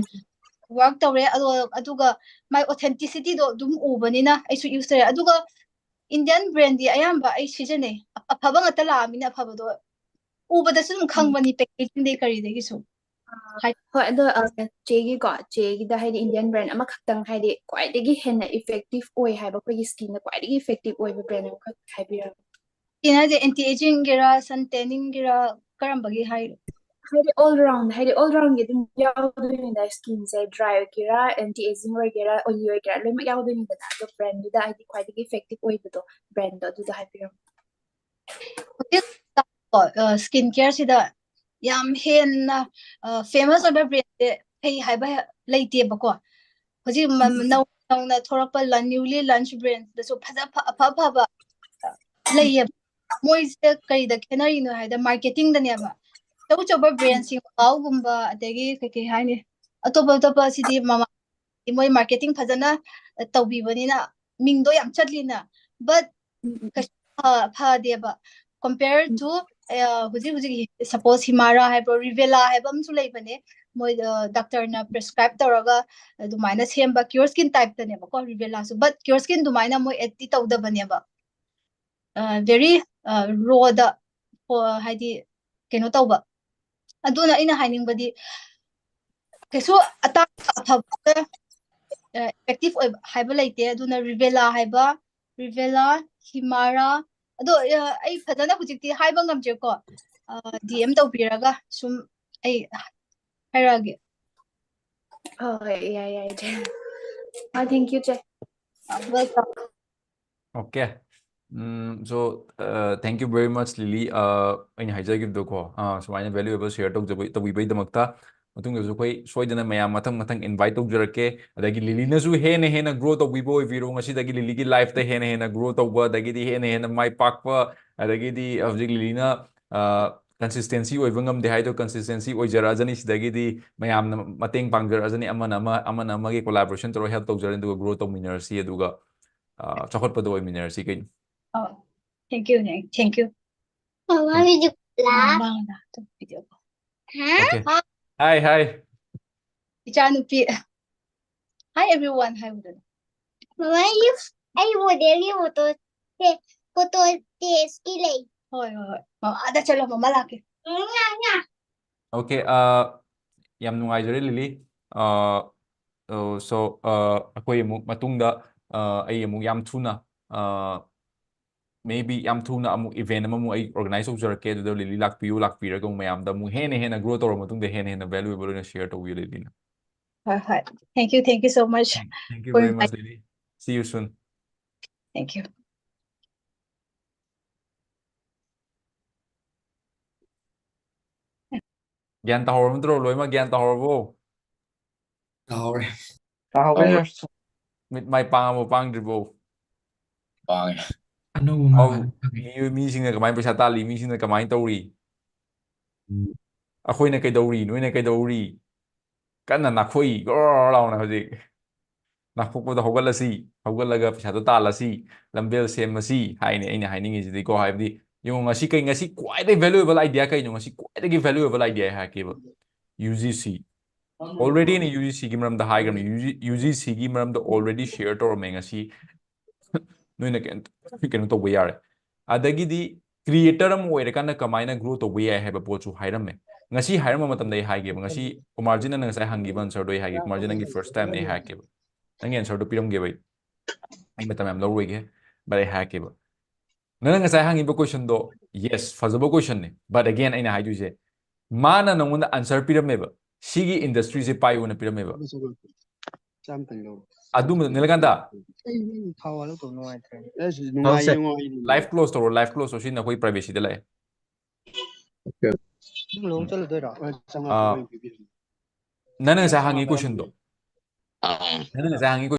work ꯇꯧꯔꯦ꯫ ꯑꯗꯣ ꯑꯗꯨꯒ ꯃꯥꯏ authenticityꯗꯣ ꯑꯗꯨꯝ ꯎꯕꯅꯤꯅ ꯑꯩꯁꯨ use ꯇꯧꯔꯦ꯫ ꯑꯗꯨꯒ Indian brandꯗꯤ ꯑꯌꯥꯝꯕ ꯑꯩ ꯁꯤꯖꯤꯟꯅꯩ꯫ ꯑꯐꯕ ꯉꯥꯛꯇ ꯂꯥꯛꯑꯃꯤꯅ ꯑꯐꯕꯗꯣ ꯎꯕꯗꯁꯨ ꯑꯗꯨꯝ ꯈꯪꯕꯅꯤ, packagingꯗꯒꯤ ꯀꯔꯤꯗꯒꯤꯁꯨ꯫ ꯍꯣꯏ, ꯑꯗꯣ ꯆꯦꯒꯤꯀꯣ, ꯆꯦꯒꯤꯗ ꯍꯥꯏꯗꯤ Indian brand ꯑꯃꯈꯛꯇꯪ, ꯍꯥꯏꯗꯤ ꯈ꯭ꯋꯥꯏꯗꯒꯤ ꯍꯦꯟꯅ effective ꯑꯣꯏ ꯍꯥꯏꯕ, ꯑꯩꯈꯣꯏꯒꯤ skinꯗ ꯈ꯭ꯋꯥꯏꯗꯒꯤ effective ꯑꯣꯏꯕ brand ꯑꯃꯈꯛ ꯍꯥꯏꯕꯤꯔꯝꯃꯨ꯫ Skin ꯍꯥꯏꯁꯦ anti agingꯒꯤꯔꯥ, sun tanningꯒꯤꯔꯥ, ꯀꯔꯝꯕꯒꯤ ꯍꯥꯏꯔꯣ? ꯍꯥꯏꯗꯤ all round, ꯍꯥꯏꯗꯤ all roundꯒꯤ ꯑꯗꯨꯝ ꯌꯥꯎꯗꯣꯏꯅꯤꯗ꯫ Skinꯁꯦ dry ꯑꯣꯏꯒꯦꯔꯥ, anti aging ꯑꯣꯏꯒꯦꯔꯥ, oily ꯑꯣꯏꯒꯦꯔꯥ, ꯂꯣꯏꯅꯃꯛ ꯌꯥꯎꯗꯣꯏꯅꯤꯗꯅ꯫ ꯑꯗꯣ brandꯗꯨꯗ ꯍꯥꯏꯗꯤ ꯈ꯭ꯋꯥꯏꯗꯒꯤ effective ꯑꯣꯏꯕꯗꯣ, brandꯗꯣ ꯑꯗꯨꯗ ꯍꯥꯏꯕꯤꯔꯝꯃꯨ꯫ ꯍꯧꯖꯤꯛ skin careꯁꯤꯗ ꯌꯥꯝ ꯍꯦꯟꯅ ꯐꯦꯃꯁ ꯑꯣꯏꯕ ꯕ꯭ꯔꯦꯟꯁꯦ ꯐꯩ ꯍꯥꯏꯕ ꯂꯩꯇꯦꯕꯀꯣ꯫ ꯍꯧꯖꯤꯛ ꯅꯧꯅ ꯊꯣꯛꯂꯛꯄ ꯅ꯭ꯌꯨꯂꯤ ꯂꯟꯆ ꯕ꯭ꯔꯦꯟꯗꯁꯨ ꯐꯖ ꯑꯐ ꯑꯐꯕ ꯂꯩꯌꯦꯕ꯫ ꯃꯣꯏꯁꯦ ꯀꯔꯤꯗ ꯈꯦꯠꯅꯔꯤꯅꯣ ꯍꯥꯏꯗ ꯃꯥꯔꯀꯦꯇꯤꯡꯗꯅꯦꯕ꯫ ꯑꯆꯧ ꯑꯆꯧꯕ ꯕ꯭ꯔꯦꯟꯁꯤꯡ ꯄꯥꯎꯒꯨꯝꯕ, ꯑꯗꯒꯤ ꯀꯩ ꯀꯩ ꯍꯥꯏꯅꯤ, ꯑꯇꯣꯞ ꯑꯇꯣꯞꯄ ꯁꯤꯗꯤ ꯃꯃꯥ ꯃꯣꯏ ꯃꯥꯔꯀꯦꯇꯤꯡ ꯐꯖꯅ ꯇꯧꯕꯤꯕꯅꯤꯅ ꯃꯤꯡꯗꯣ ꯌꯥꯝ ꯆꯠꯂꯤꯅ꯫ But ꯀꯩꯁꯨ ꯐ- ꯐꯗꯦꯕ, compare to ꯍꯧꯖꯤꯛ ꯍꯧꯖꯤꯛ ꯁꯄꯣꯁ ꯍꯤꯃꯥꯔꯥ ꯍꯥꯏꯕ꯭ꯔꯣ, ꯔꯤꯕꯦꯂꯥ ꯍꯥꯏꯕ ꯑꯃꯁꯨ ꯂꯩꯕꯅꯦ꯫ ꯃꯣꯏ ꯗꯥꯛꯇꯔꯅ ꯄ꯭ꯔꯦꯁꯀ꯭ꯔꯥꯏꯕ ꯇꯧꯔꯒ ꯑꯗꯨꯃꯥꯏꯅ ꯁꯦꯝꯕ ꯀ꯭ꯌꯣꯔ ꯁ꯭ꯀꯤꯟ ꯇꯥꯏꯞꯇꯅꯦꯕꯀꯣ ꯔꯤꯕꯦꯂꯥꯁꯨ꯫ But ꯀ꯭ꯌꯣꯔ ꯁ꯭ꯀꯤꯟ ꯑꯗꯨꯃꯥꯏꯅ ꯃꯣꯏ ꯑꯦꯗꯇꯤ ꯇꯧꯗꯕꯅꯦꯕ꯫ ꯚꯦꯔꯤ ꯔꯣꯗ ꯍꯥꯏꯗꯤ ꯀꯩꯅꯣ ꯇꯧꯕ꯫ ꯑꯗꯨꯅ ꯑꯩꯅ ꯍꯥꯏꯅꯤꯡꯕꯗꯤ ꯀꯩꯁꯨ ꯑꯇꯥꯡꯕ ꯑꯐꯕ ꯏꯐꯦꯛꯇꯤꯞ ꯑꯣꯏꯕ ꯍꯥꯏꯕ ꯂꯩꯇꯦ꯫ ꯑꯗꯨꯅ ꯔꯤꯕꯦꯂꯥ ꯍꯥꯏꯕ, ꯔꯤꯕꯦꯂꯥ, ꯍꯤꯃꯥꯔꯥ, ꯑꯗꯣ ꯑꯩ ꯐꯖꯅ ꯍꯧꯖꯤꯛꯇꯤ ꯍꯥꯏꯕ ꯉꯝꯗ꯭ꯔꯦꯀꯣ꯫ ꯗꯤ ꯑꯦꯝ ꯇꯧꯕꯤꯔꯒ ꯁꯨꯝ ꯑꯩ ꯍꯥꯏꯔꯛꯑꯒꯦ꯫ ꯍꯣꯏ ꯍꯣꯏ, ꯌꯥꯏ ꯌꯥꯏ ꯏꯆꯦ꯫ ꯑꯥ, thank you ꯏꯆꯦ꯫ Welcome. Okay. Um, so, uh, thank you very much, Lily. Uh, ꯑꯩꯅ ꯍꯥꯏꯖꯈꯤꯕꯗꯣꯀꯣ, uh, ꯁꯨꯃꯥꯏꯅ valuable share ꯇꯧꯖꯕ ꯇꯧꯕꯤꯕꯩꯗꯃꯛꯇ꯫ ꯃꯇꯨꯡꯗꯁꯨ ꯑꯩꯈꯣꯏ ꯁꯣꯏꯗꯅ ꯃꯌꯥꯝ ꯃꯊꯪ ꯃꯊꯪ invite ꯇꯧꯖꯔꯛꯀꯦ꯫ ꯑꯗꯒꯤ ꯂꯤꯂꯤꯅꯁꯨ ꯍꯦꯟꯅ ꯍꯦꯟꯅ grow ꯇꯧꯕꯤꯕ ꯑꯣꯏꯕꯤꯔꯣ꯫ ꯉꯁꯤꯗꯒꯤ ꯂꯤꯂꯤꯒꯤ ꯂꯥꯏꯐꯇ ꯍꯦꯟꯅ ꯍꯦꯟꯅ grow ꯇꯧꯕ, ꯑꯗꯒꯤꯗꯤ ꯍꯦꯟꯅ ꯍꯦꯟꯅ ꯃꯥꯏ ꯄꯥꯛꯄ, ꯑꯗꯒꯤꯗꯤ ꯍꯧꯖꯤꯛ ꯂꯤꯂꯤꯅ, uh, consistency ꯑꯣꯏꯕ ꯉꯝꯗꯦ ꯍꯥꯏꯗꯣ consistency ꯑꯣꯏꯖꯔꯛꯑꯖꯅꯤ꯫ ꯁꯤꯗꯒꯤꯗꯤ ꯃꯌꯥꯝꯅ ꯃꯇꯦꯡ ꯄꯥꯡꯖꯔꯛꯑꯖꯅꯤ, ꯑꯃꯅ ꯑꯃ, ꯑꯃꯅ ꯑꯃꯒꯤ collaboration ꯇꯧꯔꯒ help ꯇꯧꯖꯔꯅꯤ, ꯑꯗꯨꯒ grow ꯇꯧꯃꯤꯟꯅꯔꯁꯤ, ꯑꯗꯨꯒ, ꯑ, ꯆꯥꯎꯈꯠꯄꯗ ꯑꯣꯏꯃꯤꯟꯅꯔꯁꯤ ꯀꯩꯅꯣ꯫ Oh, thank you, thank you. ꯃꯃꯥ ꯃꯤꯗꯤ ꯃꯥꯡꯗ ꯑꯗꯨꯝ video call. ꯍꯥ? Okay. Hi, hi. ꯏꯆꯥꯅꯨꯄꯤ, hi everyone ꯍꯥꯏꯕꯗꯨꯅꯦ꯫ ꯃꯃꯥ ꯑꯩ ꯑꯩ ꯃꯣꯗꯦꯜꯒꯤ ꯐꯣꯇꯣ ꯐꯣꯇꯣ ꯇꯦꯁꯀꯤ ꯂꯩ꯫ ꯍꯣꯏ ꯍꯣꯏ ꯍꯣꯏ, ꯃꯃꯥꯗ ꯆꯠꯂꯣ, ꯃꯃꯥ ꯂꯥꯛꯀꯦ꯫ Okay, ꯑ, ꯌꯥꯝ ꯅꯨꯡꯉꯥꯏꯖꯔꯦ ꯂꯤꯂꯤ꯫ ꯑ, ꯑ, so, ꯑ, ꯑꯩꯈꯣꯏ ꯑꯃꯨꯛ ꯃꯇꯨꯡꯗ, ꯑ, ꯑꯩ ꯑꯃꯨꯛ ꯌꯥꯝ ꯊꯨꯅ, ꯑ, maybe ꯌꯥꯝ ꯊꯨꯅ ꯑꯃꯨꯛ event ꯑꯃꯃꯨꯛ ꯑꯩ organize ꯇꯧꯖꯔꯛꯀꯦ꯫ ꯑꯗꯨꯗ ꯂꯤꯂꯤ ꯂꯥꯛꯄꯤꯌꯨ, ꯂꯥꯛꯄꯤꯔꯒ ꯑꯃꯨꯛ ꯃꯌꯥꯝꯗ ꯑꯃꯨꯛ ꯍꯦꯟꯅ ꯍꯦꯟꯅ grow ꯇꯧꯔ ꯃꯇꯨꯡꯗ ꯍꯦꯟꯅ ꯍꯦꯟꯅ valuable ꯑꯣꯏꯅ share ꯇꯧꯕꯤꯌꯨ ꯂꯤꯂꯤꯅ꯫ ꯍꯣꯏ ꯍꯣꯏ, thank you, thank you so much. Thank you for very inviting. Much, Lily. See you soon. Thank you. ꯒ꯭ꯌꯥꯟ ꯇꯥꯍꯧꯔꯕ ꯅꯠꯇ꯭ꯔꯣ? ꯂꯣꯏꯅꯃꯛ ꯒ꯭ꯌꯥꯟ ꯇꯥꯍꯧꯔꯕꯣ? ꯇꯥꯍꯧꯔꯦ꯫ ꯇꯥꯍꯧꯔꯦ꯫ ꯇꯥꯍꯧꯔꯦ꯫ ꯃꯤꯠ ꯃꯥꯏ ꯄꯥꯡꯉꯕꯣ, ꯄꯥꯡꯗ꯭ꯔꯤꯕꯣ? ꯄꯥꯡꯉꯦ꯫ ꯑꯅꯧꯕ ꯑꯧ, ꯃꯥꯜꯂꯦ꯫ ꯃꯤ, ꯃꯤꯁꯤꯡꯅ ꯀꯃꯥꯏꯅ ꯄꯩꯁꯥ ꯇꯥꯜꯂꯤ, ꯃꯤꯁꯤꯡꯅ ꯀꯃꯥꯏꯅ ꯇꯧꯔꯤ, ꯎꯝ꯫ ꯑꯩꯈꯣꯏꯅ ꯀꯩꯗꯧꯔꯤ, ꯅꯣꯏꯅ ꯀꯩꯗꯧꯔꯤ, ꯀꯟꯅ ꯅꯥꯈꯣꯛꯏ ꯒꯣꯔ ꯂꯥꯎꯅ ꯍꯧꯖꯤꯛ꯫ ꯅꯥꯈꯣꯛꯄꯗ ꯍꯧꯒꯠꯂꯁꯤ, ꯍꯧꯒꯠꯂꯒ ꯄꯩꯁꯥꯗꯣ ꯇꯥꯜꯂꯁꯤ, ꯂꯝꯕꯦꯜ ꯁꯦꯝꯃꯁꯤ ꯍꯥꯏꯅꯤ ꯑꯩꯅ ꯍꯥꯏꯅꯤꯡꯉꯤꯁꯤꯗꯤꯀꯣ꯫ ꯍꯥꯏꯕꯗꯤ ꯌꯦꯡꯉꯣ, ꯉꯁꯤ ꯀꯩ, ꯉꯁꯤ ꯈ꯭ꯋꯥꯏꯗꯒꯤ valuable idea ꯀꯩꯅꯣ? ꯉꯁꯤ ꯈ꯭ꯋꯥꯏꯗꯒꯤ valuable idea ꯍꯥꯏꯔꯛꯀꯦꯕ, ꯌꯨ ꯖꯤ ꯁꯤ꯫ Already ꯑꯩꯅ ꯌꯨ ꯖꯤ ꯁꯤꯒꯤ ꯃꯔꯝꯗ ꯍꯥꯏꯈ꯭ꯔꯕꯅꯤ꯫ ꯌꯨ ꯖꯤ ꯁꯤꯒꯤ ꯃꯔꯝꯗ already share ꯇꯧꯔꯝꯃꯦ ꯉꯁꯤ꯫ ꯅꯣꯏꯅ ꯀꯩꯅꯣ, ꯀꯩꯅꯣ ꯇꯧꯕ ꯌꯥꯔꯦ꯫ ꯑꯗꯒꯤꯗꯤ creator ꯑꯃ ꯑꯣꯏꯔꯀꯥꯟꯗ ꯀꯃꯥꯏꯅ grow ꯇꯧꯕ ꯌꯥꯏ ꯍꯥꯏꯕ ꯄꯣꯠꯁꯨ ꯍꯥꯏꯔꯝꯃꯦ꯫ ꯉꯁꯤ ꯍꯥꯏꯔꯝꯕ ꯃꯇꯝꯗ ꯑꯩ ꯍꯥꯏꯒꯦꯕ, ꯉꯁꯤ ꯀꯨꯃꯥꯔꯖꯤꯠꯅ ꯅꯪ ꯉꯁꯥꯏ ꯍꯪꯈꯤꯕ answerꯗꯣ ꯑꯩ ꯍꯥꯏꯒꯦ꯫ ꯀꯨꯃꯥꯔꯖꯤꯠ, ꯅꯪꯒꯤ first timeꯅꯦ ꯑꯩ ꯍꯥꯏꯔꯛꯀꯦꯕ꯫ ꯅꯪꯒꯤ answerꯗꯣ ꯄꯤꯔꯝꯒꯦꯕ ꯑꯩ꯫ ꯑꯩ ꯃꯇꯝ ꯌꯥꯝ ꯂꯧꯔꯣꯏꯒꯦ, but ꯑꯩ ꯍꯥꯏꯔꯛꯀꯦꯕ꯫ ꯅꯪꯅ ꯉꯁꯥꯏ ꯍꯪꯉꯤꯕ questionꯗꯣ, yes, ꯐꯖꯕ questionꯅꯦ, but again ꯑꯩꯅ ꯍꯥꯏꯗꯣꯏꯁꯦ, ꯃꯥꯅ ꯅꯪꯉꯣꯟꯗ answer ꯄꯤꯔꯝꯃꯦꯕ, ꯁꯤꯒꯤ industryꯁꯦ ꯄꯥꯏꯌꯨꯅ ꯄꯤꯔꯝꯃꯦꯕ꯫ ꯆꯥꯝꯇꯪ ꯂꯧꯔꯣ꯫ ꯑꯗꯨ ꯅꯤꯂꯀꯥꯟꯇ, ꯑꯩ ꯊꯥꯎ ꯍꯥꯜꯂꯛꯇꯧ ꯅꯨꯡꯉꯥꯏꯇ꯭ꯔꯦ꯫ ꯑꯁ, ꯅꯨꯡꯉꯥꯏ, ꯇꯧꯁꯦ꯫ ꯅꯨꯡꯉꯥꯏ꯫ live close ꯇꯧꯔꯣ, live close ꯇꯧꯔꯣ, ꯁꯤ ꯅꯈꯣꯏ privacyꯗ ꯂꯥꯛꯑꯦ꯫ ꯅꯪ ꯂꯧ ꯆꯠꯂꯨꯗꯣꯏꯔꯣ? ꯆꯥꯝꯃꯉꯥ ꯑꯥ, ꯄꯤꯕꯤꯔꯝꯃꯣ꯫ ꯅꯪꯅ ꯉꯁꯥꯏ ꯆꯥꯝꯃꯉꯥ ꯍꯪꯉꯤ ꯄꯤꯔꯝꯃꯣ꯫ questionꯗꯣ, ꯅꯪꯅ ꯉꯁꯥꯏ ꯍꯪꯉꯤ